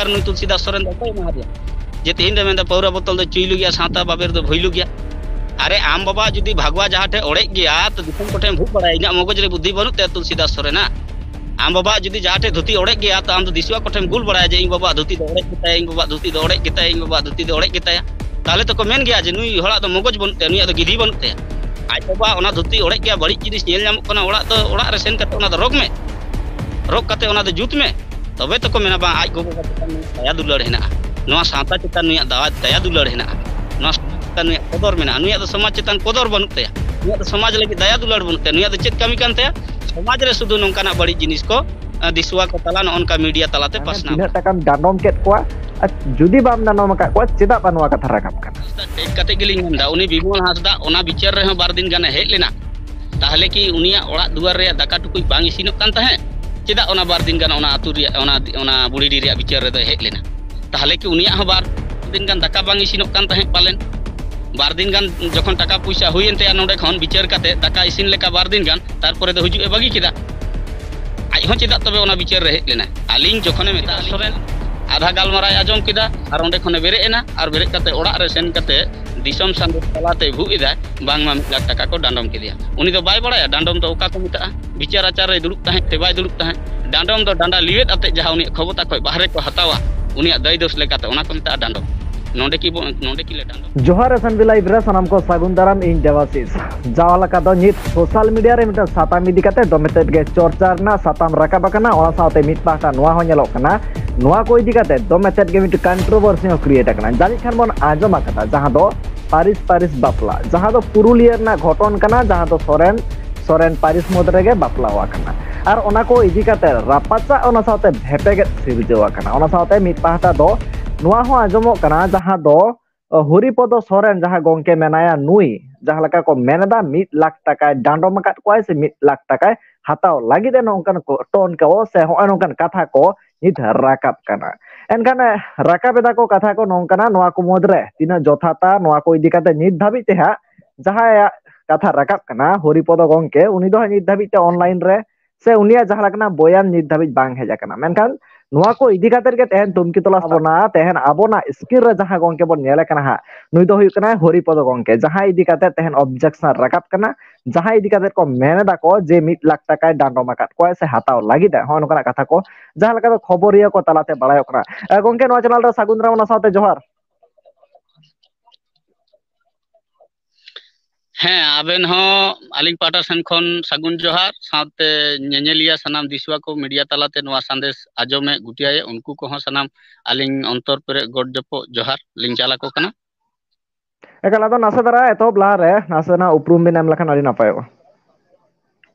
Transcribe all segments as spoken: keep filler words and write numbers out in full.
ᱟᱨ ᱱᱩᱭ ᱛᱩᱞᱥᱤᱫᱟᱥ ᱥᱚᱨᱮᱱ ᱫᱚ ᱚᱠᱚᱭ ᱮᱢᱟ ᱫᱮᱭᱟ? ᱡᱮ ᱛᱮᱦᱮᱧ ᱫᱚ ᱢᱮᱱᱫᱟ ᱯᱟᱹᱣᱨᱟᱹ ᱵᱳᱛᱚᱞ ᱫᱚ ᱪᱩᱭᱞᱩ ᱜᱮᱭᱟ, ᱥᱟᱶᱛᱟ ᱵᱟᱵᱮᱨ ᱫᱚ ᱵᱷᱩᱭᱞᱩ ᱜᱮᱭᱟ᱾ ᱟᱨᱮ ᱟᱢ ᱵᱟᱵᱟ ᱡᱩᱫᱤ ᱵᱷᱟᱜᱽᱣᱟ ᱡᱟᱦᱟᱸ ᱴᱷᱮᱡ ᱚᱲᱮᱡ ᱜᱮᱭᱟ ᱛᱚ ᱫᱤᱥᱚᱢ ᱠᱚᱴᱷᱮᱱ ᱵᱷᱩᱜ ᱵᱟᱲᱟᱭᱟ, ᱤᱧᱟᱹᱜ ᱢᱚᱜᱚᱡᱽ ᱨᱮ ᱵᱩᱫᱽᱫᱷᱤ ᱵᱟᱹᱱᱩᱜ ᱛᱟᱭᱟ ᱛᱩᱞᱥᱤᱫᱟᱥ ᱥᱚᱨᱮᱱᱟᱜ᱾ ᱟᱢ ᱵᱟᱵᱟ ᱡᱩᱫᱤ ᱡᱟᱦᱟᱸ ᱴᱷᱮᱡ ᱫᱷᱩᱛᱤ ᱚᱲᱮᱡ ᱜᱮᱭᱟ ᱛᱚ ᱟᱢ ᱫᱚ ᱫᱤᱥᱩᱣᱟ ᱠᱚᱴᱷᱮᱱ ᱜᱩᱞ ᱵᱟᱲᱟᱭᱟ ᱡᱮ ᱤᱧ ᱵᱟᱵᱟᱣᱟᱜ ᱫᱷᱩᱛᱤ ᱫᱚ ᱚᱲᱮᱡ ᱜᱮᱛᱟᱭᱟ, ᱤᱧ ᱵᱟᱵᱟᱣᱟᱜ ᱫᱷᱩᱛᱤ ᱫᱚ ᱚᱲᱮᱡ ᱜᱮᱛᱟᱭᱟ, ᱤᱧ ᱵᱟᱵᱟᱣᱟᱜ ᱫᱷᱩᱛᱤ ᱫᱚ ᱚᱲᱮᱡ ᱜᱮᱛᱟᱭᱟ᱾ ᱛᱟᱦᱞᱮ ᱛᱚᱠᱚ ᱢᱮᱱ ᱜᱮᱭᱟ ᱡᱮ ᱱᱩᱭ ᱦᱚᱲᱟᱜ ᱫᱚ ᱢᱚᱜᱚᱡᱽ ᱵᱟᱹᱱᱩᱜ ᱛᱟᱭᱟ, ᱱᱩᱭᱟᱜ ᱫᱚ ᱜᱤᱫᱷᱤ ᱵᱟᱹᱱᱩᱜ ᱛᱟᱭᱟ᱾ ᱟᱡ ᱵᱟᱵᱟ ᱚᱱᱟ ᱫᱷᱩᱛᱤ ᱚᱲᱮᱡ ᱜᱮᱭᱟ, ᱵᱟᱹᱲᱤᱡ ᱡᱤᱱᱤᱥ ᱧᱮᱞ ᱧᱟᱢᱚᱜ ᱠᱟᱱᱟ ᱚᱲᱟᱜ ᱫᱚ, ᱚᱲᱟᱜ ᱨᱮ ᱥᱮᱱ ᱠᱟᱛᱮ ᱚᱱᱟ ᱫᱚ ᱨᱚᱜᱽ ᱢᱮ, ᱨᱚᱜᱽ ᱠᱟᱛᱮ ᱚᱱᱟ ᱫᱚ ᱡᱩᱛ ᱢᱮ, ᱛᱚᱵᱮ ᱛᱚᱠᱚ ᱢᱮᱱᱟ ᱵᱟᱝ ᱟᱡ ᱜᱚ ᱵᱟᱵᱟ ᱪᱮᱛᱟᱱ ᱱᱩᱭᱟᱜ ᱫᱟᱭᱟ ᱫᱩᱞᱟᱹᱲ ᱦᱮᱱᱟᱜᱼᱟ, ᱱᱚᱣᱟ ᱥᱟᱶᱛᱟ ᱪᱮᱛᱟᱱ ᱱᱩᱭᱟᱜ ᱫᱟᱣᱟ-, ᱫᱟᱭᱟ ᱫᱩᱞᱟᱹᱲ ᱦᱮᱱᱟᱜᱼᱟ, ᱱᱚᱣᱟ ᱥᱚᱢᱟᱡᱽ ᱪᱮᱛᱟᱱ ᱱᱩᱭᱟᱜ ᱠᱚᱫᱚᱨ ᱢᱮᱱᱟᱜᱼᱟ᱾ ᱱᱩᱭᱟᱜ ᱫᱚ ᱥᱚᱢᱟᱡᱽ ᱪᱮᱛᱟᱱ ᱠᱚᱫᱚᱨ ᱵᱟᱹᱱᱩᱜ ᱛᱟᱭᱟ, ᱱᱩᱭᱟᱜ ᱫᱚ ᱥᱚᱢᱟᱡᱽ ᱞᱟᱹᱜᱤᱫ ᱫᱟᱭᱟ ᱫᱩᱞᱟᱹᱲ ᱵᱟᱹᱱᱩᱜ ᱛᱟᱭᱟ᱾ ᱱᱩᱭᱟᱜ ᱫᱚ ᱪᱮᱫ ᱠᱟᱹᱢᱤ ᱠᱟᱱ ᱛᱟᱭᱟ? ᱥᱚᱢᱟᱡᱽ ᱨᱮ ᱥᱩᱫᱷᱩ ᱱᱚᱝᱠᱟᱱᱟᱜ ᱵᱟᱹᱲᱤᱡ ᱡᱤᱱᱤᱥ ᱠᱚ ᱟᱸ, ᱫᱤᱥᱩᱣᱟ ᱠᱚ ᱛᱟᱞᱟ ᱱᱚᱜᱼᱚ ᱱᱚᱝᱠᱟ ᱢᱤᱰᱤᱭᱟ ᱛᱟᱞᱟᱛᱮ ᱯᱟᱥᱱᱟᱣ᱾ ᱛᱤᱱᱟᱹᱜ ᱴᱟᱠᱟᱢ ᱰᱟᱸᱰᱚᱢ ᱠᱮᱫ ᱠᱚᱣᱟ? ᱟᱨ ᱡᱩᱫᱤ ᱵᱟᱢ ᱰᱟᱸᱰᱚᱢ ᱟᱠᱟᱫ ᱠᱚᱣᱟ, ᱪᱮᱫᱟᱜ ᱵᱟᱝ ᱱᱚᱣᱟ ᱠᱟᱛᱷᱟ ᱨᱟᱠᱟᱵ ᱠᱟᱱᱟ? ᱦᱮᱡ ᱠᱟᱛᱮ ᱜᱮᱞᱤᱧ ᱢᱮᱱᱫᱟ, ᱩᱱᱤ ᱵᱤᱢᱚᱞ ᱦᱟᱸᱥᱫᱟ ᱚᱱᱟ ᱵᱤᱪᱟᱹᱨ ᱨᱮᱦᱚᱸ ᱵᱟᱨ ᱫᱤᱱ ᱜᱟᱱᱮ ᱦᱮᱡ ᱞᱮᱱᱟ, ᱛᱟᱦᱞᱮ ᱠᱤ ᱩᱱᱤᱭᱟᱜ ᱚᱲᱟᱜ ᱫᱩᱣᱟᱨ ᱨᱮᱭᱟᱜ ᱫᱟᱠᱟ ᱴᱩᱠᱩᱡ ᱵᱟᱝ ᱤᱥᱤᱱᱚᱜ ᱠᱟᱱ ᱛᱟᱦᱮᱸᱫ? ᱪᱮᱫᱟᱜ ᱚᱱᱟ ᱵᱟᱨ ᱫᱤᱱ ᱜᱟᱱ ᱚᱱᱟ ᱟᱹᱛᱩ ᱨᱮᱭᱟᱜ, ᱚᱱᱟ, ᱚᱱᱟ ᱵᱩᱲᱦᱤᱰᱤ ᱨᱮᱭᱟᱜ ᱵᱤᱪᱟᱹᱨ ᱨᱮᱫᱚᱭ ᱦᱮᱡ ᱞᱮᱱᱟ? ᱛᱟᱦᱞᱮ ᱠᱤ ᱩᱱᱤᱭᱟᱜ ᱦᱚᱸ ᱵᱟᱨ ᱫᱤᱱ ᱜᱟᱱ ᱫᱟᱠᱟ ᱵᱟᱝ ᱤᱥᱤᱱᱚᱜ ᱠᱟᱱ ᱛᱟᱦᱮᱸᱫ ᱯᱟᱞᱮᱱ? ᱵᱟᱨ ᱫᱤᱱ ᱜᱟᱱ ᱡᱚᱠᱷᱚᱱ ᱴᱟᱠᱟ ᱯᱚᱭᱥᱟ ᱦᱩᱭᱮᱱ ᱛᱟᱭᱟ ᱱᱚᱰᱮ ᱠᱷᱚᱱ ᱵᱤᱪᱟᱹᱨ ᱠᱟᱛᱮ ᱫᱟᱠᱟ ᱤᱥᱤᱱ ᱞᱮᱠᱟ ᱵᱟᱨ ᱫᱤᱱ ᱜᱟᱱ, ᱛᱟᱨᱯᱚᱨᱮ ᱫᱚ ᱦᱤᱡᱩᱜ ᱮ ᱵᱟᱹᱜᱤ ᱠᱮᱫᱟ᱾ ᱟᱡ ᱦᱚᱸ ᱪᱮᱫᱟᱜ ᱛᱚᱵᱮ ᱚᱱᱟ ᱵᱤᱪᱟᱹᱨ ᱨᱮ ᱦᱮᱡ ᱞᱮᱱᱟ? ᱟᱹᱞᱤᱧ ᱡᱚᱠᱷᱚᱱᱮ ᱢᱮᱛᱟᱜ ᱥᱚᱨᱮᱱ, ᱟᱫᱷᱟ ᱜᱟᱞᱢᱟᱨᱟᱣ ᱟᱸᱡᱚᱢ ᱠᱮᱫᱟ ᱟᱨ ᱚᱸᱰᱮ ᱠᱷᱚᱱᱮ ᱵᱮᱨᱮᱫ ᱮᱱᱟ ᱟᱨ ᱵᱮᱨᱮᱫ ᱠᱟᱛᱮ ᱚᱲᱟᱜ ᱨᱮ ᱥᱮᱱ ᱠᱟᱛᱮ ᱫᱤᱥᱚᱢ ᱥᱟᱸᱫᱮᱥ ᱛᱟᱞᱟᱛᱮ ᱵᱷᱩᱜ ᱮᱫᱟᱭ, ᱵᱟᱝᱢᱟ ᱢᱤᱫ ᱞᱟᱠᱷ ᱴᱟᱠᱟ ᱠᱚ ᱰᱟᱸᱰᱚᱢ ᱠᱮᱫᱮᱭᱟ᱾ ᱩᱱᱤ ᱫᱚ ᱵᱟᱭ ᱵᱟᱲᱟᱭᱟ ᱰᱟᱸᱰᱚᱢ ᱫᱚ ᱚᱠᱟ ᱠᱚ ᱢᱮᱛᱟᱜᱼᱟ, ᱵᱤᱪᱟᱹᱨ ᱟᱪᱟᱨ ᱨᱮ ᱫᱩᱲᱩᱵ ᱛᱟᱦᱮᱸᱫ ᱥᱮ ᱵᱟᱭ ᱫᱩᱲᱩᱵ ᱛᱟᱦᱮᱸᱫ? ᱰᱟᱸᱰᱚᱢ ᱫᱚ ᱰᱟᱸᱰᱟ ᱞᱤᱣᱮᱫ ᱟᱛᱮ ᱡᱟᱦᱟᱸ ᱩᱱᱤᱭᱟᱜ ᱠᱷᱚᱵᱚᱛᱟ ᱠᱷᱚᱱ ᱵᱟᱦᱨᱮ ᱠᱚ ᱦᱟᱛᱟᱣᱟ, ᱩᱱᱤᱭᱟᱜ ᱫᱟᱹᱭ ᱫᱳᱥ ᱞᱮᱠᱟᱛᱮ, ᱚᱱᱟ ᱠᱚ ᱢᱮᱛᱟᱜᱼᱟ ᱰᱟᱸᱰᱚᱢ᱾ ᱱᱚᱰᱮ ᱠᱤ ᱵᱚ-, ᱱᱚᱰᱮ ᱠᱤ ᱞᱮ ᱰᱟᱸᱰᱚᱢ? ᱡᱚᱦᱟᱨ S M V live ᱨᱮ ᱥᱟᱱᱟᱢ ᱠᱚ ᱥᱟᱹᱜᱩᱱ ᱫᱟᱨᱟᱢ, ᱤᱧ ᱫᱮᱵᱟᱥᱤᱥ᱾ ᱡᱟᱣ ᱞᱮᱠᱟ ᱫᱚ ᱱᱤᱛ social media ᱨᱮ ᱢᱤᱫᱴᱟᱝ ᱥᱟᱛᱟᱢ ᱤᱫᱤ ᱠᱟᱛᱮ ᱫᱚᱢᱮ ᱛᱮᱫ ᱜᱮ ᱪᱚᱨᱪᱟ ᱨᱮᱱᱟᱜ ᱥᱟᱛᱟᱢ ᱨᱟᱠᱟᱵ ᱟᱠᱟᱱᱟ᱾ ᱚᱱᱟ ᱥᱟᱶᱛᱮ ᱢᱤᱫ ᱯᱟᱦᱴᱟ ᱱᱚᱣᱟ ᱦᱚᱸ ᱧᱮᱞᱚᱜ ᱠᱟᱱᱟ, ᱱᱚᱣᱟ ᱠᱚ ᱤᱫᱤ ᱠᱟᱛᱮ ᱫᱚᱢᱮ ᱛᱮᱫ ᱜᱮ ᱢᱤᱫᱴᱟᱝ controversy ᱦᱚᱸ create ᱟᱠᱟᱱᱟ᱾ ᱡᱟᱹᱱᱤᱡ ᱠᱷᱟᱱ ᱵᱚᱱ ᱟᱸᱡᱚᱢ ᱟᱠᱟᱫᱟ, ᱡᱟᱦᱟᱸ ᱫᱚ ᱯᱟᱹᱨᱤᱥ ᱯᱟᱹᱨᱤᱥ ᱵᱟᱯᱞᱟ, ᱡᱟᱦᱟᱸ ᱫᱚ ᱯᱩᱨᱩᱞᱤᱭᱟᱹ ᱨᱮᱱᱟᱜ ᱜᱷᱚᱴᱚᱱ ᱠᱟᱱᱟ, ᱡᱟᱦᱟᱸ ᱫᱚ ᱥᱚᱨᱮᱱ, ᱥᱚᱨᱮᱱ ᱯᱟᱹᱨᱤᱥ ᱢᱩᱫᱽ ᱨᱮᱜᱮ ᱵᱟᱯᱞᱟ ᱟᱠᱟᱱᱟ᱾ ᱟᱨ ᱚᱱᱟ ᱠᱚ ᱤᱫᱤ ᱠᱟᱛᱮ ᱨᱟᱯᱟᱪᱟᱜ, ᱚᱱᱟ ᱥᱟᱶᱛᱮ ᱵᱷᱮᱯᱮᱜᱮᱫ ᱥᱤᱨᱡᱟᱹᱣ ᱟᱠᱟᱱᱟ᱾ ᱚᱱᱟ ᱥᱟᱶᱛᱮ ᱢᱤᱫ ᱯᱟᱦᱴᱟ ᱫᱚ ᱱᱚᱣᱟ ᱦᱚᱸ ᱟᱸᱡᱚᱢᱚᱜ ᱠᱟᱱᱟ, ᱡᱟᱦᱟᱸ ᱫᱚ ᱦᱚᱨᱤᱯᱚᱫᱚ ᱥᱚᱨᱮᱱ ᱡᱟᱦᱟᱸ ᱜᱚᱝᱠᱮ ᱢᱮᱱᱟᱭᱟ, ᱱᱩᱭ ᱡᱟᱦᱟᱸ ᱞᱮᱠᱟ ᱠᱚ ᱢᱮᱱ ᱮᱫᱟ, ᱢᱤᱫ ᱞᱟᱠᱷ ᱴᱟᱠᱟᱭ ᱰᱟᱸᱰᱚᱢ ᱟᱠᱟᱫ ᱠᱚᱣᱟᱭ ᱥᱮ ᱢᱤᱫ ᱞᱟᱠᱷ ᱴᱟᱠᱟᱭ ᱦᱟᱛᱟᱣ ᱞᱟᱹᱜᱤᱫ ᱮ, ᱱᱚᱝᱠᱟᱱ ᱠᱚ, ᱴᱚᱱ ᱠᱚ ᱥᱮ ᱦᱚᱸᱜᱼᱚᱭ ᱱᱚᱝᱠᱟᱱ ᱠᱟᱛᱷᱟ ᱠᱚ ᱱᱤᱛ ᱨᱟᱠᱟᱵ ᱠᱟᱱᱟ᱾ ᱮᱱᱠᱷᱟᱱ, ᱮ, ᱨᱟᱠᱟᱵ ᱮᱫᱟ ᱠᱚ ᱠᱟᱛᱷᱟ ᱠᱚ ᱱᱚᱝᱠᱟᱱᱟ, ᱱᱚᱣᱟ ᱠᱚ ᱢᱩᱫᱽᱨᱮ ᱛᱤᱱᱟᱹᱜ ᱡᱚᱛᱷᱟᱛᱟ, ᱱᱚᱣᱟ ᱠᱚ ᱤᱫᱤ ᱠᱟᱛᱮ ᱱᱤᱛ ᱫᱷᱟᱹᱵᱤᱡ ᱛᱮ ᱦᱟᱸᱜ ᱡᱟᱦᱟᱸᱭᱟᱜ ᱠᱟᱛᱷᱟ ᱨᱟᱠᱟᱵ ᱠᱟᱱᱟ, ᱦᱚᱨᱤᱯᱚᱫᱚ ᱜᱚᱝᱠᱮ, ᱩᱱᱤ ᱫᱚ ᱦᱟᱸᱜ ᱱᱤᱛ ᱫᱷᱟᱹᱵᱤᱡ ᱛᱮ online ᱨᱮ ᱥᱮ ᱩᱱᱤᱭᱟᱜ ᱡᱟᱦᱟᱸ ᱞᱮᱠᱟᱱᱟᱜ ᱵᱚᱭᱟᱱ ᱱᱤᱛ ᱫᱷᱟᱹᱵᱤᱡ ᱵᱟᱝ ᱦᱮᱡ ᱟᱠᱟᱱᱟ᱾ ᱢᱮᱱᱠᱷᱟᱱ ᱱᱚᱣᱟ ᱠᱚ ᱤᱫᱤ ᱠᱟᱛᱮ ᱜᱮ ᱛᱮᱦᱮᱧ ᱛᱩᱢᱠᱤ ᱛᱚᱞᱟ ᱟᱵᱚᱱᱟ᱾ ᱛᱮᱦᱮᱧ ᱟᱵᱚᱱᱟᱜ screen ᱨᱮ ᱡᱟᱦᱟᱸ ᱜᱚᱝᱠᱮ ᱵᱚᱱ ᱧᱮᱞᱮ ᱠᱟᱱᱟ ᱦᱟᱸᱜ, ᱱᱩᱭ ᱫᱚ ᱦᱩᱭᱩᱜ ᱠᱟᱱᱟᱭ ᱦᱚᱨᱤᱯᱚᱫᱚ ᱜᱚᱝᱠᱮ, ᱡᱟᱦᱟᱸ ᱤᱫᱤ ᱠᱟᱛᱮ ᱛᱮᱦᱮᱧ objection ᱨᱟᱠᱟᱵ ᱠᱟᱱᱟ, ᱡᱟᱦᱟᱸ ᱤᱫᱤ ᱠᱟᱛᱮ ᱠᱚ ᱢᱮᱱ ᱮᱫᱟ ᱠᱚ ᱡᱮ ᱢᱤᱫ ᱞᱟᱠᱷ ᱴᱟᱠᱟᱭ ᱰᱟᱸᱰᱚᱢ ᱟᱠᱟᱫ ᱠᱚᱣᱟ ᱥᱮ ᱦᱟᱛᱟᱣ ᱞᱟᱹᱜᱤᱫ ᱮ, ᱦᱚᱸᱜᱼᱚ ᱱᱚᱝᱠᱟᱱᱟᱜ ᱠᱟᱛᱷᱟ ᱠᱚ ᱡᱟᱦᱟᱸ ᱞᱮᱠᱟ ᱫᱚ ᱠᱷᱚᱵᱚᱨᱤᱭᱟᱹ ᱠᱚ ᱛᱟᱞᱟᱛᱮ ᱵᱟᱲᱟᱭᱚᱜ ᱠᱟᱱᱟ᱾ ᱮ, ᱜᱚᱝᱠᱮ, ᱱᱚᱣᱟ channel ᱨᱮ ᱥᱟᱹᱜᱩᱱ ᱫᱟᱨᱟᱢ, ᱚᱱᱟ ᱥᱟᱶᱛᱮ ᱡᱚᱦᱟᱨ᱾ ᱦᱮᱸ, ᱟᱵᱮᱱ ᱦᱚᱸ ᱟᱹᱞᱤᱧ ᱯᱟᱦᱴᱟ ᱥᱮᱱ ᱠᱷᱚᱱ ᱥᱟᱹᱜᱩᱱ ᱡᱚᱦᱟᱨ, ᱥᱟᱶᱛᱮ ᱧᱮᱧᱮᱞᱤᱭᱟᱹ ᱥᱟᱱᱟᱢ ᱫᱤᱥᱩᱣᱟ ᱠᱚ media ᱛᱟᱞᱟᱛᱮ ᱱᱚᱣᱟ ᱥᱟᱸᱫᱮᱥ ᱟᱸᱡᱚᱢᱮ ᱜᱩᱴᱤᱭᱟᱭᱮ, ᱩᱱᱠᱩ ᱠᱚᱦᱚᱸ ᱥᱟᱱᱟᱢ ᱟᱹᱞᱤᱧ ᱚᱱᱛᱚᱨ ᱯᱮᱨᱮᱡ ᱜᱚᱰ ᱡᱚᱯᱚᱜ ᱡᱚᱦᱟᱨ ᱞᱤᱧ ᱪᱟᱞ ᱟᱠᱚ ᱠᱟᱱᱟ᱾ ᱮᱠᱟᱞ, ᱟᱫᱚ ᱱᱟᱥᱮ ᱫᱷᱟᱨᱟ ᱮᱛᱚᱦᱚᱵ ᱞᱟᱦᱟᱨᱮ ᱱᱟᱥᱮᱱᱟᱜ ᱩᱯᱨᱩᱢ ᱵᱤᱱ ᱮᱢ ᱞᱮᱠᱷᱟᱱ ᱟᱹᱰᱤ ᱱᱟᱯᱟᱭᱚᱜᱼᱟ᱾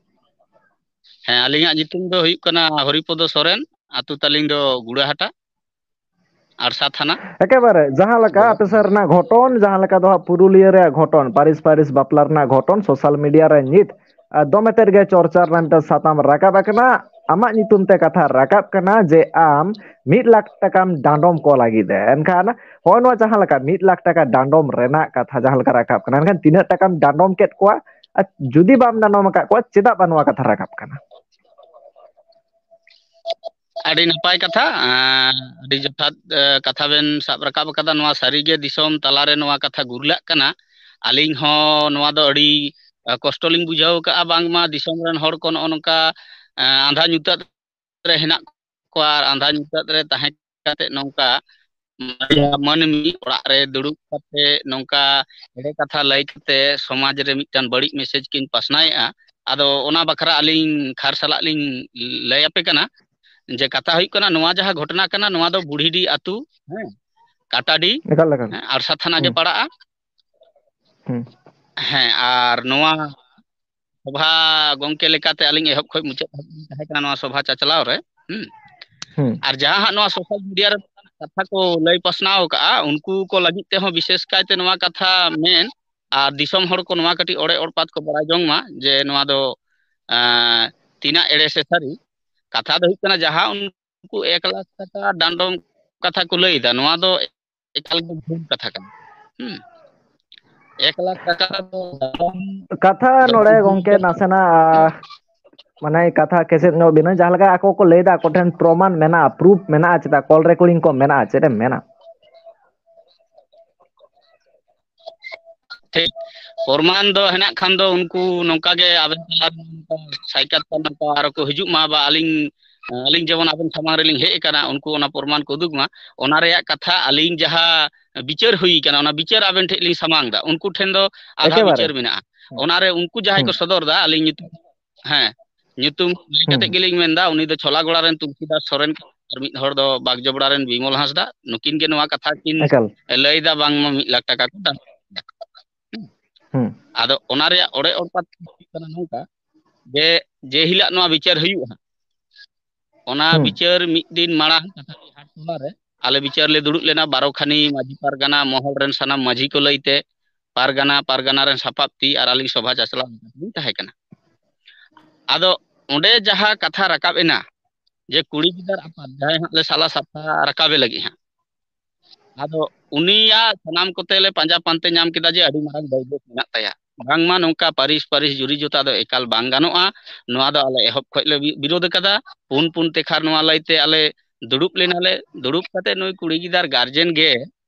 ᱦᱮᱸ, ᱟᱹᱞᱤᱧᱟᱜ ᱧᱩᱛᱩᱢ ᱫᱚ ᱦᱩᱭᱩᱜ ᱠᱟᱱᱟ ᱦᱚᱨᱤᱯᱚᱫᱚ ᱥᱚᱨᱮᱱ, ᱟᱹᱛᱩ ᱛᱟᱹᱞᱤᱧ ᱫᱚ ᱜᱩᱲᱟᱹᱦᱟᱴᱟ, ᱟᱲᱥᱟ ᱛᱷᱟᱱᱟ᱾ ᱮᱠᱮᱵᱟᱨᱮ ᱡᱟᱦᱟᱸ ᱞᱮᱠᱟ ᱟᱯᱮ ᱥᱮᱫ ᱨᱮᱱᱟᱜ ᱜᱷᱚᱴᱚᱱ, ᱡᱟᱦᱟᱸ ᱞᱮᱠᱟ ᱫᱚ ᱦᱟᱸᱜ ᱯᱩᱨᱩᱞᱤᱭᱟᱹ ᱨᱮᱭᱟᱜ ᱜᱷᱚᱴᱚᱱ, ᱯᱟᱹᱨᱤᱥ ᱯᱟᱹᱨᱤᱥ ᱵᱟᱯᱞᱟ ᱨᱮᱱᱟᱜ ᱜᱷᱚᱴᱚᱱ social media ᱨᱮ ᱱᱤᱛ, ᱟᱨ ᱫᱚᱢᱮ ᱛᱮᱫ ᱜᱮ ᱪᱚᱨᱪᱟ ᱨᱮᱱᱟᱜ ᱢᱤᱫᱴᱟᱝ ᱥᱟᱛᱟᱢ ᱨᱟᱠᱟᱵ ᱟᱠᱟᱱᱟ᱾ ᱟᱢᱟᱜ ᱧᱩᱛᱩᱢ ᱛᱮ ᱠᱟᱛᱷᱟ ᱨᱟᱠᱟᱵ ᱠᱟᱱᱟ ᱡᱮ ᱟᱢ ᱢᱤᱫ ᱞᱟᱠᱷ ᱴᱟᱠᱟᱢ ᱰᱟᱸᱰᱚᱢ ᱠᱚ ᱞᱟᱹᱜᱤᱫ ᱮ᱾ ᱮᱱᱠᱷᱟᱱ ᱦᱚᱸᱜᱼᱚ ᱱᱚᱣᱟ ᱡᱟᱦᱟᱸ ᱞᱮᱠᱟ ᱢᱤᱫ ᱞᱟᱠᱷ ᱴᱟᱠᱟ ᱰᱟᱸᱰᱚᱢ ᱨᱮᱱᱟᱜ ᱠᱟᱛᱷᱟ ᱡᱟᱦᱟᱸ ᱞᱮᱠᱟ ᱨᱟᱠᱟᱵ ᱠᱟᱱᱟ, ᱮᱱᱠᱷᱟᱱ ᱛᱤᱱᱟᱹᱜ ᱴᱟᱠᱟᱢ ᱰᱟᱸᱰᱚᱢ ᱠᱮᱫ ᱠᱚᱣᱟ? ᱟᱨ ᱡᱩᱫᱤ ᱵᱟᱢ ᱰᱟᱸᱰᱚᱢ ᱟᱠᱟᱫ ᱠᱚᱣᱟ, ᱪᱮᱫᱟᱜ ᱵᱟᱝ ᱱᱚᱣᱟ ᱠᱟᱛᱷᱟ ᱨᱟᱠᱟᱵ ᱠᱟᱱᱟ? ᱟᱹᱰᱤ ᱱᱟᱯᱟᱭ ᱠᱟᱛᱷᱟ, ᱟᱸ, ᱟᱹᱰᱤ ᱡᱚᱛᱷᱟᱛ, ᱮ, ᱠᱟᱛᱷᱟ ᱵᱮᱱ ᱥᱟᱵ ᱨᱟᱠᱟᱵ ᱟᱠᱟᱫᱟ᱾ ᱱᱚᱣᱟ ᱥᱟᱹᱨᱤᱜᱮ ᱫᱤᱥᱚᱢ ᱛᱟᱞᱟᱨᱮ ᱱᱚᱣᱟ ᱠᱟᱛᱷᱟ ᱜᱩᱨᱞᱟᱹᱜ ᱠᱟᱱᱟ᱾ ᱟᱹᱞᱤᱧ ᱦᱚᱸ ᱱᱚᱣᱟ ᱫᱚ ᱟᱹᱰᱤ, ᱮ, ᱠᱚᱥᱴᱚ ᱞᱤᱧ ᱵᱩᱡᱷᱟᱹᱣ ᱠᱟᱜᱼᱟ, ᱵᱟᱝᱢᱟ ᱫᱤᱥᱚᱢ ᱨᱮᱱ ᱦᱚᱲ ᱠᱚ ᱱᱚᱜᱼᱚ ᱱᱚᱝᱠᱟ, ᱮ, ᱟᱸᱫᱷᱟ ᱧᱩᱛᱟᱹᱛ ᱨᱮ ᱦᱮᱱᱟᱜ ᱠᱚᱣᱟ ᱟᱨ ᱟᱸᱫᱷᱟ ᱧᱩᱛᱟᱹᱛ ᱨᱮ ᱛᱟᱦᱮᱸ ᱠᱟᱛᱮ ᱱᱚᱝᱠᱟ ᱢᱟᱹᱱᱢᱤ ᱚᱲᱟᱜ ᱨᱮ ᱫᱩᱲᱩᱵ ᱠᱟᱛᱮ ᱱᱚᱝᱠᱟ ᱮᱲᱮ ᱠᱟᱛᱷᱟ ᱞᱟᱹᱭ ᱠᱟᱛᱮ ᱥᱚᱢᱟᱡᱽ ᱨᱮ ᱢᱤᱫᱴᱟᱝ ᱵᱟᱹᱲᱤᱡ message ᱠᱤᱱ ᱯᱟᱥᱱᱟᱣᱮᱫᱼᱟ᱾ ᱟᱫᱚ ᱚᱱᱟ ᱵᱟᱠᱷᱨᱟ ᱟᱹᱞᱤᱧ ᱠᱷᱟᱨ ᱥᱟᱞᱟᱜ ᱞᱤᱧ ᱞᱟᱹᱭ ᱟᱯᱮ ᱠᱟᱱᱟ ᱡᱮ ᱠᱟᱛᱷᱟ ᱦᱩᱭᱩᱜ ᱠᱟᱱᱟ, ᱱᱚᱣᱟ ᱡᱟᱦᱟᱸ ᱜᱷᱚᱴᱚᱱᱟ ᱠᱟᱱᱟ, ᱱᱚᱣᱟ ᱫᱚ ᱵᱩᱲᱦᱤᱰᱤ ᱟᱹᱛᱩ, ᱦᱮᱸ, ᱠᱟᱴᱟᱰᱤ, ᱮᱠᱟᱞ, ᱮᱠᱟᱞ᱾ ᱦᱮᱸ, ᱟᱲᱥᱟ ᱛᱷᱟᱱᱟ ᱜᱮ ᱦᱩᱸ᱾ ᱯᱟᱲᱟᱜᱼᱟ᱾ ᱦᱩᱸ᱾ ᱦᱮᱸ, ᱟᱨ ᱱᱚᱣᱟ ᱥᱚᱵᱷᱟ ᱜᱚᱝᱠᱮ ᱞᱮᱠᱟᱛᱮ ᱟᱹᱞᱤᱧ ᱮᱦᱚᱵ ᱠᱷᱚᱱ ᱢᱩᱪᱟᱹᱫ ᱫᱷᱟᱹᱵᱤᱡ ᱞᱤᱧ ᱛᱟᱦᱮᱸ ᱠᱟᱱᱟ ᱱᱚᱣᱟ ᱥᱚᱵᱷᱟ ᱪᱟᱪᱞᱟᱣ ᱨᱮ᱾ ᱦᱩᱸ᱾ ᱦᱩᱸ᱾ ᱟᱨ ᱡᱟᱦᱟᱸ ᱦᱟᱸᱜ ᱱᱚᱣᱟ social media ᱨᱮ ᱠᱟᱛᱷᱟ ᱠᱚ ᱞᱟᱹᱭ ᱯᱟᱥᱱᱟᱣ ᱠᱟᱜᱼᱟ, ᱩᱱᱠᱩ ᱠᱚ ᱞᱟᱹᱜᱤᱫ ᱛᱮᱦᱚᱸ ᱵᱤᱥᱮᱥ ᱠᱟᱭᱛᱮ ᱱᱚᱣᱟ ᱠᱟᱛᱷᱟ ᱢᱮᱱ, ᱟᱨ ᱫᱤᱥᱚᱢ ᱦᱚᱲ ᱠᱚ ᱱᱚᱣᱟ ᱠᱟᱹᱴᱤᱡ ᱚᱲᱮ ᱚᱲᱯᱟᱛ ᱠᱚ ᱵᱟᱲᱟᱭ ᱡᱚᱝ ᱢᱟ ᱡᱮ ᱱᱚᱣᱟ ᱫᱚ, ᱮᱸ, ᱛᱤᱱᱟᱹᱜ ᱮᱲᱮ ᱥᱮ ᱥᱟᱹᱨᱤ᱾ ᱠᱟᱛᱷᱟ ᱫᱚ ᱦᱩᱭᱩᱜ ᱠᱟᱱᱟ, ᱡᱟᱦᱟᱸ ᱩᱱᱠᱩ ᱮᱠ ᱞᱟᱠᱷ ᱴᱟᱠᱟ ᱰᱟᱸᱰᱚᱢ ᱠᱟᱛᱷᱟ ᱠᱚ ᱞᱟᱹᱭ ᱮᱫᱟ, ᱱᱚᱣᱟ ᱫᱚ ᱮᱠᱟᱞ ᱜᱮ ᱵᱷᱩᱞ ᱠᱟᱛᱷᱟ ᱠᱟᱱᱟ᱾ ᱦᱩᱸ᱾ ᱮᱠ ᱞᱟᱠᱷ ᱴᱟᱠᱟ ᱫᱚ ᱠᱟᱛᱷᱟ ᱱᱚᱰᱮ ᱜᱚᱝᱠᱮ ᱱᱟᱥᱮᱱᱟᱜ, ᱟ, ᱢᱟᱱᱮ ᱠᱟᱛᱷᱟ ᱠᱮᱪᱮᱫ ᱧᱚᱜ ᱵᱤᱱᱟᱹ, ᱡᱟᱦᱟᱸ ᱞᱮᱠᱟ ᱟᱠᱚ ᱠᱚ ᱞᱟᱹᱭᱫᱟ, ᱟᱠᱚ ᱴᱷᱮᱱ ᱯᱨᱚᱢᱟᱱ ᱢᱮᱱᱟᱜᱼᱟ, ᱯᱨᱩᱯᱷ ᱢᱮᱱᱟᱜᱼᱟ, ᱪᱮᱫᱟᱜ ᱠᱚᱞ ᱨᱮᱠᱚᱨᱰᱤᱝ ᱠᱚ ᱢᱮᱱᱟᱜᱼᱟ, ᱪᱮᱫ ᱮᱢ ᱢᱮᱱᱟ? ᱴᱷᱤᱠ᱾ ᱯᱨᱚᱢᱟᱱ ᱫᱚ ᱦᱮᱱᱟᱜ ᱠᱷᱟᱱ ᱫᱚ ᱩᱱᱠᱩ ᱱᱚᱝᱠᱟ ᱜᱮ ᱟᱵᱮᱱ ᱛᱟᱞᱟ ᱨᱮ ᱱᱚᱝᱠᱟ ᱥᱟᱭᱠᱟᱛ ᱠᱚ ᱱᱚᱝᱠᱟ ᱟᱨᱚ ᱠᱚ ᱦᱤᱡᱩᱜ ᱢᱟ, ᱵᱟ ᱟᱹᱞᱤᱧ, ᱟᱹᱞᱤᱧ ᱡᱮᱢᱚᱱ ᱟᱵᱮᱱ ᱥᱟᱢᱟᱝ ᱨᱮᱞᱤᱧ ᱦᱮᱡ ᱟᱠᱟᱱᱟ, ᱩᱱᱠᱩ ᱚᱱᱟ ᱯᱨᱚᱢᱟᱱ ᱠᱚ ᱩᱫᱩᱜ ᱢᱟ᱾ ᱚᱱᱟ ᱨᱮᱭᱟᱜ ᱠᱟᱛᱷᱟ ᱟᱹᱞᱤᱧ ᱡᱟᱦᱟᱸ ᱵᱤᱪᱟᱹᱨ ᱦᱩᱭ ᱟᱠᱟᱱᱟ, ᱚᱱᱟ ᱵᱤᱪᱟᱹᱨ ᱟᱵᱮᱱ ᱴᱷᱮᱱ ᱞᱤᱧ ᱥᱟᱢᱟᱝ ᱮᱫᱟ᱾ ᱩᱱᱠᱩ ᱴᱷᱮᱱ ᱫᱚ ᱟᱨᱦᱚᱸ ᱮᱠᱮᱵᱟᱨᱮ᱾ ᱵᱤᱪᱟᱹᱨ ᱢᱮᱱᱟᱜᱼᱟ᱾ ᱦᱩᱸ᱾ ᱚᱱᱟᱨᱮ ᱩᱱᱠᱩ ᱡᱟᱦᱟᱸᱭ ᱠᱚ ᱦᱩᱸ᱾ ᱥᱚᱫᱚᱨ ᱮᱫᱟ, ᱟᱹᱞᱤᱧ ᱧᱩᱛᱩᱢ, ᱦᱮᱸ, ᱧᱩᱛᱩᱢ ᱞᱟᱹᱭ ᱦᱩᱸ, ᱠᱟᱛᱮ ᱦᱩᱸ᱾ ᱜᱮᱞᱤᱧ ᱢᱮᱱᱫᱟ, ᱩᱱᱤ ᱫᱚ ᱪᱷᱚᱞᱟ ᱜᱚᱲᱟ ᱨᱮᱱ ᱛᱩᱞᱥᱤᱫᱟᱥ ᱥᱚᱨᱮᱱ ᱠᱟᱱᱟ, ᱟᱨ ᱢᱤᱫ ᱦᱚᱲ ᱫᱚ ᱵᱟᱜᱽᱡᱚᱵᱲᱟ ᱨᱮᱱ ᱵᱤᱢᱚᱞ ᱦᱟᱸᱥᱫᱟ᱾ ᱱᱩᱠᱤᱱ ᱜᱮ ᱱᱚᱣᱟ ᱠᱟᱛᱷᱟ ᱠᱤᱱ ᱮᱠᱟᱞ᱾ ᱞᱟᱹᱭᱫᱟ, ᱵᱟᱝᱢᱟ ᱢᱤᱫ ᱞᱟᱠᱷ ᱴᱟᱠᱟ ᱠᱚ ᱫᱟᱱ᱾ ᱦᱩᱸ᱾ ᱟᱫᱚ ᱚᱱᱟ ᱨᱮᱭᱟᱜ ᱚᱲᱮ ᱚᱲᱯᱟᱛ ᱦᱩᱭᱩᱜ ᱠᱟᱱᱟ ᱱᱚᱝᱠᱟ ᱡᱮ, ᱡᱮ ᱦᱤᱞᱳᱜ ᱱᱚᱣᱟ ᱵᱤᱪᱟᱹᱨ ᱦᱩᱭᱩᱜᱼᱟ, ᱚᱱᱟ ᱦᱩᱸ᱾ ᱵᱤᱪᱟᱹᱨ ᱢᱤᱫ ᱫᱤᱱ ᱢᱟᱲᱟᱝ ᱠᱟᱛᱷᱟ ᱦᱟᱴ ᱴᱚᱞᱟ ᱨᱮ ᱟᱞᱮ ᱵᱤᱪᱟᱹᱨ ᱞᱮ ᱫᱩᱲᱩᱵ ᱞᱮᱱᱟ, ᱵᱟᱨᱚ ᱠᱷᱟᱱᱤ ᱢᱟᱹᱡᱷᱤ ᱯᱟᱨᱜᱟᱱᱟ ᱢᱚᱦᱚᱞ ᱨᱮᱱ ᱥᱟᱱᱟᱢ ᱢᱟᱹᱡᱷᱤ ᱠᱚ ᱞᱟᱹᱭᱛᱮ, ᱯᱟᱨᱜᱟᱱᱟ, ᱯᱟᱨᱜᱟᱱᱟ ᱨᱮᱱ ᱥᱟᱯᱟᱵ ᱛᱤ ᱟᱨ ᱟᱹᱞᱤᱧ ᱥᱚᱵᱷᱟ ᱪᱟᱪᱞᱟᱣ ᱞᱮᱠᱟᱛᱮᱞᱤᱧ ᱛᱟᱦᱮᱸ ᱠᱟᱱᱟ᱾ ᱟᱫᱚ ᱚᱸᱰᱮ ᱡᱟᱦᱟᱸ ᱠᱟᱛᱷᱟ ᱨᱟᱠᱟᱵ ᱮᱱᱟ ᱡᱮ ᱠᱩᱲᱤ ᱜᱤᱫᱟᱹᱨ ᱟᱯᱟᱛ ᱡᱟᱦᱟᱸᱭ ᱦᱟᱸᱜ ᱞᱮ ᱥᱟᱞᱟ ᱥᱟᱯᱷᱟ ᱨᱟᱠᱟᱵᱮ ᱞᱟᱹᱜᱤᱫ ᱦᱟᱸᱜ, ᱟᱫᱚ ᱩᱱᱤᱭᱟᱜ ᱥᱟᱱᱟᱢ ᱠᱚᱛᱮ ᱞᱮ ᱯᱟᱸᱡᱟ ᱯᱟᱱᱛᱮ ᱧᱟᱢ ᱠᱮᱫᱟ ᱡᱮ ᱟᱹᱰᱤ ᱢᱟᱨᱟᱝ ᱫᱟᱭᱵᱷᱳᱜᱽ ᱢᱮᱱᱟᱜ ᱛᱟᱭᱟ᱾ ᱵᱟᱝᱢᱟ ᱱᱚᱝᱠᱟ ᱯᱟᱹᱨᱤᱥ ᱯᱟᱹᱨᱤᱥ ᱡᱩᱨᱤ ᱡᱚᱛᱟ ᱫᱚ ᱮᱠᱟᱞ ᱵᱟᱝ ᱜᱟᱱᱚᱜᱼᱟ, ᱱᱚᱣᱟ ᱫᱚ ᱟᱞᱮ ᱮᱦᱚᱵ ᱠᱷᱚᱱ ᱞᱮ ᱵᱤ-, ᱵᱤᱨᱳᱫᱷ ᱟᱠᱟᱫᱟ᱾ ᱯᱩᱱ ᱯᱩᱱ ᱛᱮᱠᱷᱟᱨ ᱱᱚᱣᱟ ᱞᱟᱹᱭᱛᱮ ᱟᱞᱮ ᱫᱩᱲᱩᱵ ᱞᱮᱱᱟᱞᱮ᱾ ᱫᱩᱲᱩᱵ ᱠᱟᱛᱮ ᱱᱩᱭ ᱠᱩᱲᱤ ᱜᱤᱫᱟᱹᱨ ᱜᱟᱨᱡᱮᱱ ᱜᱮ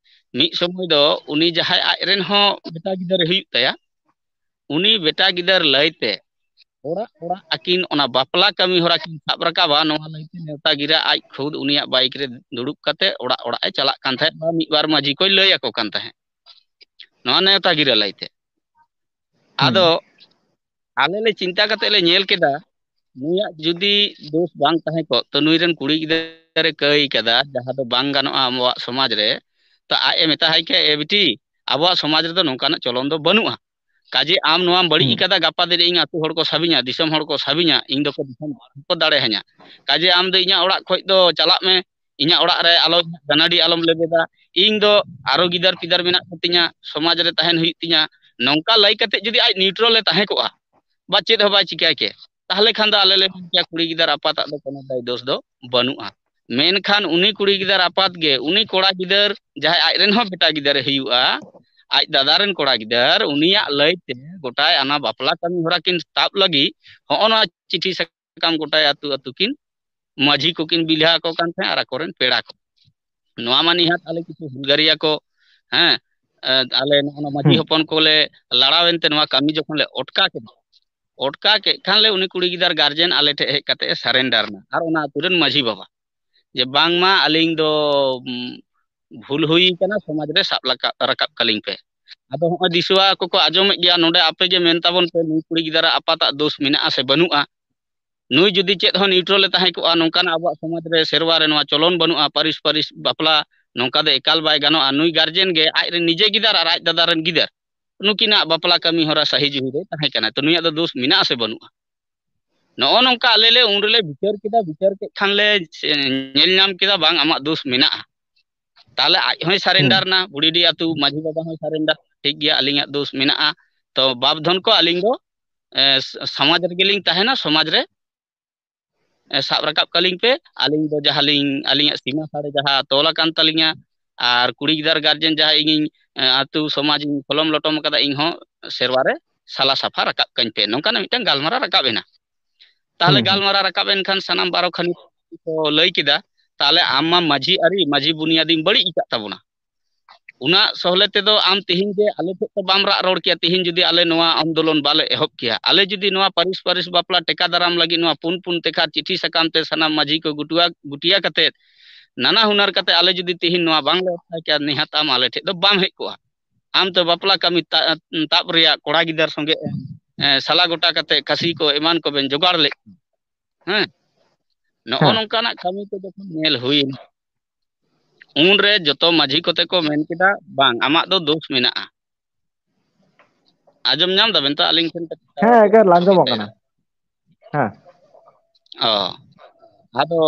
ᱢᱤᱫ ᱥᱚᱢᱚᱭ ᱫᱚ ᱩᱱᱤ ᱡᱟᱦᱟᱸᱭ ᱟᱡ ᱨᱮᱱ ᱦᱚᱸ ᱵᱮᱴᱟ ᱜᱤᱫᱟᱹᱨ ᱦᱩᱭᱩᱜ ᱛᱟᱭᱟ, ᱩᱱᱤ ᱵᱮᱴᱟ ᱜᱤᱫᱟᱹᱨ ᱞᱟᱹᱭᱛᱮ ᱚᱲᱟᱜ ᱚᱲᱟᱜ ᱟᱹᱠᱤᱱ ᱚᱱᱟ ᱵᱟᱯᱞᱟ ᱠᱟᱹᱢᱤ ᱦᱚᱨᱟ ᱠᱤᱱ ᱥᱟᱵ ᱨᱟᱠᱟᱵᱟ᱾ ᱱᱚᱣᱟ ᱞᱟᱹᱭᱛᱮ ᱱᱮᱣᱛᱟ ᱜᱤᱨᱟᱹ ᱟᱡ ᱠᱷᱩᱫ ᱩᱱᱤᱭᱟᱜ ᱵᱟᱭᱤᱠ ᱨᱮ ᱫᱩᱲᱩᱵ ᱠᱟᱛᱮ ᱚᱲᱟᱜ ᱚᱲᱟᱜ ᱮ ᱪᱟᱞᱟᱜ ᱠᱟᱱ ᱛᱟᱦᱮᱸᱫ, ᱵᱟ ᱢᱤᱫ ᱵᱟᱨ ᱢᱟᱹᱡᱷᱤ ᱠᱚᱭ ᱞᱟᱹᱭ ᱟᱠᱚ ᱠᱟᱱ ᱛᱟᱦᱮᱸᱫ ᱱᱚᱣᱟ ᱱᱮᱣᱛᱟ ᱜᱤᱨᱟᱹ ᱞᱟᱹᱭᱛᱮ᱾ ᱦᱩᱸ᱾ ᱟᱫᱚ ᱟᱞᱮ ᱞᱮ ᱪᱤᱱᱛᱟ ᱠᱟᱛᱮ ᱞᱮ ᱧᱮᱞ ᱠᱮᱫᱟ, ᱱᱩᱭᱟᱜ ᱡᱩᱫᱤ ᱫᱳᱥ ᱵᱟᱝ ᱛᱟᱦᱮᱸ ᱠᱚᱜ, ᱛᱚ ᱱᱩᱭ ᱨᱮᱱ ᱠᱩᱲᱤ ᱜᱤᱫᱽᱨᱟᱹ ᱠᱟᱹᱭ ᱠᱟᱫᱟ, ᱡᱟᱦᱟᱸ ᱫᱚ ᱵᱟᱝ ᱜᱟᱱᱚᱜᱼᱟ ᱟᱵᱚᱣᱟᱜ ᱥᱚᱢᱟᱡᱽ ᱨᱮ᱾ ᱛᱚ ᱟᱡ ᱮ ᱢᱮᱛᱟᱦᱟᱭ ᱠᱮᱭᱟ, "ᱮ ᱵᱤᱴᱤ, ᱟᱵᱚᱣᱟᱜ ᱥᱚᱢᱟᱡᱽ ᱨᱮᱫᱚ ᱱᱚᱝᱠᱟᱱᱟᱜ ᱪᱚᱞᱚᱱ ᱫᱚ ᱵᱟᱹᱱᱩᱜᱼᱟ᱾ ᱠᱟᱡᱮ ᱟᱢ ᱱᱚᱣᱟᱢ ᱵᱟᱹᱲᱤᱡ ᱦᱩᱸ᱾ ᱟᱠᱟᱫᱟ, ᱜᱟᱯᱟ ᱫᱤᱱ ᱤᱧ ᱟᱹᱛᱩ ᱦᱚᱲ ᱠᱚ ᱥᱟᱵᱤᱧᱟ, ᱫᱤᱥᱚᱢ ᱦᱚᱲ ᱠᱚ ᱥᱟᱵᱤᱧᱟ, ᱤᱧ ᱫᱚᱠᱚ ᱫᱤᱥᱚᱢ ᱠᱚ ᱫᱟᱲᱮ ᱦᱟᱹᱧᱟ᱾ ᱠᱟᱡᱮ ᱟᱢ ᱫᱚ ᱤᱧᱟᱹᱜ ᱚᱲᱟᱜ ᱠᱷᱚᱡ ᱫᱚ ᱪᱟᱞᱟᱜ ᱢᱮ, ᱤᱧᱟᱹᱜ ᱚᱲᱟᱜ ᱨᱮ ᱟᱞᱚ ᱜᱟᱹᱱᱟᱰᱤ ᱟᱞᱚᱢ ᱞᱮᱵᱮᱫᱟ, ᱤᱧ ᱫᱚ ᱟᱨᱚ ᱜᱤᱫᱟᱹᱨ ᱯᱤᱫᱟᱹᱨ ᱢᱮᱱᱟᱜ ᱠᱚᱛᱤᱧᱟ, ᱥᱚᱢᱟᱡᱽ ᱨᱮ ᱛᱟᱦᱮᱱ ᱦᱩᱭᱩᱜ ᱛᱤᱧᱟ᱾" ᱱᱚᱝᱠᱟ ᱞᱟᱹᱭ ᱠᱟᱛᱮ ᱡᱩᱫᱤ ᱟᱡ ᱱᱤᱭᱩᱴᱨᱟᱞ ᱮ ᱛᱟᱦᱮᱸ ᱠᱚᱜᱼᱟ, ᱵᱟ ᱪᱮᱫ ᱦᱚᱸ ᱵᱟᱭ ᱪᱤᱠᱟᱹᱭ ᱠᱮ, ᱛᱟᱦᱚᱞᱮ ᱠᱷᱟᱱ ᱫᱚ ᱟᱞᱮ ᱞᱮ ᱢᱮᱱ ᱠᱮᱭᱟ ᱠᱩᱲᱤ ᱜᱤᱫᱟᱹᱨ ᱟᱯᱟᱛᱟᱜ ᱫᱚ ᱠᱳᱱᱳ ᱫᱟᱭ ᱫᱳᱥ ᱫᱚ ᱵᱟᱹᱱᱩᱜᱼᱟ᱾ ᱢᱮᱱᱠᱷᱟᱱ ᱩᱱᱤ ᱠᱩᱲᱤ ᱜᱤᱫᱟᱹᱨ ᱟᱯᱟᱛ ᱜᱮ ᱩᱱᱤ ᱠᱚᱲᱟ ᱜᱤᱫᱟᱹᱨ ᱡᱟᱦᱟᱸᱭ ᱟᱡ ᱨᱮᱱ ᱦᱚᱸ ᱵᱮᱴᱟ ᱜᱤᱫᱟᱹᱨᱮ ᱦᱩᱭᱩᱜᱼᱟ, ᱟᱡ ᱫᱟᱫᱟ ᱨᱮᱱ ᱠᱚᱲᱟ ᱜᱤᱫᱟᱹᱨ ᱩᱱᱤᱭᱟᱜ ᱞᱟᱹᱭ ᱛᱮ ᱜᱚᱴᱟᱭ ᱚᱱᱟ ᱵᱟᱯᱞᱟ ᱠᱟᱹᱢᱤ ᱦᱚᱨᱟ ᱠᱤᱱ ᱛᱟᱵ ᱞᱟᱹᱜᱤᱫ ᱦᱚᱸᱜᱼᱚ ᱱᱚᱣᱟ ᱪᱤᱴᱷᱤ ᱥᱟᱠᱟᱢ ᱜᱚᱴᱟᱭ ᱟᱹᱛᱩ ᱟᱹᱛᱩ ᱠᱤᱱ ᱢᱟᱹᱡᱷᱤ ᱠᱚᱠᱤᱱ ᱵᱤᱞᱦᱟ ᱟᱠᱚ ᱠᱟᱱ ᱛᱟᱦᱮᱸᱫ ᱟᱨ ᱟᱠᱚᱨᱮᱱ ᱯᱮᱲᱟ ᱠᱚ᱾ ᱱᱚᱣᱟ ᱢᱟ ᱱᱤᱦᱟᱹᱛ ᱟᱞᱮ ᱠᱤᱪᱷᱩ ᱦᱩᱞᱜᱟᱹᱨᱤᱭᱟ ᱠᱚ, ᱦᱮᱸ, ᱮ, ᱟᱞᱮ ᱱᱚᱜᱼᱚ ᱱᱚᱣᱟ ᱢᱟᱹᱡᱷᱤ ᱦᱩᱸ᱾ ᱦᱚᱯᱚᱱ ᱠᱚᱞᱮ ᱞᱟᱲᱟᱣ ᱮᱱᱛᱮ ᱱᱚᱣᱟ ᱠᱟᱹᱢᱤ ᱡᱚᱠᱷᱚᱱ ᱞᱮ ᱚᱴᱠᱟ ᱠᱮᱫᱟ, ᱚᱴᱠᱟ ᱠᱮᱫ ᱠᱷᱟᱱ ᱞᱮ ᱩᱱᱤ ᱠᱩᱲᱤ ᱜᱤᱫᱟᱹᱨ ᱜᱟᱨᱡᱮᱱ ᱟᱞᱮ ᱴᱷᱮᱱ ᱦᱮᱡ ᱠᱟᱛᱮ ᱮ surrender ᱮᱱᱟ ᱟᱨ ᱚᱱᱟ ᱟᱹᱛᱩ ᱨᱮᱱ ᱢᱟᱹᱡᱷᱤ ᱵᱟᱵᱟ ᱡᱮ ᱵᱟᱝᱢᱟ ᱟᱹᱞᱤᱧ ᱫᱚ, ᱩᱢ, ᱵᱷᱩᱞ ᱦᱩᱭ ᱠᱟᱱᱟ, ᱥᱚᱢᱟᱡᱽ ᱨᱮ ᱥᱟᱵ ᱞᱟᱠᱟ-, ᱨᱟᱠᱟᱵ ᱠᱟᱹᱞᱤᱧ ᱯᱮ᱾ ᱟᱫᱚ ᱦᱚᱸᱜᱼᱚᱭ ᱫᱤᱥᱩᱣᱟ ᱠᱚᱠᱚ ᱟᱸᱡᱚᱢᱮᱫ ᱜᱮᱭᱟ, ᱱᱚᱰᱮ ᱟᱯᱮ ᱜᱮ ᱢᱮᱱ ᱛᱟᱵᱚᱱ ᱯᱮ, ᱱᱩᱭ ᱠᱩᱲᱤ ᱜᱤᱫᱽᱨᱟᱹ ᱟᱯᱟᱛᱟᱜ ᱫᱳᱥ ᱢᱮᱱᱟᱜᱼᱟ ᱥᱮ ᱵᱟᱹᱱᱩᱜᱼᱟ? ᱱᱩᱭ ᱡᱩᱫᱤ ᱪᱮᱫ ᱦᱚᱸ neutral ᱮ ᱛᱟᱦᱮᱸ ᱠᱚᱜᱼᱟ, ᱱᱚᱝᱠᱟᱱᱟᱜ ᱟᱵᱚᱣᱟᱜ ᱥᱚᱢᱟᱡᱽ ᱨᱮ, ᱥᱮᱨᱣᱟ ᱨᱮ ᱱᱚᱣᱟ ᱪᱚᱞᱚᱱ ᱵᱟᱹᱱᱩᱜᱼᱟ, ᱯᱟᱹᱨᱤᱥ ᱯᱟᱹᱨᱤᱥ ᱵᱟᱯᱞᱟ ᱱᱚᱝᱠᱟ ᱫᱚ ᱮᱠᱟᱞ ᱵᱟᱭ ᱜᱟᱱᱚᱜᱼᱟ᱾ ᱱᱩᱭ ᱜᱟᱨᱡᱮᱱ ᱜᱮ ᱟᱡ ᱨᱮᱱ ᱱᱤᱡᱮ ᱜᱤᱫᱟᱹᱨ ᱟᱨ ᱟᱡ ᱫᱟᱫᱟ ᱨᱮᱱ ᱜᱤᱫᱟᱹᱨ, ᱱᱩᱠᱤᱱᱟᱜ ᱵᱟᱯᱞᱟ ᱠᱟᱹᱢᱤ ᱦᱚᱨᱟ ᱥᱟᱹᱦᱤ ᱡᱩᱦᱤ ᱨᱮ ᱛᱟᱦᱮᱸ ᱠᱟᱱᱟ, ᱛᱚ ᱱᱩᱭᱟᱜ ᱫᱚ ᱫᱳᱥ ᱢᱮᱱᱟᱜᱼᱟ ᱥᱮ ᱵᱟᱹᱱᱩᱜᱼᱟ? ᱱᱚᱜᱼᱚ ᱱᱚᱝᱠᱟ ᱟᱞᱮ ᱞᱮ ᱩᱱ ᱨᱮᱞᱮ ᱵᱤᱪᱟᱹᱨ ᱠᱮᱫᱟ, ᱵᱤᱪᱟᱹᱨ ᱠᱮᱫ ᱠᱷᱟᱱ ᱞᱮ ᱧᱮᱞ ᱧᱟᱢ ᱠᱮᱫᱟ ᱵᱟᱝ, ᱟᱢᱟᱜ ᱫᱳᱥ ᱢᱮᱱᱟᱜᱼᱟ᱾ ᱛᱟᱦᱞᱮ ᱟᱡ ᱦᱚᱸᱭ surrender ᱮᱱᱟ, ᱵᱩᱰᱷᱤᱰᱤ ᱟᱹᱛᱩ ᱢᱟᱹᱡᱷᱤ ᱵᱟᱵᱟ ᱦᱚᱸᱭ surrender, ᱴᱷᱤᱠ ᱜᱮᱭᱟ, ᱟᱹᱞᱤᱧᱟᱜ ᱫᱳᱥ ᱢᱮᱱᱟᱜᱼᱟ, ᱛᱚ ᱵᱟᱯ ᱫᱷᱚᱱ ᱠᱚ ᱟᱹᱞᱤᱧ ᱫᱚ, ᱮ, ᱥ-, ᱥᱚᱢᱟᱡᱽ ᱨᱮᱜᱮ ᱞᱤᱧ ᱛᱟᱦᱮᱱᱟ, ᱥᱚᱢᱟᱡᱽ ᱨᱮ, ᱮ, ᱥᱟᱵ ᱨᱟᱠᱟᱵ ᱠᱟᱹᱞᱤᱧ ᱯᱮ, ᱟᱹᱞᱤᱧ ᱫᱚ ᱡᱟᱦᱟᱸ ᱞᱤᱧ, ᱟᱹᱞᱤᱧᱟᱜ ᱥᱤᱢᱟᱹ ᱥᱟᱹᱲᱮ ᱡᱟᱦᱟᱸ ᱛᱚᱞ ᱟᱠᱟᱱ ᱛᱟᱹᱞᱤᱧᱟ, ᱟᱨ ᱠᱩᱲᱤ ᱜᱤᱫᱟᱹᱨ ᱜᱟᱨᱡᱮᱱ ᱡᱟᱦᱟᱸ ᱤᱧᱤᱧ, ᱮ, ᱟᱹᱛᱩ ᱥᱚᱢᱟᱡᱽ ᱤᱧ ᱠᱚᱞᱚᱢ ᱞᱚᱴᱚᱢ ᱟᱠᱟᱫᱟ, ᱤᱧ ᱦᱚᱸ ᱥᱮᱨᱣᱟ ᱨᱮ ᱥᱟᱞᱟ ᱥᱟᱯᱷᱟ ᱨᱟᱠᱟᱵ ᱠᱟᱹᱧ ᱯᱮ, ᱱᱚᱝᱠᱟᱱᱟᱜ ᱢᱤᱫᱴᱟᱝ ᱜᱟᱞᱢᱟᱨᱟᱣ ᱨᱟᱠᱟᱵ ᱮᱱᱟ᱾ ᱛᱟᱦᱞᱮ ᱦᱩᱸ, ᱦᱩᱸ᱾ ᱜᱟᱞᱢᱟᱨᱟᱣ ᱨᱟᱠᱟᱵ ᱮᱱ ᱠᱷᱟᱱ ᱥᱟᱱᱟᱢ ᱵᱟᱨᱚ ᱠᱷᱟᱱᱤ ᱠᱚ ᱞᱟᱹᱭ ᱠᱮᱫᱟ, ᱛᱟᱦᱞᱮ ᱟᱢ ᱢᱟ ᱢᱟᱹᱡᱷᱤ ᱟᱹᱨᱤ, ᱢᱟᱹᱡᱷᱤ ᱵᱩᱱᱤᱭᱟᱹᱫᱤᱢ ᱵᱟᱹᱲᱤᱡ ᱟᱠᱟᱫ ᱛᱟᱵᱚᱱᱟ᱾ ᱚᱱᱟ ᱥᱚᱦᱞᱮ ᱛᱮᱫᱚ ᱟᱢ ᱛᱤᱦᱤᱧ ᱡᱮ ᱟᱞᱮ ᱴᱷᱮᱱ ᱫᱚ ᱵᱟᱢ ᱨᱟᱜ ᱨᱚᱲ ᱠᱮᱭᱟ, ᱛᱤᱦᱤᱧ ᱡᱩᱫᱤ ᱟᱞᱮ ᱱᱚᱣᱟ ᱟᱱᱫᱳᱞᱚᱱ ᱵᱟᱞᱮ ᱮᱦᱚᱵ ᱠᱮᱭᱟ, ᱟᱞᱮ ᱡᱩᱫᱤ ᱱᱚᱣᱟ ᱯᱟᱹᱨᱤᱥ ᱯᱟᱹᱨᱤᱥ ᱵᱟᱯᱞᱟ ᱴᱮᱠᱟ ᱫᱟᱨᱟᱢ ᱞᱟᱹᱜᱤᱫ ᱱᱚᱣᱟ ᱯᱩᱱ ᱯᱩᱱ ᱛᱮᱠᱷᱟ ᱪᱤᱴᱷᱤ ᱥᱟᱠᱟᱢ ᱛᱮ ᱥᱟᱱᱟᱢ ᱢᱟᱹᱡᱷᱤ ᱠᱚ ᱜᱩᱴᱩᱣᱟ-, ᱜᱩᱴᱤᱭᱟ ᱠᱟᱛᱮ, ᱱᱟᱱᱟ ᱦᱩᱱᱟᱹᱨ ᱠᱟᱛᱮ ᱟᱞᱮ ᱡᱩᱫᱤ ᱛᱤᱦᱤᱧ ᱱᱚᱣᱟ ᱵᱟᱝᱞᱮ ᱚᱴᱠᱟᱭ ᱠᱮᱭᱟ, ᱱᱤᱦᱟᱹᱛ ᱟᱢ ᱟᱞᱮ ᱴᱷᱮᱱ ᱫᱚ ᱵᱟᱢ ᱦᱮᱡ ᱠᱚᱜᱼᱟ᱾ ᱟᱢ ᱛᱚ ᱵᱟᱯᱞᱟ ᱠᱟᱹᱢᱤ ᱛᱟ-, ᱛᱟᱵ ᱨᱮᱭᱟᱜ ᱠᱚᱲᱟ ᱜᱤᱫᱟᱹᱨ ᱥᱚᱸᱜᱮ, ᱮ, ᱥᱟᱞᱟ ᱜᱚᱴᱟ ᱠᱟᱛᱮ ᱠᱷᱟᱹᱥᱤ ᱠᱚ ᱮᱢᱟᱱ ᱠᱚᱵᱮᱱ ᱡᱚᱜᱟᱲ ᱞᱮᱫ ᱠᱚᱣᱟ᱾ ᱦᱮᱸ, ᱱᱚᱜᱼᱚ ᱦᱮᱸ᱾ ᱱᱚᱝᱠᱟᱱᱟᱜ ᱠᱟᱹᱢᱤ ᱠᱚ ᱡᱚᱠᱷᱚᱱ ᱧᱮᱞ ᱦᱩᱭᱮᱱᱟ, ᱩᱱᱨᱮ ᱡᱚᱛᱚ ᱢᱟᱹᱡᱷᱤ ᱠᱚᱛᱮ ᱠᱚ ᱢᱮᱱ ᱠᱮᱫᱟ, "ᱵᱟᱝ, ᱟᱢᱟᱜ ᱫᱚ ᱫᱳᱥ ᱢᱮᱱᱟᱜᱼᱟ᱾" ᱟᱸᱡᱚᱢ ᱧᱟᱢ ᱫᱟᱵᱮᱱ ᱛᱚ ᱟᱹᱞᱤᱧ ᱴᱷᱮᱱ ᱠᱟᱹᱴᱤᱡ ᱦᱮᱸ, ᱴᱟᱣᱟᱨ ᱮᱠᱟᱞ ᱟᱸᱡᱚᱢᱚᱜ ᱠᱟᱱᱟ᱾ ᱦᱮᱸ᱾ ᱚ, ᱟᱫᱚ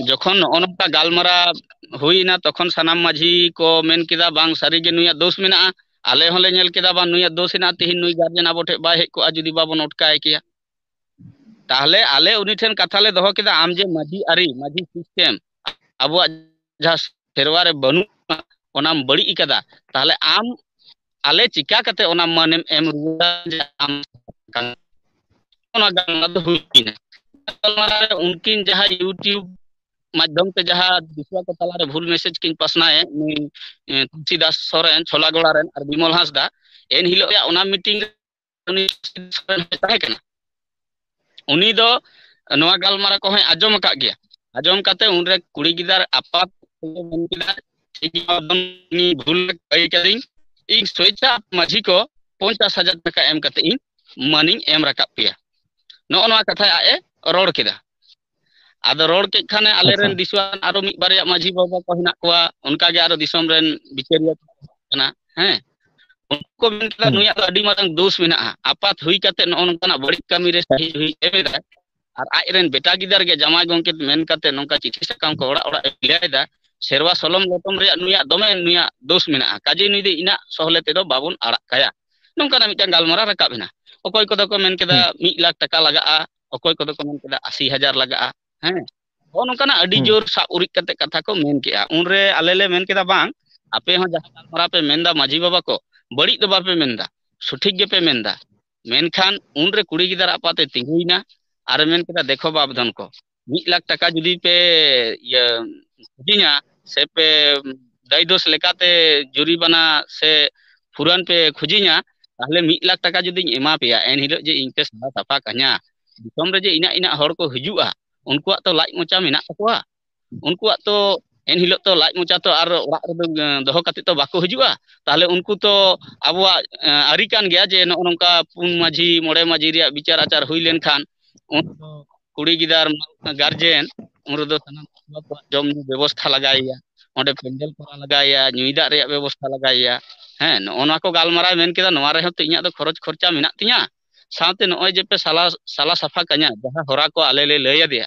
ᱡᱚᱠᱷᱚᱱ ᱱᱚᱜᱼᱚ ᱱᱚᱝᱠᱟ ᱜᱟᱞᱢᱟᱨᱟᱣ ᱦᱩᱭᱱᱟ, ᱛᱚᱠᱷᱚᱱ ᱥᱟᱱᱟᱢ ᱢᱟᱹᱡᱷᱤ ᱠᱚ ᱢᱮᱱ ᱠᱮᱫᱟ, "ᱵᱟᱝ, ᱥᱟᱹᱨᱤᱜᱮ ᱱᱩᱭᱟᱜ ᱫᱳᱥ ᱢᱮᱱᱟᱜᱼᱟ, ᱟᱞᱮ ᱦᱚᱸᱞᱮ ᱧᱮᱞ ᱠᱮᱫᱟ, ᱵᱟᱝ, ᱱᱩᱭᱟᱜ ᱫᱳᱥ ᱦᱮᱱᱟᱜᱼᱟ, ᱛᱮᱦᱮᱧ ᱱᱩᱭ ᱜᱟᱨᱡᱮᱱ ᱟᱵᱚ ᱴᱷᱮᱱ ᱵᱟᱭ ᱦᱮᱡ ᱠᱚᱜᱼᱟ ᱡᱩᱫᱤ ᱵᱟᱵᱚᱱ ᱚᱴᱠᱟᱭ ᱠᱮᱭᱟ᱾" ᱛᱟᱦᱞᱮ ᱟᱞᱮ ᱩᱱᱤ ᱴᱷᱮᱱ ᱠᱟᱛᱷᱟ ᱞᱮ ᱫᱚᱦᱚ ᱠᱮᱫᱟ, ᱟᱢ ᱡᱮ ᱢᱟᱹᱡᱷᱤ ᱟᱹᱨᱤ, ᱢᱟᱹᱡᱷᱤ system ᱟᱵᱚᱣᱟᱜ ᱡᱟᱦᱟᱸ ᱥᱮᱨᱣᱟ ᱨᱮ ᱵᱟᱹᱱᱩᱜᱼᱟ, ᱚᱱᱟᱢ ᱵᱟᱹᱲᱤᱡ ᱠᱟᱫᱟ, ᱛᱟᱦᱞᱮ ᱟᱢ ᱟᱞᱮ ᱪᱤᱠᱟ ᱠᱟᱛᱮ ᱚᱱᱟ ᱢᱟᱹᱱᱮᱢ ᱮᱢ ᱨᱩᱣᱟᱹᱲᱟ ᱡᱮ ᱟᱢ ᱠᱟᱱᱟ? ᱚᱱᱟ ᱜᱟᱞᱢᱟᱨᱟᱣ ᱫᱚ ᱦᱩᱭ ᱮᱱᱟ᱾ ᱜᱟᱞᱢᱟᱨᱟᱣ ᱨᱮ ᱩᱱᱠᱤᱱ ᱡᱟᱦᱟᱸ YouTube ᱢᱟᱫᱽᱫᱷᱚᱢ ᱛᱮ ᱡᱟᱦᱟᱸ ᱫᱤᱥᱩᱣᱟ ᱠᱚ ᱛᱟᱞᱟᱨᱮ ᱵᱷᱩᱞ message ᱠᱤᱱ ᱯᱟᱥᱱᱟᱣᱮᱫ, ᱱᱩᱭ, ᱮ, ᱛᱩᱞᱥᱤᱫᱟᱥ ᱥᱚᱨᱮᱱ ᱪᱷᱚᱞᱟᱜᱚᱲᱟ ᱨᱮᱱ ᱟᱨ ᱵᱤᱢᱚᱞ ᱦᱟᱸᱥᱫᱟ, ᱮᱱ ᱦᱤᱞᱳᱜ ᱨᱮᱭᱟᱜ ᱚᱱᱟ meeting ᱨᱮ ᱩᱱᱤ ᱛᱩᱞᱥᱤᱫᱟᱥ ᱥᱚᱨᱮᱱ ᱦᱚᱸᱭ ᱛᱟᱦᱮᱸ ᱠᱟᱱᱟ᱾ ᱩᱱᱤ ᱫᱚ ᱱᱚᱣᱟ ᱜᱟᱞᱢᱟᱨᱟᱣ ᱠᱚᱦᱚᱸᱭ ᱟᱸᱡᱚᱢ ᱟᱠᱟᱫ ᱜᱮᱭᱟ᱾ ᱟᱸᱡᱚᱢ ᱠᱟᱛᱮ ᱩᱱᱨᱮ ᱠᱩᱲᱤ ᱜᱤᱫᱟᱹᱨ ᱟᱯᱟᱛ ᱢᱮᱱ ᱠᱮᱫᱟ, "ᱴᱷᱤᱠ ᱜᱮᱭᱟ, ᱵᱟᱵᱟ, ᱤᱧ ᱵᱷᱩᱞ ᱠᱟᱹᱭ ᱠᱟᱹᱫᱟᱹᱧ, ᱤᱧ ᱥᱚᱭᱪᱟ ᱢᱟᱹᱡᱷᱤ ᱠᱚ ᱯᱚᱧᱪᱟᱥ ᱦᱟᱡᱟᱨ ᱴᱟᱠᱟ ᱮᱢ ᱠᱟᱛᱮ ᱤᱧ ᱢᱟᱹᱱᱤᱧ ᱮᱢ ᱨᱟᱠᱟᱵ ᱯᱮᱭᱟ᱾" ᱱᱚᱜᱼᱚ ᱱᱚᱣᱟ ᱠᱟᱛᱷᱟ ᱟᱡ ᱮ ᱨᱚᱲ ᱠᱮᱫᱟ᱾ ᱟᱫᱚ ᱨᱚᱲ ᱠᱮᱫ ᱠᱷᱟᱱᱮ ᱟᱞᱮᱨᱮᱱ ᱟᱪᱪᱷᱟ᱾ ᱫᱤᱥᱩᱣᱟᱱ ᱟᱨᱚ ᱢᱤᱫ ᱵᱟᱨᱭᱟ ᱢᱟᱹᱡᱷᱤ ᱵᱟᱵᱟ ᱠᱚ ᱦᱮᱱᱟᱜ ᱠᱚᱣᱟ, ᱚᱱᱠᱟᱜᱮ ᱟᱨᱚ ᱫᱤᱥᱚᱢ ᱨᱮᱱ ᱵᱤᱪᱟᱹᱨᱤᱭᱟᱹ ᱠᱚ ᱠᱟᱱᱟ, ᱦᱮᱸ, ᱩᱱᱠᱩ ᱠᱚ ᱢᱮᱱ ᱠᱮᱫᱟ, ᱦᱩᱸ᱾ ᱱᱩᱭᱟᱜ ᱫᱚ ᱟᱹᱰᱤ ᱢᱟᱨᱟᱝ ᱫᱳᱥ ᱢᱮᱱᱟᱜᱼᱟ, ᱟᱯᱟᱛ ᱦᱩᱭ ᱠᱟᱛᱮ ᱱᱚᱜᱼᱚ ᱱᱚᱝᱠᱟᱱᱟᱜ ᱵᱟᱹᱲᱤᱡ ᱠᱟᱹᱢᱤ ᱨᱮ ᱥᱟᱹᱦᱤ ᱦᱩᱭ ᱮᱢ ᱮᱫᱟᱭ, ᱟᱨ ᱟᱡᱨᱮᱱ ᱵᱮᱴᱟ ᱜᱤᱫᱟᱹᱨ ᱜᱮ ᱡᱟᱶᱟᱭ ᱜᱚᱝᱠᱮ ᱢᱮᱱ ᱠᱟᱛᱮ ᱱᱚᱝᱠᱟ ᱪᱤᱴᱷᱤ ᱥᱟᱠᱟᱢ ᱠᱚ ᱚᱲᱟᱜ ᱚᱲᱟᱜ ᱮ ᱵᱷᱮᱡᱟᱭᱮᱫᱟ, ᱥᱮᱨᱣᱟ ᱥᱚᱞᱚᱢ ᱞᱚᱴᱚᱢ ᱨᱮᱭᱟᱜ ᱱᱩᱭᱟᱜ ᱫᱚᱢᱮ ᱱᱩᱭᱟᱜ ᱫᱳᱥ ᱢᱮᱱᱟᱜᱼᱟ, ᱠᱟᱡᱮ ᱱᱩᱭ ᱫᱚ ᱤᱱᱟᱜ ᱥᱚᱦᱞᱮ ᱛᱮᱫᱚ ᱵᱟᱵᱚᱱ ᱟᱲᱟᱜ ᱠᱟᱭᱟ᱾ ᱱᱚᱝᱠᱟᱱᱟᱜ ᱢᱤᱫᱴᱟᱝ ᱜᱟᱞᱢᱟᱨᱟᱣ ᱨᱟᱠᱟᱵ ᱮᱱᱟ᱾ ᱚᱠᱚᱭ ᱠᱚᱫᱚ ᱠᱚ ᱢᱮᱱ ᱠᱮᱫᱟ ᱦᱩᱸ᱾ ᱢᱤᱫ ᱞᱟᱠᱷ ᱴᱟᱠᱟ ᱞᱟᱜᱟᱜᱼᱟ, ᱚᱠᱚᱭ ᱠᱚᱫᱚ ᱠᱚ ᱢᱮᱱ ᱠᱮᱫᱟ ᱟᱥᱤ ᱦᱟᱡᱟᱨ ᱞᱟᱜᱟᱜᱼᱟ, ᱦᱮᱸ, ᱱᱚᱜᱼᱚ ᱱᱚᱝᱠᱟᱱᱟᱜ ᱟᱹᱰᱤ ᱦᱩᱸ᱾ ᱡᱳᱨ ᱥᱟᱵ ᱩᱨᱤᱡ ᱠᱟᱛᱮ ᱠᱟᱛᱷᱟ ᱠᱚ ᱢᱮᱱ ᱠᱮᱜᱼᱟ᱾ ᱩᱱᱨᱮ ᱟᱞᱮ ᱞᱮ ᱢᱮᱱ ᱠᱮᱫᱟ, ᱵᱟᱝ, ᱟᱯᱮ ᱦᱚᱸ ᱡᱟᱦᱟᱸ ᱜᱟᱞᱢᱟᱨᱟᱣ ᱯᱮ ᱢᱮᱱᱫᱟ ᱢᱟᱹᱡᱷᱤ ᱵᱟᱵᱟ ᱠᱚ, ᱵᱟᱹᱲᱤᱡ ᱫᱚ ᱵᱟᱯᱮ ᱢᱮᱱᱫᱟ, ᱥᱚᱴᱷᱤᱠ ᱜᱮᱯᱮ ᱢᱮᱱᱫᱟ᱾ ᱢᱮᱱᱠᱷᱟᱱ ᱩᱱᱨᱮ ᱠᱩᱲᱤ ᱜᱤᱫᱟᱹᱨ ᱟᱯᱟᱛᱮ ᱛᱤᱸᱜᱩᱭᱮᱱᱟ ᱟᱨᱮ ᱢᱮᱱ ᱠᱮᱫᱟ, ᱫᱮᱠᱷᱚ ᱵᱟᱯ ᱫᱷᱚᱱ ᱠᱚ, ᱢᱤᱫ ᱞᱟᱠᱷ ᱴᱟᱠᱟ ᱡᱩᱫᱤ ᱯᱮ, ᱤᱭᱟᱹ, ᱠᱷᱚᱡᱤᱧᱟ ᱥᱮ ᱯᱮ ᱫᱟᱭ ᱫᱳᱥ ᱞᱮᱠᱟᱛᱮ ᱡᱩᱨᱤᱢᱟᱱᱟ ᱥᱮ ᱯᱷᱩᱨᱟᱱ ᱯᱮ ᱠᱷᱚᱡᱤᱧᱟ, ᱛᱟᱦᱞᱮ ᱢᱤᱫ ᱞᱟᱠᱷ ᱴᱟᱠᱟ ᱡᱩᱫᱤᱧ ᱮᱢᱟ ᱯᱮᱭᱟ, ᱮᱱ ᱦᱤᱞᱳᱜ ᱡᱮ ᱤᱧ ᱯᱮ ᱥᱟᱞᱟ ᱥᱟᱯᱷᱟ ᱠᱟᱹᱧᱟ, ᱫᱤᱥᱚᱢ ᱨᱮ ᱡᱮ ᱤᱱᱟᱜ ᱤᱱᱟᱜ ᱦᱚᱲ ᱠᱚ ᱦᱤᱡᱩᱜᱼᱟ, ᱩᱱᱠᱩᱣᱟᱜ ᱛᱚ ᱞᱟᱡ ᱢᱚᱪᱟ ᱢᱮᱱᱟᱜ ᱛᱟᱠᱚᱣᱟ, ᱩᱱᱠᱩᱣᱟᱜ ᱛᱚ ᱮᱱ ᱦᱤᱞᱳᱜ ᱛᱚ ᱞᱟᱡ ᱢᱚᱪᱟ ᱛᱚ ᱟᱨ ᱚᱲᱟᱜ ᱨᱮᱫᱚ, ᱮ, ᱫᱚᱦᱚ ᱠᱟᱛᱮ ᱛᱚ ᱵᱟᱠᱚ ᱦᱤᱡᱩᱜᱼᱟ᱾ ᱛᱟᱦᱞᱮ ᱩᱱᱠᱩ ᱛᱚ ᱟᱵᱚᱣᱟᱜ, ᱮ, ᱟᱹᱨᱤ ᱠᱟᱱ ᱜᱮᱭᱟ ᱡᱮ ᱱᱚᱜᱼᱚ ᱱᱚᱝᱠᱟ ᱯᱩᱱ ᱢᱟᱹᱡᱷᱤ, ᱢᱚᱬᱮ ᱢᱟᱹᱡᱷᱤ ᱨᱮᱭᱟᱜ ᱵᱤᱪᱟᱨ ᱟᱪᱟᱨ ᱦᱩᱭ ᱞᱮᱱᱠᱷᱟᱱ ᱩᱱ ᱫᱚ ᱠᱩᱲᱤ ᱜᱤᱫᱟᱹᱨ ᱜᱟᱨᱡᱮᱱ ᱩᱱ ᱨᱮᱫᱚ ᱥᱟᱱᱟᱢ ᱠᱚᱣᱟᱜ ᱡᱚᱢ ᱧᱩ ᱵᱮᱵᱚᱥᱛᱷᱟ ᱞᱟᱜᱟᱭᱮᱭᱟ, ᱚᱸᱰᱮ ᱯᱮᱱᱰᱮᱞ ᱠᱚᱨᱟᱣ ᱞᱟᱜᱟᱭᱮᱭᱟ, ᱧᱩᱭ ᱫᱟᱜ ᱨᱮᱭᱟᱜ ᱵᱮᱵᱚᱥᱛᱷᱟ ᱞᱟᱜᱟᱭᱮᱭᱟ᱾ ᱦᱮᱸ, ᱱᱚᱜᱼᱚ ᱱᱚᱣᱟ ᱠᱚ ᱜᱟᱞᱢᱟᱨᱟᱣ ᱢᱮᱱ ᱠᱮᱫᱟ, ᱱᱚᱣᱟ ᱨᱮᱦᱚᱸ ᱛᱚ ᱤᱧᱟᱹᱜ ᱫᱚ ᱠᱷᱚᱨᱚᱪ ᱠᱷᱚᱨᱪᱟ ᱢᱮᱱᱟᱜ ᱛᱤᱧᱟ᱾ ᱥᱟᱶᱛᱮ ᱱᱚᱜᱼᱚᱭ ᱡᱮ ᱯᱮ ᱥᱟᱞᱟ, ᱥᱟᱞᱟ ᱥᱟᱯᱷᱟ ᱠᱟᱹᱧᱟ, ᱡᱟᱦᱟᱸ ᱦᱚᱨᱟ ᱠᱚ ᱟᱞᱮ ᱞᱮ ᱞᱟᱹᱭ ᱟᱫᱮᱭᱟ,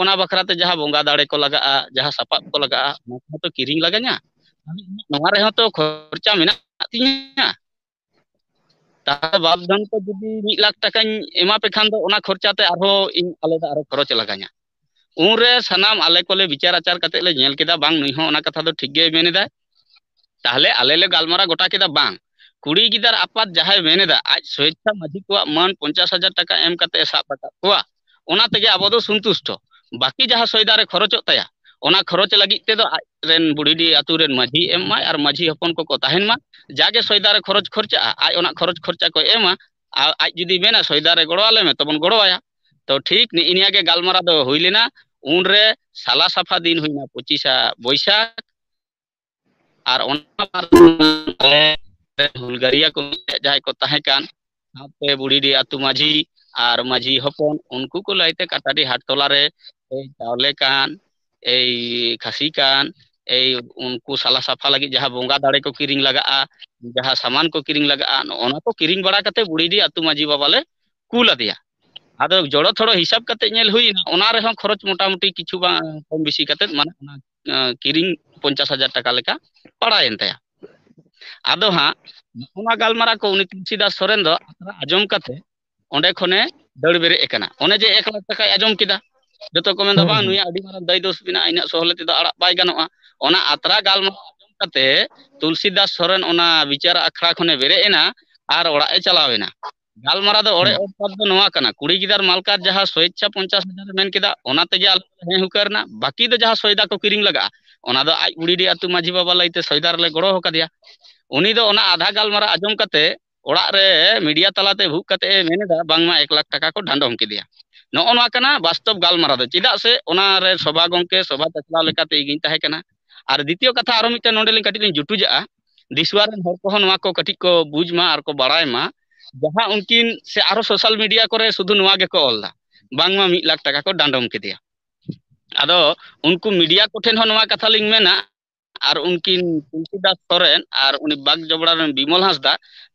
ᱚᱱᱟ ᱵᱟᱠᱷᱨᱟ ᱛᱮ ᱡᱟᱦᱟᱸ ᱵᱚᱸᱜᱟ ᱫᱟᱲᱮ ᱠᱚ ᱞᱟᱜᱟᱜᱼᱟ, ᱡᱟᱦᱟᱸ ᱥᱟᱯᱟᱵ ᱠᱚ ᱞᱟᱜᱟᱜᱼᱟ, ᱚᱱᱟ ᱠᱚᱦᱚᱸ ᱛᱚ ᱠᱤᱨᱤᱧ ᱞᱟᱜᱟᱧᱟ᱾ ᱱᱚᱣᱟ ᱨᱮᱦᱚᱸ ᱛᱚ ᱠᱷᱚᱨᱪᱟ ᱢᱮᱱᱟᱜ ᱛᱤᱧᱟ᱾ ᱛᱟᱦᱞᱮ ᱵᱟᱯ ᱫᱷᱚᱱ ᱠᱚ ᱡᱩᱫᱤ ᱢᱤᱫ ᱞᱟᱠᱷ ᱴᱟᱠᱟᱧ ᱮᱢᱟ ᱯᱮ ᱠᱷᱟᱱ ᱫᱚ, ᱚᱱᱟ ᱠᱷᱚᱨᱪᱟ ᱛᱮ ᱟᱨᱦᱚᱸ ᱤᱧ ᱟᱞᱟᱫᱟ ᱟᱨᱦᱚᱸ ᱠᱷᱚᱨᱚᱪ ᱞᱟᱜᱟᱧᱟ᱾ ᱩᱱᱨᱮ ᱥᱟᱱᱟᱢ ᱟᱞᱮ ᱠᱚᱞᱮ ᱵᱤᱪᱟᱹᱨ ᱟᱪᱟᱨ ᱠᱟᱛᱮ ᱞᱮ ᱧᱮᱞ ᱠᱮᱫᱟ, ᱵᱟᱝ, ᱱᱩᱭ ᱦᱚᱸ ᱚᱱᱟ ᱠᱟᱛᱷᱟ ᱫᱚ ᱴᱷᱤᱠ ᱜᱮᱭ ᱢᱮᱱ ᱮᱫᱟᱭ᱾ ᱛᱟᱦᱞᱮ ᱟᱞᱮ ᱞᱮ ᱜᱟᱞᱢᱟᱨᱟᱣ ᱜᱚᱴᱟ ᱠᱮᱫᱟ, ᱵᱟᱝ, ᱠᱩᱲᱤ ᱜᱤᱫᱟᱹᱨ ᱟᱯᱟᱛ ᱡᱟᱦᱟᱸᱭ ᱢᱮᱱ ᱮᱫᱟ, ᱟᱡ ᱥᱚᱭᱮᱪᱪᱷᱟ ᱢᱟᱹᱡᱷᱤ ᱠᱚᱣᱟᱜ ᱢᱟᱹᱱ ᱯᱚᱧᱪᱟᱥ ᱦᱟᱡᱟᱨ ᱴᱟᱠᱟ ᱮᱢ ᱠᱟᱛᱮ ᱮ ᱥᱟᱵ ᱨᱟᱠᱟᱵ ᱠᱚᱣᱟ, ᱚᱱᱟ ᱛᱮᱜᱮ ᱟᱵᱚ ᱫᱚ ᱥᱚᱱᱛᱩᱥᱴᱚ᱾ ᱵᱟᱹᱠᱤ ᱡᱟᱦᱟᱸ ᱥᱚᱭᱫᱟ ᱨᱮ ᱠᱷᱚᱨᱚᱪᱚᱜ ᱛᱟᱭᱟ, ᱚᱱᱟ ᱠᱷᱚᱨᱚᱪ ᱞᱟᱹᱜᱤᱫ ᱛᱮᱫᱚ ᱟᱡ ᱨᱮᱱ ᱵᱩᱲᱦᱤᱰᱤ ᱟᱹᱛᱩ ᱨᱮᱱ ᱢᱟᱹᱡᱷᱤ ᱮᱢ ᱢᱟᱭ ᱟᱨ ᱢᱟᱹᱡᱷᱤ ᱦᱚᱯᱚᱱ ᱠᱚᱠᱚ ᱛᱟᱦᱮᱱ ᱢᱟ᱾ ᱡᱟᱜᱮ ᱥᱚᱭᱫᱟ ᱨᱮ ᱠᱷᱚᱨᱚᱪ ᱠᱷᱚᱨᱪᱟᱜᱼᱟ, ᱟᱡ ᱚᱱᱟ ᱠᱷᱚᱨᱚᱪ ᱠᱷᱚᱨᱪᱟ ᱠᱚ ᱮᱢᱟ᱾ ᱟᱨ ᱟᱡ ᱡᱩᱫᱤ ᱢᱮᱱᱟ, "ᱥᱚᱭᱫᱟ ᱨᱮ ᱜᱚᱲᱚ ᱟᱞᱮ ᱢᱮ", ᱛᱚᱵᱚᱱ ᱜᱚᱲᱚᱣᱟᱭᱟ᱾ ᱛᱚ ᱴᱷᱤᱠ ᱱᱤᱜᱼᱤ ᱱᱤᱭᱟᱹ ᱜᱮ ᱜᱟᱞᱢᱟᱨᱟᱣ ᱫᱚ ᱦᱩᱭ ᱞᱮᱱᱟ᱾ ᱩᱱᱨᱮ ᱥᱟᱞᱟ ᱥᱟᱯᱷᱟ ᱫᱤᱱ ᱦᱩᱭᱱᱟ ᱯᱚᱸᱪᱤᱥᱟ ᱵᱳᱭᱥᱟᱠᱷ, ᱟᱨ ᱚᱱᱟ ᱟᱞᱮ ᱦᱩᱞᱜᱟᱹᱨᱤᱭᱟᱹ ᱠᱚ ᱡᱟᱦᱟᱸᱭ ᱠᱚ ᱛᱟᱦᱮᱸ ᱠᱟᱱ, ᱥᱟᱶᱛᱮ ᱵᱩᱲᱦᱤᱰᱤ ᱟᱹᱛᱩ ᱢᱟᱹᱡᱷᱤ ᱟᱨ ᱢᱟᱹᱡᱷᱤ ᱦᱚᱯᱚᱱ, ᱩᱱᱠᱩ ᱠᱚ ᱞᱟᱹᱭᱛᱮ ᱠᱟᱴᱟᱰᱤ ᱦᱟᱴ ᱴᱚᱞᱟ ᱨᱮ ᱮᱭ ᱪᱟᱣᱞᱮ ᱠᱟᱱ, ᱮᱭ ᱠᱷᱟᱹᱥᱤ ᱠᱟᱱ, ᱮᱭ ᱩᱱᱠᱩ ᱥᱟᱞᱟ ᱥᱟᱯᱷᱟ ᱞᱟᱹᱜᱤᱫ ᱡᱟᱦᱟᱸ ᱵᱚᱸᱜᱟ ᱫᱟᱲᱮ ᱠᱚ ᱠᱤᱨᱤᱧ ᱞᱟᱜᱟᱜᱼᱟ, ᱡᱟᱦᱟᱸ ᱥᱟᱢᱟᱱ ᱠᱚ ᱠᱤᱨᱤᱧ ᱞᱟᱜᱟᱜᱼᱟ, ᱱᱚᱜᱼᱚ ᱱᱚᱣᱟ ᱠᱚ ᱠᱤᱨᱤᱧ ᱵᱟᱲᱟ ᱠᱟᱛᱮ ᱵᱩᱲᱦᱤᱰᱤ ᱟᱹᱛᱩ ᱢᱟᱹᱡᱷᱤ ᱵᱟᱵᱟ ᱞᱮ ᱠᱩᱞ ᱟᱫᱮᱭᱟ᱾ ᱟᱫᱚ ᱡᱚᱲᱚ ᱛᱷᱚᱲᱚ ᱦᱤᱥᱟᱹᱵ ᱠᱟᱛᱮ ᱧᱮᱞ ᱦᱩᱭᱱᱟ, ᱚᱱᱟ ᱨᱮᱦᱚᱸ ᱠᱷᱚᱨᱚᱪ ᱢᱚᱴᱟᱢᱩᱴᱤ ᱠᱤᱪᱷᱩ ᱵᱟᱝ ᱠᱚᱢ ᱵᱮᱥᱤ ᱠᱟᱛᱮ, ᱢᱟᱱᱮ ᱚᱱᱟ, ᱟᱸ, ᱠᱤᱨᱤᱧ ᱯᱚᱧᱪᱟᱥ ᱦᱟᱡᱟᱨ ᱴᱟᱠᱟ ᱞᱮᱠᱟ ᱯᱟᱲᱟᱣᱮᱱ ᱛᱟᱭᱟ᱾ ᱟᱫᱚ ᱦᱟᱸᱜ ᱚᱱᱟ ᱜᱟᱞᱢᱟᱨᱟᱣ ᱠᱚ ᱩᱱᱤ ᱛᱩᱞᱥᱤᱫᱟᱥ ᱥᱚᱨᱮᱱ ᱫᱚ ᱟᱛᱨᱟ ᱟᱸᱡᱚᱢ ᱠᱟᱛᱮ ᱚᱸᱰᱮ ᱠᱷᱚᱱᱮ ᱫᱟᱹᱲ ᱵᱮᱨᱮᱫ ᱟᱠᱟᱱᱟ᱾ ᱚᱱᱮ ᱡᱮ ᱮᱠ ᱞᱟᱠᱷ ᱴᱟᱠᱟᱭ ᱟᱸᱡᱚᱢ ᱠᱮᱫᱟ, ᱡᱚᱛᱚ ᱠᱚ ᱢᱮᱱᱫᱟ, ᱦᱩᱸ, "ᱵᱟᱝ, ᱦᱩᱸ᱾ ᱱᱩᱭᱟᱜ ᱟᱹᱰᱤ ᱢᱟᱨᱟᱝ ᱫᱟᱭ ᱫᱳᱥ ᱢᱮᱱᱟᱜᱼᱟ, ᱤᱱᱟᱹᱜ ᱥᱚᱦᱞᱮ ᱛᱮᱫᱚ ᱟᱲᱟᱜ ᱵᱟᱭ ᱜᱟᱱᱚᱜᱼᱟ᱾" ᱚᱱᱟ ᱟᱛᱨᱟ ᱜᱟᱞᱢᱟᱨᱟᱣ ᱟᱸᱡᱚᱢ ᱠᱟᱛᱮ ᱛᱩᱞᱥᱤᱫᱟᱥ ᱥᱚᱨᱮᱱ ᱚᱱᱟ ᱵᱤᱪᱟᱨ ᱟᱠᱷᱲᱟ ᱠᱷᱚᱱᱮ ᱵᱮᱨᱮᱫ ᱮᱱᱟ ᱟᱨ ᱚᱲᱟᱜ ᱮ ᱪᱟᱞᱟᱣ ᱮᱱᱟ᱾ ᱜᱟᱞᱢᱟᱨᱟᱣ ᱫᱚ ᱚᱲᱮᱡ, ᱦᱩᱸ, ᱚᱲᱯᱟᱛ ᱫᱚ ᱱᱚᱣᱟ ᱠᱟᱱᱟ, ᱠᱩᱲᱤ ᱜᱤᱫᱟᱹᱨ ᱢᱟᱞᱠᱟᱨ ᱡᱟᱦᱟᱸ ᱥᱚᱭᱮᱪᱪᱷᱟ ᱯᱚᱧᱪᱟᱥ ᱦᱟᱡᱟᱨ ᱮ ᱢᱮᱱ ᱠᱮᱫᱟ, ᱚᱱᱟ ᱛᱮᱜᱮ ᱟᱞᱮ ᱞᱮ ᱦᱮᱸ ᱦᱩᱠᱟᱹᱨ ᱮᱱᱟ᱾ ᱵᱟᱹᱠᱤ ᱫᱚ ᱡᱟᱦᱟᱸ ᱥᱚᱭᱫᱟ ᱠᱚ ᱠᱤᱨᱤᱧ ᱞᱟᱜᱟᱜᱼᱟ, ᱚᱱᱟ ᱫᱚ ᱟᱡ ᱵᱩᱲᱦᱤᱰᱤ ᱟᱹᱛᱩ ᱢᱟᱹᱡᱷᱤ ᱵᱟᱵᱟ ᱞᱟᱹᱭᱛᱮ ᱥᱚᱭᱫᱟ ᱨᱮᱞᱮ ᱜᱚᱲᱚ ᱟᱠᱟᱫᱮᱭᱟ᱾ ᱩᱱᱤ ᱫᱚ ᱚᱱᱟ ᱟᱫᱷᱟ ᱜᱟᱞᱢᱟᱨᱟᱣ ᱟᱸᱡᱚᱢ ᱠᱟᱛᱮ ᱚᱲᱟᱜ ᱨᱮ ᱢᱤᱰᱤᱭᱟ ᱛᱟᱞᱟᱛᱮ ᱵᱷᱩᱜ ᱠᱟᱛᱮ ᱮ ᱢᱮᱱ ᱮᱫᱟ, ᱵᱟᱝᱢᱟ ᱮᱠ ᱞᱟᱠᱷ ᱴᱟᱠᱟ ᱠᱚ ᱰᱟᱸᱰᱚᱢ ᱠᱮᱫᱮᱭᱟ᱾ ᱱᱚᱜᱼᱚ ᱱᱚᱣᱟ ᱠᱟᱱᱟ ᱵᱟᱥᱛᱚᱵ ᱜᱟᱞᱢᱟᱨᱟᱣ ᱫᱚ᱾ ᱪᱮᱫᱟᱜ ᱥᱮ ᱚᱱᱟ ᱨᱮ ᱥᱚᱵᱷᱟ ᱜᱚᱢᱠᱮ, ᱥᱚᱵᱷᱟ ᱪᱟᱪᱞᱟᱣ ᱞᱮᱠᱟᱛᱮ ᱤᱧ ᱛᱟᱦᱮᱸ ᱠᱟᱱᱟ᱾ ᱟᱨ ᱫᱤᱛᱤᱭᱚ ᱠᱟᱛᱷᱟ ᱟᱨᱚ ᱢᱤᱫᱴᱮᱱ ᱱᱚᱰᱮ ᱞᱤᱧ ᱠᱟᱹᱴᱤᱡ ᱞᱤᱧ ᱡᱩᱴᱩᱡᱟᱜᱼᱟ, ᱫᱤᱥᱣᱟ ᱨᱮᱱ ᱦᱚᱲ ᱠᱚᱦᱚᱸ ᱱᱚᱣᱟ ᱠᱚ ᱠᱟᱹᱴᱤᱡ ᱠᱚ ᱵᱩᱡᱽ ᱢᱟ ᱟᱨ ᱠᱚ ᱵᱟᱲᱟᱭ ᱢᱟ᱾ ᱡᱟᱦᱟᱸ ᱩᱱᱠᱤᱱ ᱥᱮ ᱟᱨᱚ ᱥᱳᱥᱟᱞ ᱢᱤᱰᱤᱭᱟ ᱠᱚᱨᱮ ᱥᱩᱫᱷᱩ ᱱᱚᱣᱟ ᱜᱮᱠᱚ ᱚᱞ ᱮᱫᱟ, ᱵᱟᱝᱢᱟ ᱢᱤᱫ ᱞᱟᱠᱷ ᱴᱟᱠᱟ ᱠᱚ ᱰᱟᱸᱰᱚᱢ ᱠᱮᱫᱮᱭᱟ᱾ ᱟᱫᱚ ᱩᱱᱠᱩ ᱢᱤᱰᱤᱭᱟ ᱠᱚᱴᱷᱮᱱ ᱦᱚᱸ ᱱᱚᱣᱟ ᱠᱟᱛᱷᱟ ᱞᱤᱧ ᱢᱮᱱᱟ, ᱟᱨ ᱩᱱᱠᱤᱱ ᱛᱩᱞᱥᱤᱫᱟᱥ ᱥᱚᱨᱮᱱ ᱟᱨ ᱩᱱᱤ ᱵᱟᱜᱽ ᱡᱚᱵᱲᱟ ᱨᱮᱱ ᱵᱤᱢᱚᱞ ᱦᱟᱸᱥᱫᱟ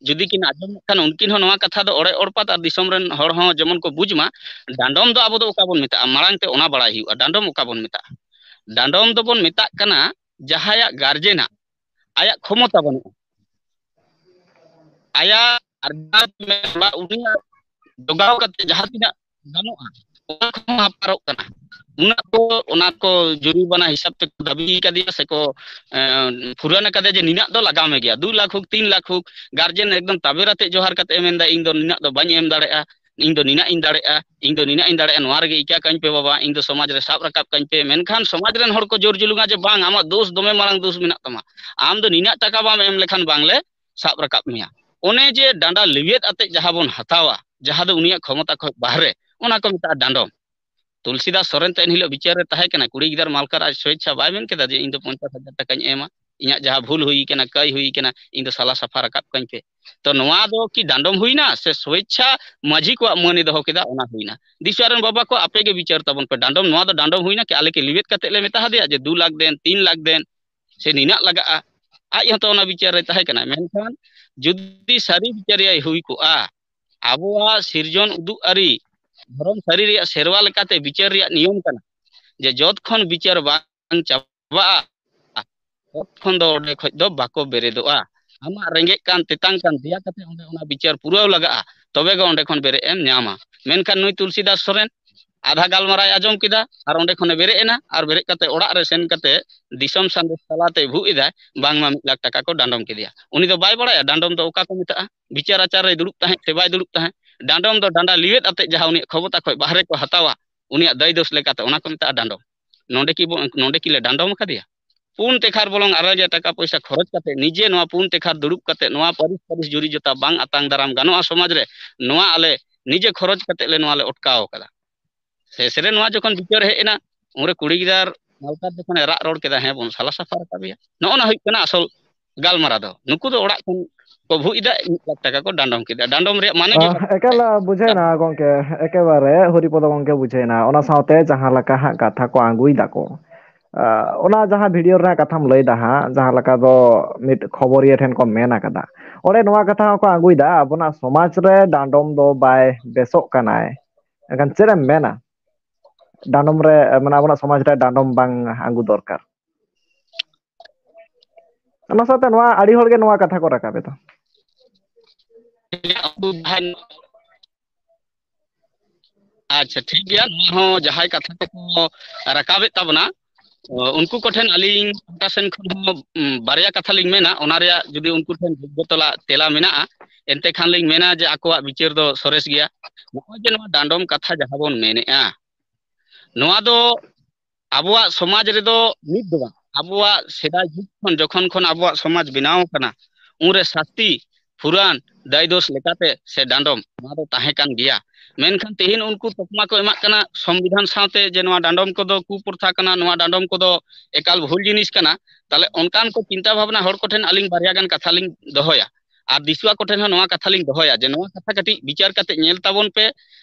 ᱡᱩᱫᱤ ᱠᱤᱱ ᱟᱸᱡᱚᱢᱮᱫ ᱠᱷᱟᱱ, ᱩᱱᱠᱤᱱ ᱦᱚᱸ ᱱᱚᱣᱟ ᱠᱟᱛᱷᱟ ᱫᱚ ᱚᱲᱮ ᱚᱲᱯᱟᱛ ᱟᱨ ᱫᱤᱥᱚᱢ ᱨᱮᱱ ᱦᱚᱲ ᱦᱚᱸ ᱡᱮᱢᱚᱱ ᱠᱚ ᱵᱩᱡᱽ ᱢᱟ, ᱰᱟᱸᱰᱚᱢ ᱫᱚ ᱟᱵᱚ ᱫᱚ ᱚᱠᱟ ᱵᱚᱱ ᱢᱮᱛᱟᱜᱼᱟ, ᱢᱟᱲᱟᱝ ᱛᱮ ᱚᱱᱟ ᱵᱟᱲᱟᱭ ᱦᱩᱭᱩᱜᱼᱟ᱾ ᱰᱟᱸᱰᱚᱢ ᱚᱠᱟ ᱵᱚᱱ ᱢᱮᱛᱟᱜᱼᱟ? ᱰᱟᱸᱰᱚᱢ ᱫᱚᱵᱚᱱ ᱢᱮᱛᱟᱜ ᱠᱟᱱᱟ ᱡᱟᱦᱟᱸᱭᱟᱜ ᱜᱟᱨᱡᱮᱱᱟᱜ ᱟᱭᱟᱜ ᱠᱷᱚᱢᱚᱛᱟ ᱵᱟᱹᱱᱩᱜᱼᱟ, ᱟᱭᱟᱜ ᱟᱨᱡᱟᱣ ᱩᱱᱤᱭᱟᱜ ᱡᱚᱜᱟᱣ ᱠᱟᱛᱮ ᱡᱟᱦᱟᱸ ᱛᱤᱱᱟᱹᱜ ᱜᱟᱱᱚᱜᱼᱟ, ᱚᱱᱟ ᱠᱷᱚᱱ ᱦᱚᱸ ᱟᱯᱟᱨᱚᱜ ᱠᱟᱱᱟ᱾ ᱩᱱᱟᱹᱜ ᱠᱚ, ᱚᱱᱟ ᱠᱚ ᱡᱩᱨᱤᱢᱟᱱᱟ ᱦᱤᱥᱟᱹᱵ ᱛᱮᱠᱚ ᱫᱟᱹᱵᱤ ᱠᱟᱫᱮᱭᱟ ᱥᱮᱠᱚ, ᱮᱸ, ᱯᱩᱨᱟᱹᱱ ᱟᱠᱟᱫᱮᱭᱟ ᱡᱮ ᱱᱤᱱᱟᱹᱜ ᱫᱚ ᱞᱟᱜᱟᱣ ᱢᱮ ᱜᱮᱭᱟ, ᱫᱩ ᱞᱟᱠᱷ ᱦᱳᱠ, ᱛᱤᱱ ᱞᱟᱠᱷ ᱦᱳᱠ᱾ ᱜᱟᱨᱡᱮᱱ ᱮᱠᱫᱚᱢ ᱛᱟᱵᱮᱨ ᱟᱛᱮ ᱡᱚᱦᱟᱨ ᱠᱟᱛᱮ ᱮ ᱢᱮᱱᱫᱟ, "ᱤᱧ ᱫᱚ ᱱᱤᱱᱟᱹᱜ ᱫᱚ ᱵᱟᱹᱧ ᱮᱢ ᱫᱟᱲᱮᱭᱟᱜᱼᱟ, ᱤᱧ ᱫᱚ ᱱᱤᱱᱟᱹᱜ ᱤᱧ ᱫᱟᱲᱮᱭᱟᱜᱼᱟ, ᱤᱧ ᱫᱚ ᱱᱤᱱᱟᱹᱜ ᱤᱧ ᱫᱟᱲᱮᱭᱟᱜᱼᱟ, ᱱᱚᱣᱟ ᱨᱮᱜᱮ ᱤᱠᱟ ᱠᱟᱹᱧ ᱯᱮ ᱵᱟᱵᱟ, ᱤᱧ ᱫᱚ ᱥᱚᱢᱟᱡᱽ ᱨᱮ ᱥᱟᱵ ᱨᱟᱠᱟᱵ ᱠᱟᱹᱧ ᱯᱮ᱾" ᱢᱮᱱᱠᱷᱟᱱ ᱥᱚᱢᱟᱡᱽ ᱨᱮᱱ ᱦᱚᱲ ᱠᱚ ᱡᱳᱨ ᱡᱩᱞᱩᱝᱟ ᱡᱮ, "ᱵᱟᱝ, ᱟᱢᱟᱜ ᱫᱳᱥ ᱫᱚᱢᱮ ᱢᱟᱨᱟᱝ ᱫᱳᱥ ᱢᱮᱱᱟᱜ ᱛᱟᱢᱟ, ᱟᱢ ᱫᱚ ᱱᱤᱱᱟᱹᱜ ᱴᱟᱠᱟ ᱵᱟᱢ ᱮᱢ ᱞᱮᱠᱷᱟᱱ ᱵᱟᱝᱞᱮ ᱥᱟᱵ ᱨᱟᱠᱟᱵ ᱢᱮᱭᱟ᱾" ᱚᱱᱮ ᱡᱮ ᱰᱟᱸᱰᱟ ᱞᱮᱣᱮᱫ ᱟᱛᱮ ᱡᱟᱦᱟᱸ ᱵᱚᱱ ᱦᱟᱛᱟᱣᱟ, ᱡᱟᱦᱟᱸ ᱫᱚ ᱩᱱᱤᱭᱟᱜ ᱠᱷᱚᱢᱚᱛᱟ ᱠᱷᱚᱱ ᱵᱟᱦᱨᱮ, ᱚᱱᱟ ᱠᱚ ᱢᱮᱛᱟᱜᱼᱟ ᱰᱟᱸᱰᱚᱢ᱾ ᱛᱩᱞᱥᱤᱫᱟᱥ ᱥᱚᱨᱮᱱ ᱛᱮ ᱮᱱᱦᱤᱞᱳᱜ ᱵᱤᱪᱟᱹᱨ ᱨᱮ ᱛᱟᱦᱮᱸ ᱠᱟᱱᱟ, ᱠᱩᱲᱤ ᱜᱤᱫᱟᱹᱨ ᱢᱟᱞᱠᱟᱨ ᱟᱡ ᱥᱣᱮᱪᱪᱷᱟ ᱵᱟᱭ ᱢᱮᱱ ᱠᱮᱫᱟ ᱡᱮ, "ᱤᱧ ᱫᱚ ᱯᱚᱧᱪᱟᱥ ᱦᱟᱡᱟᱨ ᱴᱟᱠᱟᱧ ᱮᱢᱟ, ᱤᱧᱟᱹᱜ ᱡᱟᱦᱟᱸ ᱵᱷᱩᱞ ᱦᱩᱭ ᱠᱟᱱᱟ, ᱠᱟᱹᱭ ᱦᱩᱭ ᱠᱟᱱᱟ, ᱤᱧ ᱫᱚ ᱥᱟᱞᱟ ᱥᱟᱯᱷᱟ ᱨᱟᱠᱟᱵ ᱠᱟᱹᱧ ᱯᱮ᱾" ᱛᱚ ᱱᱚᱣᱟ ᱫᱚ ᱠᱤ ᱰᱟᱸᱰᱚᱢ ᱦᱩᱭᱱᱟ ᱥᱮ ᱥᱣᱮᱪᱪᱷᱟ ᱢᱟᱹᱡᱷᱤ ᱠᱚᱣᱟᱜ ᱢᱟᱹᱱ ᱮ ᱫᱚᱦᱚ ᱠᱮᱫᱟ, ᱚᱱᱟ ᱦᱩᱭᱱᱟ? ᱫᱤᱥᱣᱟ ᱨᱮᱱ ᱵᱟᱵᱟ ᱠᱚ, ᱟᱯᱮ ᱜᱮ ᱵᱤᱪᱟᱹᱨ ᱛᱟᱵᱚᱱ ᱯᱮ, ᱰᱟᱸᱰᱚᱢ, ᱱᱚᱣᱟ ᱫᱚ ᱰᱟᱸᱰᱚᱢ ᱦᱩᱭᱱᱟ ᱠᱤ? ᱟᱞᱮ ᱠᱤ ᱞᱤᱣᱮᱫ ᱠᱟᱛᱮ ᱞᱮ ᱢᱮᱛᱟ ᱦᱟᱫᱮᱭᱟ ᱡᱮ, "ᱫᱩ ᱞᱟᱠᱷ ᱫᱮᱱ, ᱛᱤᱱ ᱞᱟᱠᱷ ᱫᱮᱱ, ᱥᱮ ᱱᱤᱱᱟᱜ ᱞᱟᱜᱟᱜᱼᱟ"? ᱟᱡ ᱦᱚᱸᱛᱚ ᱚᱱᱟ ᱵᱤᱪᱟᱹᱨ ᱨᱮ ᱛᱟᱦᱮᱸ ᱠᱟᱱᱟ, ᱢᱮᱱᱠᱷᱟᱱ ᱡᱩᱫᱤ ᱥᱟᱹᱨᱤ ᱵᱤᱪᱟᱹᱨᱤᱭᱟᱹᱭ ᱦᱩᱭ ᱠᱚᱜᱼᱟ, ᱟᱵᱚᱣᱟᱜ ᱥᱤᱨᱡᱚᱱ ᱩᱫᱩᱜ ᱟᱹᱨᱤ, ᱫᱷᱚᱨᱚᱢ ᱥᱟᱹᱨᱤ ᱨᱮᱭᱟᱜ ᱥᱮᱨᱣᱟ ᱞᱮᱠᱟᱛᱮ ᱵᱤᱪᱟᱹᱨ ᱨᱮᱭᱟᱜ ᱱᱤᱭᱚᱢ ᱠᱟᱱᱟ ᱡᱮ ᱡᱚᱛ ᱠᱷᱚᱱ ᱵᱤᱪᱟᱹᱨ ᱵᱟᱝ ᱪᱟᱵᱟᱜᱼᱟ, ᱛᱚᱛ ᱠᱷᱚᱱ ᱫᱚ ᱚᱸᱰᱮ ᱠᱷᱚᱡ ᱫᱚ ᱵᱟᱠᱚ ᱵᱮᱨᱮᱫᱚᱜᱼᱟ᱾ ᱟᱢᱟᱜ ᱨᱮᱸᱜᱮᱡ ᱠᱟᱱ ᱛᱮᱛᱟᱝ ᱠᱟᱱ ᱫᱮᱭᱟ ᱠᱟᱛᱮ ᱚᱸᱰᱮ ᱚᱱᱟ ᱵᱤᱪᱟᱹᱨ ᱯᱩᱨᱟᱹᱣ ᱞᱟᱜᱟᱜᱼᱟ, ᱛᱚᱵᱮ ᱜᱮ ᱚᱸᱰᱮ ᱠᱷᱚᱱ ᱵᱮᱨᱮᱫ ᱮᱢ ᱧᱟᱢᱟ᱾ ᱢᱮᱱᱠᱷᱟᱱ ᱱᱩᱭ ᱛᱩᱞᱥᱤᱫᱟᱥ ᱥᱚᱨᱮᱱ ᱟᱫᱷᱟ ᱜᱟᱞᱢᱟᱨᱟᱣ ᱟᱸᱡᱚᱢ ᱠᱮᱫᱟ ᱟᱨ ᱚᱸᱰᱮ ᱠᱷᱚᱱᱮ ᱵᱮᱨᱮᱫ ᱮᱱᱟ, ᱟᱨ ᱵᱮᱨᱮᱫ ᱠᱟᱛᱮ ᱚᱲᱟᱜ ᱨᱮ ᱥᱮᱱ ᱠᱟᱛᱮ ᱫᱤᱥᱚᱢ ᱥᱟᱸᱫᱮᱥ ᱛᱟᱞᱟᱛᱮ ᱵᱷᱩᱜ ᱮᱫᱟᱭ, ᱵᱟᱝᱢᱟ ᱢᱤᱫ ᱞᱟᱠᱷ ᱴᱟᱠᱟ ᱠᱚ ᱰᱟᱸᱰᱚᱢ ᱠᱮᱫᱮᱭᱟ᱾ ᱩᱱᱤ ᱫᱚ ᱵᱟᱭ ᱵᱟᱲᱟᱭᱟ ᱰᱟᱸᱰᱚᱢ ᱫᱚ ᱚᱠᱟ ᱠᱚ ᱢᱮᱛᱟᱜᱼᱟ, ᱵᱤᱪᱟᱹᱨ ᱟᱪᱟᱨ ᱨᱮᱭ ᱫᱩᱲᱩᱵ ᱛᱟᱦᱮᱸᱫ ᱥᱮ ᱵᱟᱭ ᱫᱩᱲᱩᱵ ᱛᱟᱦᱮᱸᱫ᱾ ᱰᱟᱸᱰᱚᱢ ᱫᱚ ᱰᱟᱸᱰᱟ ᱞᱤᱣᱮᱫ ᱟᱛᱮ ᱡᱟᱦᱟᱸ ᱩᱱᱤᱭᱟᱜ ᱠᱷᱚᱵᱚᱛᱟ ᱠᱷᱚᱡ ᱵᱟᱦᱨᱮ ᱠᱚ ᱦᱟᱛᱟᱣᱟ, ᱩᱱᱤᱭᱟᱜ ᱫᱟᱹᱭ ᱫᱳᱥ ᱞᱮᱠᱟᱛᱮ, ᱚᱱᱟ ᱠᱚ ᱢᱮᱛᱟᱜᱼᱟ ᱰᱟᱸᱰᱚᱢ᱾ ᱱᱚᱰᱮ ᱠᱤ ᱵᱚ-, ᱱᱚᱰᱮ ᱠᱤ ᱞᱮ ᱰᱟᱸᱰᱚᱢ ᱟᱠᱟᱫᱮᱭᱟ? ᱯᱩᱱ ᱛᱮᱠᱷᱟᱨ ᱵᱚᱞᱚᱝ ᱟᱨᱮ ᱦᱟᱡᱟᱨ ᱴᱟᱠᱟ ᱯᱚᱭᱥᱟ ᱠᱷᱚᱨᱚᱪ ᱠᱟᱛᱮ, ᱱᱤᱡᱮ ᱱᱚᱣᱟ ᱯᱩᱱ ᱛᱮᱠᱷᱟᱨ ᱫᱩᱲᱩᱵ ᱠᱟᱛᱮ ᱱᱚᱣᱟ ᱯᱟᱹᱨᱤᱥ ᱯᱟᱹᱨᱤᱥ ᱡᱩᱨᱤ ᱡᱚᱛᱟ ᱵᱟᱝ ᱟᱛᱟᱝ ᱫᱟᱨᱟᱢ ᱜᱟᱱᱚᱜᱼᱟ ᱥᱚᱢᱟᱡᱽ ᱨᱮ, ᱱᱚᱣᱟ ᱟᱞᱮ ᱱᱤᱡᱮ ᱠᱷᱚᱨᱚᱪ ᱠᱟᱛᱮ ᱞᱮ ᱱᱚᱣᱟ ᱞᱮ ᱚᱴᱠᱟᱣ ᱟᱠᱟᱫᱟ᱾ ᱥᱮᱥ ᱨᱮ ᱱᱚᱣᱟ ᱡᱚᱠᱷᱚᱱ ᱵᱤᱪᱟᱹᱨ ᱦᱮᱡ ᱮᱱᱟ, ᱩᱱᱨᱮ ᱠᱩᱲᱤ ᱜᱤᱫᱟᱹᱨ ᱢᱟᱞᱠᱟᱨ ᱡᱚᱠᱷᱚᱱᱮ ᱨᱟᱜ ᱨᱚᱲ ᱠᱮᱫᱟ, "ᱦᱮᱸ ᱵᱚᱱ ᱥᱟᱞᱟ ᱥᱟᱯᱷᱟ ᱨᱟᱠᱟᱵᱮᱭᱟ", ᱱᱚᱜᱼᱚ ᱱᱟ ᱦᱩᱭᱩᱜ ᱠᱟᱱᱟ ᱟᱥᱚᱞ ᱜᱟᱞᱢᱟᱨᱟᱣ ᱫᱚ᱾ ᱱᱩᱠᱩ ᱫᱚ ᱚᱲᱟᱜ ᱠᱷᱚᱱ ᱠᱚ ᱵᱷᱩᱜ ᱮᱫᱟ, ᱢᱤᱫ ᱞᱟᱠᱷ ᱴᱟᱠᱟ ᱠᱚ ᱰᱟᱸᱰᱚᱢ ᱠᱮᱫᱟ᱾ ᱰᱟᱸᱰᱚᱢ ᱨᱮᱭᱟᱜ ᱢᱟᱱᱮ ᱜᱮ ᱟᱦ, ᱵᱟᱝ ᱮᱠᱟᱞ ᱵᱩᱡᱷᱟᱹᱣᱱᱟ ᱜᱚᱝᱠᱮ, ᱮᱠᱮᱵᱟᱨᱮ ᱦᱚᱨᱤᱯᱚᱫᱚ ᱜᱚᱝᱠᱮ ᱵᱩᱡᱷᱟᱹᱣᱱᱟ᱾ ᱚᱱᱟ ᱥᱟᱶᱛᱮ ᱡᱟᱦᱟᱸ ᱞᱮᱠᱟ ᱦᱟᱸᱜ ᱠᱟᱛᱷᱟ ᱠᱚ ᱟᱬᱜᱩᱭ ᱫᱟᱠᱚ, ᱟᱦ, ᱚᱱᱟ ᱡᱟᱦᱟᱸ ᱵᱷᱤᱰᱤᱭᱳ ᱨᱮᱱᱟᱜ ᱠᱟᱛᱷᱟᱢ ᱞᱟᱹᱭ ᱫᱟ ᱦᱟᱸᱜ, ᱡᱟᱦᱟᱸ ᱞᱮᱠᱟ ᱫᱚ ᱢᱤᱫ ᱠᱷᱚᱵᱚᱨᱤᱭᱟᱹ ᱴᱷᱮᱱ ᱠᱚ ᱢᱮᱱ ᱟᱠᱟᱫᱟ, ᱚᱸᱰᱮ ᱱᱚᱣᱟ ᱠᱟᱛᱷᱟ ᱦᱚᱸᱠᱚ ᱟᱬᱜᱩᱭ ᱫᱟ, ᱟᱵᱚᱱᱟᱜ ᱥᱚᱢᱟᱡᱽ ᱨᱮ ᱰᱟᱸᱰᱚᱢ ᱫᱚ ᱵᱟᱭ ᱵᱮᱥᱚᱜ ᱠᱟᱱᱟᱭ᱾ ᱮᱱᱠᱷᱟᱱ ᱪᱮᱫ ᱮᱢ ᱢᱮᱱᱟ? ᱰᱟᱸᱰᱚᱢ ᱨᱮ, ᱢᱟᱱᱮ, ᱟᱵᱚᱱᱟᱜ ᱥᱚᱢᱟᱡᱽ ᱨᱮ ᱰᱟᱸᱰᱚᱢ ᱵᱟᱝ ᱟᱬᱜᱩ ᱫᱚᱨᱠᱟᱨ᱾ ᱚᱱᱟ ᱥᱟᱶᱛᱮ ᱱᱚᱣᱟ ᱟᱹᱰᱤ ᱦᱚᱲ ᱜᱮ ᱱᱚᱣᱟ ᱠᱟᱛᱷᱟ ᱠᱚ ᱨᱟᱠᱟᱵ ᱮᱫᱟ᱾ ᱩᱱᱠᱩ ᱡᱟᱦᱟᱸᱭ ᱟᱪᱪᱷᱟ, ᱴᱷᱤᱠ ᱜᱮᱭᱟ᱾ ᱱᱚᱣᱟ ᱦᱚᱸ ᱡᱟᱦᱟᱸᱭ ᱠᱟᱛᱷᱟ ᱠᱚᱠᱚ ᱨᱟᱠᱟᱵᱮᱫ ᱛᱟᱵᱚᱱᱟ, ᱚ, ᱩᱱᱠᱩ ᱠᱚᱴᱷᱮᱱ ᱟᱹᱞᱤᱧ ᱯᱟᱦᱴᱟ ᱥᱮᱱ ᱠᱷᱚᱱ ᱦᱚᱸ, ᱩᱢ, ᱵᱟᱨᱭᱟ ᱠᱟᱛᱷᱟ ᱞᱤᱧ ᱢᱮᱱᱟ, ᱚᱱᱟ ᱨᱮᱭᱟᱜ ᱡᱩᱫᱤ ᱩᱱᱠᱩ ᱴᱷᱮᱱ ᱡᱳᱜᱽᱜᱚ ᱛᱮᱞᱟ, ᱛᱮᱞᱟ ᱢᱮᱱᱟᱜᱼᱟ, ᱮᱱᱛᱮ ᱠᱷᱟᱱ ᱞᱤᱧ ᱢᱮᱱᱟ ᱡᱮ ᱟᱠᱚᱣᱟᱜ ᱵᱤᱪᱟᱹᱨ ᱫᱚ ᱥᱚᱨᱮᱥ ᱜᱮᱭᱟ᱾ ᱱᱚᱜᱼᱚᱭ ᱡᱮ ᱱᱚᱣᱟ ᱰᱟᱸᱰᱚᱢ ᱠᱟᱛᱷᱟ ᱡᱟᱦᱟᱸ ᱵᱚᱱ ᱢᱮᱱᱮᱫᱼᱟ, ᱱᱚᱣᱟ ᱫᱚ ᱟᱵᱚᱣᱟᱜ ᱥᱚᱢᱟᱡᱽ ᱨᱮᱫᱚ ᱱᱤᱛ ᱫᱚ ᱵᱟᱝ, ᱟᱵᱚᱣᱟᱜ ᱥᱮᱫᱟᱭ ᱡᱩᱜᱽ ᱠᱷᱚᱱ, ᱡᱚᱠᱷᱚᱱ ᱠᱷᱚᱱ ᱟᱵᱚᱣᱟᱜ ᱥᱚᱢᱟᱡᱽ ᱵᱮᱱᱟᱣ ᱟᱠᱟᱱᱟ, ᱩᱱᱨᱮ ᱥᱟᱥᱛᱤ, ᱯᱷᱩᱨᱟᱱ, ᱫᱟᱭᱫᱳᱥ ᱞᱮᱠᱟᱛᱮ ᱥᱮ ᱰᱟᱸᱰᱚᱢ, ᱱᱚᱣᱟ ᱫᱚ ᱛᱟᱦᱮᱸ ᱠᱟᱱ ᱜᱮᱭᱟ᱾ ᱢᱮᱱᱠᱷᱟᱱ ᱛᱮᱦᱮᱧ ᱩᱱᱠᱩ ᱛᱚᱠᱢᱟ ᱠᱚ ᱮᱢᱟᱜ ᱠᱟᱱᱟ ᱥᱚᱝᱵᱤᱫᱷᱟᱱ ᱥᱟᱶᱛᱮ, ᱡᱮ ᱱᱚᱣᱟ ᱰᱟᱸᱰᱚᱢ ᱠᱚᱫᱚ ᱠᱩᱯᱨᱚᱛᱷᱟ ᱠᱟᱱᱟ, ᱱᱚᱣᱟ ᱰᱟᱸᱰᱚᱢ ᱠᱚᱫᱚ ᱮᱠᱟᱞ ᱵᱷᱩᱞ ᱡᱤᱱᱤᱥ ᱠᱟᱱᱟ᱾ ᱛᱟᱦᱞᱮ ᱚᱱᱠᱟᱱ ᱠᱚ ᱪᱤᱱᱛᱟ ᱵᱷᱟᱵᱽᱱᱟ ᱦᱚᱲ ᱠᱚᱴᱷᱮᱱ ᱟᱹᱞᱤᱧ ᱵᱟᱨᱭᱟ ᱜᱟᱱ ᱠᱟᱛᱷᱟ ᱞᱤᱧ ᱫᱚᱦᱚᱭᱟ᱾ ᱟᱨ ᱫᱤᱥᱩᱣᱟ ᱠᱚᱴᱷᱮᱱ ᱦᱚᱸ ᱱᱚᱣᱟ ᱠᱟᱛᱷᱟ ᱞᱤᱧ ᱫᱚᱦᱚᱭᱟ ᱡᱮ ᱱᱚᱣᱟ ᱠᱟᱛᱷᱟ ᱠᱟᱹᱴᱤᱡ ᱵᱤᱪᱟᱹᱨ ᱠᱟᱛᱮ ᱧᱮᱞ ᱛᱟᱵᱚᱱ ᱯᱮ,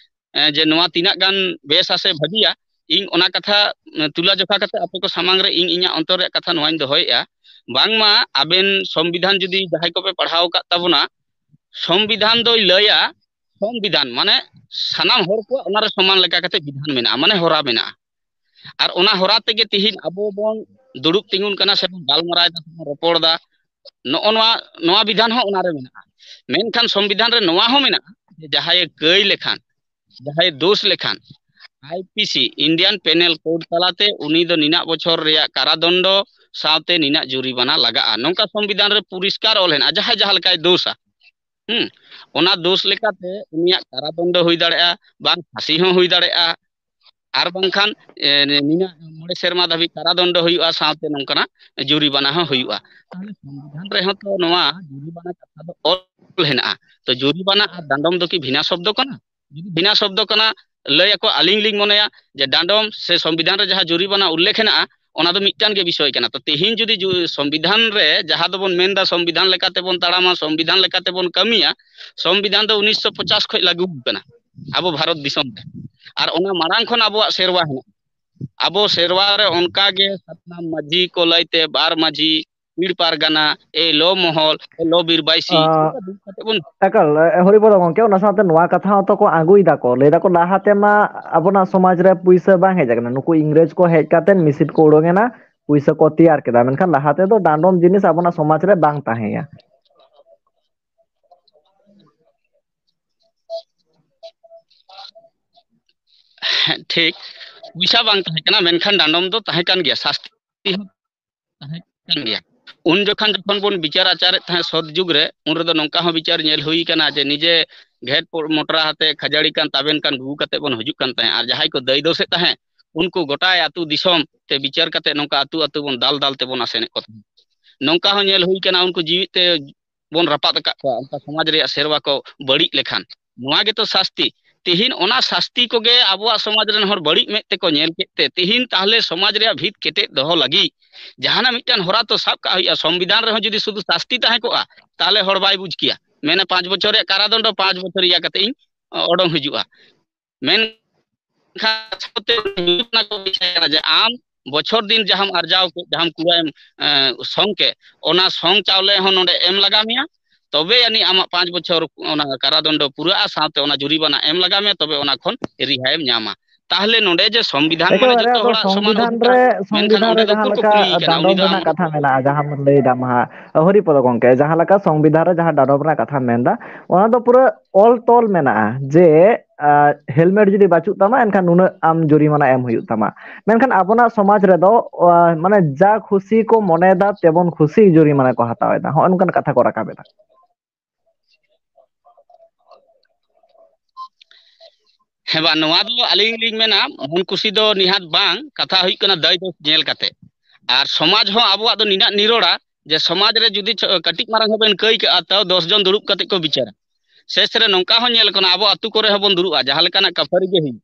ᱮ, ᱡᱮ ᱱᱚᱣᱟ ᱛᱤᱱᱟᱹᱜ ᱜᱟᱱ ᱵᱮᱥᱟ ᱥᱮ ᱵᱷᱟᱹᱜᱤᱭᱟ᱾ ᱤᱧ ᱚᱱᱟ ᱠᱟᱛᱷᱟ, ᱮ, ᱛᱩᱞᱟᱹ ᱡᱚᱠᱷᱟ ᱠᱟᱛᱮ ᱟᱯᱮ ᱠᱚ ᱥᱟᱢᱟᱝ ᱨᱮ ᱤᱧ ᱤᱧᱟᱹᱜ ᱚᱱᱛᱚᱨ ᱨᱮᱭᱟᱜ ᱠᱟᱛᱷᱟ ᱱᱚᱣᱟᱧ ᱫᱚᱦᱚᱭᱮᱫᱼᱟ᱾ ᱵᱟᱝᱢᱟ ᱟᱵᱮᱱ ᱥᱚᱝᱵᱤᱫᱷᱟᱱ ᱡᱩᱫᱤ ᱡᱟᱦᱟᱸᱭ ᱠᱚᱯᱮ ᱯᱟᱲᱦᱟᱣ ᱟᱠᱟᱫ ᱛᱟᱵᱚᱱᱟ, ᱥᱚᱝᱵᱤᱫᱷᱟᱱ ᱫᱚᱭ ᱞᱟᱹᱭᱟ, ᱥᱚᱝᱵᱤᱫᱷᱟᱱ ᱢᱟᱱᱮ ᱥᱟᱱᱟᱢ ᱦᱚᱲ ᱠᱚᱣᱟᱜ ᱚᱱᱟᱨᱮ ᱥᱚᱢᱟᱱ ᱞᱮᱠᱟ ᱠᱟᱛᱮ ᱵᱤᱫᱷᱟᱱ ᱢᱮᱱᱟᱜᱼᱟ, ᱢᱟᱱᱮ ᱦᱚᱨᱟ ᱢᱮᱱᱟᱜᱼᱟ᱾ ᱟᱨ ᱚᱱᱟ ᱦᱚᱨᱟ ᱛᱮᱜᱮ ᱛᱤᱦᱤᱧ ᱟᱵᱚ ᱵᱚᱱ ᱫᱩᱲᱩᱵ ᱛᱤᱸᱜᱩᱱ ᱠᱟᱱᱟ ᱥᱮᱵᱚᱱ ᱜᱟᱞᱢᱟᱨᱟᱣ ᱮᱫᱟ ᱥᱮᱵᱚᱱ ᱨᱚᱯᱚᱲ ᱮᱫᱟ, ᱱᱚᱜᱼᱚ ᱱᱚᱣᱟ, ᱱᱚᱣᱟ ᱵᱤᱫᱷᱟᱱ ᱦᱚᱸ ᱚᱱᱟᱨᱮ ᱢᱮᱱᱟᱜᱼᱟ᱾ ᱢᱮᱱᱠᱷᱟᱱ ᱥᱚᱝᱵᱤᱫᱷᱟᱱ ᱨᱮ ᱱᱚᱣᱟ ᱦᱚᱸ ᱢᱮᱱᱟᱜᱼᱟ ᱡᱮ ᱡᱟᱦᱟᱸᱭᱮ ᱠᱟᱹᱭ ᱞᱮᱠᱷᱟᱱ, ᱡᱟᱦᱟᱸᱭᱮ ᱫᱳᱥ ᱞᱮᱠᱷᱟᱱ, I P C, Indian Penal Code ᱛᱟᱞᱟᱛᱮ ᱩᱱᱤ ᱫᱚ ᱱᱤᱱᱟᱜ ᱵᱚᱪᱷᱚᱨ ᱨᱮᱭᱟᱜ ᱠᱟᱨᱟᱫᱚᱱᱰᱚ ᱥᱟᱶᱛᱮ ᱱᱤᱱᱟᱜ ᱡᱩᱨᱤᱢᱟᱱᱟ ᱞᱟᱜᱟᱜᱼᱟ, ᱱᱚᱝᱠᱟ ᱥᱚᱝᱵᱤᱫᱷᱟᱱ ᱨᱮ ᱯᱚᱨᱤᱥᱠᱟᱨ ᱚᱞ ᱦᱮᱱᱟᱜᱼᱟ, ᱡᱟᱦᱟᱸᱭ ᱡᱟᱦᱟᱸ ᱞᱮᱠᱟᱭ ᱫᱳᱥᱟ᱾ ᱦᱩᱸ, ᱚᱱᱟ ᱫᱳᱥ ᱞᱮᱠᱟᱛᱮ ᱩᱱᱤᱭᱟᱜ ᱠᱟᱨᱟᱫᱚᱱᱰᱚ ᱦᱩᱭ ᱫᱟᱲᱮᱭᱟᱜᱼᱟ, ᱵᱟᱝ ᱯᱷᱟᱸᱥᱤ ᱦᱚᱸ ᱦᱩᱭ ᱫᱟᱲᱮᱭᱟᱜᱼᱟ, ᱟᱨ ᱵᱟᱝᱠᱷᱟᱱ, ᱮ, ᱱᱤᱱᱟᱜ ᱢᱚᱬᱮ ᱥᱮᱨᱢᱟ ᱫᱷᱟᱹᱵᱤᱡ ᱠᱟᱨᱟᱫᱚᱱᱰᱚ ᱦᱩᱭᱩᱜᱼᱟ, ᱥᱟᱶᱛᱮ ᱱᱚᱝᱠᱟᱱᱟᱜ ᱡᱩᱨᱤᱢᱟᱱᱟ ᱦᱚᱸ ᱦᱩᱭᱩᱜᱼᱟ᱾ ᱛᱟᱦᱞᱮ ᱥᱚᱝᱵᱤᱫᱷᱟᱱ ᱨᱮᱦᱚᱸ ᱛᱚ ᱱᱚᱣᱟ ᱡᱩᱨᱤᱢᱟᱱᱟ ᱠᱟᱛᱷᱟ ᱫᱚ ᱚᱞ ᱦᱮᱱᱟᱜᱼᱟ᱾ ᱛᱚ ᱡᱩᱨᱤᱢᱟᱱᱟ ᱟᱨ ᱰᱟᱸᱰᱚᱢ ᱫᱚ ᱠᱤ ᱵᱷᱤᱱᱟ ᱥᱚᱵᱫᱚ ᱠᱟᱱᱟ? ᱡᱩᱫᱤ ᱵᱷᱤᱱᱟ ᱥᱚᱵᱫᱚ ᱠᱟᱱᱟ, ᱞᱟᱹᱭ ᱟᱠᱚ, ᱟᱹᱞᱤᱧ ᱞᱤᱧ ᱢᱚᱱᱮᱭᱟ ᱡᱮ ᱰᱟᱸᱰᱚᱢ ᱥᱮ ᱥᱚᱝᱵᱤᱫᱷᱟᱱ ᱨᱮ ᱡᱟᱦᱟᱸ ᱡᱩᱨᱤᱢᱟᱱᱟ ᱩᱞᱞᱮᱠᱷ ᱦᱮᱱᱟᱜᱼᱟ, ᱚᱱᱟ ᱫᱚ ᱢᱤᱫᱴᱟᱝ ᱜᱮ ᱵᱤᱥᱚᱭ ᱠᱟᱱᱟ᱾ ᱛᱚ ᱛᱮᱦᱮᱧ ᱡᱩᱫᱤ ᱡᱩ-, ᱥᱚᱝᱵᱤᱫᱷᱟᱱ ᱨᱮ ᱡᱟᱦᱟᱸ ᱫᱚᱵᱚᱱ ᱢᱮᱱᱫᱟ ᱥᱚᱝᱵᱤᱫᱷᱟᱱ ᱞᱮᱠᱟᱛᱮᱵᱚᱱ ᱛᱟᱲᱟᱢᱟ, ᱥᱚᱝᱵᱤᱫᱷᱟᱱ ᱞᱮᱠᱟᱛᱮᱵᱚᱱ ᱠᱟᱹᱢᱤᱭᱟ, ᱥᱚᱝᱵᱤᱫᱷᱟᱱ ᱫᱚ ᱩᱱᱤᱥᱥᱚ ᱯᱚᱪᱟᱥ ᱠᱷᱚᱱ ᱞᱟᱹᱜᱩ ᱟᱠᱟᱱᱟ ᱟᱵᱚ ᱵᱷᱟᱨᱚᱛ ᱫᱤᱥᱚᱢ ᱨᱮ᱾ ᱟᱨ ᱚᱱᱟ ᱢᱟᱲᱟᱝ ᱠᱷᱚᱱ ᱟᱵᱚᱣᱟᱜ ᱥᱮᱨᱣᱟ ᱦᱮᱱᱟᱜᱼᱟ᱾ ᱟᱵᱚ ᱥᱮᱨᱣᱟ ᱨᱮ ᱚᱱᱠᱟ ᱜᱮ ᱥᱟᱱᱟᱢ ᱢᱟᱹᱡᱷᱤ ᱠᱚ ᱞᱟᱹᱭᱛᱮ ᱵᱟᱨ ᱢᱟᱹᱡᱷᱤ, ᱯᱤᱲ ᱯᱟᱨᱜᱟᱱᱟ, ᱮ ᱞᱚ ᱢᱚᱦᱚᱞ, ᱮ ᱞᱚ ᱵᱤᱨ ᱵᱟᱭᱥᱤ, ᱟᱸ, ᱚᱱᱠᱟ ᱫᱩᱲᱩᱵ ᱠᱟᱛᱮ ᱵᱚᱱ ᱮᱠᱟᱞ, ᱮ, ᱦᱚᱨᱤᱵᱚᱞ ᱜᱚᱢᱠᱮ, ᱚᱱᱟ ᱥᱟᱶᱛᱮ ᱱᱚᱣᱟ ᱠᱟᱛᱷᱟ ᱦᱚᱸᱛᱚ ᱠᱚ ᱟᱹᱜᱩᱭ ᱫᱟᱠᱚ, ᱞᱟᱹᱭ ᱫᱟᱠᱚ ᱞᱟᱦᱟ ᱛᱮᱢᱟ ᱟᱵᱚᱱᱟᱜ ᱥᱚᱢᱟᱡᱽ ᱨᱮ ᱯᱩᱭᱥᱟᱹ ᱵᱟᱝ ᱦᱮᱡ ᱟᱠᱟᱱᱟ, ᱱᱩᱠᱩ ᱤᱝᱨᱮᱡᱽ ᱠᱚ ᱦᱮᱡ ᱠᱟᱛᱮ ᱢᱤᱥᱤᱱ ᱠᱚ ᱩᱰᱩᱝ ᱮᱱᱟ, ᱯᱩᱭᱥᱟᱹ ᱠᱚ ᱛᱮᱭᱟᱨ ᱠᱮᱫᱟ, ᱢᱮᱱᱠᱷᱟᱱ ᱞᱟᱦᱟ ᱛᱮᱫᱚ ᱰᱟᱸᱰᱚᱢ ᱡᱤᱱᱤᱥ ᱟᱵᱚᱱᱟᱜ ᱥᱚᱢᱟᱡᱽ ᱨᱮ ᱵᱟᱝ ᱛᱟᱦᱮᱸᱭᱟ᱾ ᱦᱮᱸ, ᱴᱷᱤᱠ᱾ ᱯᱚᱭᱥᱟ ᱵᱟᱝ ᱛᱟᱦᱮᱸ ᱠᱟᱱᱟ, ᱢᱮᱱᱠᱷᱟᱱ ᱰᱟᱸᱰᱚᱢ ᱫᱚ ᱛᱟᱦᱮᱸ ᱠᱟᱱ ᱜᱮᱭᱟ, ᱥᱟᱥᱛᱤ ᱦᱚᱸ ᱛᱟᱦᱮᱸ ᱠᱟᱱ ᱜᱮᱭᱟ᱾ ᱩᱱ ᱡᱚᱠᱷᱚᱱ, ᱡᱚᱠᱷᱚᱱ ᱵᱚᱱ ᱵᱤᱪᱟᱹᱨ ᱟᱪᱟᱨᱮᱫ ᱛᱟᱦᱮᱸᱫ ᱥᱚᱛ ᱡᱩᱜᱽ ᱨᱮ, ᱩᱱ ᱨᱮᱫᱚ ᱱᱚᱝᱠᱟ ᱦᱚᱸ ᱵᱤᱪᱟᱹᱨ ᱧᱮᱞ ᱦᱩᱭ ᱠᱟᱱᱟ ᱡᱮ ᱱᱤᱡᱮ ᱜᱷᱮᱴ ᱯᱚ-, ᱢᱚᱴᱨᱟ ᱟᱛᱮ, ᱠᱷᱟᱹᱡᱟᱹᱲᱤ ᱠᱟᱱ, ᱛᱟᱵᱮᱱ ᱠᱟᱱ, ᱜᱩᱜᱩ ᱠᱟᱛᱮ ᱵᱚᱱ ᱦᱤᱡᱩᱜ ᱠᱟᱱ ᱛᱟᱦᱮᱸᱫ᱾ ᱟᱨ ᱡᱟᱦᱟᱸᱭ ᱠᱚ ᱫᱟᱹᱭ ᱫᱳᱥᱮᱫ ᱛᱟᱦᱮᱸᱫ, ᱩᱱᱠᱩ ᱜᱚᱴᱟᱭ ᱟᱹᱛᱩ ᱫᱤᱥᱚᱢ ᱛᱮ ᱵᱤᱪᱟᱹᱨ ᱠᱟᱛᱮ ᱱᱚᱝᱠᱟ ᱟᱹᱛᱩ ᱟᱹᱛᱩ ᱵᱚᱱ ᱫᱟᱞ ᱫᱟᱞ ᱛᱮᱵᱚᱱ ᱟᱥᱮᱱᱮᱫ ᱠᱚ ᱛᱟᱦᱮᱸᱫ᱾ ᱱᱚᱝᱠᱟ ᱦᱚᱸ ᱧᱮᱞ ᱦᱩᱭ ᱠᱟᱱᱟ, ᱩᱱᱠᱩ ᱡᱤᱣᱤᱫ ᱛᱮ ᱵᱚᱱ ᱨᱟᱯᱟᱜ ᱟᱠᱟᱫ ᱠᱚᱣᱟ, ᱚᱱᱠᱟ ᱥᱚᱢᱟᱡᱽ ᱨᱮᱭᱟᱜ ᱥᱮᱨᱣᱟ ᱠᱚ ᱵᱟᱹᱲᱤᱡ ᱞᱮᱠᱷᱟᱱ᱾ ᱱᱚᱣᱟ ᱜᱮᱛᱚ ᱥᱟᱥᱛᱤ᱾ ᱛᱤᱦᱤᱧ ᱚᱱᱟ ᱥᱟᱥᱛᱤ ᱠᱚᱜᱮ ᱟᱵᱚᱣᱟᱜ ᱥᱚᱢᱟᱡᱽ ᱨᱮᱱ ᱦᱚᱲ ᱵᱟᱹᱲᱤᱡ ᱢᱮᱫ ᱛᱮᱠᱚ ᱧᱮᱞ ᱠᱮᱫ ᱛᱮ, ᱛᱤᱦᱤᱧ ᱛᱟᱦᱞᱮ ᱥᱚᱢᱟᱡᱽ ᱨᱮᱭᱟᱜ ᱵᱷᱤᱛ ᱠᱮᱴᱮᱡ ᱫᱚᱦᱚ ᱞᱟᱹᱜᱤᱫ ᱡᱟᱦᱟᱱᱟᱜ ᱢᱤᱫᱴᱟᱝ ᱦᱚᱨᱟ ᱛᱚ ᱥᱟᱵ ᱠᱟᱜ ᱦᱩᱭᱩᱜᱼᱟ᱾ ᱥᱚᱝᱵᱤᱫᱷᱟᱱ ᱨᱮᱦᱚᱸ ᱡᱩᱫᱤ ᱥᱩᱫᱷᱩ ᱥᱟᱥᱛᱤ ᱛᱟᱦᱮᱸ ᱠᱚᱜᱼᱟ, ᱛᱟᱦᱞᱮ ᱦᱚᱲ ᱵᱟᱭ ᱵᱩᱡᱽ ᱠᱮᱭᱟ, ᱢᱮᱱᱟ, "ᱯᱟᱸᱪ ᱵᱚᱪᱷᱚᱨ ᱨᱮᱭᱟᱜ ᱠᱟᱨᱟᱫᱚᱱᱰᱚ, ᱯᱟᱸᱪ ᱵᱚᱪᱷᱚᱨ ᱤᱭᱟᱹ ᱠᱟᱛᱮ ᱤᱧ ᱚᱰᱚᱝ ᱦᱤᱡᱩᱜᱼᱟ᱾" ᱢᱮᱱᱠᱷᱟᱱ ᱥᱟᱶᱛᱮ ᱚᱱᱟ ᱠᱚ ᱵᱩᱡᱷᱟᱹᱣ ᱠᱟᱱᱟ ᱡᱮ ᱟᱢ ᱵᱚᱪᱷᱚᱨ ᱫᱤᱱ ᱡᱟᱦᱟᱸᱢ ᱟᱨᱡᱟᱣ ᱠᱮᱫ, ᱡᱟᱦᱟᱸᱢ ᱠᱩᱲᱟᱹᱭᱮᱢ, ᱮ, ᱥᱚᱝ ᱠᱮᱫ, ᱚᱱᱟ ᱥᱚᱝ ᱪᱟᱣᱞᱮ ᱦᱚᱸ ᱱᱚᱰᱮ ᱮᱢ ᱞᱟᱜᱟᱣ ᱢᱮᱭᱟ, ᱛᱚᱵᱮ ᱟᱹᱱᱤᱡ ᱟᱢᱟᱜ ᱯᱟᱸᱪ ᱵᱚᱪᱷᱚᱨ ᱚᱱᱟ ᱠᱟᱨᱟᱫᱚᱱᱰᱚ ᱯᱩᱨᱟᱹᱜᱼᱟ, ᱥᱟᱶᱛᱮ ᱚᱱᱟ ᱡᱩᱨᱤᱢᱟᱱᱟ ᱮᱢ ᱞᱟᱜᱟᱣ ᱢᱮᱭᱟ, ᱛᱚᱵᱮ ᱚᱱᱟ ᱠᱷᱚᱱ ᱨᱤᱦᱟᱭᱮᱢ ᱧᱟᱢᱟ᱾ ᱛᱟᱦᱞᱮ ᱱᱚᱰᱮ ᱡᱮ ᱥᱚᱝᱵᱤᱫᱷᱟᱱ ᱢᱟᱱᱮ ᱮᱠᱮᱵᱟᱨᱮ ᱡᱚᱛᱚ ᱟᱫᱚ ᱦᱚᱲᱟᱜ ᱥᱚᱢᱟᱱ ᱥᱚᱝᱵᱤᱫᱷᱟᱱ ᱚᱫᱷᱤᱠᱟᱨ, ᱨᱮ, ᱢᱮᱱᱠᱷᱟᱱ ᱥᱚᱝᱵᱤᱫᱷᱟᱱ ᱚᱸᱰᱮ ᱨᱮ ᱫᱚ ᱡᱟᱦᱟᱸ ᱩᱠᱩᱨ ᱠᱚ ᱞᱮᱠᱟ ᱠᱩᱞᱤᱭᱮ ᱠᱟᱱᱟ, ᱩᱱᱤ ᱫᱟᱸᱰᱚᱢ ᱫᱚ ᱨᱮᱱᱟᱜ ᱠᱟᱛᱷᱟ ᱢᱮᱱᱟᱜᱼᱟ, ᱡᱟᱦᱟᱸ ᱵᱚᱱ ᱞᱟᱹᱭᱫᱟ ᱢᱟᱦᱟ, ᱦᱚᱨᱤᱯᱚᱫᱚ ᱜᱚᱢᱠᱮ, ᱡᱟᱦᱟᱸ ᱞᱮᱠᱟ ᱥᱚᱝᱵᱤᱫᱷᱟᱱ ᱨᱮ ᱡᱟᱦᱟᱸ ᱰᱟᱸᱰᱚᱢ ᱨᱮᱱᱟᱜ ᱠᱟᱛᱷᱟ ᱢᱮᱱᱫᱟ, ᱚᱱᱟ ᱫᱚ ᱯᱩᱨᱟᱹ ᱚᱞ ᱛᱚᱞ ᱢᱮᱱᱟᱜᱼᱟ ᱡᱮ, ᱟ, ᱦᱮᱞᱢᱮᱴ ᱡᱩᱫᱤ ᱵᱟᱹᱪᱩᱜ ᱛᱟᱢᱟ, ᱮᱱᱠᱷᱟᱱ ᱱᱩᱱᱟᱹᱜ ᱟᱢ ᱡᱩᱨᱤᱢᱟᱱᱟ ᱮᱢ ᱦᱩᱭᱩᱜ ᱛᱟᱢᱟ᱾ ᱢᱮᱱᱠᱷᱟᱱ ᱟᱵᱚᱱᱟᱜ ᱥᱚᱢᱟᱡᱽ ᱨᱮᱫᱚ, ᱟ, ᱢᱟᱱᱮ ᱡᱟ ᱠᱷᱩᱥᱤ ᱠᱚ ᱢᱚᱱᱮᱭᱮᱫᱟ, ᱛᱮᱵᱚᱱ ᱠᱷᱩᱥᱤ ᱡᱩᱨᱤᱢᱟᱱᱟ ᱠᱚ ᱦᱟᱛᱟᱣ ᱮᱫᱟ, ᱦᱚᱸᱜᱼᱚ ᱱᱚᱝᱠᱟᱱ ᱠᱟᱛᱷᱟ ᱠᱚ ᱨᱟᱠᱟᱵ ᱮᱫᱟ᱾ ᱦᱮᱸ ᱵᱟ, ᱱᱚᱣᱟ ᱫᱚ ᱟᱹᱞᱤᱧ ᱞᱤᱧ ᱢᱮᱱᱟ, ᱢᱚᱱ ᱠᱩᱥᱤ ᱫᱚ ᱱᱤᱦᱟᱹᱛ ᱵᱟᱝ, ᱠᱟᱛᱷᱟ ᱦᱩᱭᱩᱜ ᱠᱟᱱᱟ ᱫᱟᱹᱭ ᱫᱳᱥ ᱧᱮᱞ ᱠᱟᱛᱮ᱾ ᱟᱨ ᱥᱚᱢᱟᱡᱽ ᱦᱚᱸ ᱟᱵᱚᱣᱟᱜ ᱫᱚ ᱱᱤᱱᱟᱹᱜ ᱱᱤᱨᱚᱲᱟ ᱡᱮ ᱥᱚᱢᱟᱡᱽ ᱨᱮ ᱡᱩᱫᱤ ᱪᱷᱚ-, ᱠᱟᱹᱴᱤᱡ ᱢᱟᱨᱟᱝ ᱦᱚᱸᱵᱮᱱ ᱠᱟᱹᱭ ᱠᱟᱜᱼᱟ, ᱛᱟᱣ ᱫᱚᱥ ᱡᱚᱱ ᱫᱩᱲᱩᱵ ᱠᱟᱛᱮ ᱠᱚ ᱵᱤᱪᱟᱹᱨᱟ᱾ ᱥᱮᱥ ᱨᱮ ᱱᱚᱝᱠᱟ ᱦᱚᱸ ᱧᱮᱞ ᱠᱟᱱᱟ, ᱟᱵᱚ ᱟᱛᱩ ᱠᱚᱨᱮ ᱦᱚᱸᱵᱚᱱ ᱫᱩᱲᱩᱵᱼᱟ, ᱡᱟᱦᱟᱸ ᱞᱮᱠᱟᱱᱟᱜ ᱠᱟᱯᱷᱟᱹᱨᱤ ᱜᱮ ᱦᱩᱭᱩᱜ,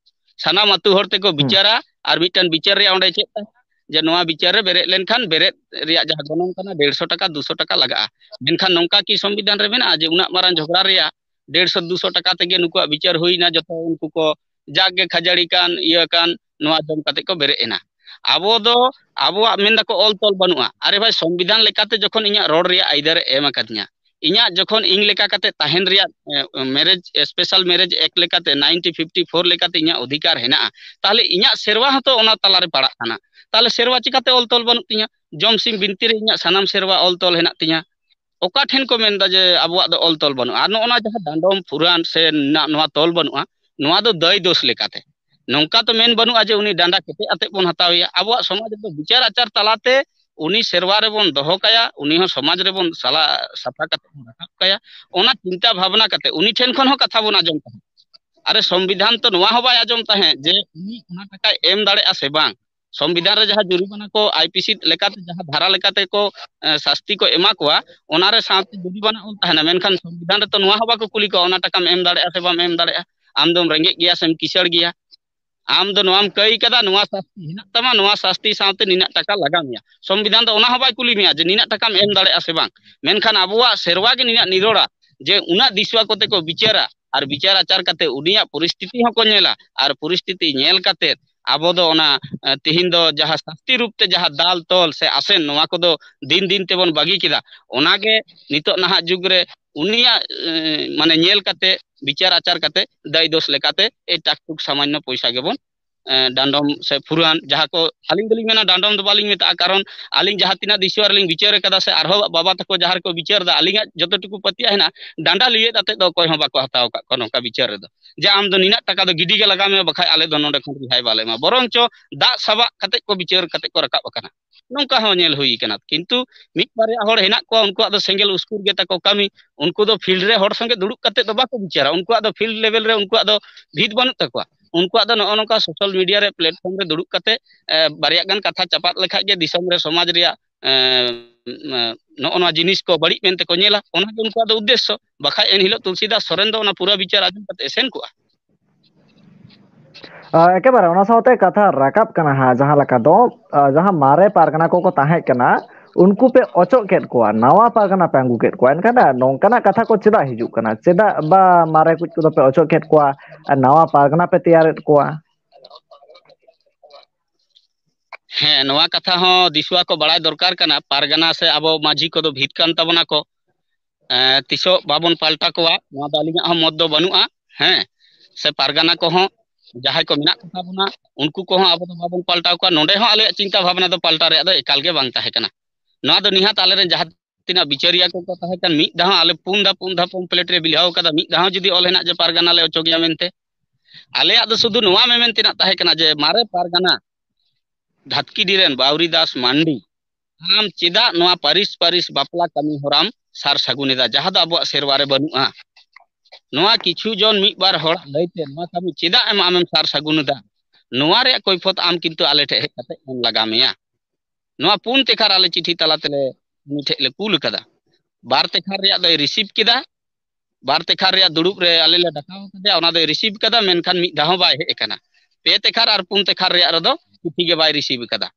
ᱥᱟᱱᱟᱢ ᱟᱛᱩ ᱦᱚᱲ ᱛᱮᱠᱚ ᱦᱩᱸ᱾ ᱵᱤᱪᱟᱹᱨᱟ᱾ ᱟᱨ ᱢᱤᱫᱴᱟᱝ ᱵᱤᱪᱟᱹᱨ ᱨᱮᱭᱟᱜ ᱚᱸᱰᱮ ᱪᱮᱫ ᱛᱟᱦᱮᱸ? ᱡᱮ ᱱᱚᱣᱟ ᱵᱤᱪᱟᱹᱨ ᱨᱮ ᱵᱮᱨᱮᱫ ᱞᱮᱱᱠᱷᱟᱱ ᱵᱮᱨᱮᱫ ᱨᱮᱭᱟᱜ ᱡᱟᱦᱟᱸ ᱜᱚᱱᱚᱝ ᱠᱟᱱᱟ ᱰᱮᱲᱥᱚ ᱴᱟᱠᱟ, ᱫᱩᱥᱚ ᱴᱟᱠᱟ ᱞᱟᱜᱟᱜᱼᱟ᱾ ᱢᱮᱱᱠᱷᱟᱱ ᱱᱚᱝᱠᱟ ᱠᱤ ᱥᱚᱝᱵᱤᱫᱷᱟᱱ ᱨᱮ ᱢᱮᱱᱟᱜᱼᱟ ᱡᱮ ᱩᱱᱟᱹᱜ ᱢᱟᱨᱟᱝ ᱡᱷᱚᱜᱽᱲᱟ ᱨᱮᱭᱟᱜ ᱰᱮᱲᱥᱚ ᱫᱩᱥᱚ ᱴᱟᱠᱟ ᱛᱮᱜᱮ ᱱᱩᱠᱩᱣᱟᱜ ᱵᱤᱪᱟᱹᱨ ᱦᱩᱭᱱᱟ, ᱡᱚᱛᱚ ᱩᱱᱠᱩ ᱠᱚ ᱡᱟᱜᱮ ᱠᱷᱟᱹᱡᱟᱹᱲᱤ ᱠᱟᱱ, ᱤᱭᱟᱹ ᱠᱟᱱ, ᱱᱚᱣᱟ ᱡᱚᱢ ᱠᱟᱛᱮ ᱠᱚ ᱵᱮᱨᱮᱫ ᱮᱱᱟ? ᱟᱵᱚ ᱫᱚ, ᱟᱵᱚᱣᱟᱜ ᱢᱮᱱ ᱫᱟᱠᱚ ᱚᱞ ᱛᱚᱞ ᱵᱟᱹᱱᱩᱜᱼᱟ᱾ ᱟᱨᱮ ᱵᱷᱟᱭ, ᱥᱚᱝᱵᱤᱫᱷᱟᱱ ᱞᱮᱠᱟᱛᱮ ᱡᱚᱠᱷᱚᱱ ᱤᱧᱟᱹᱜ ᱨᱚᱲ ᱨᱮᱭᱟᱜ ᱟᱹᱭᱫᱟᱹᱨᱮ ᱮᱢ ᱟᱠᱟᱫᱤᱧᱟ, ᱤᱧᱟᱹᱜ ᱡᱚᱠᱷᱚᱱ ᱤᱧ ᱞᱮᱠᱟ ᱠᱟᱛᱮ ᱛᱟᱦᱮᱱ ᱨᱮᱭᱟᱜ, ᱮ, marriage, special marriage act ᱞᱮᱠᱟᱛᱮ, nineteen fifty four ᱞᱮᱠᱟᱛᱮ ᱤᱧᱟᱹᱜ ᱚᱫᱷᱤᱠᱟᱨ ᱦᱮᱱᱟᱜᱼᱟ, ᱛᱟᱦᱞᱮ ᱤᱧᱟᱹᱜ ᱥᱮᱨᱣᱟ ᱦᱚᱸᱛᱚ ᱚᱱᱟ ᱛᱟᱞᱟᱨᱮ ᱯᱟᱲᱟᱜ ᱠᱟᱱᱟ᱾ ᱛᱟᱦᱞᱮ ᱥᱮᱨᱣᱟ ᱪᱤᱠᱟᱛᱮ ᱚᱞ ᱛᱚᱞ ᱵᱟᱹᱱᱩᱜ ᱛᱤᱧᱟ? ᱡᱚᱢ ᱥᱤᱢ ᱵᱤᱱᱛᱤ ᱨᱮ ᱤᱧᱟᱹᱜ ᱥᱟᱱᱟᱢ ᱥᱮᱨᱣᱟ ᱚᱞ ᱛᱚᱞ ᱦᱮᱱᱟᱜ ᱛᱤᱧᱟ᱾ ᱚᱠᱟ ᱴᱷᱮᱱ ᱠᱚ ᱢᱮᱱᱫᱟ ᱡᱮ ᱟᱵᱚᱣᱟᱜ ᱫᱚ ᱚᱞ ᱛᱚᱞ ᱵᱟᱹᱱᱩᱜᱼᱟ? ᱟᱨ ᱱᱚᱜᱼᱚ ᱱᱚᱣᱟ ᱡᱟᱦᱟᱸ ᱰᱟᱸᱰᱚᱢ ᱯᱷᱩᱨᱟᱱ ᱥᱮ ᱱᱟ-, ᱱᱚᱣᱟ ᱛᱚᱞ ᱵᱟᱹᱱᱩᱜᱼᱟ, ᱱᱚᱣᱟ ᱫᱚ ᱫᱟᱹᱭ ᱫᱳᱥ ᱞᱮᱠᱟᱛᱮ᱾ ᱱᱚᱝᱠᱟ ᱛᱚ ᱢᱮᱱ ᱵᱟᱹᱱᱩᱜᱼᱟ ᱡᱮ ᱩᱱᱤ ᱰᱟᱸᱰᱟ ᱠᱮᱴᱮᱡ ᱟᱛᱮᱫ ᱵᱚᱱ ᱦᱟᱛᱟᱣᱮᱭᱟ᱾ ᱟᱵᱚᱣᱟᱜ ᱥᱚᱢᱟᱡᱽ ᱨᱮᱫᱚ ᱵᱤᱪᱟᱨ ᱟᱪᱟᱨ ᱛᱟᱞᱟᱛᱮ ᱩᱱᱤ ᱥᱮᱨᱣᱟ ᱨᱮᱵᱚᱱ ᱫᱚᱦᱚ ᱠᱟᱭᱟ, ᱩᱱᱤ ᱦᱚᱸ ᱥᱚᱢᱟᱡᱽ ᱨᱮᱵᱚᱱ ᱥᱟᱞᱟ ᱥᱟᱯᱷᱟ ᱠᱟᱛᱮ ᱵᱚᱱ ᱨᱟᱠᱟᱵ ᱠᱟᱭᱟ᱾ ᱚᱱᱟ ᱪᱤᱱᱛᱟ ᱵᱷᱟᱵᱽᱱᱟ ᱠᱟᱛᱮ ᱩᱱᱤ ᱴᱷᱮᱱ ᱠᱷᱚᱱ ᱦᱚᱸ ᱠᱟᱛᱷᱟ ᱵᱚᱱ ᱟᱸᱡᱚᱢ ᱛᱟᱦᱮᱸᱫ᱾ ᱟᱨᱮ ᱥᱚᱝᱵᱤᱫᱷᱟᱱ ᱛᱚ ᱱᱚᱣᱟ ᱦᱚᱸ ᱵᱟᱭ ᱟᱸᱡᱚᱢ ᱛᱟᱦᱮᱸᱫ ᱡᱮ ᱩᱱᱤ ᱚᱱᱟ ᱴᱟᱠᱟᱭ ᱮᱢ ᱫᱟᱲᱮᱭᱟᱜᱼᱟ ᱥᱮ ᱵᱟᱝ᱾ ᱥᱚᱝᱵᱤᱫᱷᱟᱱ ᱨᱮ ᱡᱟᱦᱟᱸ ᱡᱩᱨᱤᱢᱟᱱᱟ ᱠᱚ ᱟᱭ ᱯᱤ ᱥᱤ ᱞᱮᱠᱟᱛᱮ ᱡᱟᱦᱟᱸ ᱫᱷᱟᱨᱟ ᱞᱮᱠᱟᱛᱮ ᱠᱚ ᱮ, ᱥᱟᱥᱛᱤ ᱠᱚ ᱮᱢᱟ ᱠᱚᱣᱟ, ᱚᱱᱟ ᱨᱮ ᱥᱟᱶᱛᱮ ᱡᱩᱨᱤᱢᱟᱱᱟ ᱚᱞ ᱛᱟᱦᱮᱱᱟ᱾ ᱢᱮᱱᱠᱷᱟᱱ ᱥᱚᱝᱵᱤᱫᱷᱟᱱ ᱨᱮᱛᱚ ᱱᱚᱣᱟ ᱦᱚᱸ ᱵᱟᱠᱚ ᱠᱩᱞᱤ ᱠᱚᱣᱟ, ᱚᱱᱟ ᱴᱟᱠᱟᱢ ᱮᱢ ᱫᱟᱲᱮᱭᱟᱜᱼᱟ ᱥᱮ ᱵᱟᱢ ᱮᱢ ᱫᱟᱲᱮᱭᱟᱜᱼᱟ, ᱟᱢ ᱫᱚᱢ ᱨᱮᱸᱜᱮᱡ ᱜᱮᱭᱟ ᱥᱮᱢ ᱠᱤᱥᱟᱹᱲ ᱜᱮᱭᱟ᱾ ᱟᱢ ᱫᱚ ᱱᱚᱣᱟᱢ ᱠᱟᱹᱭ ᱠᱟᱫᱟ, ᱱᱚᱣᱟ ᱥᱟᱥᱛᱤ ᱦᱮᱱᱟᱜ ᱛᱟᱢᱟ, ᱱᱚᱣᱟ ᱥᱟᱥᱛᱤ ᱥᱟᱶᱛᱮ ᱱᱤᱱᱟᱹᱜ ᱴᱟᱠᱟ ᱞᱟᱜᱟᱣ ᱢᱮᱭᱟ᱾ ᱥᱚᱝᱵᱤᱫᱷᱟᱱ ᱫᱚ ᱚᱱᱟ ᱦᱚᱸ ᱵᱟᱭ ᱠᱩᱞᱤ ᱢᱮᱭᱟ ᱡᱮ ᱱᱤᱱᱟᱹᱜ ᱴᱟᱠᱟᱢ ᱮᱢ ᱫᱟᱲᱮᱭᱟᱜᱼᱟ ᱥᱮ ᱵᱟᱝ᱾ ᱢᱮᱱᱠᱷᱟᱱ ᱟᱵᱚᱣᱟᱜ ᱥᱮᱨᱣᱟ ᱜᱮ ᱱᱤᱱᱟᱹᱜ ᱱᱤᱨᱚᱲᱟ ᱡᱮ ᱩᱱᱟᱹᱜ ᱫᱤᱥᱩᱣᱟ ᱠᱚᱛᱮ ᱠᱚ ᱵᱤᱪᱟᱹᱨᱟ, ᱟᱨ ᱵᱤᱪᱟᱹᱨ ᱟᱪᱟᱨ ᱠᱟᱛᱮ ᱩᱱᱤᱭᱟᱜ ᱯᱚᱨᱤᱥᱛᱷᱤᱛᱤ ᱦᱚᱸᱠᱚ ᱧᱮᱞᱟ, ᱟᱨ ᱯᱚᱨᱤᱥᱛᱷᱤᱛᱤ ᱧᱮᱞ ᱠᱟᱛᱮ ᱟᱵᱚ ᱫᱚ ᱚᱱᱟ, ᱮ, ᱛᱤᱦᱤᱧ ᱫᱚ ᱡᱟᱦᱟᱸ ᱥᱟᱥᱛᱤ ᱨᱩᱯ ᱛᱮ ᱡᱟᱦᱟᱸ ᱫᱟᱞ ᱛᱚᱞ ᱥᱮ ᱟᱥᱮᱱ, ᱱᱚᱣᱟ ᱠᱚᱫᱚ ᱫᱤᱱ ᱫᱤᱱ ᱛᱮᱵᱚᱱ ᱵᱟᱹᱜᱤ ᱠᱮᱫᱟ᱾ ᱚᱱᱟᱜᱮ ᱱᱤᱛᱚᱜ ᱱᱟᱦᱟᱜ ᱡᱩᱜᱽ ᱨᱮ ᱩᱱᱤᱭᱟᱜ, ᱮ, ᱢᱟᱱᱮ ᱧᱮᱞ ᱠᱟᱛᱮ, ᱵᱤᱪᱟᱨ ᱟᱪᱟᱨ ᱠᱟᱛᱮ ᱫᱟᱭ ᱫᱳᱥ ᱞᱮᱠᱟᱛᱮ ᱮᱭ ᱴᱟᱠ ᱴᱩᱠ ᱥᱟᱢᱟᱱᱱᱚ ᱯᱚᱭᱥᱟ ᱜᱮᱵᱚᱱ, ᱮ, ᱰᱟᱸᱰᱚᱢ ᱥᱮ ᱯᱷᱩᱨᱟᱱ, ᱡᱟᱦᱟᱸ ᱠᱚ ᱟᱹᱞᱤᱧ ᱫᱚᱞᱤᱧ ᱢᱮᱱᱟ ᱰᱟᱸᱰᱚᱢ ᱫᱚ ᱵᱟᱹᱞᱤᱧ ᱢᱮᱛᱟᱜᱼᱟ, ᱠᱟᱨᱚᱱ ᱟᱹᱞᱤᱧ ᱡᱟᱦᱟᱸ ᱛᱤᱱᱟᱹᱜ ᱫᱤᱥᱩᱣᱟ ᱨᱮᱞᱤᱧ ᱵᱤᱪᱟᱹᱨ ᱠᱟᱫᱟ ᱥᱮ ᱟᱨᱦᱚᱸ ᱵᱟᱵᱟ ᱛᱟᱠᱚ ᱡᱟᱦᱟᱸ ᱨᱮᱠᱚ ᱵᱤᱪᱟᱹᱨ ᱫᱟ, ᱟᱹᱞᱤᱧᱟᱜ ᱡᱚᱛᱚ ᱴᱩᱠᱩ ᱯᱟᱹᱛᱭᱟᱹᱣ ᱦᱮᱱᱟᱜ, ᱰᱟᱸᱰᱟ ᱞᱤᱣᱮᱫ ᱟᱛᱮᱫ ᱫᱚ ᱚᱠᱚᱭ ᱦᱚᱸ ᱵᱟᱠᱚ ᱦᱟᱛᱟᱣ ᱟᱠᱟᱫ ᱠᱚᱣᱟ ᱱᱚᱝᱠᱟ ᱵᱤᱪᱟᱹᱨ ᱨᱮᱫᱚ, ᱡᱮ ᱟᱢ ᱫᱚ ᱱᱤᱱᱟᱹᱜ ᱴᱟᱠᱟ ᱫᱚ ᱜᱤᱰᱤ ᱜᱮ ᱞᱟᱜᱟᱣ ᱢᱮ, ᱵᱟᱠᱷᱟᱡ ᱟᱞᱮ ᱫᱚ ᱱᱚᱰᱮ ᱠᱷᱚᱱ ᱨᱤᱦᱟᱭ ᱵᱟᱞᱮ ᱮᱢᱟ᱾ ᱵᱚᱨᱚᱝ ᱪᱚ ᱫᱟᱜ ᱥᱟᱵᱟᱜ ᱠᱟᱛᱮᱫ ᱠᱚ ᱵᱤᱪᱟᱹᱨ ᱠᱟᱛᱮᱫ ᱠᱚ ᱨᱟᱠᱟᱵ ᱟᱠᱟᱱᱟ᱾ ᱱᱚᱝᱠᱟ ᱦᱚᱸ ᱧᱮᱞ ᱦᱩᱭ ᱠᱟᱱᱟ᱾ ᱠᱤᱱᱛᱩ ᱢᱤᱫ ᱵᱟᱨᱭᱟ ᱦᱚᱲ ᱦᱮᱱᱟᱜ ᱠᱚᱣᱟ, ᱩᱱᱠᱩᱣᱟᱜ ᱫᱚ ᱥᱮᱸᱜᱮᱞ ᱩᱥᱠᱩᱨ ᱜᱮ ᱛᱟᱠᱚ ᱠᱟᱹᱢᱤ᱾ ᱩᱱᱠᱩ ᱫᱚ field ᱨᱮ ᱦᱚᱲ ᱥᱚᱸᱜᱮ ᱫᱩᱲᱩᱵ ᱠᱟᱛᱮᱫ ᱫᱚ ᱵᱟᱠᱚ ᱵᱤᱪᱟᱹᱨᱟ, ᱩᱱᱠᱩᱣᱟᱜ ᱫᱚ field level ᱨᱮ ᱩᱱᱠᱩᱣᱟᱜ ᱫᱚ ᱵᱷᱤᱛ ᱵᱟᱹᱱᱩᱜ ᱛᱟᱠᱚᱣᱟ᱾ ᱩᱱᱠᱩᱣᱟᱜ ᱫᱚ ᱱᱚᱜᱼᱚ ᱱᱚᱝᱠᱟ social media ᱨᱮ platform ᱨᱮ ᱫᱩᱲᱩᱵ ᱠᱟᱛᱮ, ᱮ, ᱵᱟᱨᱭᱟ ᱜᱟᱱ ᱠᱟᱛᱷᱟ ᱪᱟᱯᱟᱫ ᱞᱮᱠᱷᱟᱡ ᱜᱮ ᱫᱤᱥᱚᱢ ᱨᱮ, ᱥᱚᱢᱟᱡᱽ ᱨᱮᱭᱟᱜ, ᱮ, ᱱᱚᱜᱼᱚ ᱱᱚᱣᱟ ᱡᱤᱱᱤᱥ ᱠᱚ ᱵᱟᱹᱲᱤᱡ ᱢᱮᱱᱛᱮ ᱠᱚ ᱧᱮᱞᱟ᱾ ᱚᱱᱟ ᱜᱮ ᱩᱱᱠᱩᱣᱟᱜ ᱫᱚ ᱩᱫᱽᱫᱮᱥᱥᱚ᱾ ᱵᱟᱠᱷᱟᱡ ᱮᱱᱦᱤᱞᱳᱜ ᱛᱩᱞᱥᱤᱫᱟᱥ ᱥᱚᱨᱮᱱ ᱫᱚ ᱚᱱᱟ ᱯᱩᱨᱟᱹ ᱵᱤᱪᱟᱹᱨ ᱟᱸᱡᱚᱢ ᱠᱟᱛᱮ ᱮ ᱥᱮᱱ ᱠᱚᱜᱼᱟ᱾ ᱟ, ᱮᱠᱮᱵᱟᱨᱮ ᱚᱱᱟ ᱥᱟᱶᱛᱮ ᱠᱟᱛᱷᱟ ᱨᱟᱠᱟᱵ ᱠᱟᱱᱟ ᱦᱟᱸᱜ, ᱡᱟᱦᱟᱸ ᱞᱮᱠᱟ ᱫᱚ, ᱟ, ᱡᱟᱦᱟᱸ ᱢᱟᱨᱮ ᱯᱟᱨᱜᱟᱱᱟ ᱠᱚᱠᱚ ᱛᱟᱦᱮᱸ ᱠᱟᱱᱟ, ᱩᱱᱠᱩ ᱯᱮ ᱚᱪᱚᱜ ᱠᱮᱫ ᱠᱚᱣᱟ, ᱱᱟᱣᱟ ᱯᱟᱨᱜᱟᱱᱟ ᱯᱮ ᱟᱹᱜᱩ ᱠᱮᱫ ᱠᱚᱣᱟ᱾ ᱮᱱᱠᱷᱟᱱ ᱱᱚᱝᱠᱟᱱᱟᱜ ᱠᱟᱛᱷᱟ ᱠᱚ ᱪᱮᱫᱟᱜ ᱦᱤᱡᱩᱜ ᱠᱟᱱᱟ? ᱪᱮᱫᱟᱜ ᱵᱟ ᱢᱟᱨᱮ ᱠᱚ ᱠᱚᱫᱚ ᱯᱮ ᱚᱪᱚᱜ ᱠᱮᱫ ᱠᱚᱣᱟ ᱟᱨ ᱱᱟᱣᱟ ᱯᱟᱨᱜᱟᱱᱟ ᱯᱮ ᱛᱮᱭᱟᱨᱮᱫ ᱠᱚᱣᱟ? ᱦᱮᱸ, ᱱᱚᱣᱟ ᱠᱟᱛᱷᱟ ᱦᱚᱸ ᱫᱤᱥᱩᱣᱟ ᱠᱚ ᱵᱟᱲᱟᱭ ᱫᱚᱨᱠᱟᱨ ᱠᱟᱱᱟ᱾ ᱯᱟᱨᱜᱟᱱᱟ ᱥᱮ ᱟᱵᱚ ᱢᱟᱹᱡᱷᱤ ᱠᱚᱫᱚ ᱵᱷᱤᱛ ᱠᱟᱱ ᱛᱟᱵᱚᱱᱟ ᱠᱚ᱾ ᱮᱸ, ᱛᱤᱥᱚᱜ ᱵᱟᱵᱚᱱ ᱯᱟᱞᱴᱟ ᱠᱚᱣᱟ, ᱱᱚᱣᱟ ᱫᱚ ᱟᱹᱞᱤᱧᱟᱜ ᱦᱚᱸ ᱢᱚᱛ ᱫᱚ ᱵᱟᱹᱱᱩᱜᱼᱟ᱾ ᱦᱮᱸ, ᱥᱮ ᱯᱟᱨᱜᱟᱱᱟ ᱠᱚᱦᱚᱸ ᱡᱟᱦᱟᱸᱭ ᱠᱚ ᱢᱮᱱᱟᱜ ᱠᱚᱛᱟ ᱵᱚᱱᱟ, ᱩᱱᱠᱩ ᱠᱚᱦᱚᱸ ᱟᱵᱚ ᱫᱚ ᱵᱟᱵᱚᱱ ᱯᱟᱞᱴᱟᱣ ᱠᱚᱣᱟ᱾ ᱱᱚᱰᱮ ᱦᱚᱸ ᱟᱞᱮᱭᱟᱜ ᱪᱤᱱᱛᱟ ᱵᱷᱟᱵᱽᱱᱟ ᱫᱚ ᱯᱟᱞᱴᱟᱣ ᱨᱮᱭᱟᱜ ᱫᱚ ᱮᱠᱟᱞ ᱜᱮ ᱵᱟᱝ ᱛᱟᱦᱮᱸ ᱠᱟᱱᱟ᱾ ᱱᱚᱣᱟ ᱫᱚ ᱱᱤᱦᱟᱹᱛ ᱟᱞᱮᱨᱮᱱ ᱡᱟᱦᱟᱸ ᱛᱤᱱᱟᱹᱜ ᱵᱤᱪᱟᱹᱨᱤᱭᱟᱹ ᱠᱚᱠᱚ ᱛᱟᱦᱮᱸ ᱠᱟᱱ, ᱢᱤᱫ ᱫᱷᱟᱣ ᱟᱞᱮ ᱯᱩᱱ ᱫᱷᱟᱣ, ᱯᱩᱱ ᱫᱷᱟᱣ ᱯᱚᱢᱯᱞᱮᱴ ᱨᱮ ᱵᱤᱞᱦᱟᱣ ᱠᱟᱫᱟ, ᱢᱤᱫ ᱫᱷᱟᱣ ᱡᱩᱫᱤ ᱚᱞ ᱦᱮᱱᱟᱜ ᱡᱮ ᱯᱟᱨᱜᱟᱱᱟ ᱞᱮ ᱚᱪᱚᱜᱮᱭᱟ ᱢᱮᱱᱛᱮ, ᱟᱞᱮᱭᱟᱜ ᱫᱚ ᱥᱩᱫᱷᱩ ᱱᱚᱣᱟ ᱢᱮᱢᱮᱱ ᱛᱮᱱᱟᱜ ᱛᱟᱦᱮᱸ ᱠᱟᱱᱟ ᱡᱮ ᱢᱟᱨᱮ ᱯᱟᱨᱜᱟᱱᱟ ᱫᱷᱟᱛᱠᱤᱰᱤ ᱨᱮᱱ ᱵᱟᱣᱨᱤ ᱫᱟᱥ ᱢᱟᱱᱰᱤ, ᱟᱢ ᱪᱮᱫᱟᱜ ᱱᱚᱣᱟ ᱯᱟᱹᱨᱤᱥ ᱯᱟᱹᱨᱤᱥ ᱵᱟᱯᱞᱟ ᱠᱟᱹᱢᱤ ᱦᱚᱨᱟᱢ ᱥᱟᱨ ᱥᱟᱹᱜᱩᱱ ᱮᱫᱟ, ᱡᱟᱦᱟᱸ ᱫᱚ ᱟᱵᱚᱣᱟᱜ ᱥᱮᱨᱣᱟ ᱨᱮ ᱵᱟᱹᱱᱩᱜᱼᱟ? ᱱᱚᱣᱟ ᱠᱤᱪᱷᱩ ᱡᱚᱱ ᱢᱤᱫ ᱵᱟᱨ ᱦᱚᱲᱟᱜ ᱞᱟᱹᱭᱛᱮ ᱱᱚᱣᱟ ᱠᱟᱹᱢᱤ ᱪᱮᱫᱟᱜ ᱮᱢ ᱟᱢᱮᱢ ᱥᱟᱨ ᱥᱟᱹᱜᱩᱱ ᱮᱫᱟ? ᱱᱚᱣᱟ ᱨᱮᱭᱟᱜ ᱠᱚᱭᱯᱷᱚᱛ ᱟᱢ ᱠᱤᱱᱛᱩ ᱟᱞᱮ ᱴᱷᱮᱱ ᱦᱮᱡ ᱠᱟᱛᱮ ᱮᱢ ᱞᱟᱜᱟᱣ ᱢᱮᱭᱟ᱾ ᱱᱚᱣᱟ ᱯᱩᱱ ᱛᱮᱠᱷᱟᱨ ᱟᱞᱮ ᱪᱤᱴᱷᱤ ᱛᱟᱞᱟ ᱛᱮᱞᱮ ᱩᱱᱤ ᱴᱷᱮᱡ ᱞᱮ ᱠᱩᱞ ᱠᱟᱫᱟ᱾ ᱵᱟᱨ ᱛᱮᱠᱷᱟᱨ ᱨᱮᱭᱟᱜ ᱫᱚᱭ ᱨᱤᱥᱤᱵᱷ ᱠᱮᱫᱟ, ᱵᱟᱨ ᱛᱮᱠᱷᱟᱨ ᱨᱮᱭᱟᱜ ᱫᱩᱲᱩᱵ ᱨᱮ ᱟᱞᱮ ᱞᱮ ᱰᱟᱠᱟᱣ ᱠᱟᱫᱮᱭᱟ, ᱚᱱᱟ ᱫᱚᱭ ᱨᱤᱥᱤᱵᱷ ᱠᱟᱫᱟ, ᱢᱮᱱᱠᱷᱟᱱ ᱢᱤᱫ ᱫᱷᱟᱣ ᱦᱚᱸ ᱵᱟᱭ ᱦᱮᱡ ᱟᱠᱟᱱᱟ᱾ ᱯᱮ ᱛᱮᱠᱷᱟᱨ ᱟᱨ ᱯᱩᱱ ᱛᱮᱠᱷᱟᱨ ᱨᱮᱭᱟᱜ ᱨᱮᱫᱚ ᱪᱤᱴᱷᱤ ᱜᱮ ᱵᱟᱭ ᱨᱤᱥᱤᱵᱷ ᱠᱟᱫᱟ᱾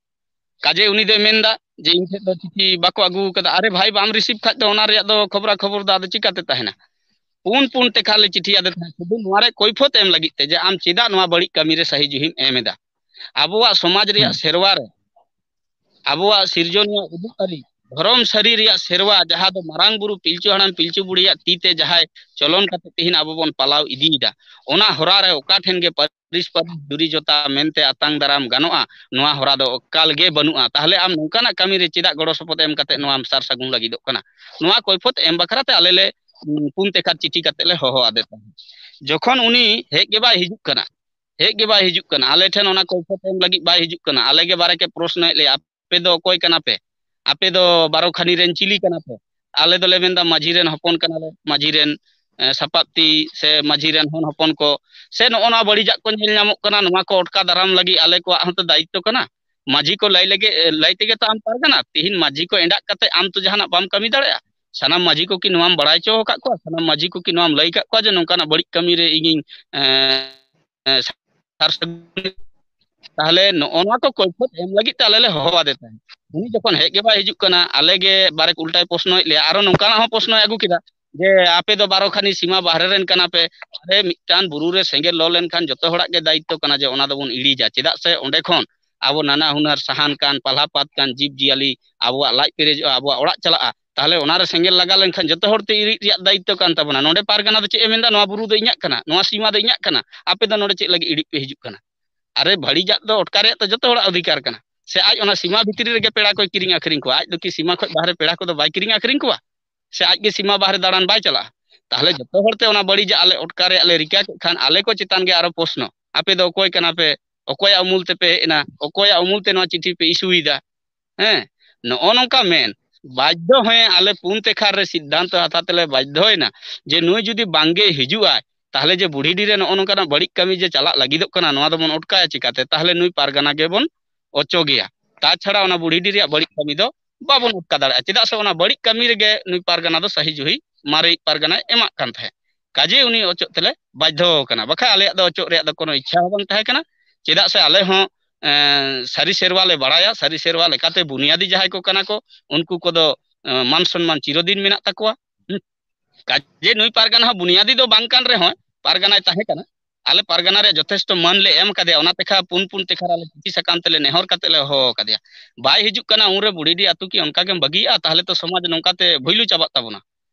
ᱠᱟᱡᱮ ᱩᱱᱤ ᱫᱚᱭ ᱢᱮᱱᱫᱟ ᱡᱮ ᱤᱧ ᱴᱷᱮᱡ ᱫᱚ ᱪᱤᱴᱷᱤ ᱵᱟᱠᱚ ᱟᱹᱜᱩ ᱠᱟᱫᱟ᱾ ᱟᱨᱮ ᱵᱷᱟᱭ, ᱵᱟᱢ ᱨᱤᱥᱤᱵᱷ ᱠᱷᱟᱡ ᱫᱚ ᱚᱱᱟ ᱨᱮᱭᱟᱜ ᱫᱚ ᱠᱷᱚᱵᱽᱨᱟ ᱠᱷᱚᱵᱚᱨ ᱫᱚ ᱟᱫᱚ ᱪᱤᱠᱟᱛᱮ ᱛᱟᱦᱮᱱᱟ? ᱯᱩᱱ ᱯᱩᱱ ᱛᱮᱠᱷᱟᱨ ᱞᱮ ᱪᱤᱴᱷᱤ ᱟᱫᱮ ᱛᱟᱦᱮᱸᱫ, ᱥᱩᱫᱷᱩ ᱱᱚᱣᱟ ᱨᱮ ᱠᱚᱭᱯᱷᱚᱛ ᱮᱢ ᱞᱟᱹᱜᱤᱫ ᱛᱮ ᱡᱮ ᱟᱢ ᱪᱮᱫᱟᱜ ᱱᱚᱣᱟ ᱵᱟᱹᱲᱤᱡ ᱠᱟᱹᱢᱤ ᱨᱮ ᱥᱟᱹᱦᱤ ᱡᱩᱦᱤᱢ ᱮᱢ ᱮᱫᱟ᱾ ᱟᱵᱚᱣᱟᱜ ᱥᱚᱢᱟᱡᱽ ᱨᱮᱭᱟᱜ ᱦᱩᱸ᱾ ᱥᱮᱨᱣᱟ ᱨᱮ, ᱟᱵᱚᱣᱟᱜ ᱥᱤᱨᱡᱚᱱᱤᱭᱟᱹ ᱩᱫᱩᱜ ᱟᱹᱨᱤ, ᱫᱷᱚᱨᱚᱢ ᱥᱟᱹᱨᱤ ᱨᱮᱭᱟᱜ ᱥᱮᱨᱣᱟ, ᱡᱟᱦᱟᱸ ᱫᱚ ᱢᱟᱨᱟᱝ ᱵᱩᱨᱩ ᱯᱤᱞᱪᱩ ᱦᱟᱲᱟᱢ ᱯᱤᱞᱪᱩ ᱵᱩᱲᱦᱤᱭᱟᱜ ᱛᱤ ᱛᱮ ᱡᱟᱦᱟᱸᱭ ᱪᱚᱞᱚᱱ ᱠᱟᱛᱮ ᱛᱮᱦᱮᱧ ᱟᱵᱚ ᱵᱚᱱ ᱯᱟᱞᱟᱣ ᱤᱫᱤᱭᱮᱫᱟ, ᱚᱱᱟ ᱦᱚᱨᱟ ᱨᱮ ᱚᱠᱟ ᱴᱷᱮᱱ ᱜᱮ ᱯᱟᱹᱨᱤᱥ ᱯᱟᱹᱨᱤᱥ ᱡᱩᱨᱤ ᱡᱚᱛᱟ ᱢᱮᱱᱛᱮ ᱟᱛᱟᱝ ᱫᱟᱨᱟᱢ ᱜᱟᱱᱚᱜᱼᱟ, ᱱᱚᱣᱟ ᱦᱚᱨᱟ ᱫᱚ ᱮᱠᱟᱞ ᱜᱮ ᱵᱟᱹᱱᱩᱜᱼᱟ᱾ ᱛᱟᱦᱚᱞᱮ ᱟᱢ ᱱᱚᱝᱠᱟᱱᱟᱜ ᱠᱟᱹᱢᱤ ᱨᱮ ᱪᱮᱫᱟᱜ ᱜᱚᱲᱚ ᱥᱚᱯᱚᱦᱚᱫ ᱮᱢ ᱠᱟᱛᱮ ᱱᱚᱣᱟᱢ ᱥᱟᱨ ᱥᱟᱹᱜᱩᱱ ᱞᱟᱹᱜᱤᱫᱚᱜ ᱠᱟᱱᱟ? ᱱᱚᱣᱟ ᱠᱚᱭᱯᱷᱚᱛ ᱮᱢ ᱵᱟᱠᱷᱨᱟ ᱛᱮ ᱟᱞᱮ ᱞᱮ, ᱩᱸ, ᱯᱩᱱ ᱛᱮᱠᱷᱟᱨ ᱪᱤᱴᱷᱤ ᱠᱟᱛᱮ ᱞᱮ ᱦᱚᱦᱚ ᱟᱫᱮ ᱛᱟᱦᱮᱸᱫ᱾ ᱡᱚᱠᱷᱚᱱ ᱩᱱᱤ ᱦᱮᱡ ᱜᱮ ᱵᱟᱭ ᱦᱤᱡᱩᱜ ᱠᱟᱱᱟ, ᱦᱮᱡ ᱜᱮ ᱵᱟᱭ ᱦᱤᱡᱩᱜ ᱠᱟᱱᱟ, ᱟᱞᱮ ᱴᱷᱮᱱ ᱚᱱᱟ ᱠᱚᱭᱯᱷᱚᱛ ᱮᱢ ᱞᱟᱹᱜᱤᱫ ᱵᱟᱭ ᱦᱤᱡᱩᱜ ᱠᱟᱱᱟ, ᱟᱞᱮ ᱜᱮ ᱵᱟᱨᱮ ᱠᱮ ᱯᱨᱚᱥᱱᱚᱭᱮᱫ ᱞᱮᱭᱟ, ᱟᱯᱮ ᱫᱚ ᱚᱠᱚᱭ ᱠᱟᱱᱟ ᱯᱮ? ᱟᱯᱮ ᱫᱚ ᱵᱟᱨᱚ ᱠᱷᱟᱱᱤ ᱨᱮᱱ ᱪᱤᱞᱤ ᱠᱟᱱᱟ ᱯᱮ? ᱟᱞᱮ ᱫᱚᱞᱮ ᱢᱮᱱᱫᱟ ᱢᱟᱹᱡᱷᱤ ᱨᱮᱱ ᱦᱚᱯᱚᱱ ᱠᱟᱱᱟᱞᱮ, ᱢᱟᱹᱡᱷᱤ ᱨᱮᱱ, ᱮ, ᱥᱟᱯᱟᱵ ᱛᱤ ᱥᱮ ᱢᱟᱹᱡᱷᱤ ᱨᱮᱱ ᱦᱚᱱ ᱦᱚᱯᱚᱱ ᱠᱚ, ᱥᱮ ᱱᱚᱜᱼᱚ ᱱᱚᱣᱟ ᱵᱟᱹᱲᱤᱡᱟᱜ ᱠᱚ ᱧᱮᱞ ᱧᱟᱢᱚᱜ ᱠᱟᱱᱟ, ᱱᱚᱣᱟ ᱠᱚ ᱚᱴᱠᱟ ᱫᱟᱨᱟᱢ ᱞᱟᱹᱜᱤᱫ ᱟᱞᱮ ᱠᱚᱣᱟᱜ ᱦᱚᱸᱛᱚ ᱫᱟᱭᱤᱛᱛᱚ ᱠᱟᱱᱟ᱾ ᱢᱟᱹᱡᱷᱤ ᱠᱚ ᱞᱟᱹᱭ ᱞᱟᱹᱜᱤᱫ, ᱮ, ᱞᱟᱹᱭ ᱛᱮᱜᱮ ᱛᱚ ᱟᱢ ᱯᱟᱨᱜᱟᱱᱟ᱾ ᱛᱤᱦᱤᱧ ᱢᱟᱹᱡᱷᱤ ᱠᱚ ᱮᱸᱰᱟᱜ ᱠᱟᱛᱮ ᱟᱢ ᱛᱚ ᱡᱟᱦᱟᱱᱟᱜ ᱵᱟᱢ ᱠᱟᱹᱢᱤ ᱫᱟᱲᱮᱭᱟᱜᱼᱟ᱾ ᱥᱟᱱᱟᱢ ᱢᱟᱹᱡᱷᱤ ᱠᱚ ᱠᱤ ᱱᱚᱣᱟᱢ ᱵᱟᱲᱟᱭ ᱦᱚᱪᱚ ᱟᱠᱟᱫ ᱠᱚᱣᱟ? ᱥᱟᱱᱟᱢ ᱢᱟᱹᱡᱷᱤ ᱠᱚ ᱠᱤ ᱱᱚᱣᱟᱢ ᱞᱟᱹᱭ ᱟᱠᱟᱫ ᱠᱚᱣᱟ ᱡᱮ ᱱᱚᱝᱠᱟᱱᱟᱜ ᱵᱟᱹᱲᱤᱡ ᱠᱟᱹᱢᱤ ᱨᱮ ᱤᱧᱤᱧ, ᱮ, ᱮ, ᱥᱟᱨ ᱥᱟᱹᱜᱩᱱ? ᱛᱟᱦᱚᱞᱮ ᱱᱚᱜᱼᱚ ᱱᱚᱣᱟ ᱠᱚ ᱠᱚᱭᱯᱷᱚᱛ ᱮᱢ ᱞᱟᱹᱜᱤᱫ ᱛᱮ ᱟᱞᱮ ᱞᱮ ᱦᱚᱦᱚ ᱟᱫᱮ ᱛᱟᱦᱮᱸᱫ᱾ ᱩᱱᱤ ᱡᱚᱠᱷᱚᱱ ᱦᱮᱡ ᱜᱮ ᱵᱟᱭ ᱦᱤᱡᱩᱜ ᱠᱟᱱᱟ, ᱟᱞᱮ ᱜᱮ ᱵᱟᱨᱮᱠ ᱩᱞᱴᱟᱭ ᱯᱨᱚᱥᱱᱚᱭᱮᱫ ᱞᱮᱭᱟ᱾ ᱟᱨᱚ ᱱᱚᱝᱠᱟᱱᱟᱜ ᱦᱚᱸ ᱯᱨᱚᱥᱱᱚᱭ ᱟᱹᱜᱩ ᱠᱮᱫᱟ ᱡᱮ ᱟᱯᱮ ᱫᱚ ᱵᱟᱨᱚ ᱠᱷᱟᱱᱤ ᱥᱤᱢᱟ ᱵᱟᱦᱨᱮ ᱨᱮᱱ ᱠᱟᱱᱟ ᱯᱮ᱾ ᱟᱨᱮ, ᱢᱤᱫᱴᱟᱝ ᱵᱩᱨᱩ ᱨᱮ ᱥᱮᱸᱜᱮᱞ ᱞᱚ ᱞᱮᱱᱠᱷᱟᱱ ᱡᱚᱛᱚ ᱦᱚᱲᱟᱜ ᱜᱮ ᱫᱟᱭᱤᱛᱛᱚ ᱠᱟᱱᱟ ᱡᱮ ᱚᱱᱟ ᱫᱚᱵᱚᱱ ᱤᱲᱤᱡᱟ, ᱪᱮᱫᱟᱜ ᱥᱮ ᱚᱸᱰᱮ ᱠᱷᱚᱱ ᱟᱵᱚ ᱱᱟᱱᱟ ᱦᱩᱱᱟᱹᱨ ᱥᱟᱦᱟᱱ ᱠᱟᱱ, ᱯᱟᱞᱦᱟ ᱯᱟᱛ ᱠᱟᱱ, ᱡᱤᱵᱽ ᱡᱤᱭᱟᱹᱞᱤ ᱟᱵᱚᱣᱟᱜ ᱞᱟᱡ ᱯᱮᱨᱮᱡᱚᱜᱼᱟ, ᱟᱵᱚᱣᱟᱜ ᱚᱲᱟᱜ ᱪᱟᱞᱟᱜᱼᱟ᱾ ᱛᱟᱦᱚᱞᱮ ᱚᱱᱟᱨᱮ ᱥᱮᱸᱜᱮᱞ ᱞᱟᱜᱟᱣ ᱞᱮᱱᱠᱷᱟᱱ ᱡᱚᱛᱚ ᱦᱚᱲ ᱛᱮ ᱤᱲᱤᱡ ᱨᱮᱭᱟᱜ ᱫᱟᱭᱤᱛᱛᱚ ᱠᱟᱱ ᱛᱟᱵᱚᱱᱟ᱾ ᱱᱚᱰᱮ ᱯᱟᱨᱜᱟᱱᱟ ᱫᱚ ᱪᱮᱫ ᱮ ᱢᱮᱱᱫᱟ? ᱱᱚᱣᱟ ᱵᱩᱨᱩ ᱫᱚ ᱤᱧᱟᱹᱜ ᱠᱟᱱᱟ, ᱱᱚᱣᱟ ᱥᱤᱢᱟ ᱫᱚ ᱤᱧᱟᱹᱜ ᱠᱟᱱᱟ, ᱟᱯᱮ ᱫᱚ ᱱᱚᱰᱮ ᱪᱮᱫ ᱞᱟᱹᱜᱤᱫ ᱤᱲᱤᱡ ᱯᱮ ᱦᱤᱡᱩᱜ ᱠᱟᱱᱟ? ᱟᱨᱮ, ᱵᱟᱹᱲᱤᱡᱟᱜ ᱫᱚ ᱚᱴᱠᱟᱨ ᱨᱮᱭᱟᱜ ᱛᱚ ᱡᱚᱛᱚ ᱦᱚᱲᱟᱜ ᱚᱫᱷᱤᱠᱟᱨ ᱠᱟᱱᱟ᱾ ᱥᱮ ᱟᱡ ᱚᱱᱟ ᱥᱤᱢᱟ ᱵᱷᱤᱛᱨᱤ ᱨᱮᱜᱮ ᱯᱮᱲᱟ ᱠᱚᱭ ᱠᱤᱨᱤᱧ ᱟᱹᱠᱷᱨᱤᱧ ᱠᱚᱣᱟ? ᱟᱡ ᱫᱚ ᱠᱤ ᱥᱤᱢᱟ ᱠᱷᱚᱱ ᱵᱟᱦᱨᱮ ᱯᱮᱲᱟ ᱠᱚᱫᱚ ᱵᱟᱭ ᱠᱤᱨᱤᱧ ᱟᱹᱠᱷᱨᱤᱧ ᱠᱚᱣᱟ? ᱥᱮ ᱟᱡ ᱜᱮ ᱥᱤᱢᱟ ᱵᱟᱦᱨᱮ ᱫᱟᱬᱟᱱ ᱵᱟᱭ ᱪᱟᱞᱟᱜᱼᱟ? ᱛᱟᱦᱞᱮ ᱡᱚᱛᱚ ᱦᱚᱲᱛᱮ ᱚᱱᱟ ᱵᱟᱹᱲᱤᱡᱟᱜ ᱟᱞᱮ ᱚᱴᱠᱟᱨ ᱨᱮᱭᱟᱜ ᱞᱮ ᱨᱤᱠᱟ ᱠᱮᱫ ᱠᱷᱟᱱ, ᱟᱞᱮ ᱠᱚ ᱪᱮᱛᱟᱱ ᱜᱮ ᱟᱨᱚ ᱯᱨᱚᱥᱱᱚ, ᱟᱯᱮ ᱫᱚ ᱚᱠᱚᱭ ᱠᱟᱱᱟ ᱯᱮ, ᱚᱠᱚᱭᱟᱜ ᱩᱢᱩᱞ ᱛᱮᱯᱮ ᱦᱮᱡ ᱮᱱᱟ, ᱚᱠᱚᱭᱟᱜ ᱩᱢᱩᱞ ᱛᱮ ᱱᱚᱣᱟ ᱪᱤᱴᱷᱤ ᱯᱮ ᱤᱥᱩᱭᱮᱫᱟ? ᱦᱮᱸ, ᱱᱚᱜᱼᱚ ᱱᱚᱝᱠᱟ ᱢᱮᱱ ᱵᱟᱫᱽᱫᱷᱚ ᱦᱮᱸ, ᱟᱞᱮ ᱯᱩᱱ ᱛᱮᱠᱷᱟᱨ ᱨᱮ ᱥᱤᱫᱽᱫᱷᱟᱱᱛᱚ ᱦᱟᱛᱟᱣ ᱛᱮᱞᱮ ᱵᱟᱫᱽᱫᱷᱚᱭᱮᱱᱟ ᱡᱮ ᱱᱩᱭ ᱡᱩᱫᱤ ᱵᱟᱝᱜᱮ ᱦᱤᱡᱩᱜᱼᱟᱭ, ᱛᱟᱦᱞᱮ ᱡᱮ ᱵᱩᱲᱦᱤᱰᱤ ᱨᱮ ᱱᱚᱜᱼᱚ ᱱᱚᱝᱠᱟᱱᱟᱜ ᱵᱟᱹᱲᱤᱡ ᱠᱟᱹᱢᱤ ᱡᱮ ᱪᱟᱞᱟᱜ ᱞᱟᱹᱜᱤᱫᱚᱜ ᱠᱟᱱᱟ, ᱱᱚᱣᱟ ᱫᱚᱵᱚᱱ ᱚᱴᱠᱟᱭᱟ ᱪᱤᱠᱟᱛᱮ? ᱛᱟᱦᱞᱮ ᱱᱩᱭ ᱯᱟᱨᱜᱟᱱᱟ ᱜᱮᱵᱚᱱ ᱚᱪᱚᱜᱮᱭᱟ᱾ ᱛᱟᱪᱷᱟᱲᱟ ᱚᱱᱟ ᱵᱩᱲᱦᱤᱰᱤ ᱨᱮᱭᱟᱜ ᱵᱟᱹᱲᱤᱡ ᱠᱟᱹᱢᱤ ᱫᱚ ᱵᱟᱵᱚᱱ ᱚᱴᱠᱟ ᱫᱟᱲᱮᱭᱟᱜᱼᱟ᱾ ᱪᱮᱫᱟᱜ ᱥᱮ ᱚᱱᱟ ᱵᱟᱹᱲᱤᱡ ᱠᱟᱹᱢᱤ ᱨᱮᱜᱮ ᱱᱩᱭ ᱯᱟᱨᱜᱟᱱᱟ ᱫᱚ ᱥᱟᱹᱦᱤ ᱡᱩᱦᱤ ᱢᱟᱨᱮᱭᱤᱡ ᱯᱟᱨᱜᱟᱱᱟᱭ ᱮᱢᱟᱜ ᱠᱟᱱ ᱛᱟᱦᱮᱸᱫ᱾ ᱠᱟᱡᱮ ᱩᱱᱤ ᱚᱪᱚᱜ ᱛᱮᱞᱮ ᱵᱟᱫᱽᱫᱷᱚ ᱟᱠᱟᱱᱟ, ᱵᱟᱠᱷᱟᱡ ᱟᱞᱮᱭᱟᱜ ᱫᱚ ᱚᱪᱚᱜ ᱨᱮᱭᱟᱜ ᱫᱚ ᱠᱳᱱᱳ ᱤᱪᱪᱷᱟ ᱦᱚᱸ ᱵᱟᱝ ᱛᱟᱦᱮᱸ ᱠᱟᱱᱟ᱾ ᱪᱮᱫᱟᱜ ᱥᱮ ᱟᱞᱮ ᱦᱚᱸ, ᱮᱸ, ᱥᱟᱹᱨᱤ ᱥᱮᱨᱣᱟ ᱞᱮ ᱵᱟᱲᱟᱭᱟ, ᱥᱟᱹᱨᱤ ᱥᱮᱨᱣᱟ ᱞᱮᱠᱟᱛᱮ ᱵᱩᱱᱤᱭᱟᱫᱤ ᱡᱟᱦᱟᱸᱭ ᱠᱚ ᱠᱟᱱᱟ ᱠᱚ, ᱩᱱᱠᱩ ᱠᱚᱫᱚ, ᱮᱸ, ᱢᱟᱱ ᱥᱚᱱᱢᱟᱱ ᱪᱤᱨᱚᱫᱤᱱ ᱢᱮᱱᱟᱜ ᱛᱟᱠᱚᱣᱟ᱾ ᱦᱩᱸ᱾ ᱠᱟᱡᱮ ᱱᱩᱭ ᱯᱟᱨᱜᱟᱱᱟ ᱦᱚᱸ ᱵᱩᱱᱤᱭᱟᱫᱤ ᱫᱚ ᱵᱟᱝ ᱠᱟᱱ ᱨᱮᱦᱚᱸ, ᱯᱟᱨᱜᱟᱱᱟᱭ ᱛᱟᱦᱮᱸ ᱠᱟᱱᱟ᱾ ᱟᱞᱮ ᱯᱟᱨᱜᱟᱱᱟ ᱨᱮᱭᱟᱜ ᱡᱚᱛᱷᱮᱥᱴᱚ ᱢᱟᱹᱱ ᱞᱮ ᱮᱢ ᱠᱟᱫᱮᱭᱟ, ᱚᱱᱟ ᱛᱮᱠᱷᱟ ᱯᱩᱱ ᱯᱩᱱ ᱛᱮᱠᱷᱟ ᱨᱮ ᱟᱞᱮ ᱪᱤᱴᱷᱤ ᱥᱟᱠᱟᱢ ᱛᱮᱞᱮ ᱱᱮᱦᱚᱨ ᱠᱟᱛᱮ ᱞᱮ ᱦᱚᱦᱚ ᱠᱟᱫᱮᱭᱟ᱾ ᱵᱟᱭ ᱦᱤᱡᱩᱜ ᱠᱟᱱᱟ, ᱩᱱᱨᱮ ᱵᱩᱲᱦᱤᱰᱤ ᱟᱹᱛᱩ ᱠᱤ ᱚᱱᱠᱟ ᱜᱮᱢ ᱵᱟᱹᱜᱤᱭᱟᱜᱼᱟ? ᱛᱟᱦᱞᱮ ᱛᱚ ᱥᱚᱢᱟᱡᱽ ᱱᱚᱝᱠᱟ ᱛᱮ ᱵᱷᱩᱭᱞᱩ ᱪᱟᱵᱟᱜ ᱛᱟᱵᱚᱱᱟ᱾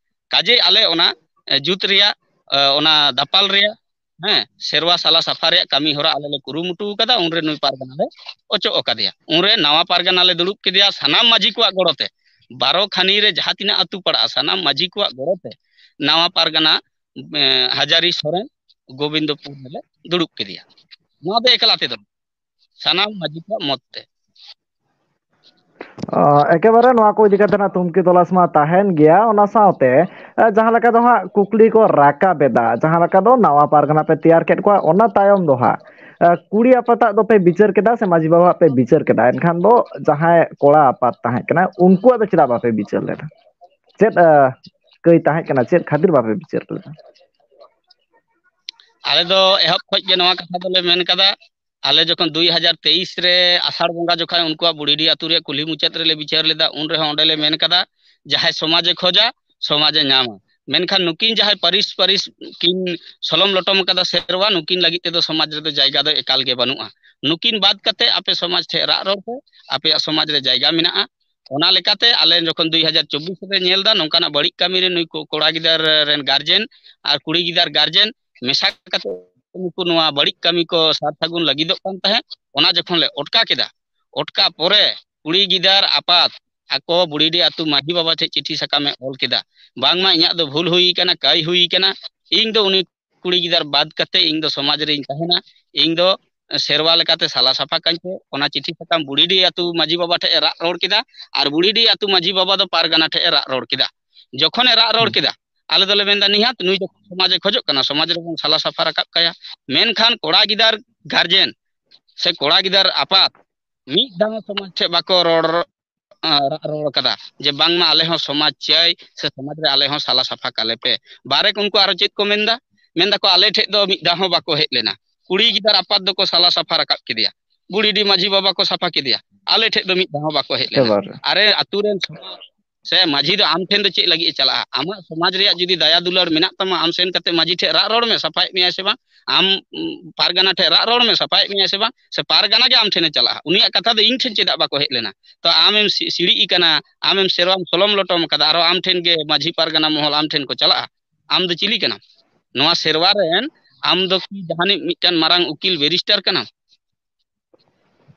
ᱠᱟᱡᱮ ᱟᱞᱮ ᱚᱱᱟ, ᱮ, ᱡᱩᱛ ᱨᱮᱭᱟᱜ, ᱮ, ᱚᱱᱟ ᱫᱟᱯᱟᱞ ᱨᱮᱭᱟᱜ, ᱦᱮᱸ, ᱥᱮᱨᱣᱟ ᱥᱟᱞᱟ ᱥᱟᱯᱷᱟ ᱨᱮᱭᱟᱜ ᱠᱟᱹᱢᱤ ᱦᱚᱨᱟ ᱟᱞᱮ ᱞᱮ ᱠᱩᱨᱩᱢᱩᱴᱩ ᱟᱠᱟᱫᱟ᱾ ᱩᱱᱨᱮ ᱱᱩᱭ ᱯᱟᱨᱜᱟᱱᱟ ᱞᱮ ᱚᱪᱚᱜ ᱟᱠᱟᱫᱮᱭᱟ᱾ ᱩᱱᱨᱮ ᱱᱟᱣᱟ ᱯᱟᱨᱜᱟᱱᱟ ᱞᱮ ᱫᱩᱲᱩᱵ ᱠᱮᱫᱮᱭᱟ, ᱥᱟᱱᱟᱢ ᱢᱟᱹᱡᱷᱤ ᱠᱚᱣᱟᱜ ᱜᱚᱲᱚ ᱛᱮ᱾ ᱵᱟᱨᱚ ᱠᱷᱟᱱᱤ ᱨᱮ ᱡᱟᱦᱟᱸ ᱛᱤᱱᱟᱹᱜ ᱟᱹᱛᱩ ᱯᱟᱲᱟᱜᱼᱟ, ᱥᱟᱱᱟᱢ ᱢᱟᱹᱡᱷᱤ ᱠᱚᱣᱟᱜ ᱜᱚᱲᱚ ᱛᱮ ᱱᱟᱣᱟ ᱯᱟᱨᱜᱟᱱᱟ, ᱮ, ᱦᱟᱡᱟᱨᱤ ᱥᱚᱨᱮᱱ ᱜᱳᱵᱤᱱᱫᱚᱯᱩᱨ ᱨᱮᱞᱮ ᱫᱩᱲᱩᱵ ᱠᱮᱫᱮᱭᱟ᱾ ᱱᱚᱣᱟ ᱫᱚ ᱮᱠᱞᱟ ᱛᱮᱫᱚ, ᱥᱟᱱᱟᱢ ᱢᱟᱹᱡᱷᱤ ᱠᱚᱣᱟᱜ ᱢᱚᱛ ᱛᱮ᱾ ᱚ, ᱮᱠᱮᱵᱟᱨᱮ ᱱᱚᱣᱟ ᱠᱚ ᱤᱫᱤ ᱠᱟᱛᱮ ᱱᱟᱜ ᱛᱩᱢᱠᱤ ᱛᱚᱞᱟᱥ ᱢᱟ ᱛᱟᱦᱮᱱ ᱜᱮᱭᱟ᱾ ᱚᱱᱟ ᱥᱟᱶᱛᱮ, ᱮ, ᱡᱟᱦᱟᱸ ᱞᱮᱠᱟ ᱫᱚ ᱦᱟᱸᱜ ᱠᱩᱠᱞᱤ ᱠᱚ ᱨᱟᱠᱟᱵ ᱮᱫᱟ, ᱡᱟᱦᱟᱸ ᱞᱮᱠᱟ ᱫᱚ ᱱᱟᱣᱟ ᱯᱟᱨᱜᱟᱱᱟ ᱯᱮ ᱛᱮᱭᱟᱨ ᱠᱮᱫ ᱠᱚᱣᱟ, ᱚᱱᱟ ᱛᱟᱭᱚᱢ ᱫᱚ ᱦᱟᱸᱜ, ᱮ, ᱠᱩᱲᱤ ᱟᱯᱟᱛᱟᱜ ᱫᱚᱯᱮ ᱵᱤᱪᱟᱹᱨ ᱠᱮᱫᱟ ᱥᱮ ᱢᱟᱹᱡᱷᱤ ᱵᱟᱵᱟᱣᱟᱜ ᱯᱮ ᱵᱤᱪᱟᱹᱨ ᱠᱮᱫᱟ? ᱮᱱᱠᱷᱟᱱ ᱫᱚ ᱡᱟᱦᱟᱸᱭ ᱠᱚᱲᱟ ᱟᱯᱟᱛ ᱛᱟᱦᱮᱸ ᱠᱟᱱᱟ, ᱩᱱᱠᱩᱣᱟᱜ ᱫᱚ ᱪᱮᱫᱟᱜ ᱵᱟᱯᱮ ᱵᱤᱪᱟᱹᱨ ᱞᱮᱫᱟ? ᱪᱮᱫ, ᱮ, ᱠᱟᱹᱭ ᱛᱟᱦᱮᱸ ᱠᱟᱱᱟ? ᱪᱮᱫ ᱠᱷᱟᱹᱛᱤᱨ ᱵᱟᱯᱮ ᱵᱤᱪᱟᱹᱨ ᱞᱮᱫᱟ? ᱟᱞᱮ ᱫᱚ ᱮᱦᱚᱵ ᱠᱷᱚᱡ ᱜᱮ ᱱᱚᱣᱟ ᱠᱟᱛᱷᱟ ᱫᱚᱞᱮ ᱢᱮᱱ ᱠᱟᱫᱟ, ᱟᱞᱮ ᱡᱚᱠᱷᱚᱱ ᱫᱩᱭ ᱦᱟᱡᱟᱨ ᱛᱮᱭᱤᱥ ᱨᱮ ᱟᱥᱟᱲ ᱵᱚᱸᱜᱟ ᱡᱚᱠᱷᱟᱡ ᱩᱱᱠᱩᱣᱟᱜ ᱵᱩᱲᱦᱤᱰᱤ ᱟᱹᱛᱩ ᱨᱮᱭᱟᱜ ᱠᱩᱞᱦᱤ ᱢᱩᱪᱟᱹᱫ ᱨᱮᱞᱮ ᱵᱤᱪᱟᱹᱨ ᱞᱮᱫᱟ, ᱩᱱ ᱨᱮᱦᱚᱸ ᱚᱸᱰᱮ ᱞᱮ ᱢᱮᱱ ᱠᱟᱫᱟ, ᱡᱟᱦᱟᱸᱭ ᱥᱚᱢᱟᱡᱮ ᱠᱷᱚᱡᱟ, ᱥᱚᱢᱟᱡᱮ ᱧᱟᱢᱟ᱾ ᱢᱮᱱᱠᱷᱟᱱ ᱱᱩᱠᱤᱱ ᱡᱟᱦᱟᱸᱭ ᱯᱟᱹᱨᱤᱥ ᱯᱟᱹᱨᱤᱥ ᱠᱤᱱ ᱥᱚᱞᱚᱢ ᱞᱚᱴᱚᱢ ᱟᱠᱟᱫᱟ ᱥᱮᱨᱣᱟ, ᱱᱩᱠᱤᱱ ᱞᱟᱹᱜᱤᱫ ᱛᱮᱫᱚ ᱥᱚᱢᱟᱡᱽ ᱨᱮᱫᱚ ᱡᱟᱭᱜᱟ ᱫᱚ ᱮᱠᱟᱞ ᱜᱮ ᱵᱟᱹᱱᱩᱜᱼᱟ᱾ ᱱᱩᱠᱤᱱ ᱵᱟᱫ ᱠᱟᱛᱮ ᱟᱯᱮ ᱥᱚᱢᱟᱡᱽ ᱴᱷᱮᱡ ᱨᱟᱜ ᱨᱚᱲ ᱯᱮ, ᱟᱯᱮᱭᱟᱜ ᱥᱚᱢᱟᱡᱽ ᱨᱮ ᱡᱟᱭᱜᱟ ᱢᱮᱱᱟᱜᱼᱟ᱾ ᱚᱱᱟ ᱞᱮᱠᱟᱛᱮ ᱟᱞᱮ ᱡᱚᱠᱷᱚᱱ ᱫᱩᱭ ᱦᱟᱡᱟᱨ ᱪᱚᱵᱵᱤᱥ ᱨᱮ ᱧᱮᱞ ᱫᱟ ᱱᱚᱝᱠᱟᱱᱟᱜ ᱵᱟᱹᱲᱤᱡ ᱠᱟᱹᱢᱤ ᱨᱮ ᱱᱩᱭ ᱠᱚ-, ᱠᱚᱲᱟ ᱜᱤᱫᱟᱹᱨ ᱨᱮᱱ ᱜᱟᱨᱡᱮᱱ ᱟᱨ ᱠᱩᱲᱤ ᱜᱤᱫᱟᱹᱨ ᱜᱟᱨᱡᱮᱱ ᱢᱮᱥᱟ ᱠᱟᱛᱮ ᱱᱩᱠᱩ ᱱᱚᱣᱟ ᱵᱟᱹᱲᱤᱡ ᱠᱟᱹᱢᱤ ᱠᱚ ᱥᱟᱨ ᱥᱟᱹᱜᱩᱱ ᱞᱟᱹᱜᱤᱫᱚᱜ ᱠᱟᱱ ᱛᱟᱦᱮᱸᱫ, ᱚᱱᱟ ᱡᱚᱠᱷᱚᱱ ᱞᱮ ᱚᱴᱠᱟ ᱠᱮᱫᱟ, ᱚᱴᱠᱟ ᱯᱚᱨᱮ ᱠᱩᱲᱤ ᱜᱤᱫᱟᱹᱨ ᱟᱯᱟᱛ ᱟᱠᱚ ᱵᱩᱲᱤᱰᱤ ᱟᱹᱛᱩ ᱢᱟᱹᱡᱷᱤ ᱵᱟᱵᱟ ᱴᱷᱮᱱ ᱪᱤᱴᱷᱤ ᱥᱟᱠᱟᱢᱮ ᱚᱞ ᱠᱮᱫᱟ, ᱵᱟᱝᱢᱟ ᱤᱧᱟᱹᱜ ᱫᱚ ᱵᱷᱩᱞ ᱦᱩᱭ ᱟᱠᱟᱱᱟ, ᱠᱟᱹᱭ ᱦᱩᱭ ᱟᱠᱟᱱᱟ, ᱤᱧ ᱫᱚ ᱩᱱᱤ ᱠᱩᱲᱤ ᱜᱤᱫᱟᱹᱨ ᱵᱟᱫ ᱠᱟᱛᱮ ᱤᱧ ᱫᱚ ᱥᱚᱢᱟᱡᱽ ᱨᱤᱧ ᱛᱟᱦᱮᱱᱟ, ᱤᱧ ᱫᱚ ᱥᱮᱨᱣᱟ ᱞᱮᱠᱟᱛᱮ ᱥᱟᱞᱟ ᱥᱟᱯᱷᱟ ᱠᱟᱹᱧ ᱯᱮ᱾ ᱚᱱᱟ ᱪᱤᱴᱷᱤ ᱥᱟᱠᱟᱢ ᱵᱩᱲᱤᱰᱤ ᱟᱹᱛᱩ ᱢᱟᱹᱡᱷᱤ ᱵᱟᱵᱟ ᱴᱷᱮᱱ ᱮ ᱨᱟᱜ ᱨᱚᱲ ᱠᱮᱫᱟ, ᱟᱨ ᱵᱩᱲᱤᱰᱤ ᱟᱹᱛᱩ ᱢᱟᱹᱡᱷᱤ ᱵᱟᱵᱟ ᱫᱚ ᱯᱟᱨᱜᱟᱱᱟ ᱴᱷᱮᱱ ᱮ ᱨᱟᱜ ᱨᱚᱲ ᱠᱮᱫᱟ᱾ ᱡᱚᱠᱷᱚᱱ ᱮ ᱨᱟᱜ ᱨᱚᱲ ᱠᱮᱫᱟ, ᱟᱞᱮ ᱫᱚᱞᱮ ᱢᱮᱱᱫᱟ, ᱱᱤᱦᱟᱹᱛ ᱱᱩᱭ ᱡᱚᱠᱷᱚᱱ ᱥᱚᱢᱟᱡᱽ ᱮ ᱠᱷᱚᱡᱚᱜ ᱠᱟᱱᱟ, ᱥᱚᱢᱟᱡᱽ ᱨᱮᱵᱚᱱ ᱥᱟᱞᱟ ᱥᱟᱯᱷᱟ ᱨᱟᱠᱟᱵ ᱠᱟᱭᱟ᱾ ᱢᱮᱱᱠᱷᱟᱱ ᱠᱚᱲᱟ ᱜᱤᱫᱟᱹᱨ ᱜᱟᱨᱡᱮᱱ ᱥᱮ ᱠᱚᱲᱟ ᱜᱤᱫᱟᱹᱨ ᱟᱯᱟᱛ ᱢᱤᱫ ᱫᱷᱟᱣ ᱥᱚᱢᱟᱡᱽ ᱴᱷᱮᱱ ᱵᱟᱠᱚ ᱨᱚᱲ, ᱨᱟᱜ ᱨᱚᱲ ᱠᱟᱫᱟ ᱡᱮ ᱵᱟᱝᱢᱟ ᱟᱞᱮ ᱦᱚᱸ ᱥᱚᱢᱟᱡᱽ ᱪᱟᱹᱭ ᱥᱮ ᱥᱚᱢᱟᱡᱽ ᱨᱮ ᱟᱞᱮ ᱦᱚᱸ ᱥᱟᱞᱟ ᱥᱟᱯᱷᱟ ᱠᱟᱞᱮ ᱯᱮ᱾ ᱵᱟᱨᱮᱠ ᱩᱱᱠᱩ ᱟᱨᱚ ᱪᱮᱫ ᱠᱚ ᱢᱮᱱᱫᱟ? ᱢᱮᱱᱫᱟᱠᱚ, ᱟᱞᱮ ᱴᱷᱮᱡ ᱫᱚ ᱢᱤᱫ ᱫᱷᱟᱣ ᱦᱚᱸ ᱵᱟᱠᱚ ᱦᱮᱡ ᱞᱮᱱᱟ, ᱠᱩᱲᱤ ᱜᱤᱫᱟᱹᱨ ᱟᱯᱟᱛ ᱫᱚᱠᱚ ᱥᱟᱞᱟ ᱥᱟᱯᱷᱟ ᱨᱟᱠᱟᱵ ᱠᱮᱫᱮᱭᱟ, ᱵᱩᱲᱤᱰᱤ ᱢᱟᱹᱡᱷᱤ ᱵᱟᱵᱟ ᱠᱚ ᱥᱟᱯᱷᱟ ᱠᱮᱫᱮᱭᱟ, ᱟᱞᱮ ᱴᱷᱮᱡ ᱫᱚ ᱢᱤᱫ ᱫᱷᱟᱣ ᱦᱚᱸ ᱵᱟᱠᱚ ᱦᱮᱡ ᱞᱮᱱᱟ᱾ ᱮᱠᱮᱵᱟᱨᱮ᱾ ᱟᱨᱮ, ᱟᱛᱩ ᱨᱮᱱ ᱥᱮ ᱢᱟᱹᱡᱷᱤ ᱫᱚ ᱟᱢ ᱴᱷᱮᱱ ᱫᱚ ᱪᱮᱫ ᱞᱟᱹᱜᱤᱫ ᱮ ᱪᱟᱞᱟᱜᱼᱟ? ᱟᱢᱟᱜ ᱥᱚᱢᱟᱡᱽ ᱨᱮᱭᱟᱜ ᱡᱩᱫᱤ ᱫᱟᱭᱟ ᱫᱩᱞᱟᱹᱲ ᱢᱮᱱᱟᱜ ᱛᱟᱢᱟ, ᱟᱢ ᱥᱮᱱ ᱠᱟᱛᱮ ᱢᱟᱹᱡᱷᱤ ᱴᱷᱮᱡ ᱨᱟᱜ ᱨᱚᱲ ᱢᱮ, ᱥᱟᱯᱷᱟᱭᱮᱫ ᱢᱮᱭᱟᱭ ᱥᱮ ᱵᱟᱝ? ᱟᱢ, ᱩᱢ, ᱯᱟᱨᱜᱟᱱᱟ ᱴᱷᱮᱡ ᱨᱟᱜ ᱨᱚᱲ ᱢᱮ, ᱥᱟᱯᱷᱟᱭᱮᱫ ᱢᱮᱭᱟᱭ ᱥᱮ ᱵᱟᱝ? ᱥᱮ ᱯᱟᱨᱜᱟᱱᱟ ᱜᱮ ᱟᱢ ᱴᱷᱮᱱᱮ ᱪᱟᱞᱟᱜᱼᱟ? ᱩᱱᱤᱭᱟᱜ ᱠᱟᱛᱷᱟ ᱫᱚ ᱤᱧ ᱴᱷᱮᱱ ᱪᱮᱫᱟᱜ ᱵᱟᱠᱚ ᱦᱮᱡ ᱞᱮᱱᱟ? ᱛᱚ ᱟᱢᱮᱢ ᱥᱤ-, ᱥᱤᱲᱤᱡ ᱟᱠᱟᱱᱟ, ᱟᱢᱮᱢ ᱥᱮᱨᱣᱟᱢ ᱥᱚᱞᱚᱢ ᱞᱚᱴᱚᱢ ᱟᱠᱟᱫᱟ, ᱟᱨᱚ ᱟᱢ ᱴᱷᱮᱱ ᱜᱮ ᱢᱟᱹᱡᱷᱤ ᱯᱟᱨᱜᱟᱱᱟ ᱢᱚᱦᱚᱞ ᱟᱢ ᱴᱷᱮᱱ ᱠᱚ ᱪᱟᱞᱟᱜᱼᱟ? ᱟᱢ ᱫᱚ ᱪᱤᱞᱤ ᱠᱟᱱᱟᱢ? ᱱᱚᱣᱟ ᱥᱮᱨᱣᱟ ᱨᱮᱱ ᱟᱢ ᱫᱚ ᱠᱤ ᱡᱟᱦᱟᱱᱤᱡ ᱢᱤᱫᱴᱟᱝ ᱢᱟᱨᱟᱝ ᱩᱠᱤᱞ ᱵᱮᱨᱤᱥᱴᱟᱨ ᱠᱟᱱᱟᱢ?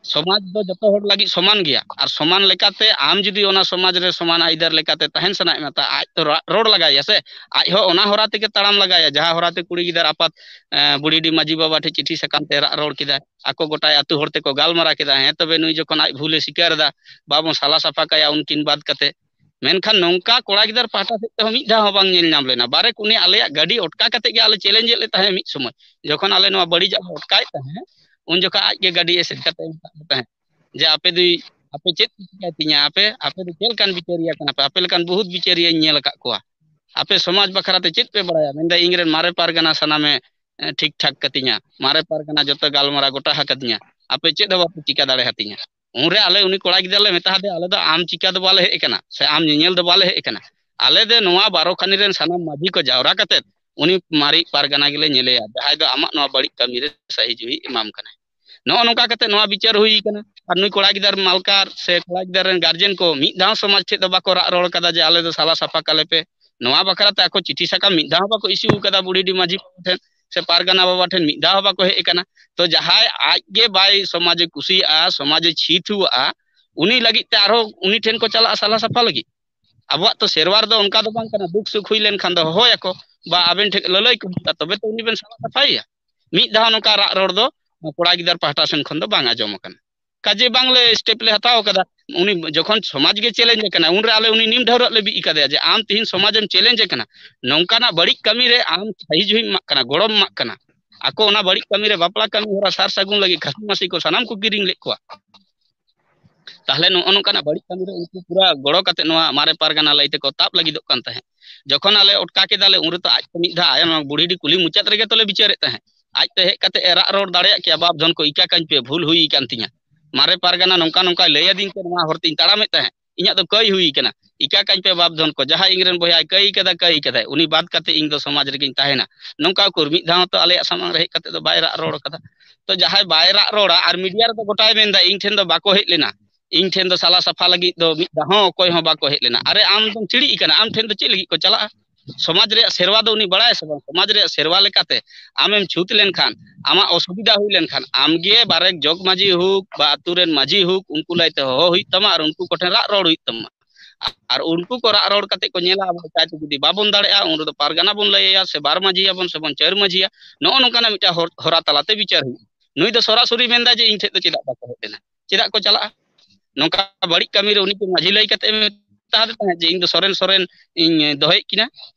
ᱥᱚᱢᱟᱡᱽ ᱫᱚ ᱡᱚᱛᱚ ᱦᱚᱲ ᱞᱟᱹᱜᱤᱫ ᱥᱚᱢᱟᱱ ᱜᱮᱭᱟ, ᱟᱨ ᱥᱚᱢᱟᱱ ᱞᱮᱠᱟᱛᱮ ᱟᱢ ᱡᱩᱫᱤ ᱚᱱᱟ ᱥᱚᱢᱟᱡᱽ ᱨᱮ ᱥᱚᱢᱟᱱ ᱟᱹᱭᱫᱟᱹᱨ ᱞᱮᱠᱟᱛᱮ ᱛᱟᱦᱮᱱ ᱥᱟᱱᱟᱭᱮᱫ ᱢᱮᱭᱟ, ᱛᱟ ᱟᱡ ᱛᱚ ᱨᱟ-, ᱨᱚᱲ ᱞᱟᱜᱟᱭᱮᱭᱟ ᱥᱮ, ᱟᱡ ᱦᱚᱸ ᱚᱱᱟ ᱦᱚᱨᱟ ᱛᱮᱜᱮ ᱛᱟᱲᱟᱢ ᱞᱟᱜᱟᱭᱟ, ᱡᱟᱦᱟᱸ ᱦᱚᱨᱟ ᱛᱮ ᱠᱩᱲᱤ ᱜᱤᱫᱟᱹᱨ ᱟᱯᱟᱛ, ᱮ, ᱵᱩᱲᱦᱤᱰᱤ ᱢᱟᱹᱡᱷᱤ ᱵᱟᱵᱟ ᱴᱷᱮᱱ ᱪᱤᱴᱷᱤ ᱥᱟᱠᱟᱢ ᱛᱮ ᱨᱟᱜ ᱨᱚᱲ ᱠᱮᱫᱟᱭ, ᱟᱠᱚ ᱜᱚᱴᱟᱭ ᱟᱹᱛᱩ ᱦᱚᱲ ᱛᱮᱠᱚ ᱜᱟᱞᱢᱟᱨᱟᱣ ᱠᱮᱫᱟ, ᱦᱮᱸ ᱛᱚᱵᱮ ᱱᱩᱭ ᱡᱚᱠᱷᱚᱱ ᱟᱡ ᱵᱷᱩᱞᱮ ᱥᱤᱠᱟᱹᱨ ᱮᱫᱟ, ᱵᱟᱵᱚᱱ ᱥᱟᱞᱟ ᱥᱟᱯᱷᱟ ᱠᱟᱭᱟ ᱩᱱᱠᱤᱱ ᱵᱟᱫ ᱠᱟᱛᱮ᱾ ᱢᱮᱱᱠᱷᱟᱱ ᱱᱚᱝᱠᱟ ᱠᱚᱲᱟ ᱜᱤᱫᱟᱹᱨ ᱯᱟᱦᱴᱟ ᱥᱮᱫ ᱛᱮᱦᱚᱸ ᱢᱤᱫ ᱫᱷᱟᱣ ᱦᱚᱸ ᱵᱟᱝ ᱧᱮᱞ ᱧᱟᱢ ᱞᱮᱱᱟ᱾ ᱵᱟᱨᱮᱠ ᱩᱱᱤ ᱟᱞᱮᱭᱟᱜ ᱜᱟᱹᱰᱤ ᱚᱴᱠᱟ ᱠᱟᱛᱮ ᱜᱮ ᱟᱞᱮ ᱪᱮᱞᱮᱧᱡᱽ ᱮᱫ ᱞᱮ ᱛᱟᱦᱮᱸᱫ ᱢᱤᱫ ᱥᱚᱢᱚᱭ, ᱡᱚᱠᱷᱚᱱ ᱟᱞᱮ ᱱᱚᱣᱟ ᱵᱟᱹᱲᱤᱡᱟᱜ ᱞᱮ ᱚᱴᱠᱟᱭᱮᱫ ᱛᱟᱦᱮᱸᱫ, ᱩᱱ ᱡᱚᱠᱷᱚᱱ ᱟᱡ ᱜᱮ ᱜᱟᱹᱰᱤ ᱮᱥᱮᱫ ᱠᱟᱛᱮ ᱢᱮᱛᱟᱫ ᱞᱮ ᱛᱟᱦᱮᱸᱫ ᱡᱮ, "ᱟᱯᱮ ᱫᱚ, ᱟᱯᱮ ᱪᱮᱫ ᱯᱮ ᱪᱤᱠᱟᱹᱭ ᱛᱤᱧᱟ? ᱟᱯᱮ, ᱟᱯᱮ ᱫᱚ ᱪᱮᱫ ᱞᱮᱠᱟᱱ ᱵᱤᱪᱟᱹᱨᱤᱭᱟᱹ ᱠᱟᱱᱟ ᱯᱮ? ᱟᱯᱮ ᱞᱮᱠᱟᱱ ᱵᱚᱦᱩᱛ ᱵᱤᱪᱟᱹᱨᱤᱭᱟᱹᱧ ᱧᱮᱞ ᱟᱠᱟᱫ ᱠᱚᱣᱟ᱾ ᱟᱯᱮ ᱥᱚᱢᱟᱡᱽ ᱵᱟᱠᱷᱨᱟ ᱛᱮ ᱪᱮᱫ ᱯᱮ ᱵᱟᱲᱟᱭᱟ?" ᱢᱮᱱᱫᱟ, "ᱤᱧ ᱨᱮᱱ ᱢᱟᱨᱮ ᱯᱟᱨᱜᱟᱱᱟ ᱥᱟᱱᱟᱢᱮ, ᱮ, ᱴᱷᱤᱠ ᱴᱷᱟᱠ ᱠᱟᱹᱛᱤᱧᱟ, ᱢᱟᱨᱮ ᱯᱟᱨᱜᱟᱱᱟ ᱡᱚᱛᱚ ᱜᱟᱞᱢᱟᱨᱟᱣ ᱜᱚᱴᱟ ᱟᱠᱟᱫᱤᱧᱟ, ᱟᱯᱮ ᱪᱮᱫ ᱦᱚᱸ ᱵᱟᱯᱮ ᱪᱤᱠᱟ ᱫᱟᱲᱮ ᱟᱹᱛᱤᱧᱟ᱾" ᱩᱱᱨᱮ ᱟᱞᱮ ᱩᱱᱤ ᱠᱚᱲᱟ ᱜᱤᱫᱽᱨᱟᱹ ᱞᱮ ᱢᱮᱛᱟ ᱫᱮᱭᱟ, "ᱟᱞᱮ ᱫᱚ ᱟᱢ ᱪᱤᱠᱟ ᱫᱚ ᱵᱟᱞᱮ ᱦᱮᱡ ᱟᱠᱟᱱᱟ, ᱥᱮ ᱟᱢ ᱧᱮᱧᱮᱞ ᱫᱚ ᱵᱟᱞᱮ ᱦᱮᱡ ᱟᱠᱟᱱᱟ᱾ ᱟᱞᱮ ᱫᱚ ᱱᱚᱣᱟ ᱵᱟᱨᱚ ᱠᱷᱟᱱᱤ ᱨᱮᱱ ᱥᱟᱱᱟᱢ ᱢᱟᱹᱡᱷᱤ ᱠᱚ ᱡᱟᱣᱨᱟ ᱠᱟᱛᱮ ᱩᱱᱤ ᱢᱟᱨᱮ ᱯᱟᱨᱜᱟᱱᱟ ᱜᱮᱞᱮ ᱧᱮᱞᱮᱭᱟ, ᱡᱟᱦᱟᱸᱭ ᱫᱚ ᱟᱢᱟᱜ ᱱᱚᱣᱟ ᱵᱟᱹᱲᱤᱡ ᱠᱟᱹᱢᱤ ᱨᱮ ᱥᱟᱹᱦᱤ ᱡᱩᱦᱤ ᱮᱢᱟᱢ ᱠᱟᱱᱟᱭ᱾" ᱱᱚᱜᱼᱚ ᱱᱚᱝᱠᱟ ᱠᱟᱛᱮ ᱱᱚᱣᱟ ᱵᱤᱪᱟᱹᱨ ᱦᱩᱭ ᱠᱟᱱᱟ᱾ ᱟᱨ ᱱᱩᱭ ᱠᱚᱲᱟ ᱜᱤᱫᱟᱹᱨ ᱢᱟᱞᱠᱟᱨ ᱥᱮ ᱠᱚᱲᱟ ᱜᱤᱫᱟᱹᱨ ᱨᱮᱱ ᱜᱟᱨᱡᱮᱱ ᱠᱚ ᱢᱤᱫ ᱫᱷᱟᱣ ᱥᱚᱢᱟᱡᱽ ᱴᱷᱮᱡ ᱫᱚ ᱵᱟᱠᱚ ᱨᱟᱜ ᱨᱚᱲ ᱠᱟᱫᱟ ᱡᱮ, "ᱟᱞᱮ ᱫᱚ ᱥᱟᱞᱟ ᱥᱟᱯᱷᱟ ᱠᱟᱞᱮ ᱯᱮ᱾" ᱱᱚᱣᱟ ᱵᱟᱠᱷᱨᱟ ᱛᱮ ᱟᱠᱚ ᱪᱤᱴᱷᱤ ᱥᱟᱠᱟᱢ ᱢᱤᱫ ᱫᱷᱟᱣ ᱦᱚᱸ ᱵᱟᱠᱚ ᱤᱥᱩ ᱟᱠᱟᱫᱟ ᱵᱩᱲᱦᱤᱰᱤ ᱢᱟᱹᱡᱷᱤ ᱵᱟᱵᱟ ᱴᱷᱮᱱ ᱥᱮ ᱯᱟᱨᱜᱟᱱᱟ ᱵᱟᱵᱟ ᱴᱷᱮᱱ, ᱢᱤᱫ ᱫᱷᱟᱣ ᱦᱚᱸ ᱵᱟᱠᱚ ᱦᱮᱡ ᱟᱠᱟᱱᱟ᱾ ᱛᱚ ᱡᱟᱦᱟᱸᱭ ᱟᱡ ᱜᱮ ᱵᱟᱭ ᱥᱚᱢᱟᱡᱽ ᱮ ᱠᱩᱥᱤᱭᱟᱜᱼᱟ, ᱥᱚᱢᱟᱡᱽ ᱮ ᱪᱷᱤᱛᱩᱣᱟᱜᱼᱟ, ᱩᱱᱤ ᱞᱟᱹᱜᱤᱫ ᱛᱮ ᱟᱨᱦᱚᱸ ᱩᱱᱤ ᱴᱷᱮᱱ ᱠᱚ ᱪᱟᱞᱟᱜᱼᱟ ᱥᱟᱞᱟ ᱥᱟᱯᱷᱟ ᱞᱟᱹᱜᱤᱫ᱾ ᱟᱵᱚᱣᱟᱜ ᱛᱚ ᱥᱮᱨᱣᱟ ᱨᱮᱫᱚ ᱚᱱᱠᱟ ᱫᱚ ᱵᱟᱝ ᱠᱟᱱᱟ, ᱫᱩᱠ ᱥᱩᱠ ᱦᱩᱭ ᱞᱮᱱᱠᱷᱟᱱ ᱫᱚ ᱦᱚᱦᱚᱭᱟᱠᱚ, ᱵᱟ ᱟᱵᱮᱱ ᱴᱷᱮᱱ ᱞᱟᱹᱞᱟᱹᱭ ᱠᱚ ᱦᱩᱭᱩᱜᱼᱟ, ᱛᱚᱵᱮ ᱛᱚ ᱩᱱᱤ ᱵᱮᱱ ᱥᱟᱞᱟ ᱥᱟᱯᱷᱟᱭᱮᱭᱟ᱾ ᱢᱤᱫ ᱫᱷᱟᱣ ᱱᱚᱝᱠᱟ ᱨᱟᱜ ᱨᱚᱲ ᱫᱚ ᱠᱚᱲᱟ ᱜᱤᱫᱟᱹᱨ ᱯᱟᱦᱴᱟ ᱥᱮᱱ ᱠᱷᱚᱱ ᱫᱚ ᱵᱟᱝ ᱟᱸᱡᱚᱢ ᱟᱠᱟᱱᱟ᱾ ᱠᱟᱡᱮ ᱵᱟᱝᱞᱮ step ᱞᱮ ᱦᱟᱛᱟᱣ ᱟᱠᱟᱫᱟ᱾ ᱩᱱᱤ ᱡᱚᱠᱷᱚᱱ ᱥᱚᱢᱟᱡᱽ ᱜᱮ challenge ᱟᱠᱟᱱᱟ, ᱩᱱᱨᱮ ᱟᱞᱮ ᱩᱱᱤ ᱱᱤᱢ ᱰᱷᱟᱹᱣᱨᱟᱹᱜ ᱞᱮ ᱵᱤᱫ ᱟᱠᱟᱫᱮᱭᱟ ᱡᱮ, "ᱟᱢ ᱛᱤᱦᱤᱧ ᱥᱚᱢᱟᱡᱽ ᱮᱢ challenge ᱟᱠᱟᱱᱟ, ᱱᱚᱝᱠᱟᱱᱟᱜ ᱵᱟᱹᱲᱤᱡ ᱠᱟᱹᱢᱤ ᱨᱮ ᱟᱢ ᱥᱟᱹᱦᱤ ᱡᱩᱦᱤᱢ ᱮᱢᱟᱜ ᱠᱟᱱᱟ, ᱜᱚᱲᱚᱢ ᱮᱢᱟᱜ ᱠᱟᱱᱟ᱾" ᱟᱠᱚ ᱚᱱᱟ ᱵᱟᱹᱲᱤᱡ ᱠᱟᱹᱢᱤ ᱨᱮ ᱵᱟᱯᱞᱟ ᱠᱟᱹᱢᱤ ᱦᱚᱨᱟ ᱥᱟᱨ ᱥᱟᱹᱜᱩᱱ ᱞᱟᱹᱜᱤᱫ ᱠᱷᱟᱹᱥᱤ ᱢᱟᱹᱥᱤ ᱠᱚ ᱥᱟᱱᱟᱢ ᱠᱚ ᱠᱤᱨᱤᱧ ᱞᱮᱫ ᱠᱚᱣᱟ᱾ ᱛᱟᱦᱞᱮ ᱱᱚᱜᱼᱚ ᱱᱚᱝᱠᱟᱱᱟᱜ ᱵᱟᱹᱲᱤᱡ ᱠᱟᱹᱢᱤ ᱨᱮ ᱩᱱᱠᱩ ᱯᱩᱨᱟᱹ ᱜᱚᱲᱚ ᱠᱟᱛᱮ ᱱᱚᱣᱟ ᱢᱟᱨᱮ ᱯᱟᱨᱜᱟᱱᱟ ᱞᱟᱹᱭ ᱛᱮᱠᱚ ᱛᱟᱵ ᱞᱟᱹᱜᱤᱫᱚᱜ ᱠᱟᱱ ᱛᱟᱦᱮᱸᱫ᱾ ᱡᱚᱠᱷᱚᱱ ᱟᱞᱮ ᱚᱴᱠᱟ ᱠᱮᱫᱟᱞᱮ, ᱩᱱ ᱨᱮᱛᱚ ᱟᱡ ᱛᱚ ᱢᱤᱫ ᱫᱷᱟᱣ ᱟᱭᱟᱜ ᱱᱚᱣᱟ ᱵᱩᱲᱦᱤᱰᱤ ᱠᱩᱞᱦᱤ ᱢᱩᱪᱟᱹᱫ ᱨᱮᱜᱮ ᱛᱚᱞᱮ ᱵᱤᱪᱟᱹᱨᱮᱫ ᱛᱟᱦᱮᱸᱫ᱾ ᱟᱡ ᱛᱮ ᱦᱮᱡ ᱠᱟᱛᱮ ᱮ ᱨᱟᱜ ᱨᱚᱲ ᱫᱟᱲᱮᱭᱟᱜ ᱠᱮᱭᱟ, "ᱵᱟᱯ ᱫᱷᱚᱱ ᱠᱚ, ᱤᱠᱟ ᱠᱟᱹᱧ ᱯᱮ, ᱵᱷᱩᱞ ᱦᱩᱭ ᱟᱠᱟᱱ ᱛᱤᱧᱟ, ᱢᱟᱨᱮ ᱯᱟᱨᱜᱟᱱᱟ ᱱᱚᱝᱠᱟ ᱱᱚᱝᱠᱟᱭ ᱞᱟᱹᱭ ᱟᱹᱫᱤᱧ ᱛᱮ ᱱᱚᱣᱟ ᱦᱚᱨ ᱛᱤᱧ ᱛᱟᱲᱟᱢᱮᱫ ᱛᱟᱦᱮᱸᱫ, ᱤᱧᱟᱹᱜ ᱫᱚ ᱠᱟᱹᱭ ᱦᱩᱭ ᱟᱠᱟᱱᱟ, ᱤᱠᱟ ᱠᱟᱹᱧ ᱯᱮ ᱵᱟᱯ ᱫᱷᱚᱱ ᱠᱚ, ᱡᱟᱦᱟᱸᱭ ᱤᱧ ᱨᱮᱱ ᱵᱚᱭᱦᱟᱭ ᱠᱟᱹᱭ ᱠᱟᱫᱟ, ᱠᱟᱹᱭ ᱠᱟᱫᱟᱭ, ᱩᱱᱤ ᱵᱟᱫ ᱠᱟᱛᱮ ᱤᱧ ᱫᱚ ᱥᱚᱢᱟᱡᱽ ᱨᱮᱜᱤᱧ ᱛᱟᱦᱮᱱᱟ᱾" ᱱᱚᱝᱠᱟ ᱩᱠᱩᱨ ᱢᱤᱫ ᱫᱷᱟᱣ ᱦᱚᱸᱛᱚ ᱟᱞᱮᱭᱟᱜ ᱥᱟᱢᱟᱝ ᱨᱮ ᱦᱮᱡ ᱠᱟᱛᱮ ᱫᱚ ᱵᱟᱭ ᱨᱟᱜ ᱨᱚᱲ ᱠᱟᱫᱟ᱾ ᱛᱚ ᱡᱟᱦᱟᱸᱭ ᱵᱟᱭ ᱨᱟᱜ ᱨᱚᱲᱟ ᱟᱨ media ᱨᱮᱫᱚ ᱜᱚᱴᱟᱭ ᱢᱮᱱᱫᱟ, "ᱤᱧ ᱴᱷᱮᱱ ᱫᱚ ᱵᱟᱠᱚ ᱦᱮᱡ ᱞᱮᱱᱟ, ᱤᱧ ᱴᱷᱮᱱ ᱫᱚ ᱥᱟᱞᱟ ᱥᱟᱯᱷᱟ ᱞᱟᱹᱜᱤᱫ ᱫᱚ ᱢᱤᱫ ᱫᱷᱟᱣ ᱦᱚᱸ ᱚᱠᱚᱭ ᱦᱚᱸ ᱵᱟᱠᱚ ᱦᱮᱡ ᱞᱮᱱᱟ᱾" ᱟᱨᱮ, ᱟᱢ ᱫᱚᱢ ᱪᱤᱲᱤᱡ ᱠᱟᱱᱟ, ᱟᱢ ᱴᱷᱮᱱ ᱫᱚ ᱪᱮᱫ ᱞᱟᱹᱜᱤᱫ ᱠᱚ ᱪᱟᱞᱟᱜᱼᱟ? ᱥᱚᱢᱟᱡᱽ ᱨᱮᱭᱟᱜ ᱥᱮᱨᱣᱟ ᱫᱚ ᱩᱱᱤ ᱵᱟᱲᱟᱭᱟ ᱥᱮ ᱵᱟᱝ? ᱥᱚᱢᱟᱡᱽ ᱨᱮᱭᱟᱜ ᱥᱮᱨᱣᱟ ᱞᱮᱠᱟᱛᱮ ᱟᱢᱮᱢ ᱪᱷᱩᱛ ᱞᱮᱱᱠᱷᱟᱱ, ᱟᱢᱟᱜ ᱚᱥᱩᱵᱤᱫᱷᱟ ᱦᱩᱭ ᱞᱮᱱᱠᱷᱟᱱ, ᱟᱢᱜᱮ ᱵᱟᱨᱮᱠ ᱡᱚᱜᱽ ᱢᱟᱹᱡᱷᱤ ᱦᱳᱠ ᱵᱟ ᱟᱹᱛᱩ ᱨᱮᱱ ᱢᱟᱹᱡᱷᱤ ᱦᱳᱠ, ᱩᱱᱠᱩ ᱞᱟᱹᱭᱛᱮ ᱦᱚᱦᱚ ᱦᱩᱭᱩᱜ ᱛᱟᱢᱟ ᱟᱨ ᱩᱱᱠᱩ ᱠᱚᱴᱷᱮᱱ ᱨᱟᱜ ᱨᱚᱲ ᱦᱩᱭᱩᱜ ᱛᱟᱢᱟ᱾ ᱟᱨ ᱩᱱᱠᱩ ᱠᱚ ᱨᱟᱜ ᱨᱚᱲ ᱠᱟᱛᱮ ᱠᱚ ᱧᱮᱞᱟ, ᱟᱵᱚ ᱪᱟᱭᱛᱮ ᱡᱩᱫᱤ ᱵᱟᱵᱚᱱ ᱫᱟᱲᱮᱭᱟᱜᱼᱟ, ᱩᱱ ᱨᱮᱫᱚ ᱯᱟᱨᱜᱟᱱᱟ ᱵᱚᱱ ᱞᱟᱹᱭ ᱟᱭᱟ ᱥᱮ ᱵᱟᱨ ᱢᱟᱹᱡᱷᱤᱭᱟᱵᱚᱱ ᱥᱮ ᱵᱚᱱ ᱪᱟᱹᱨ ᱢᱟᱹᱡᱷᱤᱭᱟ᱾ ᱱᱚᱜᱼᱚ ᱱᱚᱝᱠᱟᱱᱟᱜ ᱢᱤᱫᱴᱟᱝ ᱦᱚᱨ-, ᱦᱚᱨᱟ ᱛᱟᱞᱟᱛᱮ ᱵᱤᱪᱟᱹᱨ ᱦᱩᱭᱩᱜᱼᱟ᱾ ᱱᱩᱭ ᱫᱚ ᱥᱚᱨᱟᱥᱚᱨᱤ ᱢᱮᱱᱫᱟ ᱡᱮ, "ᱤᱧ ᱴᱷᱮᱡ ᱫᱚ ᱪᱮᱫᱟᱜ ᱵᱟᱠᱚ ᱦᱮᱡ ᱞᱮᱱᱟ, ᱪᱮᱫᱟᱜ ᱠᱚ ᱪᱟᱞᱟᱜᱼᱟ?" ᱱᱚᱝᱠᱟ ᱵᱟᱹᱲᱤᱡ ᱠᱟᱹᱢᱤ ᱨᱮ ᱩᱱᱤ ᱠᱚ ᱢᱟᱹᱡᱷᱤ ᱞᱟᱹᱭ ᱠᱟᱛᱮ ᱢᱮᱛᱟ ᱦᱟᱫᱮ ᱛᱟᱦᱮᱸᱫ ᱡᱮ, "ᱤᱧ ᱫᱚ ᱥᱚᱨᱮᱱ, ᱥᱚᱨᱮᱱ ᱤᱧ ᱫᱚᱦᱚᱭᱮᱫ ᱠᱤᱱᱟ,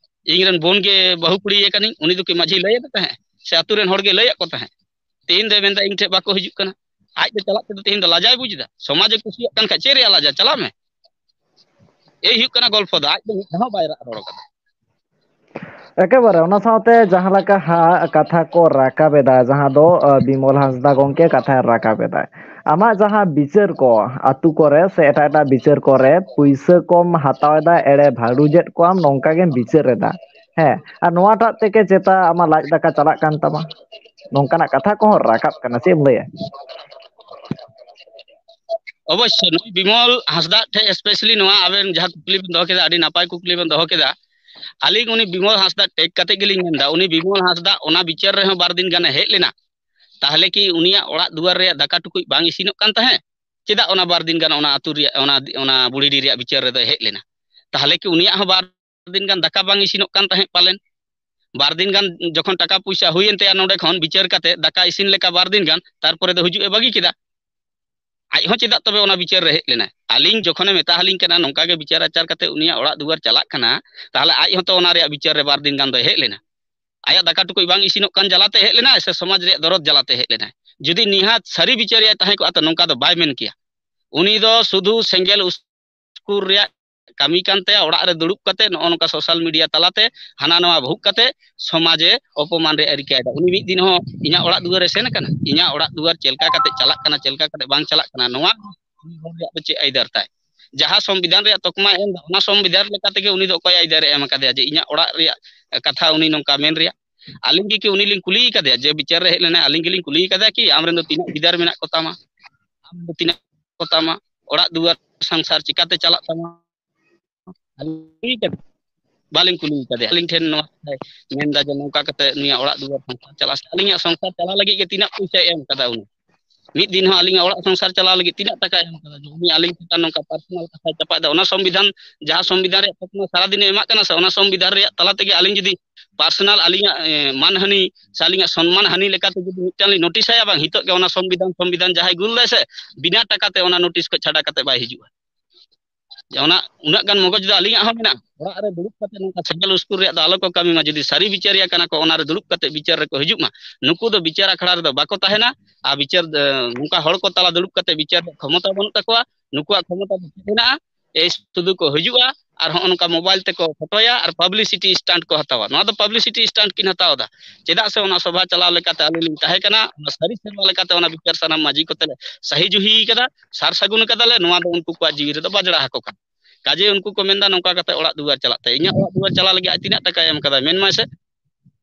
ᱤᱧ ᱨᱮᱱ ᱵᱳᱱ ᱜᱮ ᱵᱟᱹᱦᱩ ᱠᱩᱲᱤᱭᱮ ᱠᱟᱹᱱᱟᱹᱧ᱾" ᱩᱱᱤ ᱫᱚ ᱠᱤ ᱢᱟᱹᱡᱷᱤ ᱞᱟᱹᱭ ᱟᱫᱮ ᱛᱟᱦᱮᱸᱫ ᱥᱮ ᱟᱹᱛᱩ ᱨᱮᱱ ᱦᱚᱲ ᱜᱮ ᱞᱟᱹᱭᱟᱫ ᱠᱚ ᱛᱟᱦᱮᱸᱫ? ᱛᱮᱦᱮᱧ ᱫᱚᱭ ᱢᱮᱱᱫᱟ, "ᱤᱧ ᱴᱷᱮᱡ ᱵᱟᱠᱚ ᱦᱤᱡᱩᱜ ᱠᱟᱱᱟ᱾" ᱟᱡ ᱫᱚ ᱪᱟᱞᱟᱜ ᱛᱮᱫᱚ ᱛᱮᱦᱮᱧ ᱫᱚ ᱞᱟᱡᱟᱭ ᱵᱩᱡᱽ ᱮᱫᱟ᱾ ᱥᱚᱢᱟᱡᱽ ᱮ ᱠᱩᱥᱤᱭᱟᱜ ᱠᱟᱱ ᱠᱷᱟᱡ ᱪᱮᱫ ᱨᱮᱭᱟᱜ ᱞᱟᱡᱟ? ᱪᱟᱞᱟᱜ ᱢᱮ᱾ ᱮᱭ ᱦᱩᱭᱩᱜ ᱠᱟᱱᱟ ᱜᱚᱞᱯᱷᱚ ᱫᱚ, ᱟᱡ ᱫᱚ ᱢᱤᱫ ᱫᱷᱟᱣ ᱦᱚᱸ ᱵᱟᱭ ᱨᱟᱜ ᱨᱚᱲ ᱠᱟᱫᱟ᱾ ᱮᱠᱮᱵᱟᱨᱮ ᱚᱱᱟ ᱥᱟᱶᱛᱮ ᱡᱟᱦᱟᱸ ᱞᱮᱠᱟ ᱦᱟᱸᱜ ᱠᱟᱛᱷᱟ ᱠᱚ ᱨᱟᱠᱟᱵ ᱮᱫᱟ, ᱡᱟᱦᱟᱸ ᱫᱚ, ᱟᱹ, ᱵᱤᱢᱚᱞ ᱦᱟᱸᱥᱫᱟ ᱜᱚᱢᱠᱮ ᱠᱟᱛᱷᱟᱭ ᱨᱟᱠᱟᱵ ᱮᱫᱟ, ᱟᱢᱟᱜ ᱡᱟᱦᱟᱸ ᱵᱤᱪᱟᱹᱨ ᱠᱚ ᱟᱹᱛᱩ ᱠᱚᱨᱮ ᱥᱮ ᱮᱴᱟᱜ ᱮᱴᱟᱜ ᱵᱤᱪᱟᱹᱨ ᱠᱚᱨᱮ ᱯᱩᱭᱥᱟᱹ ᱠᱚᱢ ᱦᱟᱛᱟᱣ ᱮᱫᱟ, ᱮᱲᱮ ᱵᱷᱟᱹᱲᱩᱡᱮᱫ ᱠᱚᱣᱟᱢ, ᱱᱚᱝᱠᱟ ᱜᱮᱢ ᱵᱤᱪᱟᱹᱨ ᱮᱫᱟ, ᱦᱮᱸ, ᱟᱨ ᱱᱚᱣᱟᱴᱟᱜ ᱛᱮᱜᱮ ᱪᱮᱛᱟ ᱟᱢᱟᱜ ᱞᱟᱡ ᱫᱟᱠᱟ ᱪᱟᱞᱟᱜ ᱠᱟᱱ ᱛᱟᱢᱟ, ᱱᱚᱝᱠᱟᱱᱟᱜ ᱠᱟᱛᱷᱟ ᱠᱚᱦᱚᱸ ᱨᱟᱠᱟᱵ ᱠᱟᱱᱟ᱾ ᱪᱮᱫ ᱮᱢ ᱞᱟᱹᱭᱟ? ᱚᱵᱚᱥᱥᱳᱭ ᱱᱩᱭ ᱵᱤᱢᱚᱞ ᱦᱟᱸᱥᱫᱟ ᱴᱷᱮᱡ specially ᱱᱚᱣᱟ ᱟᱵᱮᱱ ᱡᱟᱦᱟᱸ ᱠᱩᱠᱞᱤ ᱵᱮᱱ ᱫᱚᱦᱚ ᱠᱮᱫᱟ, ᱟᱹᱰᱤ ᱱᱟᱯᱟᱭ ᱠᱩᱠᱞᱤ ᱵᱮᱱ ᱫᱚᱦᱚ ᱠᱮᱫᱟ᱾ ᱟᱹᱞᱤᱧ ᱩᱱᱤ ᱵᱤᱢᱚᱞ ᱦᱟᱸᱥᱫᱟ ᱴᱮᱠ ᱠᱟᱛᱮ ᱜᱮᱞᱤᱧ ᱢᱮᱱᱫᱟ, ᱩᱱᱤ ᱵᱤᱢᱚᱞ ᱦᱟᱸᱥᱫᱟ ᱚᱱᱟ ᱵᱤᱪᱟᱹᱨ ᱨᱮᱦᱚᱸ ᱵᱟᱨ ᱫᱤᱱ ᱜᱟᱱᱮ ᱦᱮᱡ ᱞᱮᱱᱟ, ᱛᱟᱦᱞᱮ ᱠᱤ ᱩᱱᱤᱭᱟᱜ ᱚᱲᱟᱜ ᱫᱩᱣᱟᱹᱨ ᱨᱮᱭᱟᱜ ᱫᱟᱠᱟ ᱴᱩᱠᱩᱡ ᱵᱟᱝ ᱤᱥᱤᱱᱚᱜ ᱠᱟᱱ ᱛᱟᱦᱮᱸᱫ? ᱪᱮᱫᱟᱜ ᱚᱱᱟ ᱵᱟᱨ ᱫᱤᱱ ᱜᱟᱱ ᱚᱱᱟ ᱟᱹᱛᱩ ᱨᱮᱭᱟᱜ, ᱚᱱᱟ, ᱚᱱᱟ ᱵᱩᱲᱦᱤᱰᱤ ᱨᱮᱭᱟᱜ ᱵᱤᱪᱟᱹᱨ ᱨᱮᱫᱚᱭ ᱦᱮᱡ ᱞᱮᱱᱟ? ᱛᱟᱦᱚᱞᱮ ᱠᱤ ᱩᱱᱤᱭᱟᱜ ᱦᱚᱸ ᱵᱟᱨ ᱫᱤᱱ ᱜᱟᱱ ᱫᱟᱠᱟ ᱵᱟᱝ ᱤᱥᱤᱱᱚᱜ ᱠᱟᱱ ᱛᱟᱦᱮᱸᱫ ᱯᱟᱞᱮᱱ? ᱵᱟᱨ ᱫᱤᱱ ᱜᱟᱱ ᱡᱚᱠᱷᱚᱱ ᱴᱟᱠᱟ ᱯᱚᱭᱥᱟ ᱦᱩᱭᱮᱱ ᱛᱟᱭᱟ ᱱᱚᱰᱮ ᱠᱷᱚᱱ ᱵᱤᱪᱟᱹᱨ ᱠᱟᱛᱮ, ᱫᱟᱠᱟ ᱤᱥᱤᱱ ᱞᱮᱠᱟ ᱵᱟᱨ ᱫᱤᱱ ᱜᱟᱱ, ᱛᱟᱨᱯᱚᱨᱮ ᱫᱚ ᱦᱤᱡᱩᱜ ᱮ ᱵᱟᱹᱜᱤ ᱠᱮᱫᱟ᱾ ᱟᱡ ᱦᱚᱸ ᱪᱮᱫᱟᱜ ᱛᱚᱵᱮ ᱚᱱᱟ ᱵᱤᱪᱟᱹᱨ ᱨᱮ ᱦᱮᱡ ᱞᱮᱱᱟᱭ? ᱟᱹᱞᱤᱧ ᱡᱚᱠᱷᱚᱱᱮ ᱢᱮᱛᱟ ᱦᱟᱹᱞᱤᱧ ᱠᱟᱱᱟ, ᱱᱚᱝᱠᱟ ᱜᱮ ᱵᱤᱪᱟᱹᱨ ᱟᱪᱟᱨ ᱠᱟᱛᱮ ᱩᱱᱤᱭᱟᱜ ᱚᱲᱟᱜ ᱫᱩᱣᱟᱹᱨ ᱪᱟᱞᱟᱜ ᱠᱟᱱᱟ, ᱛᱟᱦᱚᱞᱮ ᱟᱡ ᱦᱚᱸᱛᱚ ᱚᱱᱟ ᱨᱮᱭᱟᱜ ᱵᱤᱪᱟᱹᱨ ᱨᱮ ᱵᱟᱨ ᱫᱤᱱ ᱜᱟᱱ ᱫᱚᱭ ᱦᱮᱡ ᱞᱮᱱᱟ᱾ ᱟᱭᱟᱜ ᱫᱟᱠᱟ ᱴᱩᱠᱩᱡ ᱵᱟᱝ ᱤᱥᱤᱱᱚᱜ ᱠᱟᱱ ᱡᱟᱞᱟᱛᱮ ᱦᱮᱡ ᱞᱮᱱᱟᱭ ᱥᱮ ᱥᱚᱢᱟᱡᱽ ᱨᱮᱭᱟᱜ ᱫᱚᱨᱚᱫ ᱡᱟᱞᱟᱛᱮ ᱦᱮᱡ ᱞᱮᱱᱟᱭ? ᱡᱩᱫᱤ ᱱᱤᱦᱟᱹᱛ ᱥᱟᱹᱨᱤ ᱵᱤᱪᱟᱹᱨᱤᱭᱟᱭ ᱛᱟᱦᱮᱸ ᱠᱚᱜᱼᱟ, ᱛᱚ ᱱᱚᱝᱠᱟ ᱫᱚ ᱵᱟᱭ ᱢᱮᱱ ᱠᱮᱭᱟ᱾ ᱩᱱᱤ ᱫᱚ ᱥᱩᱫᱷᱩ ᱥᱮᱸᱜᱮᱞ ᱩᱥᱠᱩᱨ ᱨᱮᱭᱟᱜ ᱠᱟᱹᱢᱤ ᱠᱟᱱ ᱛᱟᱭᱟ, ᱚᱲᱟᱜ ᱨᱮ ᱫᱩᱲᱩᱵ ᱠᱟᱛᱮ ᱱᱚᱜᱼᱚ ᱱᱚᱝᱠᱟ social media ᱛᱟᱞᱟᱛᱮ ᱦᱟᱱᱟ ᱱᱟᱣᱟ ᱵᱷᱩᱜ ᱠᱟᱛᱮ ᱥᱚᱢᱟᱡᱽ ᱮ ᱚᱯᱚᱢᱟᱱ ᱨᱮᱭᱟᱜ ᱮ ᱨᱤᱠᱟᱹᱭᱮᱫᱟ᱾ ᱩᱱᱤ ᱢᱤᱫ ᱫᱤᱱ ᱦᱚᱸ ᱤᱧᱟᱹᱜ ᱚᱲᱟᱜ ᱫᱩᱣᱟᱹᱨ ᱮ ᱥᱮᱱ ᱟᱠᱟᱱᱟ? ᱤᱧᱟᱹᱜ ᱚᱲᱟᱜ ᱫᱩᱣᱟᱹᱨ ᱪᱮᱫ ᱞᱮᱠᱟ ᱠᱟᱛᱮ ᱪᱟᱞᱟᱜ ᱠᱟᱱᱟ, ᱪᱮᱫ ᱞᱮᱠᱟ ᱠᱟᱛᱮ ᱵᱟᱝ ᱪᱟᱞᱟᱜ ᱠᱟᱱᱟ, ᱱᱚᱣᱟ ᱩᱱᱤ ᱦᱚᱲ ᱨᱮᱭᱟᱜ ᱫᱚ ᱪᱮᱫ ᱟᱹᱭᱫᱟᱹᱨ ᱛᱟᱭ? ᱡᱟᱦᱟᱸ ᱥᱚᱝᱵᱤᱫᱷᱟᱱ ᱨᱮᱭᱟᱜ ᱛᱚᱠᱢᱟᱭ ᱮᱢ ᱮᱫᱟ, ᱚᱱᱟ ᱥᱚᱝᱵᱤᱫᱷᱟᱱ ᱞᱮᱠᱟ ᱛᱮᱜᱮ ᱩᱱᱤ ᱫᱚ ᱚᱠᱚᱭ ᱟᱹᱭᱫᱟᱹᱨ ᱮ ᱮᱢ ᱟᱠᱟᱫᱮᱭᱟ ᱡᱮ ᱤᱧᱟᱹᱜ ᱚᱲᱟᱜ ᱨᱮᱭᱟᱜ ᱠᱟᱛᱷᱟ ᱩᱱᱤ ᱱᱚᱝᱠᱟ ᱢᱮᱱ ᱨᱮᱭᱟᱜ? ᱟᱹᱞᱤᱧ ᱜᱮ ᱠᱤ ᱩᱱᱤ ᱞᱤᱧ ᱠᱩᱞᱤ ᱟᱠᱟᱫᱮᱭᱟ ᱡᱮ ᱵᱤᱪᱟᱹᱨ ᱨᱮ ᱦᱮᱡ ᱞᱮᱱᱟᱭ? ᱟᱹᱞᱤᱧ ᱜᱮᱞᱤᱧ ᱠᱩᱞᱤ ᱟᱠᱟᱫᱮᱭᱟ ᱠᱤ ᱟᱢᱨᱮᱱ ᱫᱚ ᱛᱤᱱᱟᱹᱜ ᱜᱤᱫᱟᱹᱨ ᱢᱮᱱᱟᱜ ᱠᱚ ᱛᱟᱢᱟ? ᱟᱢᱨᱮᱱ ᱫᱚ ᱛᱤᱱᱟᱹᱜ ᱠᱚ ᱛᱟᱢᱟ? ᱚᱲᱟᱜ ᱫᱩᱣᱟᱹᱨ ᱥᱚᱝᱥᱟᱨ ᱪᱤᱠᱟᱛᱮ ᱪᱟᱞᱟᱜ ᱛᱟᱢᱟ? ᱟᱹᱞᱤᱧ ᱠᱩᱞᱤ ᱠᱟᱫᱮᱭᱟ᱾ ᱵᱟᱹᱞᱤᱧ ᱠᱩᱞᱤ ᱠᱟᱫᱮᱭᱟ᱾ ᱟᱹᱞᱤᱧ ᱴᱷᱮᱱ ᱱᱚᱣᱟ ᱠᱟᱛᱷᱟᱭ ᱢᱮᱱᱫᱟ ᱡᱮ ᱱᱚᱝᱠᱟ ᱠᱟᱛᱮ ᱱᱩᱭᱟᱜ ᱚᱲᱟᱜ ᱫᱩᱣᱟᱹᱨ ᱥᱚᱝᱥᱟᱨ ᱪᱟᱞᱟᱜ, ᱟᱹᱞᱤᱧᱟᱜ ᱥᱚᱝᱥᱟᱨ ᱪᱟᱞᱟᱣ ᱞᱟᱹᱜᱤᱫ ᱜᱮ ᱛᱤᱱᱟᱹᱜ ᱯᱚᱭᱥᱟᱭ ᱮᱢ ᱠᱟᱫᱟ ᱩᱱᱤ? ᱢᱤᱫ ᱫᱤᱱ ᱦᱚᱸ ᱟᱹᱞᱤᱧᱟᱜ ᱚᱲᱟᱜ ᱥᱚᱝᱥᱟᱨ ᱪᱟᱞᱟᱣ ᱞᱟᱹᱜᱤᱫ ᱛᱤᱱᱟᱹᱜ ᱴᱟᱠᱟᱭ ᱮᱢ ᱠᱟᱫᱟ? ᱡᱮ ᱩᱱᱤ ᱟᱹᱞᱤᱧ ᱪᱮᱛᱟᱱ ᱱᱚᱝᱠᱟ personal ᱠᱟᱛᱷᱟᱭ ᱪᱟᱯᱟᱫ ᱮᱫᱟ, ᱚᱱᱟ ᱥᱚᱝᱵᱤᱫᱷᱟᱱ, ᱡᱟᱦᱟᱸ ᱥᱚᱝᱵᱤᱫᱷᱟᱱ ᱨᱮᱭᱟᱜ ᱛᱚᱠᱢᱟ ᱥᱟᱨᱟᱫᱤᱱᱮ ᱮᱢᱟᱜ ᱠᱟᱱᱟ ᱥᱮ, ᱚᱱᱟ ᱥᱚᱝᱵᱤᱫᱷᱟᱱ ᱨᱮᱭᱟᱜ ᱛᱟᱞᱟ ᱛᱮᱜᱮ ᱟᱹᱞᱤᱧ ᱡᱩᱫᱤ personal ᱟᱹᱞᱤᱧᱟᱜ, ᱮ, ᱢᱟᱱᱦᱟᱹᱱᱤ ᱥᱮ ᱟᱹᱞᱤᱧᱟᱜ ᱥᱚᱱᱢᱟᱱ ᱦᱟᱹᱱᱤ ᱞᱮᱠᱟᱛᱮ ᱡᱩᱫᱤ ᱢᱤᱫᱴᱟᱝ ᱞᱤᱧ notice ᱟᱭᱟ, ᱵᱟᱝ, ᱱᱤᱛᱚᱜ ᱜᱮ ᱚᱱᱟ ᱥᱚᱝᱵᱤᱫᱷᱟᱱ, ᱥᱚᱝᱵᱤᱫᱷᱟᱱ ᱡᱟᱦᱟᱸᱭ ᱜᱩᱞ ᱫᱟᱭ ᱥᱮ, ᱵᱤᱱᱟ ᱴᱟᱠᱟ ᱛᱮ ᱚᱱᱟ notice ᱠᱷᱚᱱ ᱪᱷᱟᱰᱟ ᱠᱟᱛᱮ ᱵᱟᱭ ᱦᱤᱡᱩᱜᱼᱟ᱾ ᱡᱮ ᱚᱱᱟ ᱩᱱᱟᱹᱜ ᱜᱟᱱ ᱢᱚᱜᱚᱡᱽ ᱫᱚ ᱟᱹᱞᱤᱧᱟᱜ ᱦᱚᱸ ᱢᱮᱱᱟᱜᱼᱟ᱾ ᱚᱲᱟᱜ ᱨᱮ ᱫᱩᱲᱩᱵ ᱠᱟᱛᱮ ᱱᱚᱝᱠᱟ ᱥᱮᱸᱜᱮᱞ ᱩᱥᱠᱩᱨ ᱨᱮᱭᱟᱜ ᱫᱚ ᱟᱞᱚ ᱠᱚ ᱠᱟᱹᱢᱤ ᱢᱟ᱾ ᱡᱩᱫᱤ ᱥᱟᱹᱨᱤ ᱵᱤᱪᱟᱹᱨᱤᱭᱟᱹ ᱠᱟᱱᱟ ᱠᱚ, ᱚᱱᱟ ᱨᱮ ᱫᱩᱲᱩᱵ ᱠᱟᱛᱮ ᱵᱤᱪᱟᱹᱨ ᱨᱮᱠᱚ ᱦᱤᱡᱩᱜ ᱢᱟ᱾ ᱱᱩᱠᱩ ᱫᱚ ᱵᱤᱪᱟᱹᱨ ᱟᱠᱷᱲᱟ ᱨᱮᱫᱚ ᱵᱟᱠᱚ ᱛᱟᱦᱮᱱᱟ᱾ ᱟᱨ ᱵᱤᱪᱟᱹᱨ, ᱮ, ᱱᱚᱝᱠᱟ ᱦᱚᱲ ᱠᱚ ᱛᱟᱞᱟ ᱫᱩᱲᱩᱵ ᱠᱟᱛᱮ ᱵᱤᱪᱟᱹᱨ ᱨᱮᱭᱟᱜ ᱠᱷᱚᱢᱚᱛᱟ ᱵᱟᱹᱱᱩᱜ ᱛᱟᱠᱚᱣᱟ᱾ ᱱᱩᱠᱩᱣᱟᱜ ᱠᱷᱚᱢᱚᱛᱟ ᱫᱚ ᱪᱮᱫ ᱦᱮᱱᱟᱜᱼᱟ? ᱮᱭ ᱥᱩᱫᱷᱩ ᱠᱚ ᱦᱤᱡᱩᱜᱼᱟ ᱟᱨ ᱦᱚᱸᱜᱼᱚ ᱱᱚᱝᱠᱟ mobile ᱛᱮᱠᱚ ᱯᱷᱳᱴᱳᱭᱟ ᱟᱨ publicity stunt ᱠᱚ ᱦᱟᱛᱟᱣᱟ᱾ ᱱᱚᱣᱟ ᱫᱚ publicity stunt ᱠᱤᱱ ᱦᱟᱛᱟᱣ ᱮᱫᱟ᱾ ᱪᱮᱫᱟᱜ ᱥᱮ ᱚᱱᱟ ᱥᱚᱵᱷᱟ ᱪᱟᱞᱟᱣ ᱞᱮᱠᱟᱛᱮ ᱟᱹᱞᱤᱧ ᱞᱤᱧ ᱛᱟᱦᱮᱸ ᱠᱟᱱᱟ, ᱚᱱᱟ ᱥᱟᱹᱨᱤ ᱥᱮᱨᱣᱟ ᱞᱮᱠᱟᱛᱮ ᱚᱱᱟ ᱵᱤᱪᱟᱹᱨ ᱥᱟᱱᱟᱢ ᱢᱟᱹᱡᱷᱤ ᱠᱚᱛᱮ ᱞᱮ ᱥᱟᱹᱦᱤ ᱡᱩᱦᱤ ᱠᱟᱫᱟ, ᱥᱟᱨ ᱥᱟᱹᱜᱩᱱ ᱠᱟᱫᱟᱞᱮ᱾ ᱱᱚᱣᱟ ᱫᱚ ᱩᱱᱠᱩ ᱠᱚᱣᱟᱜ ᱡᱤᱣᱤ ᱨᱮᱫᱚ ᱵᱟᱡᱽᱲᱟ ᱟᱠᱚ ᱠᱟᱱᱟ᱾ ᱠᱟᱡᱮ ᱩᱱᱠᱩ ᱠᱚ ᱢᱮᱱᱫᱟ ᱱᱚᱝᱠᱟ ᱠᱟᱛᱮ ᱚᱲᱟᱜ ᱫᱩᱣᱟᱹᱨ ᱪᱟᱞᱟᱜ ᱛᱮ᱾ ᱤᱧᱟᱹᱜ ᱚᱲᱟᱜ ᱫᱩᱣᱟᱹᱨ ᱪᱟᱞᱟᱣ ᱞᱟᱹᱜᱤᱫ ᱟᱡ ᱛᱤᱱᱟᱹᱜ ᱴᱟᱠᱟᱭ ᱮᱢ ᱠᱟᱫᱟ ᱢᱮᱱ ᱢᱟᱭ ᱥᱮ?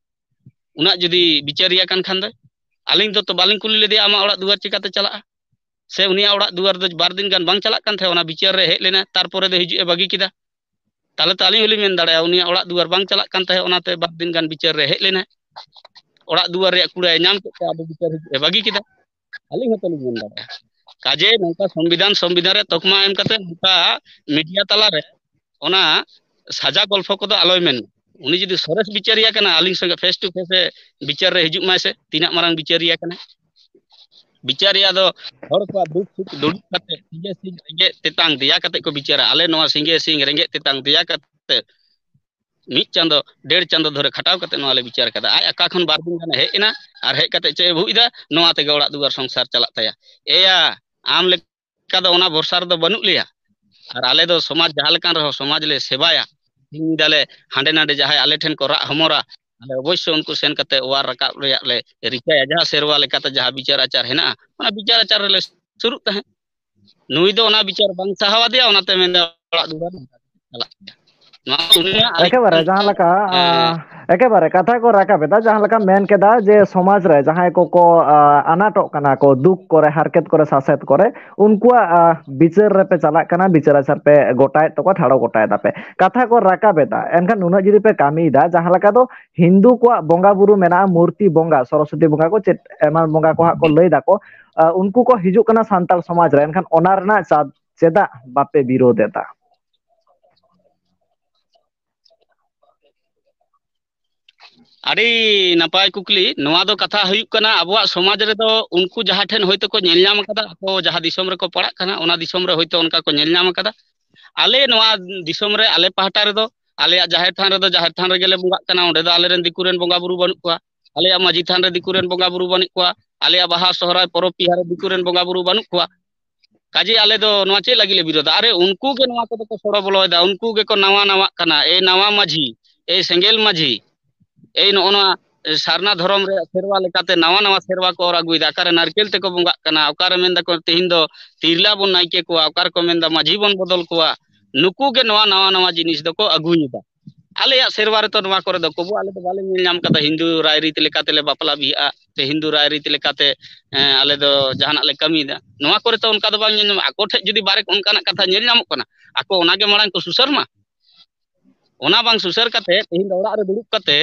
ᱩᱱᱟᱹᱜ ᱡᱩᱫᱤ ᱵᱤᱪᱟᱹᱨᱤᱭᱟᱹ ᱠᱟᱱ ᱠᱷᱟᱱ ᱫᱚ, ᱟᱹᱞᱤᱧ ᱫᱚ ᱛᱚ ᱵᱟᱹᱞᱤᱧ ᱠᱩᱞᱤ ᱞᱮᱫᱮᱭᱟ ᱟᱢᱟᱜ ᱚᱲᱟᱜ ᱫᱩᱣᱟᱹᱨ ᱪᱤᱠᱟᱛᱮ ᱪᱟᱞᱟᱜᱼᱟ? ᱥᱮ ᱩᱱᱤᱭᱟᱜ ᱚᱲᱟᱜ ᱫᱩᱣᱟᱹᱨ ᱫᱚ ᱵᱟᱨ ᱫᱤᱱ ᱜᱟᱱ ᱵᱟᱝ ᱪᱟᱞᱟᱜ ᱠᱟᱱ ᱛᱟᱦᱮᱸᱫ, ᱚᱱᱟ ᱵᱤᱪᱟᱹᱨ ᱨᱮ ᱦᱮᱡ ᱞᱮᱱᱟ, ᱛᱟᱨᱯᱚᱨᱮ ᱫᱚ ᱦᱤᱡᱩᱜ ᱮ ᱵᱟᱹᱜᱤ ᱠᱮᱫᱟ? ᱛᱟᱦᱞᱮ ᱛᱚ ᱟᱹᱞᱤᱧ ᱦᱚᱸᱞᱤᱧ ᱢᱮᱱ ᱫᱟᱲᱮᱭᱟᱜᱼᱟ ᱩᱱᱤᱭᱟᱜ ᱚᱲᱟᱜ ᱫᱩᱣᱟᱹᱨ ᱵᱟᱝ ᱪᱟᱞᱟᱜ ᱠᱟᱱ ᱛᱟᱦᱮᱸᱫ, ᱚᱱᱟᱛᱮ ᱵᱟᱨ ᱫᱤᱱ ᱜᱟᱱ ᱵᱤᱪᱟᱹᱨ ᱨᱮ ᱦᱮᱡ ᱞᱮᱱᱟᱭ᱾ ᱚᱲᱟᱜ ᱫᱩᱣᱟᱹᱨ ᱨᱮᱭᱟᱜ ᱠᱩᱲᱟᱹᱭ ᱧᱟᱢ ᱠᱮᱫ ᱛᱮ ᱟᱫᱚ ᱵᱤᱪᱟᱹᱨ ᱦᱤᱡᱩᱜ ᱮ ᱵᱟᱹᱜᱤ ᱠᱮᱫᱟ᱾ ᱟᱹᱞᱤᱧ ᱦᱚᱸᱛᱚ ᱞᱤᱧ ᱢᱮᱱ ᱫᱟᱲᱮᱭᱟᱜᱼᱟ᱾ ᱠᱟᱡᱮ ᱱᱚᱝᱠᱟ ᱥᱚᱝᱵᱤᱫᱷᱟᱱ, ᱥᱚᱝᱵᱤᱫᱷᱟᱱ ᱨᱮ ᱛᱚᱠᱢᱟ ᱮᱢ ᱠᱟᱛᱮ ᱱᱚᱝᱠᱟ ᱢᱤᱰᱤᱭᱟ ᱛᱟᱞᱟᱨᱮ ᱚᱱᱟ ᱥᱟᱡᱟ ᱜᱚᱞᱯᱷᱚ ᱠᱚᱫᱚ ᱟᱞᱚᱭ ᱢᱮᱱ᱾ ᱩᱱᱤ ᱡᱩᱫᱤ ᱥᱚᱨᱮᱥ ᱵᱤᱪᱟᱹᱨᱤᱭᱟᱹ ᱠᱟᱱᱟ, ᱟᱹᱞᱤᱧ ᱥᱚᱸᱜᱮ face to face ᱮ ᱵᱤᱪᱟᱹᱨ ᱨᱮ ᱦᱤᱡᱩᱜ ᱢᱟᱭ ᱥᱮ, ᱛᱤᱱᱟᱹᱜ ᱢᱟᱨᱟᱝ ᱵᱤᱪᱟᱹᱨᱤᱭᱟᱹ ᱠᱟᱱᱟᱭ᱾ ᱵᱤᱪᱟᱹᱨᱤᱭᱟᱹ ᱫᱚ ᱦᱚᱲ ᱠᱚᱣᱟᱜ ᱫᱩᱠ ᱥᱩᱠ ᱫᱩᱲᱩᱵ ᱠᱟᱛᱮ, ᱥᱤᱸᱜᱮ ᱥᱤᱧ ᱨᱮᱸᱜᱮᱡ ᱛᱮᱛᱟᱝ ᱫᱮᱭᱟ ᱠᱟᱛᱮ ᱠᱚ ᱵᱤᱪᱟᱹᱨᱟ᱾ ᱟᱞᱮ ᱱᱚᱣᱟ ᱥᱤᱸᱜᱮ ᱥᱤᱧ ᱨᱮᱸᱜᱮᱡ ᱛᱮᱛᱟᱝ ᱫᱮᱭᱟ ᱠᱟᱛᱮ ᱢᱤᱫ ᱪᱟᱸᱫᱚ, ᱰᱮᱲ ᱪᱟᱸᱫᱚ ᱫᱷᱚᱨᱮ ᱠᱷᱟᱴᱟᱣ ᱠᱟᱛᱮ ᱱᱚᱣᱟ ᱞᱮ ᱵᱤᱪᱟᱹᱨ ᱠᱟᱫᱟ᱾ ᱟᱡ ᱟᱠᱟ ᱠᱷᱚᱱ ᱵᱟᱨ ᱫᱤᱱ ᱜᱟᱱᱮ ᱦᱮᱡ ᱮᱱᱟ ᱟᱨ ᱦᱮᱡ ᱠᱟᱛᱮ ᱪᱮᱫ ᱮ ᱵᱷᱩᱜ ᱮᱫᱟ, ᱱᱚᱣᱟ ᱛᱮᱜᱮ ᱚᱲᱟᱜ ᱫᱩᱣᱟᱹᱨ ᱥᱚᱝᱥᱟᱨ ᱪᱟᱞᱟᱜ ᱛᱟᱭᱟ᱾ ᱮᱭᱟ, ᱟᱢ ᱞᱮᱠᱟ ᱫᱚ ᱚᱱᱟ ᱵᱷᱚᱨᱥᱟ ᱨᱮᱫᱚ ᱵᱟᱹᱱᱩᱜ ᱞᱮᱭᱟ᱾ ᱟᱨ ᱟᱞᱮ ᱫᱚ ᱥᱚᱢᱟᱡᱽ ᱡᱟᱦᱟᱸ ᱞᱮᱠᱟᱱ ᱨᱮᱦᱚᱸ ᱥᱚᱢᱟᱡᱽ ᱞᱮ ᱥᱮᱵᱟᱭᱟ᱾ ᱛᱤᱧ ᱫᱟᱞᱮ ᱦᱟᱸᱰᱮ ᱱᱟᱰᱮ ᱡᱟᱦᱟᱸᱭ ᱟᱞᱮ ᱴᱷᱮᱱ ᱠᱚ ᱨᱟᱜ ᱦᱚᱢᱚᱨᱟ, ᱟᱞᱮ ᱚᱵᱚᱥᱥᱳᱭ ᱩᱱᱠᱩ ᱥᱮᱱ ᱠᱟᱛᱮ ᱚᱣᱟᱨ ᱨᱟᱠᱟᱵ ᱨᱮᱭᱟᱜ ᱞᱮ ᱨᱤᱠᱟᱹᱭᱟ᱾ ᱡᱟᱦᱟᱸ ᱥᱮᱨᱣᱟ ᱞᱮᱠᱟᱛᱮ ᱡᱟᱦᱟᱸ ᱵᱤᱪᱟᱹᱨ ᱟᱪᱟᱨ ᱦᱮᱱᱟᱜᱼᱟ, ᱚᱱᱟ ᱵᱤᱪᱟᱹᱨ ᱟᱪᱟᱨ ᱨᱮᱞᱮ ᱥᱩᱨᱩᱜ ᱛᱟᱦᱮᱸᱫ᱾ ᱱᱩᱭ ᱫᱚ ᱚᱱᱟ ᱵᱤᱪᱟᱹᱨ ᱵᱟᱝ ᱥᱟᱦᱟᱣ ᱟᱫᱮᱭᱟ, ᱚᱱᱟᱛᱮ ᱢᱮᱱᱫᱟ ᱚᱲᱟᱜ ᱫᱩᱣᱟᱹᱨ ᱪᱟᱞᱟᱜ ᱠᱟᱱᱟ᱾ ᱱᱚᱣᱟ ᱩᱱᱤᱭᱟᱜ ᱟᱹᱭ-, ᱮᱠᱮᱵᱟᱨᱮ ᱡᱟᱦᱟᱸ ᱞᱮᱠᱟ, ᱦᱮᱸ᱾ ᱟ, ᱮᱠᱮᱵᱟᱨᱮ ᱠᱟᱛᱷᱟ ᱠᱚ ᱨᱟᱠᱟᱵ ᱮᱫᱟ, ᱡᱟᱦᱟᱸ ᱞᱮᱠᱟ ᱢᱮᱱ ᱠᱮᱫᱟ ᱡᱮ ᱥᱚᱢᱟᱡᱽ ᱨᱮ ᱡᱟᱦᱟᱸᱭ ᱠᱚᱠᱚ, ᱟ, ᱟᱱᱟᱴᱚᱜ ᱠᱟᱱᱟ ᱠᱚ, ᱫᱩᱠ ᱠᱚᱨᱮ, ᱦᱟᱨᱠᱮᱛ ᱠᱚᱨᱮ, ᱥᱟᱥᱮᱛ ᱠᱚᱨᱮ, ᱩᱱᱠᱩᱣᱟᱜ, ᱟ, ᱵᱤᱪᱟᱹᱨ ᱨᱮᱯᱮ ᱪᱟᱞᱟᱜ ᱠᱟᱱᱟ, ᱵᱤᱪᱟᱹᱨ ᱟᱪᱟᱨ ᱯᱮ ᱜᱚᱴᱟᱭᱮᱫ ᱛᱟᱠᱚᱣᱟ, ᱴᱷᱟᱲᱚ ᱜᱚᱴᱟᱭ ᱫᱟᱯᱮ, ᱠᱟᱛᱷᱟ ᱠᱚ ᱨᱟᱠᱟᱵ ᱮᱫᱟ᱾ ᱮᱱᱠᱷᱟᱱ ᱱᱩᱱᱟᱹᱜ ᱡᱩᱫᱤ ᱯᱮ ᱠᱟᱹᱢᱤᱭᱮᱫᱟ, ᱡᱟᱦᱟᱸ ᱞᱮᱠᱟ ᱫᱚ ᱦᱤᱱᱫᱩ ᱠᱚᱣᱟᱜ ᱵᱚᱸᱜᱟ ᱵᱩᱨᱩ ᱢᱮᱱᱟᱜᱼᱟ, ᱢᱩᱨᱛᱤ ᱵᱚᱸᱜᱟ, ᱥᱚᱨᱚᱥᱚᱛᱤ ᱵᱚᱸᱜᱟ ᱠᱚ ᱪᱮᱫ ᱮᱢᱟᱱ ᱵᱚᱸᱜᱟ ᱠᱚ ᱦᱟᱸᱜ ᱠᱚ ᱞᱟᱹᱭ ᱫᱟᱠᱚ, ᱟ, ᱩᱱᱠᱩ ᱠᱚ ᱦᱤᱡᱩᱜ ᱠᱟᱱᱟ ᱥᱟᱱᱛᱟᱲ ᱥᱚᱢᱟᱡᱽ ᱨᱮ, ᱮᱱᱠᱷᱟᱱ ᱚᱱᱟ ᱨᱮᱱᱟᱜ ᱪᱟ-, ᱪᱮᱫᱟᱜ ᱵᱟᱯᱮ ᱵᱤᱨᱳᱫ ᱮᱫᱟ? ᱟᱹᱰᱤ ᱱᱟᱯᱟᱭ ᱠᱩᱠᱞᱤ᱾ ᱱᱚᱣᱟ ᱫᱚ ᱠᱟᱛᱷᱟ ᱦᱩᱭᱩᱜ ᱠᱟᱱᱟ, ᱟᱵᱚᱣᱟᱜ ᱥᱚᱢᱟᱡᱽ ᱨᱮᱫᱚ ᱩᱱᱠᱩ ᱡᱟᱦᱟᱸ ᱴᱷᱮᱱ ᱦᱚᱭᱛᱳ ᱠᱚ ᱧᱮᱞ ᱧᱟᱢ ᱠᱟᱫᱟ, ᱟᱠᱚ ᱡᱟᱦᱟᱸ ᱫᱤᱥᱚᱢ ᱨᱮᱠᱚ ᱯᱟᱲᱟᱜ ᱠᱟᱱᱟ, ᱚᱱᱟ ᱫᱤᱥᱚᱢ ᱨᱮ ᱦᱚᱭᱛᱳ ᱚᱱᱠᱟ ᱠᱚ ᱧᱮᱞ ᱧᱟᱢ ᱠᱟᱫᱟ᱾ ᱟᱞᱮ ᱱᱚᱣᱟ ᱫᱤᱥᱚᱢ ᱨᱮ, ᱟᱞᱮ ᱯᱟᱦᱴᱟ ᱨᱮᱫᱚ, ᱟᱞᱮᱭᱟᱜ ᱡᱟᱦᱮᱨ ᱛᱷᱟᱱ ᱨᱮᱫᱚ ᱡᱟᱦᱮᱨ ᱛᱷᱟᱱ ᱨᱮᱜᱮ ᱞᱮ ᱵᱚᱸᱜᱟᱜ ᱠᱟᱱᱟ, ᱚᱸᱰᱮ ᱫᱚ ᱟᱞᱮᱨᱮᱱ ᱫᱤᱠᱩ ᱨᱮᱱ ᱵᱚᱸᱜᱟ ᱵᱩᱨᱩ ᱵᱟᱹᱱᱩᱜ ᱠᱚᱣᱟ, ᱟᱞᱮᱭᱟᱜ ᱢᱟᱹᱡᱷᱤ ᱛᱷᱟᱱ ᱨᱮ ᱫᱤᱠᱩ ᱨᱮᱱ ᱵᱚᱸᱜᱟ ᱵᱩᱨᱩ ᱵᱟᱹᱱᱩᱜ ᱠᱚᱣᱟ, ᱟᱞᱮᱭᱟᱜ ᱵᱟᱦᱟ ᱥᱚᱦᱨᱟᱭ ᱯᱚᱨᱚᱵᱽ ᱯᱤᱦᱟ ᱨᱮ ᱫᱤᱠᱩ ᱨᱮᱱ ᱵᱚᱸᱜᱟ ᱵᱩᱨᱩ ᱵᱟᱹᱱᱩᱜ ᱠᱚᱣᱟ᱾ ᱠᱟᱡᱮ ᱟᱞᱮ ᱫᱚ ᱱᱚᱣᱟ ᱪᱮᱫ ᱞᱟᱹᱜᱤᱫ ᱞᱮ ᱵᱤᱨᱳᱫᱟ? ᱟᱨᱮ, ᱩᱱᱠᱩ ᱜᱮ ᱱᱚᱣᱟ ᱠᱚᱫᱚ ᱠᱚ ᱥᱚᱲᱚ ᱵᱚᱞᱚᱭᱮᱫᱟ, ᱩᱱᱠᱩ ᱜᱮᱠᱚ ᱱᱟᱣᱟ ᱱᱟᱣᱟᱜ ᱠᱟᱱᱟ᱾ ᱮ ᱱᱟᱣᱟ ᱢᱟᱹᱡᱷᱤ, ᱮ ᱥᱮᱸᱜᱮᱞ ᱢᱟᱹᱡᱷᱤ, ᱮᱭ ᱱᱚᱜᱼᱚ ᱱᱚᱣᱟ ᱥᱟᱨᱱᱟ ᱫᱷᱚᱨᱚᱢ ᱨᱮᱭᱟᱜ ᱥᱮᱨᱣᱟ ᱞᱮᱠᱟᱛᱮ ᱱᱟᱣᱟ ᱱᱟᱣᱟ ᱥᱮᱨᱣᱟ ᱠᱚ ᱚᱨ ᱟᱹᱜᱩᱭᱮᱫᱟ᱾ ᱚᱠᱟᱨᱮ ᱱᱟᱨᱠᱮᱞ ᱛᱮᱠᱚ ᱵᱚᱸᱜᱟᱜ ᱠᱟᱱᱟ, ᱚᱠᱟᱨᱮ ᱢᱮᱱ ᱫᱟᱠᱚ ᱛᱮᱦᱮᱧ ᱫᱚ ᱛᱤᱨᱞᱟ ᱵᱚᱱ ᱱᱟᱭᱠᱮ ᱠᱚᱣᱟ, ᱚᱠᱟ ᱨᱮᱠᱚ ᱢᱮᱱᱫᱟ ᱢᱟᱹᱡᱷᱤ ᱵᱚᱱ ᱵᱚᱫᱚᱞ ᱠᱚᱣᱟ᱾ ᱱᱩᱠᱩ ᱜᱮ ᱱᱚᱣᱟ ᱱᱟᱣᱟ ᱱᱟᱣᱟ ᱡᱤᱱᱤᱥ ᱫᱚᱠᱚ ᱟᱹᱜᱩᱭᱮᱫᱟ᱾ ᱟᱞᱮᱭᱟᱜ ᱥᱮᱨᱣᱟ ᱨᱮᱛᱚ ᱱᱚᱣᱟ ᱠᱚᱨᱮ ᱫᱚ ᱠᱚᱵᱚ ᱟᱞᱮ ᱫᱚ ᱵᱟᱞᱮ ᱧᱮᱞ ᱧᱟᱢ ᱠᱟᱫᱟ᱾ ᱦᱤᱱᱫᱩ ᱨᱟᱭᱨᱤᱛ ᱞᱮᱠᱟᱛᱮ ᱞᱮ ᱵᱟᱯᱞᱟ ᱵᱤᱦᱟᱜᱼᱟ, ᱥᱮ ᱦᱤᱱᱫᱩ ᱨᱟᱭᱨᱤᱛ ᱞᱮᱠᱟᱛᱮ, ᱮᱸ, ᱟᱞᱮ ᱫᱚ ᱡᱟᱦᱟᱱᱟᱜ ᱞᱮ ᱠᱟᱹᱢᱤᱭᱮᱫᱟ, ᱱᱚᱣᱟ ᱠᱚᱨᱮ ᱛᱚ ᱚᱱᱠᱟ ᱫᱚ ᱵᱟᱝ ᱧᱮᱞ ᱧᱟᱢᱚᱜᱼᱟ᱾ ᱟᱠᱚ ᱴᱷᱮᱡ ᱡᱩᱫᱤ ᱵᱟᱨᱮ ᱚᱱᱠᱟᱱᱟᱜ ᱠᱟᱛᱷᱟ ᱧᱮᱞ ᱧᱟᱢᱚᱜ ᱠᱟᱱᱟ, ᱟᱠᱚ ᱚᱱᱟᱜᱮ ᱢᱟᱲᱟᱝ ᱠᱚ ᱥᱩᱥᱟᱹᱨ ᱢᱟ᱾ ᱚᱱᱟ ᱵᱟᱝ ᱥᱩᱥᱟᱹᱨ ᱠᱟᱛᱮ ᱛᱮᱦᱮᱧ ᱫᱚ ᱚᱲᱟᱜ ᱨᱮ ᱫᱩᱲᱩᱵ ᱠᱟᱛᱮ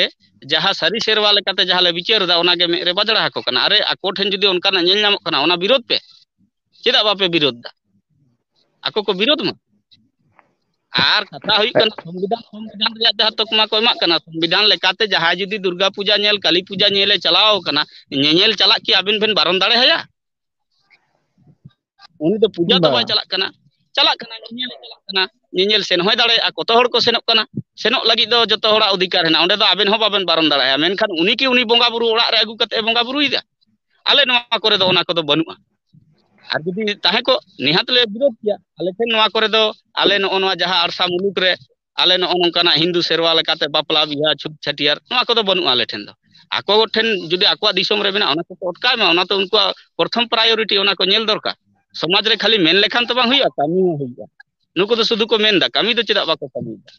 ᱡᱟᱦᱟᱸ ᱥᱟᱹᱨᱤ ᱥᱮᱨᱣᱟ ᱞᱮᱠᱟᱛᱮ ᱡᱟᱦᱟᱸ ᱞᱮ ᱵᱤᱪᱟᱹᱨ ᱮᱫᱟ, ᱚᱱᱟᱜᱮ ᱢᱮᱫ ᱨᱮ ᱵᱟᱡᱽᱲᱟ ᱟᱠᱚ ᱠᱟᱱᱟ᱾ ᱟᱨᱮ, ᱟᱠᱚ ᱴᱷᱮᱱ ᱡᱩᱫᱤ ᱚᱱᱠᱟᱱᱟᱜ ᱧᱮᱞ ᱧᱟᱢᱚᱜ ᱠᱟᱱᱟ, ᱚᱱᱟ ᱵᱤᱨᱳᱫᱷ ᱯᱮ᱾ ᱪᱮᱫᱟᱜ ᱵᱟᱯᱮ ᱵᱤᱨᱳᱫᱷ ᱫᱟ? ᱟᱠᱚ ᱠᱚ ᱵᱤᱨᱳᱫᱷ ᱢᱟ᱾ ᱟᱨ ᱠᱟᱛᱷᱟ ᱦᱩᱭᱩᱜ ᱠᱟᱱᱟ, ᱥᱚᱝᱵᱤᱫᱷᱟᱱ, ᱥᱚᱝᱵᱤᱫᱷᱟᱱ ᱨᱮᱭᱟᱜ ᱡᱟᱦᱟᱸ ᱛᱚᱠᱢᱟ ᱠᱚ ᱮᱢᱟᱜ ᱠᱟᱱᱟ, ᱥᱚᱝᱵᱤᱫᱷᱟᱱ ᱞᱮᱠᱟᱛᱮ ᱡᱟᱦᱟᱸᱭ ᱡᱩᱫᱤ ᱫᱩᱨᱜᱟ ᱯᱩᱡᱟ ᱧᱮᱞ, ᱠᱟᱞᱤ ᱯᱩᱡᱟ ᱧᱮᱞᱮ ᱪᱟᱞᱟᱣ ᱠᱟᱱᱟ, ᱧᱮᱧᱮᱞ ᱪᱟᱞᱟᱜ ᱠᱤ ᱟᱵᱮᱱ ᱵᱮᱱ ᱵᱟᱨᱚᱱ ᱫᱟᱲᱮ ᱟᱭᱟ? ᱩᱱᱤ ᱫᱚ ᱯᱩᱡᱟ ᱫᱚ ᱵᱟᱝ᱾ ᱵᱟᱭ ᱪᱟᱞᱟᱜ ᱠᱟᱱᱟ, ᱪᱟᱞᱟᱜ ᱠᱟᱱᱟ, ᱧᱮᱧᱮᱞ ᱪᱟᱞᱟᱜ ᱠᱟᱱᱟ, ᱧᱮᱧᱮᱞ ᱥᱮᱱ ᱦᱚᱸᱭ ᱫᱟᱲᱮᱭᱟᱜᱼᱟ᱾ ᱠᱚᱛᱚ ᱦᱚᱲ ᱠᱚ ᱥᱮᱱᱚᱜ ᱠᱟᱱᱟ, ᱥᱮᱱᱚᱜ ᱞᱟᱹᱜᱤᱫ ᱫᱚ ᱡᱚᱛᱚ ᱦᱚᱲᱟᱜ ᱚᱫᱷᱤᱠᱟᱨ ᱦᱮᱱᱟᱜᱼᱟ, ᱚᱸᱰᱮ ᱫᱚ ᱟᱵᱮᱱ ᱦᱚᱸ ᱵᱟᱵᱮᱱ ᱵᱟᱨᱚᱱ ᱫᱟᱲᱮᱭᱟᱜᱼᱟ᱾ ᱢᱮᱱᱠᱷᱟᱱ ᱩᱱᱤ ᱠᱤ ᱩᱱᱤ ᱵᱚᱸᱜᱟ ᱵᱩᱨᱩ ᱚᱲᱟᱜ ᱨᱮ ᱟᱹᱜᱩ ᱠᱟᱛᱮ ᱮ ᱵᱚᱸᱜᱟ ᱵᱩᱨᱩᱭᱮᱫᱟ? ᱟᱞᱮ ᱱᱚᱣᱟ ᱠᱚᱨᱮ ᱫᱚ ᱚᱱᱟ ᱠᱚᱫᱚ ᱵᱟᱹᱱᱩᱜᱼᱟ᱾ ᱟᱨ ᱡᱩᱫᱤ ᱛᱟᱦᱮᱸ ᱠᱚᱜ, ᱱᱤᱦᱟᱹᱛ ᱞᱮ ᱵᱤᱨᱳᱫ ᱠᱮᱭᱟ᱾ ᱟᱞᱮ ᱴᱷᱮᱱ ᱱᱚᱣᱟ ᱠᱚᱨᱮ ᱫᱚ, ᱟᱞᱮ ᱱᱚᱜᱼᱚ ᱱᱚᱣᱟ ᱡᱟᱦᱟᱸ ᱟᱲᱥᱟ ᱢᱩᱞᱩᱠ ᱨᱮ ᱟᱞᱮ ᱱᱚᱜᱼᱚ ᱱᱚᱝᱠᱟᱱᱟᱜ ᱦᱤᱱᱫᱩ ᱥᱮᱨᱣᱟ ᱞᱮᱠᱟᱛᱮ ᱵᱟᱯᱞᱟ ᱵᱤᱦᱟ ᱪᱷᱩᱛ ᱪᱷᱟᱹᱴᱭᱟᱹᱨ, ᱱᱚᱣᱟ ᱠᱚᱫᱚ ᱵᱟᱹᱱᱩᱜᱼᱟ ᱟᱞᱮ ᱴᱷᱮᱱ ᱫᱚ᱾ ᱟᱠᱚ ᱴᱷᱮᱱ ᱡᱩᱫᱤ ᱟᱠᱚᱣᱟᱜ ᱫᱤᱥᱚᱢ ᱨᱮ ᱢᱮᱱᱟᱜᱼᱟ, ᱚᱱᱟ ᱠᱚᱠᱚ ᱚᱴᱠᱟᱣ ᱢᱟ, ᱚᱱᱟ ᱫᱚ ᱩᱱᱠᱩᱣᱟᱜ ᱯᱨᱚᱛᱷᱚᱢ priority, ᱚᱱᱟ ᱠᱚ ᱧᱮᱞ ᱫᱚᱨᱠᱟᱨ᱾ ᱥᱚᱢᱟᱡᱽ ᱨᱮ ᱠᱷᱟᱹᱞᱤ ᱢᱮᱱ ᱞᱮᱠᱷᱟᱱ ᱛᱚ ᱵᱟᱝ ᱦᱩᱭᱩᱜᱼᱟ, ᱠᱟᱹᱢᱤ ᱦᱚᱸ ᱦᱩᱭᱩᱜᱼᱟ᱾ ᱱᱩᱠᱩ ᱫᱚ ᱥᱩᱫᱷᱩ ᱠᱚ ᱢᱮᱱᱫᱟ, ᱠᱟᱹᱢᱤ ᱫᱚ ᱪᱮᱫᱟᱜ ᱵᱟᱠᱚ ᱠᱟᱹᱢᱤᱭᱮᱫᱟ?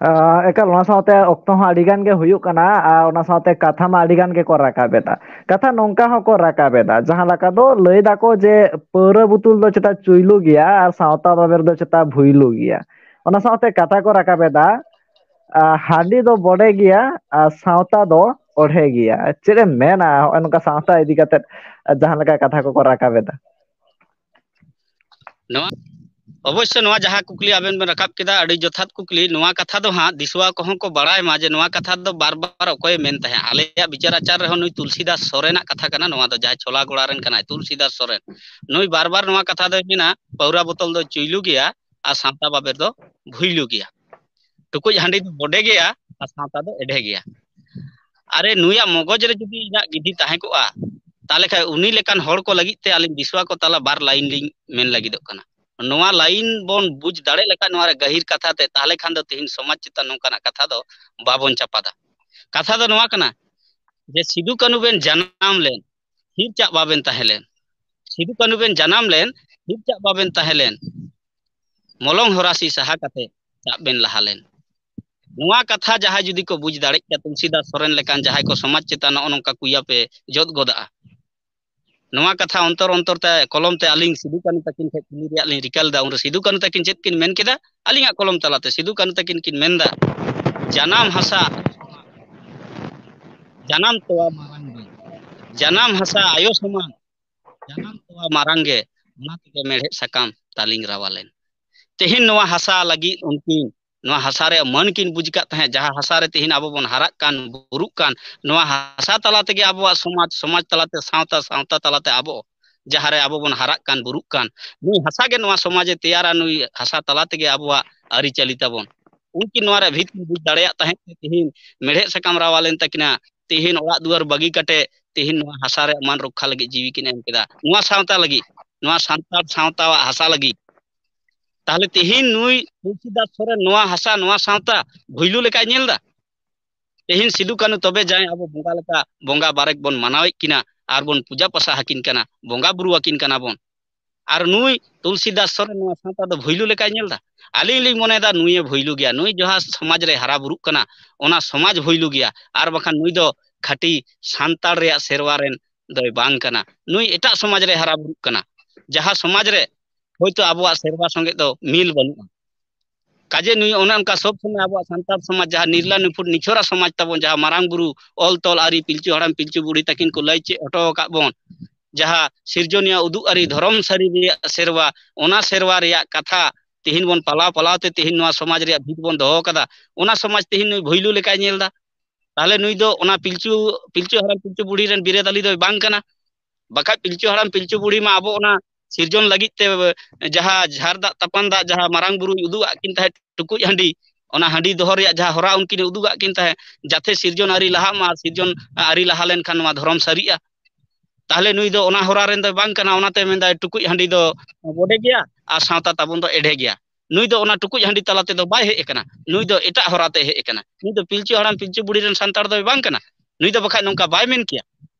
ᱟᱸ, ᱮᱠᱟᱞ, ᱚᱱᱟ ᱥᱟᱶᱛᱮ ᱚᱠᱛᱚ ᱦᱚᱸ ᱟᱹᱰᱤ ᱜᱟᱱ ᱜᱮ ᱦᱩᱭᱩᱜ ᱠᱟᱱᱟ, ᱟᱨ ᱚᱱᱟ ᱥᱟᱶᱛᱮ ᱠᱟᱛᱷᱟ ᱢᱟ ᱟᱹᱰᱤ ᱜᱟᱱ ᱜᱮᱠᱚ ᱨᱟᱠᱟᱵ ᱮᱫᱟ᱾ ᱠᱟᱛᱷᱟ ᱱᱚᱝᱠᱟ ᱦᱚᱸᱠᱚ ᱨᱟᱠᱟᱵ ᱮᱫᱟ, ᱡᱟᱦᱟᱸ ᱞᱮᱠᱟ ᱫᱚ ᱞᱟᱹᱭ ᱫᱟᱠᱚ ᱡᱮ ᱯᱟᱹᱣᱨᱟᱹ ᱵᱩᱛᱩᱞ ᱫᱚ ᱪᱮᱛᱟ ᱪᱩᱭᱞᱩ ᱜᱮᱭᱟ ᱟᱨ ᱥᱟᱶᱛᱟ ᱵᱟᱵᱮᱨ ᱫᱚ ᱪᱮᱛᱟ ᱵᱷᱩᱭᱞᱩ ᱜᱮᱭᱟ᱾ ᱚᱱᱟ ᱥᱟᱶᱛᱮ ᱠᱟᱛᱷᱟ ᱠᱚ ᱨᱟᱠᱟᱵ ᱮᱫᱟ, ᱟᱸ, ᱦᱟᱺᱰᱤ ᱫᱚ ᱵᱚᱰᱮ ᱜᱮᱭᱟ ᱟᱨ ᱥᱟᱶᱛᱟ ᱫᱚ ᱚᱲᱦᱮ ᱜᱮᱭᱟ᱾ ᱪᱮᱫ ᱮᱢ ᱢᱮᱱᱟ ᱦᱚᱸᱜᱼᱚᱭ ᱱᱚᱝᱠᱟ ᱥᱟᱶᱛᱟ ᱤᱫᱤ ᱠᱟᱛᱮᱫ ᱡᱟᱦᱟᱸ ᱞᱮᱠᱟ ᱠᱟᱛᱷᱟ ᱠᱚᱠᱚ ᱨᱟᱠᱟᱵ ᱮᱫᱟ? ᱱᱚᱣᱟ ᱚᱵᱚᱥᱥᱚ ᱱᱚᱣᱟ ᱡᱟᱦᱟᱸ ᱠᱩᱠᱞᱤ ᱟᱵᱮᱱ ᱵᱮᱱ ᱨᱟᱠᱟᱵ ᱠᱮᱫᱟ, ᱟᱹᱰᱤ ᱡᱚᱛᱷᱟᱛ ᱠᱩᱠᱞᱤ᱾ ᱱᱚᱣᱟ ᱠᱟᱛᱷᱟ ᱫᱚ ᱦᱟᱸᱜ ᱫᱤᱥᱩᱣᱟ ᱠᱚᱦᱚᱸ ᱠᱚ ᱵᱟᱲᱟᱭ ᱢᱟ ᱡᱮ ᱱᱚᱣᱟ ᱠᱟᱛᱷᱟ ᱫᱚ ᱵᱟᱨ ᱵᱟᱨ ᱚᱠᱚᱭᱮ ᱢᱮᱱ ᱛᱟᱦᱮᱸᱫ᱾ ᱟᱞᱮᱭᱟᱜ ᱵᱤᱪᱟᱹᱨ ᱟᱪᱟᱨ ᱨᱮᱦᱚᱸ ᱱᱩᱭ ᱛᱩᱞᱥᱤᱫᱟᱥ ᱥᱚᱨᱮᱱᱟᱜ ᱠᱟᱛᱷᱟ ᱠᱟᱱᱟ, ᱱᱚᱣᱟ ᱫᱚ ᱡᱟᱦᱟᱸᱭ ᱪᱷᱚᱞᱟ ᱜᱚᱲᱟ ᱨᱮᱱ ᱠᱟᱱᱟᱭ ᱛᱩᱞᱥᱤᱫᱟᱥ ᱥᱚᱨᱮᱱ, ᱱᱩᱭ ᱵᱟᱨ ᱵᱟᱨ ᱱᱚᱣᱟ ᱠᱟᱛᱷᱟ ᱫᱚᱭ ᱢᱮᱱᱟ, ᱯᱟᱹᱣᱨᱟ ᱵᱳᱛᱚᱞ ᱫᱚ ᱪᱩᱭᱞᱩ ᱜᱮᱭᱟ ᱟᱨ ᱥᱟᱶᱛᱟ ᱵᱟᱵᱮᱨ ᱫᱚ ᱵᱷᱩᱭᱞᱩ ᱜᱮᱭᱟ, ᱴᱩᱠᱩᱡ ᱦᱟᱺᱰᱤ ᱫᱚ ᱵᱚᱰᱮ ᱜᱮᱭᱟ ᱟᱨ ᱥᱟᱶᱛᱟ ᱫᱚ ᱮᱰᱷᱮ ᱜᱮᱭᱟ᱾ ᱟᱨᱮ, ᱱᱩᱭᱟᱜ ᱢᱚᱜᱚᱡ ᱨᱮ ᱡᱩᱫᱤ ᱤᱧᱟᱹᱜ ᱜᱤᱫᱷᱤ ᱛᱟᱦᱮᱸ ᱠᱚᱜᱼᱟ, ᱛᱟᱦᱚᱞᱮ ᱠᱷᱟᱱ ᱩᱱᱤ ᱞᱮᱠᱟᱱ ᱦᱚᱲ ᱠᱚ ᱞᱟᱹᱜᱤᱫ ᱛᱮ ᱟᱹᱞᱤᱧ ᱫᱤᱥᱩᱣᱟ ᱠᱚ ᱛᱟᱞᱟ ᱵᱟᱨ line ᱞᱤᱧ ᱢᱮᱱ ᱞᱟᱹᱜᱤᱫᱚᱜ ᱠᱟᱱᱟ᱾ ᱱᱚᱣᱟ line ᱵᱚᱱ ᱵᱩᱡᱽ ᱫᱟᱲᱮ ᱞᱮᱠᱷᱟᱱ ᱱᱚᱣᱟ ᱨᱮ ᱜᱟᱹᱦᱤᱨ ᱠᱟᱛᱷᱟ ᱛᱮ, ᱛᱟᱦᱚᱞᱮ ᱠᱷᱟᱱ ᱫᱚ ᱛᱮᱦᱮᱧ ᱥᱚᱢᱟᱡᱽ ᱪᱮᱛᱟᱱ ᱱᱚᱝᱠᱟᱱᱟᱜ ᱠᱟᱛᱷᱟ ᱫᱚ ᱵᱟᱵᱚᱱ ᱪᱟᱯᱟᱫᱟ᱾ ᱠᱟᱛᱷᱟ ᱫᱚ ᱱᱚᱣᱟ ᱠᱟᱱᱟ ᱡᱮ ᱥᱤᱫᱩ ᱠᱟᱹᱱᱩ ᱵᱮᱱ ᱡᱟᱱᱟᱢ ᱞᱮᱱ, ᱛᱷᱤᱨ ᱪᱟᱜ ᱵᱟᱵᱮᱱ ᱛᱟᱦᱮᱸ ᱞᱮᱱ᱾ ᱥᱤᱫᱩ ᱠᱟᱹᱱᱩ ᱵᱮᱱ ᱡᱟᱱᱟᱢ ᱞᱮᱱ, ᱛᱷᱤᱨ ᱪᱟᱜ ᱵᱟᱵᱮᱱ ᱛᱟᱦᱮᱸ ᱞᱮᱱ᱾ ᱢᱚᱞᱚᱝ ᱦᱚᱨᱟᱥᱤ ᱥᱟᱦᱟ ᱠᱟᱛᱮ ᱪᱟᱜ ᱵᱮᱱ ᱞᱟᱦᱟ ᱞᱮᱱ᱾ ᱱᱚᱣᱟ ᱠᱟᱛᱷᱟ ᱡᱟᱦᱟᱸᱭ ᱡᱩᱫᱤ ᱠᱚ ᱵᱩᱡᱽ ᱫᱟᱲᱮᱜ ᱠᱮᱭᱟ, ᱛᱩᱞᱥᱤᱫᱟᱥ ᱥᱚᱨᱮᱱ ᱞᱮᱠᱟᱱ ᱡᱟᱦᱟᱸᱭ ᱠᱚ ᱥᱚᱢᱟᱡᱽ ᱪᱮᱛᱟᱱ ᱱᱚᱜᱼᱚ ᱱᱚᱝᱠᱟ ᱠᱩᱭᱟ ᱯᱮ ᱡᱚᱫ ᱜᱚᱫᱟᱜᱼᱟ᱾ ᱱᱚᱣᱟ ᱠᱟᱛᱷᱟ ᱚᱱᱛᱚᱨ ᱚᱱᱛᱚᱨ ᱛᱮ ᱠᱚᱞᱚᱢ ᱛᱮ ᱟᱹᱞᱤᱧ ᱥᱤᱫᱩ ᱠᱟᱹᱱᱩ ᱛᱟᱹᱠᱤᱱ ᱴᱷᱮᱱ ᱠᱩᱞᱤ ᱨᱮᱭᱟᱜ ᱞᱤᱧ ᱨᱤᱠᱟᱹ ᱞᱮᱫᱟ, ᱩᱱᱨᱮ ᱥᱤᱫᱩ ᱠᱟᱹᱱᱩ ᱛᱟᱹᱠᱤᱱ ᱪᱮᱫ ᱠᱤᱱ ᱢᱮᱱ ᱠᱮᱫᱟ? ᱟᱹᱞᱤᱧᱟᱜ ᱠᱚᱞᱚᱢ ᱛᱟᱞᱟᱛᱮ ᱥᱤᱫᱩ ᱠᱟᱹᱱᱩ ᱛᱟᱹᱠᱤᱱ ᱠᱤᱱ ᱢᱮᱱᱫᱟ, ᱡᱟᱱᱟᱢ ᱦᱟᱥᱟ, ᱡᱟᱱᱟᱢ ᱛᱚᱣᱟ ᱢᱟᱨᱟᱝ ᱜᱮ, ᱡᱟᱱᱟᱢ ᱦᱟᱥᱟ ᱟᱭᱳ ᱥᱚᱢᱟᱱ, ᱡᱟᱱᱟᱢ ᱛᱚᱣᱟ ᱢᱟᱨᱟᱝ ᱜᱮ, ᱚᱱᱟ ᱛᱮᱜᱮ ᱢᱮᱲᱦᱮᱫ ᱥᱟᱠᱟᱢ ᱛᱟᱹᱞᱤᱧ ᱨᱟᱣᱟᱞᱮᱱ᱾ ᱛᱮᱦᱮᱧ ᱱᱚᱣᱟ ᱦᱟᱥᱟ ᱞᱟᱹᱜᱤᱫ ᱩᱱᱠᱤᱱ ᱱᱚᱣᱟ ᱦᱟᱥᱟ ᱨᱮᱭᱟᱜ ᱢᱟᱹᱱ ᱠᱤᱱ ᱵᱩᱡᱽ ᱠᱟᱫ ᱛᱟᱦᱮᱸᱫ, ᱡᱟᱦᱟᱸ ᱦᱟᱥᱟ ᱨᱮ ᱛᱮᱦᱮᱧ ᱟᱵᱚ ᱵᱚᱱ ᱦᱟᱨᱟᱜ ᱠᱟᱱ, ᱵᱩᱨᱩᱜ ᱠᱟᱱ, ᱱᱚᱣᱟ ᱦᱟᱥᱟ ᱛᱟᱞᱟ ᱛᱮᱜᱮ ᱟᱵᱚᱣᱟᱜ ᱥᱚᱢᱟᱡᱽ, ᱥᱚᱢᱟᱡᱽ ᱛᱟᱞᱟᱛᱮ ᱥᱟᱶᱛᱟ, ᱥᱟᱶᱛᱟ ᱛᱟᱞᱟᱛᱮ ᱟᱵᱚ, ᱡᱟᱦᱟᱸ ᱨᱮ ᱟᱵᱚ ᱵᱚᱱ ᱦᱟᱨᱟᱜ ᱠᱟᱱ, ᱵᱩᱨᱩᱜ ᱠᱟᱱ, ᱱᱩᱭ ᱦᱟᱥᱟ ᱜᱮ ᱱᱚᱣᱟ ᱥᱚᱢᱟᱡᱽ ᱮ ᱛᱮᱭᱟᱨᱟ, ᱱᱩᱭ ᱦᱟᱥᱟ ᱛᱟᱞᱟ ᱛᱮᱜᱮ ᱟᱵᱚᱣᱟᱜ ᱟᱹᱨᱤᱪᱟᱹᱞᱤ ᱛᱟᱵᱚᱱ᱾ ᱩᱱᱠᱤᱱ ᱱᱚᱣᱟ ᱨᱮ ᱵᱷᱤᱛ ᱠᱤᱱ ᱵᱩᱡᱽ ᱫᱟᱲᱮᱭᱟᱜ ᱛᱟᱦᱮᱸᱫ ᱛᱮ ᱛᱮᱦᱮᱧ ᱢᱮᱲᱦᱮᱫ ᱥᱟᱠᱟᱢ ᱨᱟᱣᱟᱞᱮᱱ ᱛᱟᱹᱠᱤᱱᱟ, ᱛᱮᱦᱮᱧ ᱚᱲᱟᱜ ᱫᱩᱣᱟᱹᱨ ᱵᱟᱹᱜᱤ ᱠᱟᱛᱮ ᱛᱮᱦᱮᱧ ᱱᱚᱣᱟ ᱦᱟᱥᱟ ᱨᱮᱭᱟᱜ ᱢᱟᱹᱱ ᱨᱚᱠᱠᱷᱟ ᱞᱟᱹᱜᱤᱫ ᱡᱤᱣᱤ ᱠᱤᱱ ᱮᱢ ᱠᱮᱫᱟ, ᱱᱚᱣᱟ ᱥᱟᱶᱛᱟ ᱞᱟᱹᱜᱤᱫ, ᱱᱚᱣᱟ ᱥᱟᱱᱛᱟᱲ ᱥᱟᱶᱛᱟᱣᱟᱜ ᱦᱟᱥᱟ ᱞᱟᱹᱜᱤᱫ᱾ ᱛᱟᱦᱞᱮ ᱛᱮᱦᱮᱧ ᱱᱩᱭ ᱛᱩᱞᱥᱤᱫᱟᱥ ᱥᱚᱨᱮᱱ ᱱᱚᱣᱟ ᱦᱟᱥᱟ, ᱱᱚᱣᱟ ᱥᱟᱶᱛᱟ ᱵᱷᱩᱭᱞᱩ ᱞᱮᱠᱟᱭ ᱧᱮᱞ ᱮᱫᱟ? ᱛᱮᱦᱮᱧ ᱥᱤᱫᱩ ᱠᱟᱹᱱᱩ ᱛᱚᱵᱮ ᱡᱟᱭ ᱟᱵᱚ ᱵᱚᱸᱜᱟ ᱞᱮᱠᱟ ᱵᱚᱸᱜᱟ ᱵᱟᱨᱮᱠ ᱵᱚᱱ ᱢᱟᱱᱟᱣᱮᱫ ᱠᱤᱱᱟ ᱟᱨ ᱵᱚᱱ ᱯᱩᱡᱟ ᱯᱟᱥᱟ ᱟᱹᱠᱤᱱ ᱠᱟᱱᱟ, ᱵᱚᱸᱜᱟ ᱵᱩᱨᱩ ᱟᱹᱠᱤᱱ ᱠᱟᱱᱟ ᱵᱚᱱ᱾ ᱟᱨ ᱱᱩᱭ ᱛᱩᱞᱥᱤᱫᱟᱥ ᱥᱚᱨᱮᱱ ᱱᱚᱣᱟ ᱥᱟᱶᱛᱟ ᱫᱚ ᱵᱷᱩᱭᱞᱩ ᱞᱮᱠᱟᱭ ᱧᱮᱞ ᱮᱫᱟ? ᱟᱹᱞᱤᱧ ᱞᱤᱧ ᱢᱚᱱᱮᱭᱮᱫᱟ ᱱᱩᱭᱮ ᱵᱷᱩᱭᱞᱩ ᱜᱮᱭᱟ᱾ ᱱᱩᱭ ᱡᱟᱦᱟᱸ ᱥᱚᱢᱟᱡᱽ ᱨᱮ ᱦᱟᱨᱟ ᱵᱩᱨᱩᱜ ᱠᱟᱱᱟ, ᱚᱱᱟ ᱥᱚᱢᱟᱡᱽ ᱵᱷᱩᱭᱞᱩ ᱜᱮᱭᱟ, ᱟᱨ ᱵᱟᱠᱷᱟᱱ ᱱᱩᱭ ᱫᱚ ᱠᱷᱟᱹᱴᱤ ᱥᱟᱱᱛᱟᱲ ᱨᱮᱭᱟᱜ ᱥᱮᱨᱣᱟ ᱨᱮᱱ ᱫᱚᱭ ᱵᱟᱝ ᱠᱟᱱᱟ᱾ ᱱᱩᱭ ᱮᱴᱟᱜ ᱥᱚᱢᱟᱡᱽ ᱨᱮ ᱦᱟᱨᱟ ᱵᱩᱨᱩᱜ ᱠᱟᱱᱟ, ᱡᱟᱦᱟᱸ ᱥᱚᱢᱟᱡᱽ ᱨᱮ ᱦᱳᱭᱛᱳ ᱟᱵᱚᱣᱟᱜ ᱥᱮᱨᱣᱟ ᱥᱚᱸᱜᱮ ᱫᱚ ᱢᱤᱞ ᱵᱟᱹᱱᱩᱜᱼᱟ᱾ ᱠᱟᱡᱮ ᱱᱩᱭ ᱚᱱᱮ ᱚᱱᱠᱟ ᱥᱚᱵ ᱥᱚᱢᱚᱭ ᱟᱵᱚᱣᱟᱜ ᱥᱟᱱᱛᱟᱲ ᱥᱚᱢᱟᱡᱽ, ᱡᱟᱦᱟᱸ ᱱᱤᱨᱞᱟ ᱱᱤᱯᱷᱩᱴ ᱱᱤᱪᱷᱚᱨᱟ ᱥᱚᱢᱟᱡᱽ ᱛᱟᱵᱚᱱ, ᱡᱟᱦᱟᱸ ᱢᱟᱨᱟᱝ ᱵᱩᱨᱩ ᱚᱞ ᱛᱚᱞ ᱟᱹᱨᱤ ᱯᱤᱞᱪᱩ ᱦᱟᱲᱟᱢ ᱯᱤᱞᱪᱩ ᱵᱩᱲᱦᱤ ᱛᱟᱹᱠᱤᱱ ᱠᱚ ᱞᱟᱹᱭ ᱪᱮᱫ ᱦᱚᱴᱚ ᱟᱠᱟᱫ ᱵᱚᱱ, ᱡᱟᱦᱟᱸ ᱥᱤᱨᱡᱚᱱᱤᱭᱟᱹ ᱩᱫᱩᱜ ᱟᱹᱨᱤ ᱫᱷᱚᱨᱚᱢ ᱥᱟᱹᱨᱤ ᱨᱮᱭᱟᱜ ᱥᱮᱨᱣᱟ, ᱚᱱᱟ ᱥᱮᱨᱣᱟ ᱨᱮᱭᱟᱜ ᱠᱟᱛᱷᱟ ᱛᱮᱦᱮᱧ ᱵᱚᱱ ᱯᱟᱞᱟᱣ ᱯᱟᱞᱟᱣ ᱛᱮ ᱛᱮᱦᱮᱧ ᱱᱚᱣᱟ ᱥᱚᱢᱟᱡᱽ ᱨᱮᱭᱟᱜ ᱵᱷᱤᱛ ᱵᱚᱱ ᱫᱚᱦᱚ ᱟᱠᱟᱫᱟ, ᱚᱱᱟ ᱥᱚᱢᱟᱡᱽ ᱛᱮᱦᱮᱧ ᱱᱩᱭ ᱵᱷᱩᱭᱞᱩ ᱞᱮᱠᱟᱭ ᱧᱮᱞ ᱮᱫᱟ᱾ ᱛᱟᱦᱞᱮ ᱱᱩᱭ ᱫᱚ ᱚᱱᱟ ᱯᱤᱞᱪᱩ, ᱯᱤᱞᱪᱩ ᱦᱟᱲᱟᱢ ᱯᱤᱞᱪᱩ ᱵᱩᱲᱦᱤ ᱨᱮᱱ ᱵᱤᱨᱟᱹᱫᱟᱹᱞᱤ ᱫᱚᱭ ᱵᱟᱝ ᱠᱟᱱᱟ᱾ ᱵᱟᱠᱷᱟᱡ ᱯᱤᱞᱪᱩ ᱦᱟᱲᱟᱢ ᱯᱤᱞᱪᱩ ᱵᱩᱲᱦᱤ ᱢᱟ ᱟᱵᱚ ᱚᱱᱟ ᱥᱤᱨᱡᱚᱱ ᱞᱟᱹᱜᱤᱫ ᱛᱮ ᱡᱟᱦᱟᱸ ᱡᱷᱟᱨ ᱫᱟᱜ ᱛᱟᱯᱟᱱ ᱫᱟᱜ ᱡᱟᱦᱟᱸ ᱢᱟᱨᱟᱝ ᱵᱩᱨᱩᱭ ᱩᱫᱩᱜ ᱟᱫ ᱠᱤᱱ ᱛᱟᱦᱮᱸᱫ ᱴᱩᱠᱩᱡ ᱦᱟᱺᱰᱤ, ᱚᱱᱟ ᱦᱟᱺᱰᱤ ᱫᱚᱦᱚ ᱨᱮᱭᱟᱜ ᱡᱟᱦᱟᱸ ᱦᱚᱨᱟ ᱩᱱᱠᱤᱱ ᱩᱫᱩᱜ ᱟᱫ ᱠᱤᱱ ᱛᱟᱦᱮᱸᱫ, ᱡᱟᱛᱮ ᱥᱤᱨᱡᱚᱱ ᱟᱹᱨᱤ ᱞᱟᱦᱟᱜ ᱢᱟ, ᱟᱨ ᱥᱤᱨᱡᱚᱱ ᱟᱹᱨᱤ ᱞᱟᱦᱟ ᱞᱮᱱᱠᱷᱟᱱ ᱱᱚᱣᱟ ᱫᱷᱚᱨᱚᱢ ᱥᱟᱹᱨᱤᱜᱼᱟ᱾ ᱛᱟᱦᱞᱮ ᱱᱩᱭ ᱫᱚ ᱚᱱᱟ ᱦᱚᱨᱟ ᱨᱮᱱ ᱫᱚᱭ ᱵᱟᱝ ᱠᱟᱱᱟ, ᱚᱱᱟᱛᱮ ᱢᱮᱱᱫᱟᱭ ᱴᱩᱠᱩᱡ ᱦᱟᱺᱰᱤ ᱫᱚ ᱵᱚᱰᱮ ᱜᱮᱭᱟ ᱟᱨ ᱥᱟᱶᱛᱟ ᱛᱟᱵᱚᱱ ᱫᱚ ᱮᱰᱷᱮ ᱜᱮᱭᱟ᱾ ᱱᱩᱭ ᱫᱚ ᱚᱱᱟ ᱴᱩᱠᱩᱡ ᱦᱟᱺᱰᱤ ᱛᱟᱞᱟ ᱛᱮᱫᱚ ᱵᱟᱭ ᱦᱮᱡ ᱟᱠᱟᱱᱟ, ᱱᱩᱭ ᱫᱚ ᱮᱴᱟᱜ ᱦᱚᱨᱟ ᱛᱮ ᱦᱮᱡ ᱟᱠᱟᱱᱟ᱾ ᱱᱩᱭ ᱫᱚ ᱯᱤᱞᱪᱩ ᱦᱟᱲᱟᱢ ᱯᱤᱞᱪᱩ ᱵᱩᱲᱦᱤ ᱨᱮᱱ ᱥᱟᱱᱛᱟᱲ ᱫᱚᱭ ᱵᱟᱝ ᱠᱟᱱᱟ᱾ ᱱᱩᱭ ᱫᱚ ᱵᱟᱠᱷᱟᱡ ᱱᱚᱝᱠᱟ ᱵᱟᱭ ᱢᱮᱱ ᱠᱮᱭᱟ᱾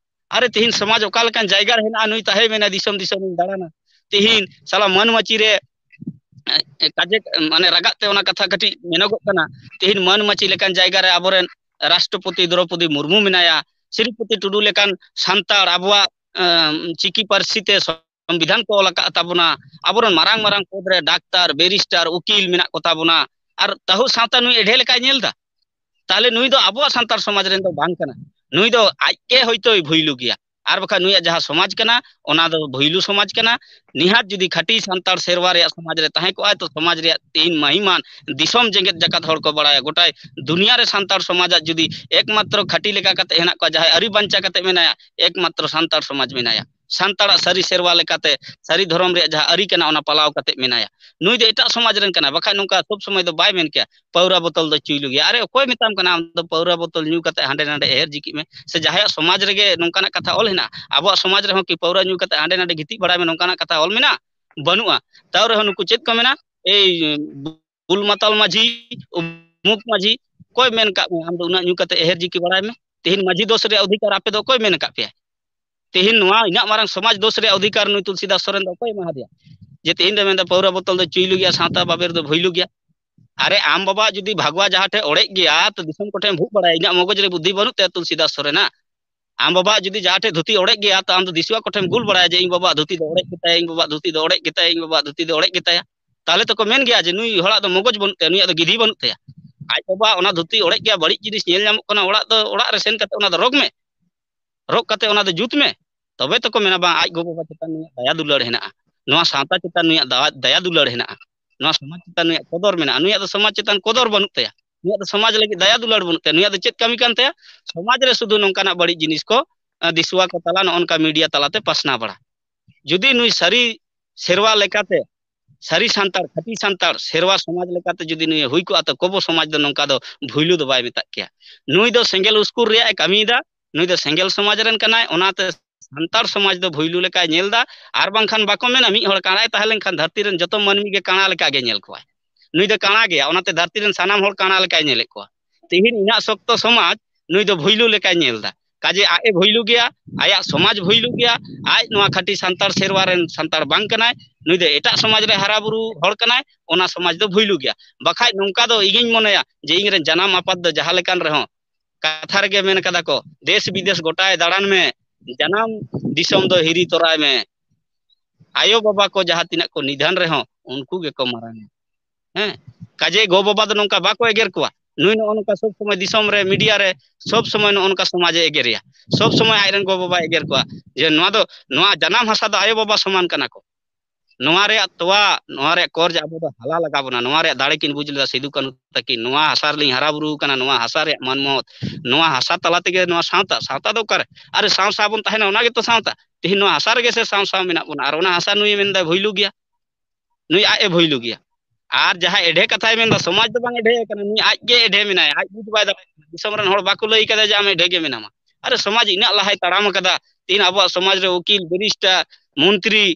ᱟᱨᱮ, ᱛᱮᱦᱮᱧ ᱥᱚᱢᱟᱡᱽ ᱚᱠᱟ ᱞᱮᱠᱟᱱ ᱡᱟᱭᱜᱟ ᱨᱮ ᱦᱮᱱᱟᱜᱼᱟ, ᱱᱩᱭ ᱛᱟᱦᱮᱸ ᱢᱮᱱᱟᱭ, ᱫᱤᱥᱚᱢ ᱫᱤᱥᱚᱢ ᱤᱧ ᱫᱟᱬᱟᱱᱟ᱾ ᱛᱮᱦᱮᱧ ᱥᱟᱞᱟ ᱢᱟᱹᱱ ᱢᱟᱹᱪᱤ ᱨᱮ, ᱮ, ᱠᱟᱡᱮ, ᱢᱟᱱᱮ, ᱨᱟᱜᱟᱜ ᱛᱮ ᱚᱱᱟ ᱠᱟᱛᱷᱟ ᱠᱟᱹᱴᱤᱡ ᱢᱮᱱᱚᱜᱚᱜ ᱠᱟᱱᱟ᱾ ᱛᱮᱦᱮᱧ ᱢᱟᱹᱱ ᱢᱟᱹᱪᱤ ᱞᱮᱠᱟᱱ ᱡᱟᱭᱜᱟ ᱨᱮ ᱟᱵᱚᱨᱮᱱ ᱨᱟᱥᱴᱨᱚᱯᱚᱛᱤ ᱫᱨᱚᱯᱚᱫᱤ ᱢᱩᱨᱢᱩ ᱢᱮᱱᱟᱭᱟ, ᱥᱨᱤᱯᱚᱛᱤ ᱴᱩᱰᱩ ᱞᱮᱠᱟᱱ ᱥᱟᱱᱛᱟᱲ ᱟᱵᱚᱣᱟᱜ, ᱮ, ᱪᱤᱠᱤ ᱯᱟᱹᱨᱥᱤ ᱛᱮ ᱥᱚᱝᱵᱤᱫᱷᱟᱱ ᱠᱚ ᱚᱞ ᱟᱠᱟᱫ ᱛᱟᱵᱚᱱᱟ, ᱟᱵᱚᱨᱮᱱ ᱢᱟᱨᱟᱝ ᱢᱟᱨᱟᱝ ᱯᱚᱫᱽ ᱨᱮ ᱰᱟᱠᱛᱟᱨ, ᱵᱮᱨᱤᱥᱴᱟᱨ, ᱩᱠᱤᱞ ᱢᱮᱱᱟᱜ ᱠᱚ ᱛᱟᱵᱚᱱᱟ, ᱟᱨ ᱛᱟᱹᱦᱩ ᱥᱟᱶᱛᱟ ᱱᱩᱭ ᱮᱰᱷᱮ ᱞᱮᱠᱟᱭ ᱧᱮᱞ ᱮᱫᱟ᱾ ᱛᱟᱦᱞᱮ ᱱᱩᱭ ᱫᱚ ᱟᱵᱚᱣᱟᱜ ᱥᱟᱱᱛᱟᱲ ᱥᱚᱢᱟᱡᱽ ᱨᱮᱱ ᱫᱚ ᱵᱟᱝ ᱠᱟᱱᱟ᱾ ᱱᱩᱭ ᱫᱚ ᱟᱡ ᱜᱮ ᱦᱚᱭᱛᱳᱭ ᱵᱷᱩᱭᱞᱩ ᱜᱮᱭᱟ᱾ ᱟᱨ ᱵᱟᱠᱷᱟᱡ ᱱᱩᱭᱟᱜ ᱡᱟᱦᱟᱸ ᱥᱚᱢᱟᱡᱽ ᱠᱟᱱᱟ, ᱚᱱᱟ ᱫᱚ ᱵᱷᱩᱭᱞᱩ ᱥᱚᱢᱟᱡᱽ ᱠᱟᱱᱟ᱾ ᱱᱤᱦᱟᱹᱛ ᱡᱩᱫᱤ ᱠᱷᱟᱹᱴᱤ ᱥᱟᱱᱛᱟᱲ ᱥᱮᱨᱣᱟ ᱨᱮᱭᱟᱜ ᱥᱚᱢᱟᱡᱽ ᱨᱮ ᱛᱟᱦᱮᱸ ᱠᱚᱜᱼᱟᱭ, ᱛᱚ ᱥᱚᱢᱟᱡᱽ ᱨᱮᱭᱟᱜ ᱛᱮᱦᱮᱧ ᱢᱟᱹᱦᱤᱢᱟᱱ ᱫᱤᱥᱚᱢ ᱡᱮᱜᱮᱛ ᱡᱟᱠᱟᱛ ᱦᱚᱲ ᱠᱚ ᱵᱟᱲᱟᱭᱟ, ᱜᱚᱴᱟᱭ ᱫᱩᱱᱤᱭᱟᱹ ᱨᱮ ᱥᱟᱱᱛᱟᱲ ᱥᱚᱢᱟᱡᱟᱜ ᱡᱩᱫᱤ ᱮᱠᱢᱟᱛᱨᱚ ᱠᱷᱟᱹᱴᱤ ᱞᱮᱠᱟ ᱠᱟᱛᱮ ᱦᱮᱱᱟᱜ ᱠᱚᱣᱟ, ᱡᱟᱦᱟᱸᱭ ᱟᱹᱨᱤ ᱵᱟᱧᱪᱟᱣ ᱠᱟᱛᱮ ᱢᱮᱱᱟᱭᱟ, ᱮᱠᱢᱟᱛᱨᱚ ᱥᱟᱱᱛᱟᱲ ᱥᱚᱢᱟᱡᱽ ᱢᱮᱱᱟᱭᱟ᱾ ᱥᱟᱱᱛᱟᱲᱟᱜ ᱥᱟᱹᱨᱤ ᱥᱮᱨᱣᱟ ᱞᱮᱠᱟᱛᱮ, ᱥᱟᱹᱨᱤ ᱫᱷᱚᱨᱚᱢ ᱨᱮᱭᱟᱜ ᱡᱟᱦᱟᱸ ᱟᱹᱨᱤ ᱠᱟᱱᱟ, ᱚᱱᱟ ᱯᱟᱞᱟᱣ ᱠᱟᱛᱮ ᱢᱮᱱᱟᱭᱟ᱾ ᱱᱩᱭ ᱫᱚ ᱮᱴᱟᱜ ᱥᱚᱢᱟᱡᱽ ᱨᱮᱱ ᱠᱟᱱᱟ, ᱵᱟᱠᱷᱟᱡ ᱱᱚᱝᱠᱟ ᱥᱚᱵ ᱥᱚᱢᱚᱭ ᱫᱚ ᱵᱟᱭ ᱢᱮᱱ ᱠᱮᱭᱟ, "ᱯᱟᱹᱣᱨᱟ ᱵᱚᱛᱚᱞ ᱫᱚ ᱪᱩᱭᱞᱩ ᱜᱮᱭᱟ᱾" ᱟᱨᱮ, ᱚᱠᱚᱭ ᱢᱮᱛᱟᱢ ᱠᱟᱱᱟ ᱟᱢ ᱫᱚ ᱯᱟᱹᱣᱨᱟ ᱵᱚᱛᱚᱞ ᱧᱩ ᱠᱟᱛᱮ ᱦᱟᱸᱰᱮ ᱱᱟᱰᱮ ᱮᱦᱮᱨ ᱡᱤᱠᱤᱜ ᱢᱮ? ᱥᱮ ᱡᱟᱦᱟᱸᱭᱟᱜ ᱥᱚᱢᱟᱡᱽ ᱨᱮᱜᱮ ᱱᱚᱝᱠᱟᱱᱟᱜ ᱠᱟᱛᱷᱟ ᱚᱞ ᱦᱮᱱᱟᱜᱼᱟ? ᱟᱵᱚᱣᱟᱜ ᱥᱚᱢᱟᱡᱽ ᱨᱮᱦᱚᱸ ᱠᱤ ᱯᱟᱹᱣᱨᱟ ᱧᱩ ᱠᱟᱛᱮ ᱦᱟᱸᱰᱮ ᱱᱟᱰᱮ ᱜᱤᱛᱤᱡ ᱵᱟᱲᱟᱭ ᱢᱮ, ᱱᱚᱝᱠᱟᱱᱟᱜ ᱠᱟᱛᱷᱟ ᱚᱞ ᱢᱮᱱᱟᱜᱼᱟ? ᱵᱟᱹᱱᱩᱜᱼᱟ᱾ ᱛᱟᱣ ᱨᱮᱦᱚᱸ ᱱᱩᱠᱩ ᱪᱮᱫ ᱠᱚ ᱢᱮᱱᱟ? "ᱮᱭ ᱵᱩᱞ ᱢᱟᱛᱟᱞ ᱢᱟᱹᱡᱷᱤ, ᱩᱢᱩᱠ ᱢᱟᱹᱡᱷᱤ, ᱚᱠᱚᱭ ᱢᱮᱱ ᱠᱟᱜ ᱢᱮ ᱟᱢ ᱫᱚ ᱩᱱᱟᱹᱜ ᱧᱩ ᱠᱟᱛᱮ ᱮᱦᱮᱨ ᱡᱤᱠᱤ ᱵᱟᱲᱟᱭ ᱢᱮ?" ᱛᱮᱦᱮᱧ ᱢᱟᱹᱡᱷᱤ ᱫᱳᱥ ᱨᱮᱭᱟᱜ ᱚᱫᱷᱤᱠᱟᱨ ᱟᱯᱮ ᱫᱚ ᱚᱠᱚᱭ ᱢᱮᱱ ᱟᱠᱟᱫ ᱯᱮᱭᱟ? ᱛᱮᱦᱮᱧ ᱱᱚᱣᱟ ᱤᱱᱟᱹᱜ ᱢᱟᱨᱟᱝ ᱥᱚᱢᱟᱡᱽ ᱫᱳᱥ ᱨᱮᱭᱟᱜ ᱚᱫᱷᱤᱠᱟᱨ ᱱᱩᱭ ᱛᱩᱞᱥᱤᱫᱟᱥ ᱥᱚᱨᱮᱱ ᱫᱚ ᱚᱠᱚᱭ ᱮᱢᱟ ᱫᱮᱭᱟ? ᱡᱮ ᱛᱮᱦᱮᱧ ᱫᱚ ᱢᱮᱱᱫᱟ ᱯᱟᱹᱣᱨᱟ ᱵᱚᱛᱚᱞ ᱫᱚ ᱪᱩᱭᱞᱩ ᱜᱮᱭᱟ, ᱥᱟᱶᱛᱟ ᱵᱟᱵᱮᱨ ᱫᱚ ᱵᱷᱩᱭᱞᱩ ᱜᱮᱭᱟ᱾ ᱟᱨᱮ, ᱟᱢ ᱵᱟᱵᱟ ᱡᱩᱫᱤ ᱵᱷᱟᱜᱽᱣᱟ ᱡᱟᱦᱟᱸ ᱴᱷᱮᱡ ᱚᱲᱮᱡ ᱜᱮᱭᱟ, ᱛᱚ ᱫᱤᱥᱚᱢ ᱠᱚᱴᱷᱮᱱ ᱵᱷᱩᱜ ᱵᱟᱲᱟᱭᱟ, ᱤᱧᱟᱹᱜ ᱢᱚᱜᱚᱡ ᱨᱮ ᱵᱩᱫᱽᱫᱷᱤ ᱵᱟᱹᱱᱩᱜ ᱛᱟᱭᱟ ᱛᱩᱞᱥᱤᱫᱟᱥ ᱥᱚᱨᱮᱱᱟᱜ? ᱟᱢ ᱵᱟᱵᱟ ᱡᱩᱫᱤ ᱡᱟᱦᱟᱸ ᱴᱷᱮᱡ ᱫᱷᱩᱛᱤ ᱚᱲᱮᱡ ᱜᱮᱭᱟ, ᱛᱚ ᱟᱢ ᱫᱚ ᱫᱤᱥᱩᱣᱟ ᱠᱚᱴᱷᱮᱱ ᱜᱩᱞ ᱵᱟᱲᱟᱭᱟ ᱡᱮ, "ᱤᱧ ᱵᱟᱵᱟᱣᱟᱜ ᱫᱷᱩᱛᱤ ᱫᱚ ᱚᱲᱮᱡ ᱜᱮᱛᱟᱭᱟ, ᱤᱧ ᱵᱟᱵᱟᱣᱟᱜ ᱫᱷᱩᱛᱤ ᱫᱚ ᱚᱲᱮᱡ ᱜᱮᱛᱟᱭᱟ, ᱤᱧ ᱵᱟᱵᱟᱣᱟᱜ ᱫᱷᱩᱛᱤ ᱫᱚ ᱚᱲᱮᱡ ᱜᱮᱛᱟᱭᱟ"? ᱛᱟᱦᱞᱮ ᱛᱚᱠᱚ ᱢᱮᱱ ᱜᱮᱭᱟ ᱡᱮ, "ᱱᱩᱭ ᱦᱚᱲᱟᱜ ᱫᱚ ᱢᱚᱜᱚᱡ ᱵᱟᱹᱱᱩᱜ ᱛᱟᱭᱟ, ᱱᱩᱭᱟᱜ ᱫᱚ ᱜᱤᱫᱷᱤ ᱵᱟᱹᱱᱩᱜ ᱛᱟᱭᱟ᱾ ᱟᱡ ᱵᱟᱵᱟ ᱚᱱᱟ ᱫᱷᱩᱛᱤ ᱚᱲᱮᱡ ᱜᱮᱭᱟ, ᱵᱟᱹᱲᱤᱡ ᱡᱤᱱᱤᱥ ᱧᱮᱞ ᱧᱟᱢᱚᱜ ᱠᱟᱱᱟ, ᱚᱲᱟᱜ ᱫᱚ, ᱚᱲᱟᱜ ᱨᱮ ᱥᱮᱱ ᱠᱟᱛᱮ ᱚᱱᱟ ᱫᱚ ᱨᱚᱜᱽ ᱢᱮ, ᱨᱚᱜ ᱠᱟᱛᱮ ᱚᱱᱟ ᱫᱚ ᱡᱩᱛ ᱢᱮ᱾" ᱛᱚᱵᱮ ᱛᱚᱠᱚ ᱢᱮᱱᱟ, "ᱵᱟᱝ, ᱟᱡ ᱜᱚ ᱵᱟᱵᱟ ᱪᱮᱛᱟᱱ ᱱᱩᱭᱟᱜ ᱫᱟᱭᱟ ᱫᱩᱞᱟᱹᱲ ᱦᱮᱱᱟᱜᱼᱟ, ᱱᱚᱣᱟ ᱥᱟᱶᱛᱟ ᱪᱮᱛᱟᱱ ᱱᱩᱭᱟᱜ ᱫᱟᱣᱟ-, ᱫᱟᱭᱟ ᱫᱩᱞᱟᱹᱲ ᱦᱮᱱᱟᱜᱼᱟ, ᱱᱚᱣᱟ ᱥᱚᱢᱟᱡᱽ ᱪᱮᱛᱟᱱ ᱱᱩᱭᱟᱜ ᱠᱚᱫᱚᱨ ᱢᱮᱱᱟᱜᱼᱟ᱾" ᱱᱩᱭᱟᱜ ᱫᱚ ᱥᱚᱢᱟᱡᱽ ᱪᱮᱛᱟᱱ ᱠᱚᱫᱚᱨ ᱵᱟᱹᱱᱩᱜ ᱛᱟᱭᱟ, ᱱᱩᱭᱟᱜ ᱫᱚ ᱥᱚᱢᱟᱡᱽ ᱞᱟᱹᱜᱤᱫ ᱫᱟᱭᱟ ᱫᱩᱞᱟᱹᱲ ᱵᱟᱹᱱᱩᱜ ᱛᱟᱭᱟ᱾ ᱱᱩᱭᱟᱜ ᱫᱚ ᱪᱮᱫ ᱠᱟᱹᱢᱤ ᱠᱟᱱ ᱛᱟᱭᱟ? ᱥᱚᱢᱟᱡᱽ ᱨᱮ ᱥᱩᱫᱷᱩ ᱱᱚᱝᱠᱟᱱᱟᱜ ᱵᱟᱹᱲᱤᱡ ᱡᱤᱱᱤᱥ ᱠᱚ, ᱟᱸ, ᱫᱤᱥᱩᱣᱟ ᱠᱚ ᱛᱟᱞᱟ ᱱᱚᱜᱼᱚ ᱱᱚᱝᱠᱟ ᱢᱤᱰᱤᱭᱟ ᱛᱟᱞᱟᱛᱮ ᱯᱟᱥᱱᱟᱣ ᱵᱟᱲᱟ᱾ ᱡᱩᱫᱤ ᱱᱩᱭ ᱥᱟᱹᱨᱤ ᱥᱮᱨᱣᱟ ᱞᱮᱠᱟᱛᱮ, ᱥᱟᱹᱨᱤ ᱥᱟᱱᱛᱟᱲ, ᱠᱷᱟᱹᱴᱤ ᱥᱟᱱᱛᱟᱲ ᱥᱮᱨᱣᱟ ᱥᱚᱢᱟᱡᱽ ᱞᱮᱠᱟᱛᱮ ᱡᱩᱫᱤ ᱱᱩᱭ ᱦᱩᱭ ᱠᱚᱜᱼᱟ, ᱛᱚ ᱠᱚᱵᱚ ᱥᱚᱢᱟᱡᱽ ᱫᱚ ᱱᱚᱝᱠᱟ ᱫᱚ ᱵᱷᱩᱭᱞᱩ ᱫᱚ ᱵᱟᱭ ᱢᱮᱛᱟᱜ ᱠᱮᱭᱟ᱾ ᱱᱩᱭ ᱫᱚ ᱥᱮᱸᱜᱮᱞ ᱩᱥᱠᱩᱨ ᱨᱮᱭᱟᱜ ᱮ ᱠᱟᱹᱢᱤᱭᱮᱫᱟ, ᱱᱩᱭ ᱫᱚ ᱥᱮᱸᱜᱮᱞ ᱥᱚᱢᱟᱡᱽ ᱨᱮᱱ ᱠᱟᱱᱟᱭ, ᱚᱱᱟᱛᱮ ᱥᱟᱱᱛᱟᱲ ᱥᱚᱢᱟᱡᱽ ᱫᱚ ᱵᱷᱩᱭᱞᱩ ᱞᱮᱠᱟᱭ ᱧᱮᱞ ᱮᱫᱟ᱾ ᱟᱨ ᱵᱟᱝᱠᱷᱟᱱ ᱵᱟᱠᱚ ᱢᱮᱱᱟ, ᱢᱤᱫ ᱦᱚᱲ ᱠᱟᱬᱟᱭ ᱛᱟᱦᱮᱸ ᱞᱮᱱᱠᱷᱟᱱ ᱫᱷᱟᱹᱨᱛᱤ ᱨᱮᱱ ᱡᱚᱛᱚ ᱢᱟᱹᱱᱢᱤ ᱜᱮ ᱠᱟᱬᱟ ᱞᱮᱠᱟ ᱜᱮ ᱧᱮᱞ ᱠᱚᱣᱟᱭ᱾ ᱱᱩᱭ ᱫᱚ ᱠᱟᱬᱟ ᱜᱮᱭᱟ, ᱚᱱᱟᱛᱮ ᱫᱷᱟᱹᱨᱛᱤ ᱨᱮᱱ ᱥᱟᱱᱟᱢ ᱦᱚᱲ ᱠᱟᱬᱟ ᱞᱮᱠᱟᱭ ᱧᱮᱞᱮᱫ ᱠᱚᱣᱟ᱾ ᱛᱮᱦᱮᱧ ᱤᱱᱟᱹᱜ ᱥᱚᱠᱛᱚ ᱥᱚᱢᱟᱡᱽ ᱱᱩᱭ ᱫᱚ ᱵᱷᱩᱭᱞᱩ ᱞᱮᱠᱟᱭ ᱧᱮᱞ ᱮᱫᱟ᱾ ᱠᱟᱡᱮ ᱟᱡ ᱮ ᱵᱷᱩᱭᱞᱩ ᱜᱮᱭᱟ, ᱟᱭᱟᱜ ᱥᱚᱢᱟᱡᱽ ᱵᱷᱩᱭᱞᱩ ᱜᱮᱭᱟ, ᱟᱡ ᱱᱚᱣᱟ ᱠᱷᱟᱹᱴᱤ ᱥᱟᱱᱛᱟᱲ ᱥᱮᱨᱣᱟ ᱨᱮᱱ ᱥᱟᱱᱛᱟᱲ ᱵᱟᱝ ᱠᱟᱱᱟᱭ, ᱱᱩᱭ ᱫᱚ ᱮᱴᱟᱜ ᱥᱚᱢᱟᱡᱽ ᱨᱮ ᱦᱟᱨᱟ ᱵᱩᱨᱩ ᱦᱚᱲ ᱠᱟᱱᱟᱭ, ᱚᱱᱟ ᱥᱚᱢᱟᱡᱽ ᱫᱚ ᱵᱷᱩᱭᱞᱩ ᱜᱮᱭᱟ᱾ ᱵᱟᱠᱷᱟᱡ ᱱᱚᱝᱠᱟ ᱫᱚ ᱤᱧᱤᱧ ᱢᱚᱱᱮᱭᱟ ᱡᱮ ᱤᱧ ᱨᱮᱱ ᱡᱟᱱᱟᱢ ᱟᱯᱟᱛ ᱫᱚ ᱡᱟᱦᱟᱸ ᱞᱮᱠᱟᱱ ᱨᱮᱦᱚᱸ, ᱠᱟᱛᱷᱟ ᱨᱮᱜᱮ ᱢᱮᱱ ᱠᱟᱫᱟ ᱠᱚ, "ᱫᱮᱥ ᱵᱤᱫᱮᱥ ᱜᱚᱴᱟᱭ ᱫᱟᱬᱟᱱ ᱢᱮ, ᱡᱟᱱᱟᱢ ᱫᱤᱥᱚᱢ ᱫᱚ ᱦᱤᱨᱤ ᱛᱚᱨᱟᱭ ᱢᱮ, ᱟᱭᱳ ᱵᱟᱵᱟ ᱠᱚ ᱡᱟᱦᱟᱸ ᱛᱤᱱᱟᱹᱜ ᱠᱚ ᱱᱤᱫᱷᱟᱱ ᱨᱮᱦᱚᱸ ᱩᱱᱠᱩ ᱜᱮᱠᱚ ᱢᱟᱨᱟᱝᱟ᱾" ᱦᱮᱸ, ᱠᱟᱡᱮ ᱜᱚ ᱵᱟᱵᱟ ᱫᱚ ᱱᱚᱝᱠᱟ ᱵᱟᱠᱚ ᱮᱜᱮᱨ ᱠᱚᱣᱟ᱾ ᱱᱩᱭ ᱱᱚᱜᱼᱚ ᱱᱚᱝᱠᱟ ᱥᱚᱵ ᱥᱚᱢᱚᱭ ᱫᱤᱥᱚᱢ ᱨᱮ, ᱢᱤᱰᱤᱭᱟ ᱨᱮ ᱥᱚᱵ ᱥᱚᱢᱚᱭ ᱱᱚᱜᱼᱚ ᱱᱚᱝᱠᱟ ᱥᱚᱢᱟᱡᱽ ᱮ ᱮᱜᱮᱨᱮᱭᱟ, ᱥᱚᱵ ᱥᱚᱢᱚᱭ ᱟᱡ ᱨᱮᱱ ᱜᱚ ᱵᱟᱵᱟᱭ ᱮᱜᱮᱨ ᱠᱚᱣᱟ ᱡᱮ ᱱᱚᱣᱟ ᱫᱚ, ᱱᱚᱣᱟ ᱡᱟᱱᱟᱢ ᱦᱟᱥᱟ ᱫᱚ ᱟᱭᱳ ᱵᱟᱵᱟ ᱥᱚᱢᱟᱱ ᱠᱟᱱᱟ ᱠᱚ᱾ ᱱᱚᱣᱟ ᱨᱮᱭᱟᱜ ᱛᱚᱣᱟ, ᱱᱚᱣᱟ ᱨᱮᱭᱟᱜ ᱠᱚᱨᱡᱽ ᱟᱵᱚ ᱫᱚ ᱦᱟᱞᱟ ᱞᱟᱜᱟᱣ ᱵᱚᱱᱟ᱾ ᱱᱚᱣᱟ ᱨᱮᱭᱟᱜ ᱫᱟᱲᱮ ᱠᱤᱱ ᱵᱩᱡᱽ ᱞᱮᱫᱟ ᱥᱤᱫᱩ ᱠᱟᱹᱱᱦᱩ ᱛᱟᱹᱠᱤᱱ᱾ ᱱᱚᱣᱟ ᱦᱟᱥᱟ ᱨᱮᱞᱤᱧ ᱦᱟᱨᱟ ᱵᱩᱨᱩ ᱟᱠᱟᱱᱟ, ᱱᱚᱣᱟ ᱦᱟᱥᱟ ᱨᱮᱭᱟᱜ ᱢᱟᱹᱱ ᱢᱚᱦᱚᱛ, ᱱᱚᱣᱟ ᱦᱟᱥᱟ ᱛᱟᱞᱟ ᱛᱮᱜᱮ ᱱᱚᱣᱟ ᱥᱟᱶᱛᱟ, ᱥᱟᱶᱛᱟ ᱫᱚ ᱚᱠᱟᱨᱮ? ᱟᱨᱮ ᱥᱟᱶ ᱥᱟᱶ ᱵᱚᱱ ᱛᱟᱦᱮᱱᱟ, ᱚᱱᱟ ᱜᱮᱛᱚ ᱥᱟᱶᱛᱟ᱾ ᱛᱤᱦᱤᱧ ᱱᱚᱣᱟ ᱦᱟᱥᱟ ᱨᱮᱜᱮ ᱥᱮ ᱥᱟᱶ ᱥᱟᱶ ᱢᱮᱱᱟᱜ ᱵᱚᱱᱟ, ᱟᱨ ᱚᱱᱟ ᱦᱟᱥᱟ ᱱᱩᱭᱮ ᱢᱮᱱᱫᱟ ᱵᱷᱩᱭᱞᱩ ᱜᱮᱭᱟ, ᱱᱩᱭ ᱟᱡ ᱮ ᱵᱷᱩᱭᱞᱩ ᱜᱮᱭᱟ᱾ ᱟᱨ ᱡᱟᱦᱟᱸ ᱮᱰᱷᱮ ᱠᱟᱛᱷᱟᱭ ᱢᱮᱱᱫᱟ, ᱥᱚᱢᱟᱡᱽ ᱫᱚ ᱵᱟᱝ ᱮᱰᱷᱮ ᱠᱟᱱᱟ, ᱱᱩᱭ ᱟᱡ ᱜᱮ ᱮᱰᱷᱮ ᱢᱮᱱᱟᱭᱟ, ᱟᱡ ᱵᱩᱡᱽ ᱵᱟᱭ ᱫᱟᱲᱮᱭᱟᱜ ᱠᱟᱱᱟ᱾ ᱫᱤᱥᱚᱢ ᱨᱮᱱ ᱦᱚᱲ ᱵᱟᱠᱚ ᱞᱟᱹᱭ ᱠᱟᱫᱟ ᱡᱮ ᱟᱢ ᱮᱰᱷᱮ ᱜᱮ ᱢᱮᱱᱟᱢᱟ᱾ ᱟᱨᱮ ᱥᱚᱢᱟᱡᱽ ᱤᱱᱟᱹᱜ ᱞᱟᱦᱟᱭ ᱛᱟᱲᱟᱢ ᱟᱠᱟᱫᱟ, ᱛᱤᱦᱤᱧ ᱟᱵᱚᱣᱟᱜ ᱥᱚᱢᱟᱡᱽ ᱨᱮ ᱩᱠᱤᱞ, ᱵᱮᱨᱤᱥᱴᱟᱨ, ᱢᱚᱱᱛᱨᱤ,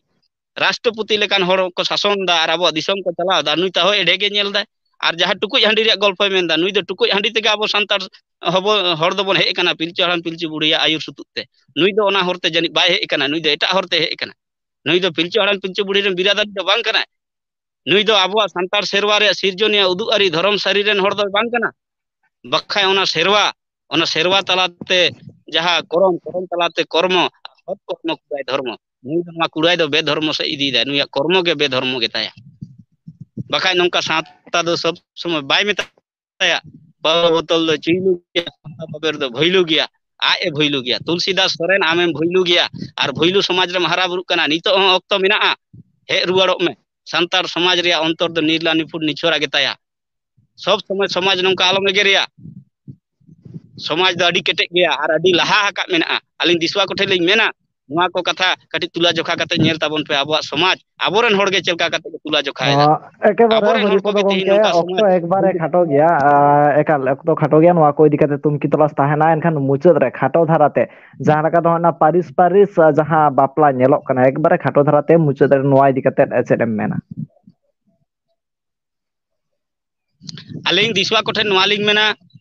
ᱨᱟᱥᱴᱨᱚᱯᱚᱛᱤ ᱞᱮᱠᱟᱱ ᱦᱚᱲ ᱠᱚ ᱥᱟᱥᱚᱱ ᱫᱟ ᱟᱨ ᱟᱵᱚᱣᱟᱜ ᱫᱤᱥᱚᱢ ᱠᱚ ᱪᱟᱞᱟᱣ ᱫᱟ, ᱱᱩᱭ ᱛᱟᱦᱚ ᱮᱰᱷᱮ ᱜᱮ ᱧᱮᱞ ᱫᱟᱭ᱾ ᱟᱨ ᱡᱟᱦᱟᱸ ᱴᱩᱠᱩᱡ ᱦᱟᱺᱰᱤ ᱨᱮᱭᱟᱜ ᱜᱚᱞᱯᱷᱚᱭ ᱢᱮᱱᱫᱟ, ᱱᱩᱭ ᱫᱚ ᱴᱩᱠᱩᱡ ᱦᱟᱺᱰᱤ ᱛᱮᱜᱮ ᱟᱵᱚ ᱥᱟᱱᱛᱟᱲ ᱦᱚᱵᱚ, ᱦᱚᱲ ᱫᱚᱵᱚᱱ ᱦᱮᱡ ᱟᱠᱟᱱᱟ, ᱯᱤᱞᱪᱩ ᱦᱟᱲᱟᱢ ᱯᱤᱞᱪᱩ ᱵᱩᱲᱦᱤᱭᱟᱜ ᱟᱹᱭᱩᱨ ᱥᱩᱛᱩᱜ ᱛᱮ᱾ ᱱᱩᱭ ᱫᱚ ᱚᱱᱟ ᱦᱚᱨᱛᱮ ᱡᱟᱹᱱᱤᱡ ᱵᱟᱭ ᱦᱮᱡ ᱟᱠᱟᱱᱟ, ᱱᱩᱭ ᱫᱚ ᱮᱴᱟᱜ ᱦᱚᱨᱛᱮ ᱦᱮᱡ ᱟᱠᱟᱱᱟ᱾ ᱱᱩᱭ ᱫᱚ ᱯᱤᱞᱪᱩ ᱦᱟᱲᱟᱢ ᱯᱤᱞᱪᱩ ᱵᱩᱲᱦᱤ ᱨᱮᱱ ᱵᱤᱨᱟᱫᱟᱨᱤ ᱫᱚ ᱵᱟᱝ ᱠᱟᱱᱟᱭ᱾ ᱱᱩᱭ ᱫᱚ ᱟᱵᱚᱣᱟᱜ ᱥᱟᱱᱛᱟᱲ ᱥᱮᱨᱣᱟ ᱨᱮᱭᱟᱜ ᱥᱤᱨᱡᱚᱱᱤᱭᱟᱹ, ᱩᱫᱩᱜ ᱟᱹᱨᱤ, ᱫᱷᱚᱨᱚᱢ ᱥᱟᱹᱨᱤ ᱨᱮᱱ ᱦᱚᱲ ᱫᱚᱭ ᱵᱟᱝ ᱠᱟᱱᱟ᱾ ᱵᱟᱠᱷᱟᱡ ᱚᱱᱟ ᱥᱮᱨᱣᱟ, ᱚᱱᱟ ᱥᱮᱨᱣᱟ ᱛᱟᱞᱟᱛᱮ ᱡᱟᱦᱟᱸ ᱠᱚᱨᱚᱢ, ᱠᱚᱨᱚᱢ ᱛᱟᱞᱟᱛᱮ ᱠᱚᱨᱢᱚ, ᱥᱚᱛ ᱠᱚᱨᱢᱚ ᱠᱩᱲᱟᱭ ᱫᱷᱚᱨᱢᱚ᱾ ᱱᱩᱭ ᱫᱚ ᱱᱚᱣᱟ ᱠᱩᱲᱟᱭ ᱫᱚ ᱵᱮᱫᱷᱚᱨᱢᱚ ᱥᱮᱫ ᱤᱫᱤᱭᱮᱫᱟᱭ, ᱱᱩᱭᱟᱜ ᱠᱚᱨᱢᱚ ᱜᱮ ᱵᱮᱫᱷᱚᱨᱢᱚ ᱜᱮᱛᱟᱭᱟ᱾ ᱵᱟᱠᱷᱟᱡ ᱱᱚᱝᱠᱟ ᱥᱟᱶᱛᱟ ᱫᱚ ᱥᱚᱵ ᱥᱚᱢᱚᱭ ᱵᱟᱭ ᱢᱮᱛᱟ ᱛᱟᱭᱟ, ᱯᱟᱹᱣᱨᱟᱹ ᱵᱳᱛᱚᱞ ᱫᱚ ᱪᱩᱭᱞᱩ ᱜᱮᱭᱟ, ᱥᱟᱶᱛᱟ ᱵᱟᱵᱮᱨ ᱫᱚ ᱵᱷᱟᱹᱭᱞᱩ ᱜᱮᱭᱟ, ᱟᱡ ᱮ ᱵᱷᱟᱹᱭᱞᱩ ᱜᱮᱭᱟ᱾ ᱛᱩᱞᱥᱤᱫᱟᱥ ᱥᱚᱨᱮᱱ, ᱟᱢᱮᱢ ᱵᱷᱟᱹᱭᱞᱩ ᱜᱮᱭᱟ, ᱟᱨ ᱵᱷᱟᱹᱭᱞᱩ ᱥᱚᱢᱟᱡᱽ ᱨᱮᱢ ᱦᱟᱨᱟ ᱵᱩᱨᱩᱜ ᱠᱟᱱᱟ, ᱱᱤᱛᱚᱜ ᱦᱚᱸ ᱚᱠᱛᱚ ᱢᱮᱱᱟᱜᱼᱟ, ᱦᱮᱡ ᱨᱩᱣᱟᱹᱲᱚᱜ ᱢᱮ᱾ ᱥᱟᱱᱛᱟᱲ ᱥᱚᱢᱟᱡᱽ ᱨᱮᱭᱟᱜ ᱚᱱᱛᱚᱨ ᱫᱚ ᱱᱤᱨᱞᱟ ᱱᱤᱯᱷᱩᱴ ᱱᱤᱪᱷᱚᱨᱟ ᱜᱮᱛᱟᱭᱟ᱾ ᱥᱚᱵ ᱥᱚᱢᱚᱭ ᱥᱚᱢᱟᱡᱽ ᱱᱚᱝᱠᱟ ᱟᱞᱚᱢ ᱮᱜᱮᱨᱮᱭᱟ᱾ ᱥᱚᱢᱟᱡᱽ ᱫᱚ ᱟᱹᱰᱤ ᱠᱮᱴᱮᱡ ᱜᱮᱭᱟ ᱟᱨ ᱟᱹᱰᱤ ᱞᱟᱦᱟ ᱟᱠᱟᱫ ᱢᱮᱱᱟᱜᱼᱟ᱾ ᱟᱹᱞᱤᱧ ᱫᱤᱥᱩᱣᱟ ᱠᱚᱴᱷᱮᱱ ᱞᱤᱧ ᱢᱮᱱᱟ, ᱱᱚᱣᱟ ᱠᱚ ᱠᱟᱛᱷᱟ ᱠᱟᱹᱴᱤᱡ ᱛᱩᱞᱟᱹ ᱡᱚᱠᱷᱟ ᱠᱟᱛᱮ ᱧᱮᱞ ᱛᱟᱵᱚᱱ ᱯᱮ, ᱟᱵᱚᱣᱟᱜ ᱥᱚᱢᱟᱡᱽ, ᱟᱵᱚᱨᱮᱱ ᱦᱚᱲ ᱜᱮ ᱪᱮᱫ ᱞᱮᱠᱟ ᱠᱟᱛᱮ ᱠᱚ ᱛᱩᱞᱟᱹ ᱡᱚᱠᱷᱟᱭᱮᱫᱟ᱾ ᱚ, ᱮᱠᱮᱵᱟᱨᱮ ᱟᱵᱚᱨᱮᱱ ᱦᱚᱲ ᱦᱩᱭᱩᱜ ᱠᱚᱜᱮ ᱠᱚᱫᱚ ᱛᱮᱦᱮᱧ ᱜᱚᱢᱠᱮ, ᱱᱚᱝᱠᱟ ᱚᱠᱛᱚ ᱥᱚᱢᱟᱡᱽ ᱮᱠᱵᱟᱨᱮ ᱠᱷᱟᱴᱚ ᱜᱮᱭᱟ᱾ ᱟ, ᱮᱠᱟᱞ ᱚᱠᱛᱚ ᱠᱷᱟᱴᱚ ᱜᱮᱭᱟ, ᱱᱚᱣᱟ ᱠᱚ ᱤᱫᱤ ᱠᱟᱛᱮ ᱛᱩᱱᱠᱷᱤ ᱛᱚᱞᱟᱥ ᱛᱟᱦᱮᱱᱟ᱾ ᱮᱱᱠᱷᱟᱱ ᱢᱩᱪᱟᱹᱫ ᱨᱮ ᱠᱷᱟᱴᱚ ᱫᱷᱟᱨᱟᱛᱮ ᱡᱟᱦᱟᱸ ᱞᱮᱠᱟ ᱫᱚ ᱚᱱᱟ ᱯᱟᱹᱨᱤᱥ ᱯᱟᱹᱨᱤᱥ, ᱟ, ᱡᱟᱦᱟᱸ ᱵᱟᱯᱞᱟ ᱧᱮᱞᱚᱜ ᱠᱟᱱᱟ, ᱮᱠᱵᱟᱨᱮ ᱠᱷᱟᱴᱚ ᱫᱷᱟᱨᱟᱛᱮ ᱢᱩᱪᱟᱹᱫ ᱨᱮ ᱱᱚᱣᱟ ᱤᱫᱤ ᱠᱟᱛᱮ ᱪᱮᱫ ᱮᱢ ᱢᱮᱱᱟ? ᱟᱹᱞᱤᱧ ᱫᱤᱥᱩᱣᱟ ᱠᱚᱴᱷᱮᱱ ᱱᱚᱣᱟ ᱞᱤᱧ ᱢᱮᱱᱟ,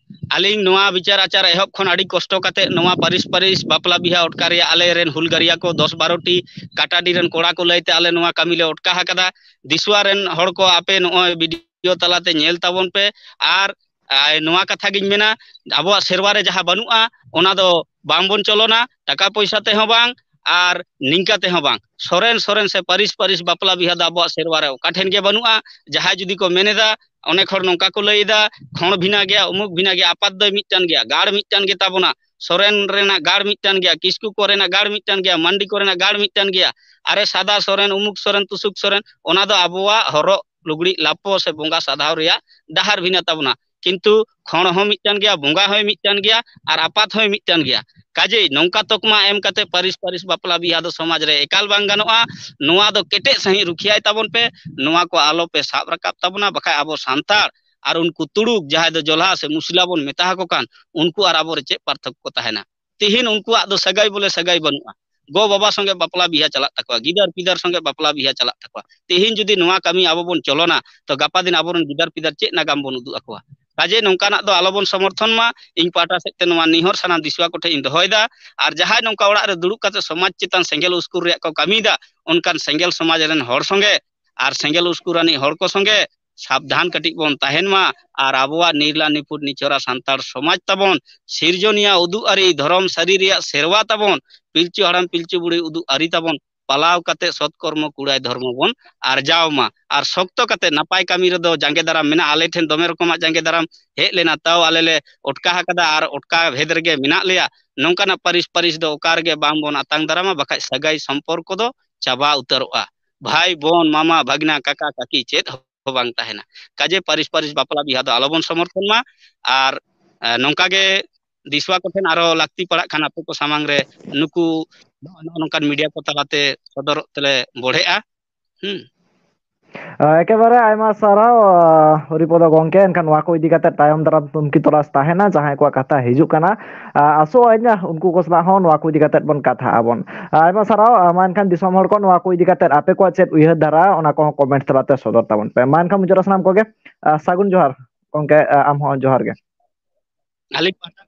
ᱟᱹᱞᱤᱧ ᱱᱚᱣᱟ ᱵᱤᱪᱟᱨ ᱟᱪᱟᱨ ᱮᱦᱚᱵ ᱠᱷᱚᱱ ᱟᱹᱰᱤ ᱠᱚᱥᱴᱚ ᱠᱟᱛᱮ ᱱᱚᱣᱟ ᱯᱟᱹᱨᱤᱥ ᱯᱟᱹᱨᱤᱥ ᱵᱟᱯᱞᱟ ᱵᱤᱦᱟ ᱚᱴᱠᱟᱨ ᱨᱮᱭᱟᱜ ᱟᱞᱮ ᱨᱮᱱ ᱦᱩᱞᱜᱟᱹᱨᱤᱭᱟ ᱠᱚ ᱫᱚᱥ ᱵᱟᱨᱚ ᱴᱤ ᱠᱟᱴᱟᱰᱤ ᱨᱮᱱ ᱠᱚᱲᱟ ᱠᱚ ᱞᱟᱹᱭᱛᱮ ᱟᱞᱮ ᱱᱚᱣᱟ ᱠᱟᱹᱢᱤ ᱞᱮ ᱚᱴᱠᱟ ᱟᱠᱟᱫᱟ᱾ ᱫᱤᱥᱩᱣᱟ ᱨᱮᱱ ᱦᱚᱲ ᱠᱚ, ᱟᱯᱮ ᱱᱚᱜᱼᱚᱭ ᱵᱷᱤᱰᱤᱭᱳ ᱛᱟᱞᱟᱛᱮ ᱧᱮᱞ ᱛᱟᱵᱚᱱ ᱯᱮ᱾ ᱟᱨ, ᱟᱨ ᱱᱚᱣᱟ ᱠᱟᱛᱷᱟ ᱜᱤᱧ ᱢᱮᱱᱟ, ᱟᱵᱚᱣᱟᱜ ᱥᱮᱨᱣᱟ ᱨᱮ ᱡᱟᱦᱟᱸ ᱵᱟᱹᱱᱩᱜᱼᱟ, ᱚᱱᱟ ᱫᱚ ᱵᱟᱝᱵᱚᱱ ᱪᱚᱞᱚᱱᱟ᱾ ᱴᱟᱠᱟ ᱯᱚᱭᱥᱟ ᱛᱮᱦᱚᱸ ᱵᱟᱝ, ᱟᱨ ᱱᱤᱝᱠᱟ ᱛᱮᱦᱚᱸ ᱵᱟᱝ, ᱥᱚᱨᱮᱱ ᱥᱚᱨᱮᱱ ᱥᱮ ᱯᱟᱹᱨᱤᱥ ᱯᱟᱹᱨᱤᱥ ᱵᱟᱯᱞᱟ ᱵᱤᱦᱟ ᱫᱚ ᱟᱵᱚᱣᱟᱜ ᱥᱮᱨᱣᱟ ᱨᱮ ᱚᱠᱟ ᱴᱷᱮᱱ ᱜᱮ ᱵᱟᱹᱱᱩᱜᱼᱟ᱾ ᱡᱟᱦᱟᱸᱭ ᱡᱩᱫᱤ ᱠᱚ ᱢᱮᱱ ᱮᱫᱟ, ᱚᱱᱮᱠ ᱦᱚᱲ ᱱᱚᱝᱠᱟ ᱠᱚ ᱞᱟᱹᱭ ᱮᱫᱟ, ᱠᱷᱚᱸᱰ ᱵᱷᱤᱱᱟ ᱜᱮᱭᱟ, ᱩᱢᱩᱠ ᱵᱷᱤᱱᱟ ᱜᱮᱭᱟ, ᱟᱯᱟᱛ ᱫᱚᱭ ᱢᱤᱫᱴᱟᱝ ᱜᱮᱭᱟ, ᱜᱟᱲ ᱢᱤᱫᱴᱟᱝ ᱜᱮ ᱛᱟᱵᱚᱱᱟ, ᱥᱚᱨᱮᱱ ᱨᱮᱱᱟᱜ ᱜᱟᱲ ᱢᱤᱫᱴᱟᱝ ᱜᱮᱭᱟ, ᱠᱤᱥᱠᱩ ᱠᱚᱨᱮᱱᱟᱜ ᱜᱟᱲ ᱢᱤᱫᱴᱟᱝ ᱜᱮᱭᱟ, ᱢᱟᱱᱰᱤ ᱠᱚᱨᱮᱱᱟᱜ ᱜᱟᱲ ᱢᱤᱫᱴᱟᱝ ᱜᱮᱭᱟ, ᱟᱨᱮ ᱥᱟᱫᱟ ᱥᱚᱨᱮᱱ, ᱩᱢᱩᱠ ᱥᱚᱨᱮᱱ, ᱛᱩᱥᱩᱠ ᱥᱚᱨᱮᱱ, ᱚᱱᱟ ᱫᱚ ᱟᱵᱚᱣᱟᱜ ᱦᱚᱨᱚᱜ ᱞᱩᱜᱽᱲᱤᱡ ᱞᱟᱯᱚ ᱥᱮ ᱵᱚᱸᱜᱟ ᱥᱟᱫᱷᱟᱣ ᱨᱮᱭᱟᱜ ᱰᱟᱦᱟᱨ ᱵᱷᱤᱱᱟ ᱛᱟᱵᱚᱱᱟ᱾ ᱠᱤᱱᱛᱩ ᱠᱷᱚᱸᱰ ᱦᱚᱸ ᱢᱤᱫᱴᱟᱝ ᱜᱮᱭᱟ, ᱵᱚᱸᱜᱟ ᱦᱚᱸᱭ ᱢᱤᱫᱴᱟᱝ ᱜᱮᱭᱟ, ᱟᱨ ᱟᱯᱟᱛ ᱦᱚᱸᱭ ᱢᱤᱫᱴᱟᱝ ᱜᱮᱭᱟ᱾ ᱠᱟᱡᱮᱭ ᱱᱚᱝᱠᱟ ᱛᱚᱠᱢᱟ ᱮᱢ ᱠᱟᱛᱮ ᱯᱟᱹᱨᱤᱥ ᱯᱟᱹᱨᱤᱥ ᱵᱟᱯᱞᱟ ᱵᱤᱦᱟ ᱫᱚ ᱥᱚᱢᱟᱡᱽ ᱨᱮ ᱮᱠᱟᱞ ᱵᱟᱝ ᱜᱟᱱᱚᱜᱼᱟ᱾ ᱱᱚᱣᱟ ᱫᱚ ᱠᱮᱴᱮᱡ ᱥᱟᱺᱦᱤᱡ ᱨᱩᱠᱷᱤᱭᱟᱭ ᱛᱟᱵᱚᱱ ᱯᱮ, ᱱᱚᱣᱟ ᱠᱚ ᱟᱞᱚ ᱯᱮ ᱥᱟᱵ ᱨᱟᱠᱟᱵ ᱛᱟᱵᱚᱱᱟ, ᱵᱟᱠᱷᱟᱡ ᱟᱵᱚ ᱥᱟᱱᱛᱟᱲ ᱟᱨ ᱩᱱᱠᱩ ᱛᱩᱲᱩᱠ ᱡᱟᱦᱟᱸᱭ ᱫᱚ ᱡᱚᱞᱦᱟ ᱥᱮ ᱢᱩᱥᱞᱟ ᱵᱚᱱ ᱢᱮᱛᱟ ᱟᱠᱚ ᱠᱟᱱ, ᱩᱱᱠᱩ ᱟᱨ ᱟᱵᱚᱨᱮ ᱪᱮᱫ ᱯᱟᱨᱛᱷᱚᱠᱠᱚ ᱛᱟᱦᱮᱱᱟ? ᱛᱤᱦᱤᱧ ᱩᱱᱠᱩᱣᱟᱜ ᱫᱚ ᱥᱟᱹᱜᱟᱹᱭ ᱵᱚᱞᱮ ᱥᱟᱹᱜᱟᱹᱭ ᱵᱟᱹᱱᱩᱜᱼᱟ᱾ ᱜᱚ ᱵᱟᱵᱟ ᱥᱚᱸᱜᱮ ᱵᱟᱯᱞᱟ ᱵᱤᱦᱟ ᱪᱟᱞᱟᱜ ᱛᱟᱠᱚᱣᱟ, ᱜᱤᱫᱟᱹᱨ ᱯᱤᱫᱟᱹᱨ ᱥᱚᱸᱜᱮ ᱵᱟᱯᱞᱟ ᱵᱤᱦᱟ ᱪᱟᱞᱟᱜ ᱛᱟᱠᱚᱣᱟ᱾ ᱛᱤᱦᱤᱧ ᱡᱩᱫᱤ ᱱᱚᱣᱟ ᱠᱟᱹᱢᱤ ᱟᱵᱚ ᱵᱚᱱ ᱪᱚᱞᱚᱱᱟ, ᱛᱚ ᱜᱟᱯᱟ ᱫᱤᱱ ᱟᱵᱚᱨᱮᱱ ᱜᱤᱫᱟᱹᱨ ᱯᱤᱫᱟᱹᱨ ᱪᱮᱫ ᱱᱟᱜᱟᱢ ᱵᱚᱱ ᱩᱫᱩᱜ ᱟᱠᱚᱣᱟ? ᱠᱟᱡᱮ ᱱᱚᱝᱠᱟᱱᱟᱜ ᱫᱚ ᱟᱞᱚᱵᱚᱱ ᱥᱚᱢᱚᱨᱛᱷᱚᱱ ᱢᱟ᱾ ᱤᱧ ᱯᱟᱦᱴᱟ ᱥᱮᱫ ᱛᱮ ᱱᱚᱣᱟ ᱱᱤᱦᱚᱨ ᱥᱟᱱᱟᱢ ᱫᱤᱥᱩᱣᱟ ᱠᱚᱴᱷᱮᱱ ᱤᱧ ᱫᱚᱦᱚᱭᱮᱫᱟ᱾ ᱟᱨ ᱡᱟᱦᱟᱸᱭ ᱱᱚᱝᱠᱟ ᱚᱲᱟᱜ ᱨᱮ ᱫᱩᱲᱩᱵ ᱠᱟᱛᱮ ᱥᱚᱢᱟᱡᱽ ᱪᱮᱛᱟᱱ ᱥᱮᱸᱜᱮᱞ ᱩᱥᱠᱩᱨ ᱨᱮᱭᱟᱜ ᱠᱚ ᱠᱟᱹᱢᱤᱭᱮᱫᱟ, ᱚᱱᱠᱟᱱ ᱥᱮᱸᱜᱮᱞ ᱥᱚᱢᱟᱡᱽ ᱨᱮᱱ ᱦᱚᱲ ᱥᱚᱸᱜᱮ ᱟᱨ ᱥᱮᱸᱜᱮᱞ ᱩᱥᱠᱩᱨᱟᱱᱤᱡ ᱦᱚᱲ ᱠᱚ ᱥᱚᱸᱜᱮ ᱥᱟᱵᱫᱷᱟᱱ ᱠᱟᱹᱴᱤᱡ ᱵᱚᱱ ᱛᱟᱦᱮᱱ ᱢᱟ᱾ ᱟᱨ ᱟᱵᱚᱣᱟᱜ ᱱᱤᱨᱞᱟ ᱱᱤᱯᱷᱩᱴ ᱱᱤᱪᱷᱚᱨᱟ ᱥᱟᱱᱛᱟᱲ ᱥᱚᱢᱟᱡᱽ ᱛᱟᱵᱚᱱ, ᱥᱤᱨᱡᱚᱱᱤᱭᱟ ᱩᱫᱩᱜ ᱟᱹᱨᱤ, ᱫᱷᱚᱨᱚᱢ ᱥᱟᱹᱨᱤ ᱨᱮᱭᱟᱜ ᱥᱮᱨᱣᱟ ᱛᱟᱵᱚᱱ, ᱯᱤᱞᱪᱩ ᱦᱟᱲᱟᱢ ᱯᱤᱞᱪᱩ ᱵᱩᱲᱦᱤ ᱩᱫᱩᱜ ᱟᱹᱨᱤ ᱛᱟᱵᱚᱱ ᱯᱟᱞᱟᱣ ᱠᱟᱛᱮ ᱥᱚᱛᱠᱚᱨᱢᱚ ᱠᱩᱲᱟᱭ ᱫᱷᱚᱨᱢᱚ ᱵᱚᱱ ᱟᱨᱡᱟᱣ ᱢᱟ᱾ ᱟᱨ ᱥᱚᱠᱛᱚ ᱠᱟᱛᱮ ᱱᱟᱯᱟᱭ ᱠᱟᱹᱢᱤ ᱨᱮᱫᱚ ᱡᱟᱸᱜᱮ ᱫᱟᱨᱟᱢ ᱢᱮᱱᱟᱜᱼᱟ᱾ ᱟᱞᱮ ᱴᱷᱮᱱ ᱫᱚᱢᱮ ᱨᱚᱠᱚᱢᱟᱜ ᱡᱟᱸᱜᱮ ᱫᱟᱨᱟᱢ ᱦᱮᱡ ᱞᱮᱱᱟ, ᱛᱟᱣ ᱟᱞᱮ ᱞᱮ ᱚᱴᱠᱟ ᱟᱠᱟᱫᱟ ᱟᱨ ᱚᱴᱠᱟ ᱵᱷᱮᱫ ᱨᱮᱜᱮ ᱢᱮᱱᱟᱜ ᱞᱮᱭᱟ᱾ ᱱᱚᱝᱠᱟᱱᱟᱜ ᱯᱟᱹᱨᱤᱥ ᱯᱟᱹᱨᱤᱥ ᱫᱚ ᱚᱠᱟ ᱨᱮᱜᱮ ᱵᱟᱝ ᱵᱚᱱ ᱟᱛᱟᱝ ᱫᱟᱨᱟᱢᱟ, ᱵᱟᱠᱷᱟᱡ ᱥᱟᱹᱜᱟᱹᱭ ᱥᱚᱢᱯᱚᱨᱠᱚ ᱫᱚ ᱪᱟᱵᱟ ᱩᱛᱟᱹᱨᱚᱜᱼᱟ᱾ ᱵᱷᱟᱭ, ᱵᱚᱱ, ᱢᱟᱢᱟ, ᱵᱷᱟᱜᱽᱱᱟ, ᱠᱟᱠᱟ, ᱠᱟᱠᱤ ᱪᱮᱫ ᱦᱚᱸ ᱵᱟᱝ ᱛᱟᱦᱮᱱᱟ᱾ ᱠᱟᱡᱮ ᱯᱟᱹᱨᱤᱥ ᱯᱟᱹᱨᱤᱥ ᱵᱟᱯᱞᱟ ᱵᱤᱦᱟ ᱫᱚ ᱟᱞᱚᱵᱚᱱ ᱥᱚᱢᱚᱨᱛᱷᱚᱱ ᱢᱟ᱾ ᱟᱨ, ᱮ, ᱱᱚᱝᱠᱟ ᱜᱮ ᱫᱤᱥᱩᱣᱟ ᱠᱚᱴᱷᱮᱱ ᱟᱨᱚ ᱞᱟᱹᱠᱛᱤ ᱯᱟᱲᱟᱜ ᱠᱷᱟᱱ ᱟᱯᱮ ᱠᱚ ᱥᱟᱢᱟᱝ ᱨᱮ ᱱᱩᱠᱩ ᱱᱚᱜᱼᱚ ᱱᱚᱝᱠᱟᱱ ᱢᱤᱰᱤᱭᱟ ᱠᱚ ᱛᱟᱞᱟᱛᱮ ᱥᱚᱫᱚᱨᱚᱜ ᱛᱮᱞᱮ ᱵᱚᱲᱦᱮᱜᱼᱟ᱾ ᱦᱩᱸ᱾ ᱟ, ᱮᱠᱮᱵᱟᱨᱮ ᱟᱭᱢᱟ ᱥᱟᱨᱦᱟᱣ, ᱟ, ᱦᱚᱨᱤᱯᱚᱫᱚ ᱜᱚᱝᱠᱮ᱾ ᱮᱱᱠᱷᱟᱱ ᱱᱚᱣᱟ ᱠᱚ ᱤᱫᱤ ᱠᱟᱛᱮ ᱛᱟᱭᱚᱢ ᱫᱟᱨᱟᱢ ᱛᱩᱱᱠᱷᱤ ᱛᱚᱞᱟᱥ ᱛᱟᱦᱮᱱᱟ, ᱡᱟᱦᱟᱸᱭ ᱠᱚᱣᱟᱜ ᱠᱟᱛᱷᱟ ᱦᱤᱡᱩᱜ ᱠᱟᱱᱟ᱾ ᱟ, ᱟᱥᱚᱜ ᱟᱹᱧ ᱩᱱᱠᱩ ᱠᱚ ᱥᱟᱞᱟᱜ ᱦᱚᱸ ᱱᱚᱣᱟ ᱠᱚ ᱤᱫᱤ ᱠᱟᱛᱮ ᱵᱚᱱ ᱠᱟᱛᱷᱟᱜ ᱟᱵᱚᱱ᱾ ᱟ, ᱟᱭᱢᱟ ᱥᱟᱨᱦᱟᱣ᱾ ᱟ, ᱢᱟ ᱮᱱᱠᱷᱟᱱ ᱫᱤᱥᱚᱢ ᱦᱚᱲ ᱠᱚ ᱱᱚᱣᱟ ᱠᱚ ᱤᱫᱤ ᱠᱟᱛᱮ ᱟᱯᱮ ᱠᱚᱣᱟᱜ ᱪᱮᱫ ᱩᱭᱦᱟᱹᱨ ᱫᱷᱟᱨᱟ, ᱚᱱᱟ ᱠᱚᱦᱚᱸ ᱠᱚᱢᱮᱱᱴ ᱛᱟᱞᱟᱛᱮ ᱥᱚᱫᱚᱨ ᱛᱟᱵᱚᱱ ᱯᱮ᱾ ᱢᱟ ᱮᱱᱠᱷᱟᱱ ᱢᱩᱪᱟᱹᱫ ᱨᱮ ᱥᱟᱱᱟᱢ ᱠᱚᱜᱮ, ᱟ, ᱥᱟᱹᱜᱩᱱ ᱡᱚᱦᱟᱨ ᱜᱚᱝᱠᱮ, ᱟ, ᱟᱢ ᱦᱚᱸ ᱡᱚᱦᱟᱨ ᱜᱮ᱾ ᱟᱹᱞᱤᱧ ᱯᱟᱦᱴᱟ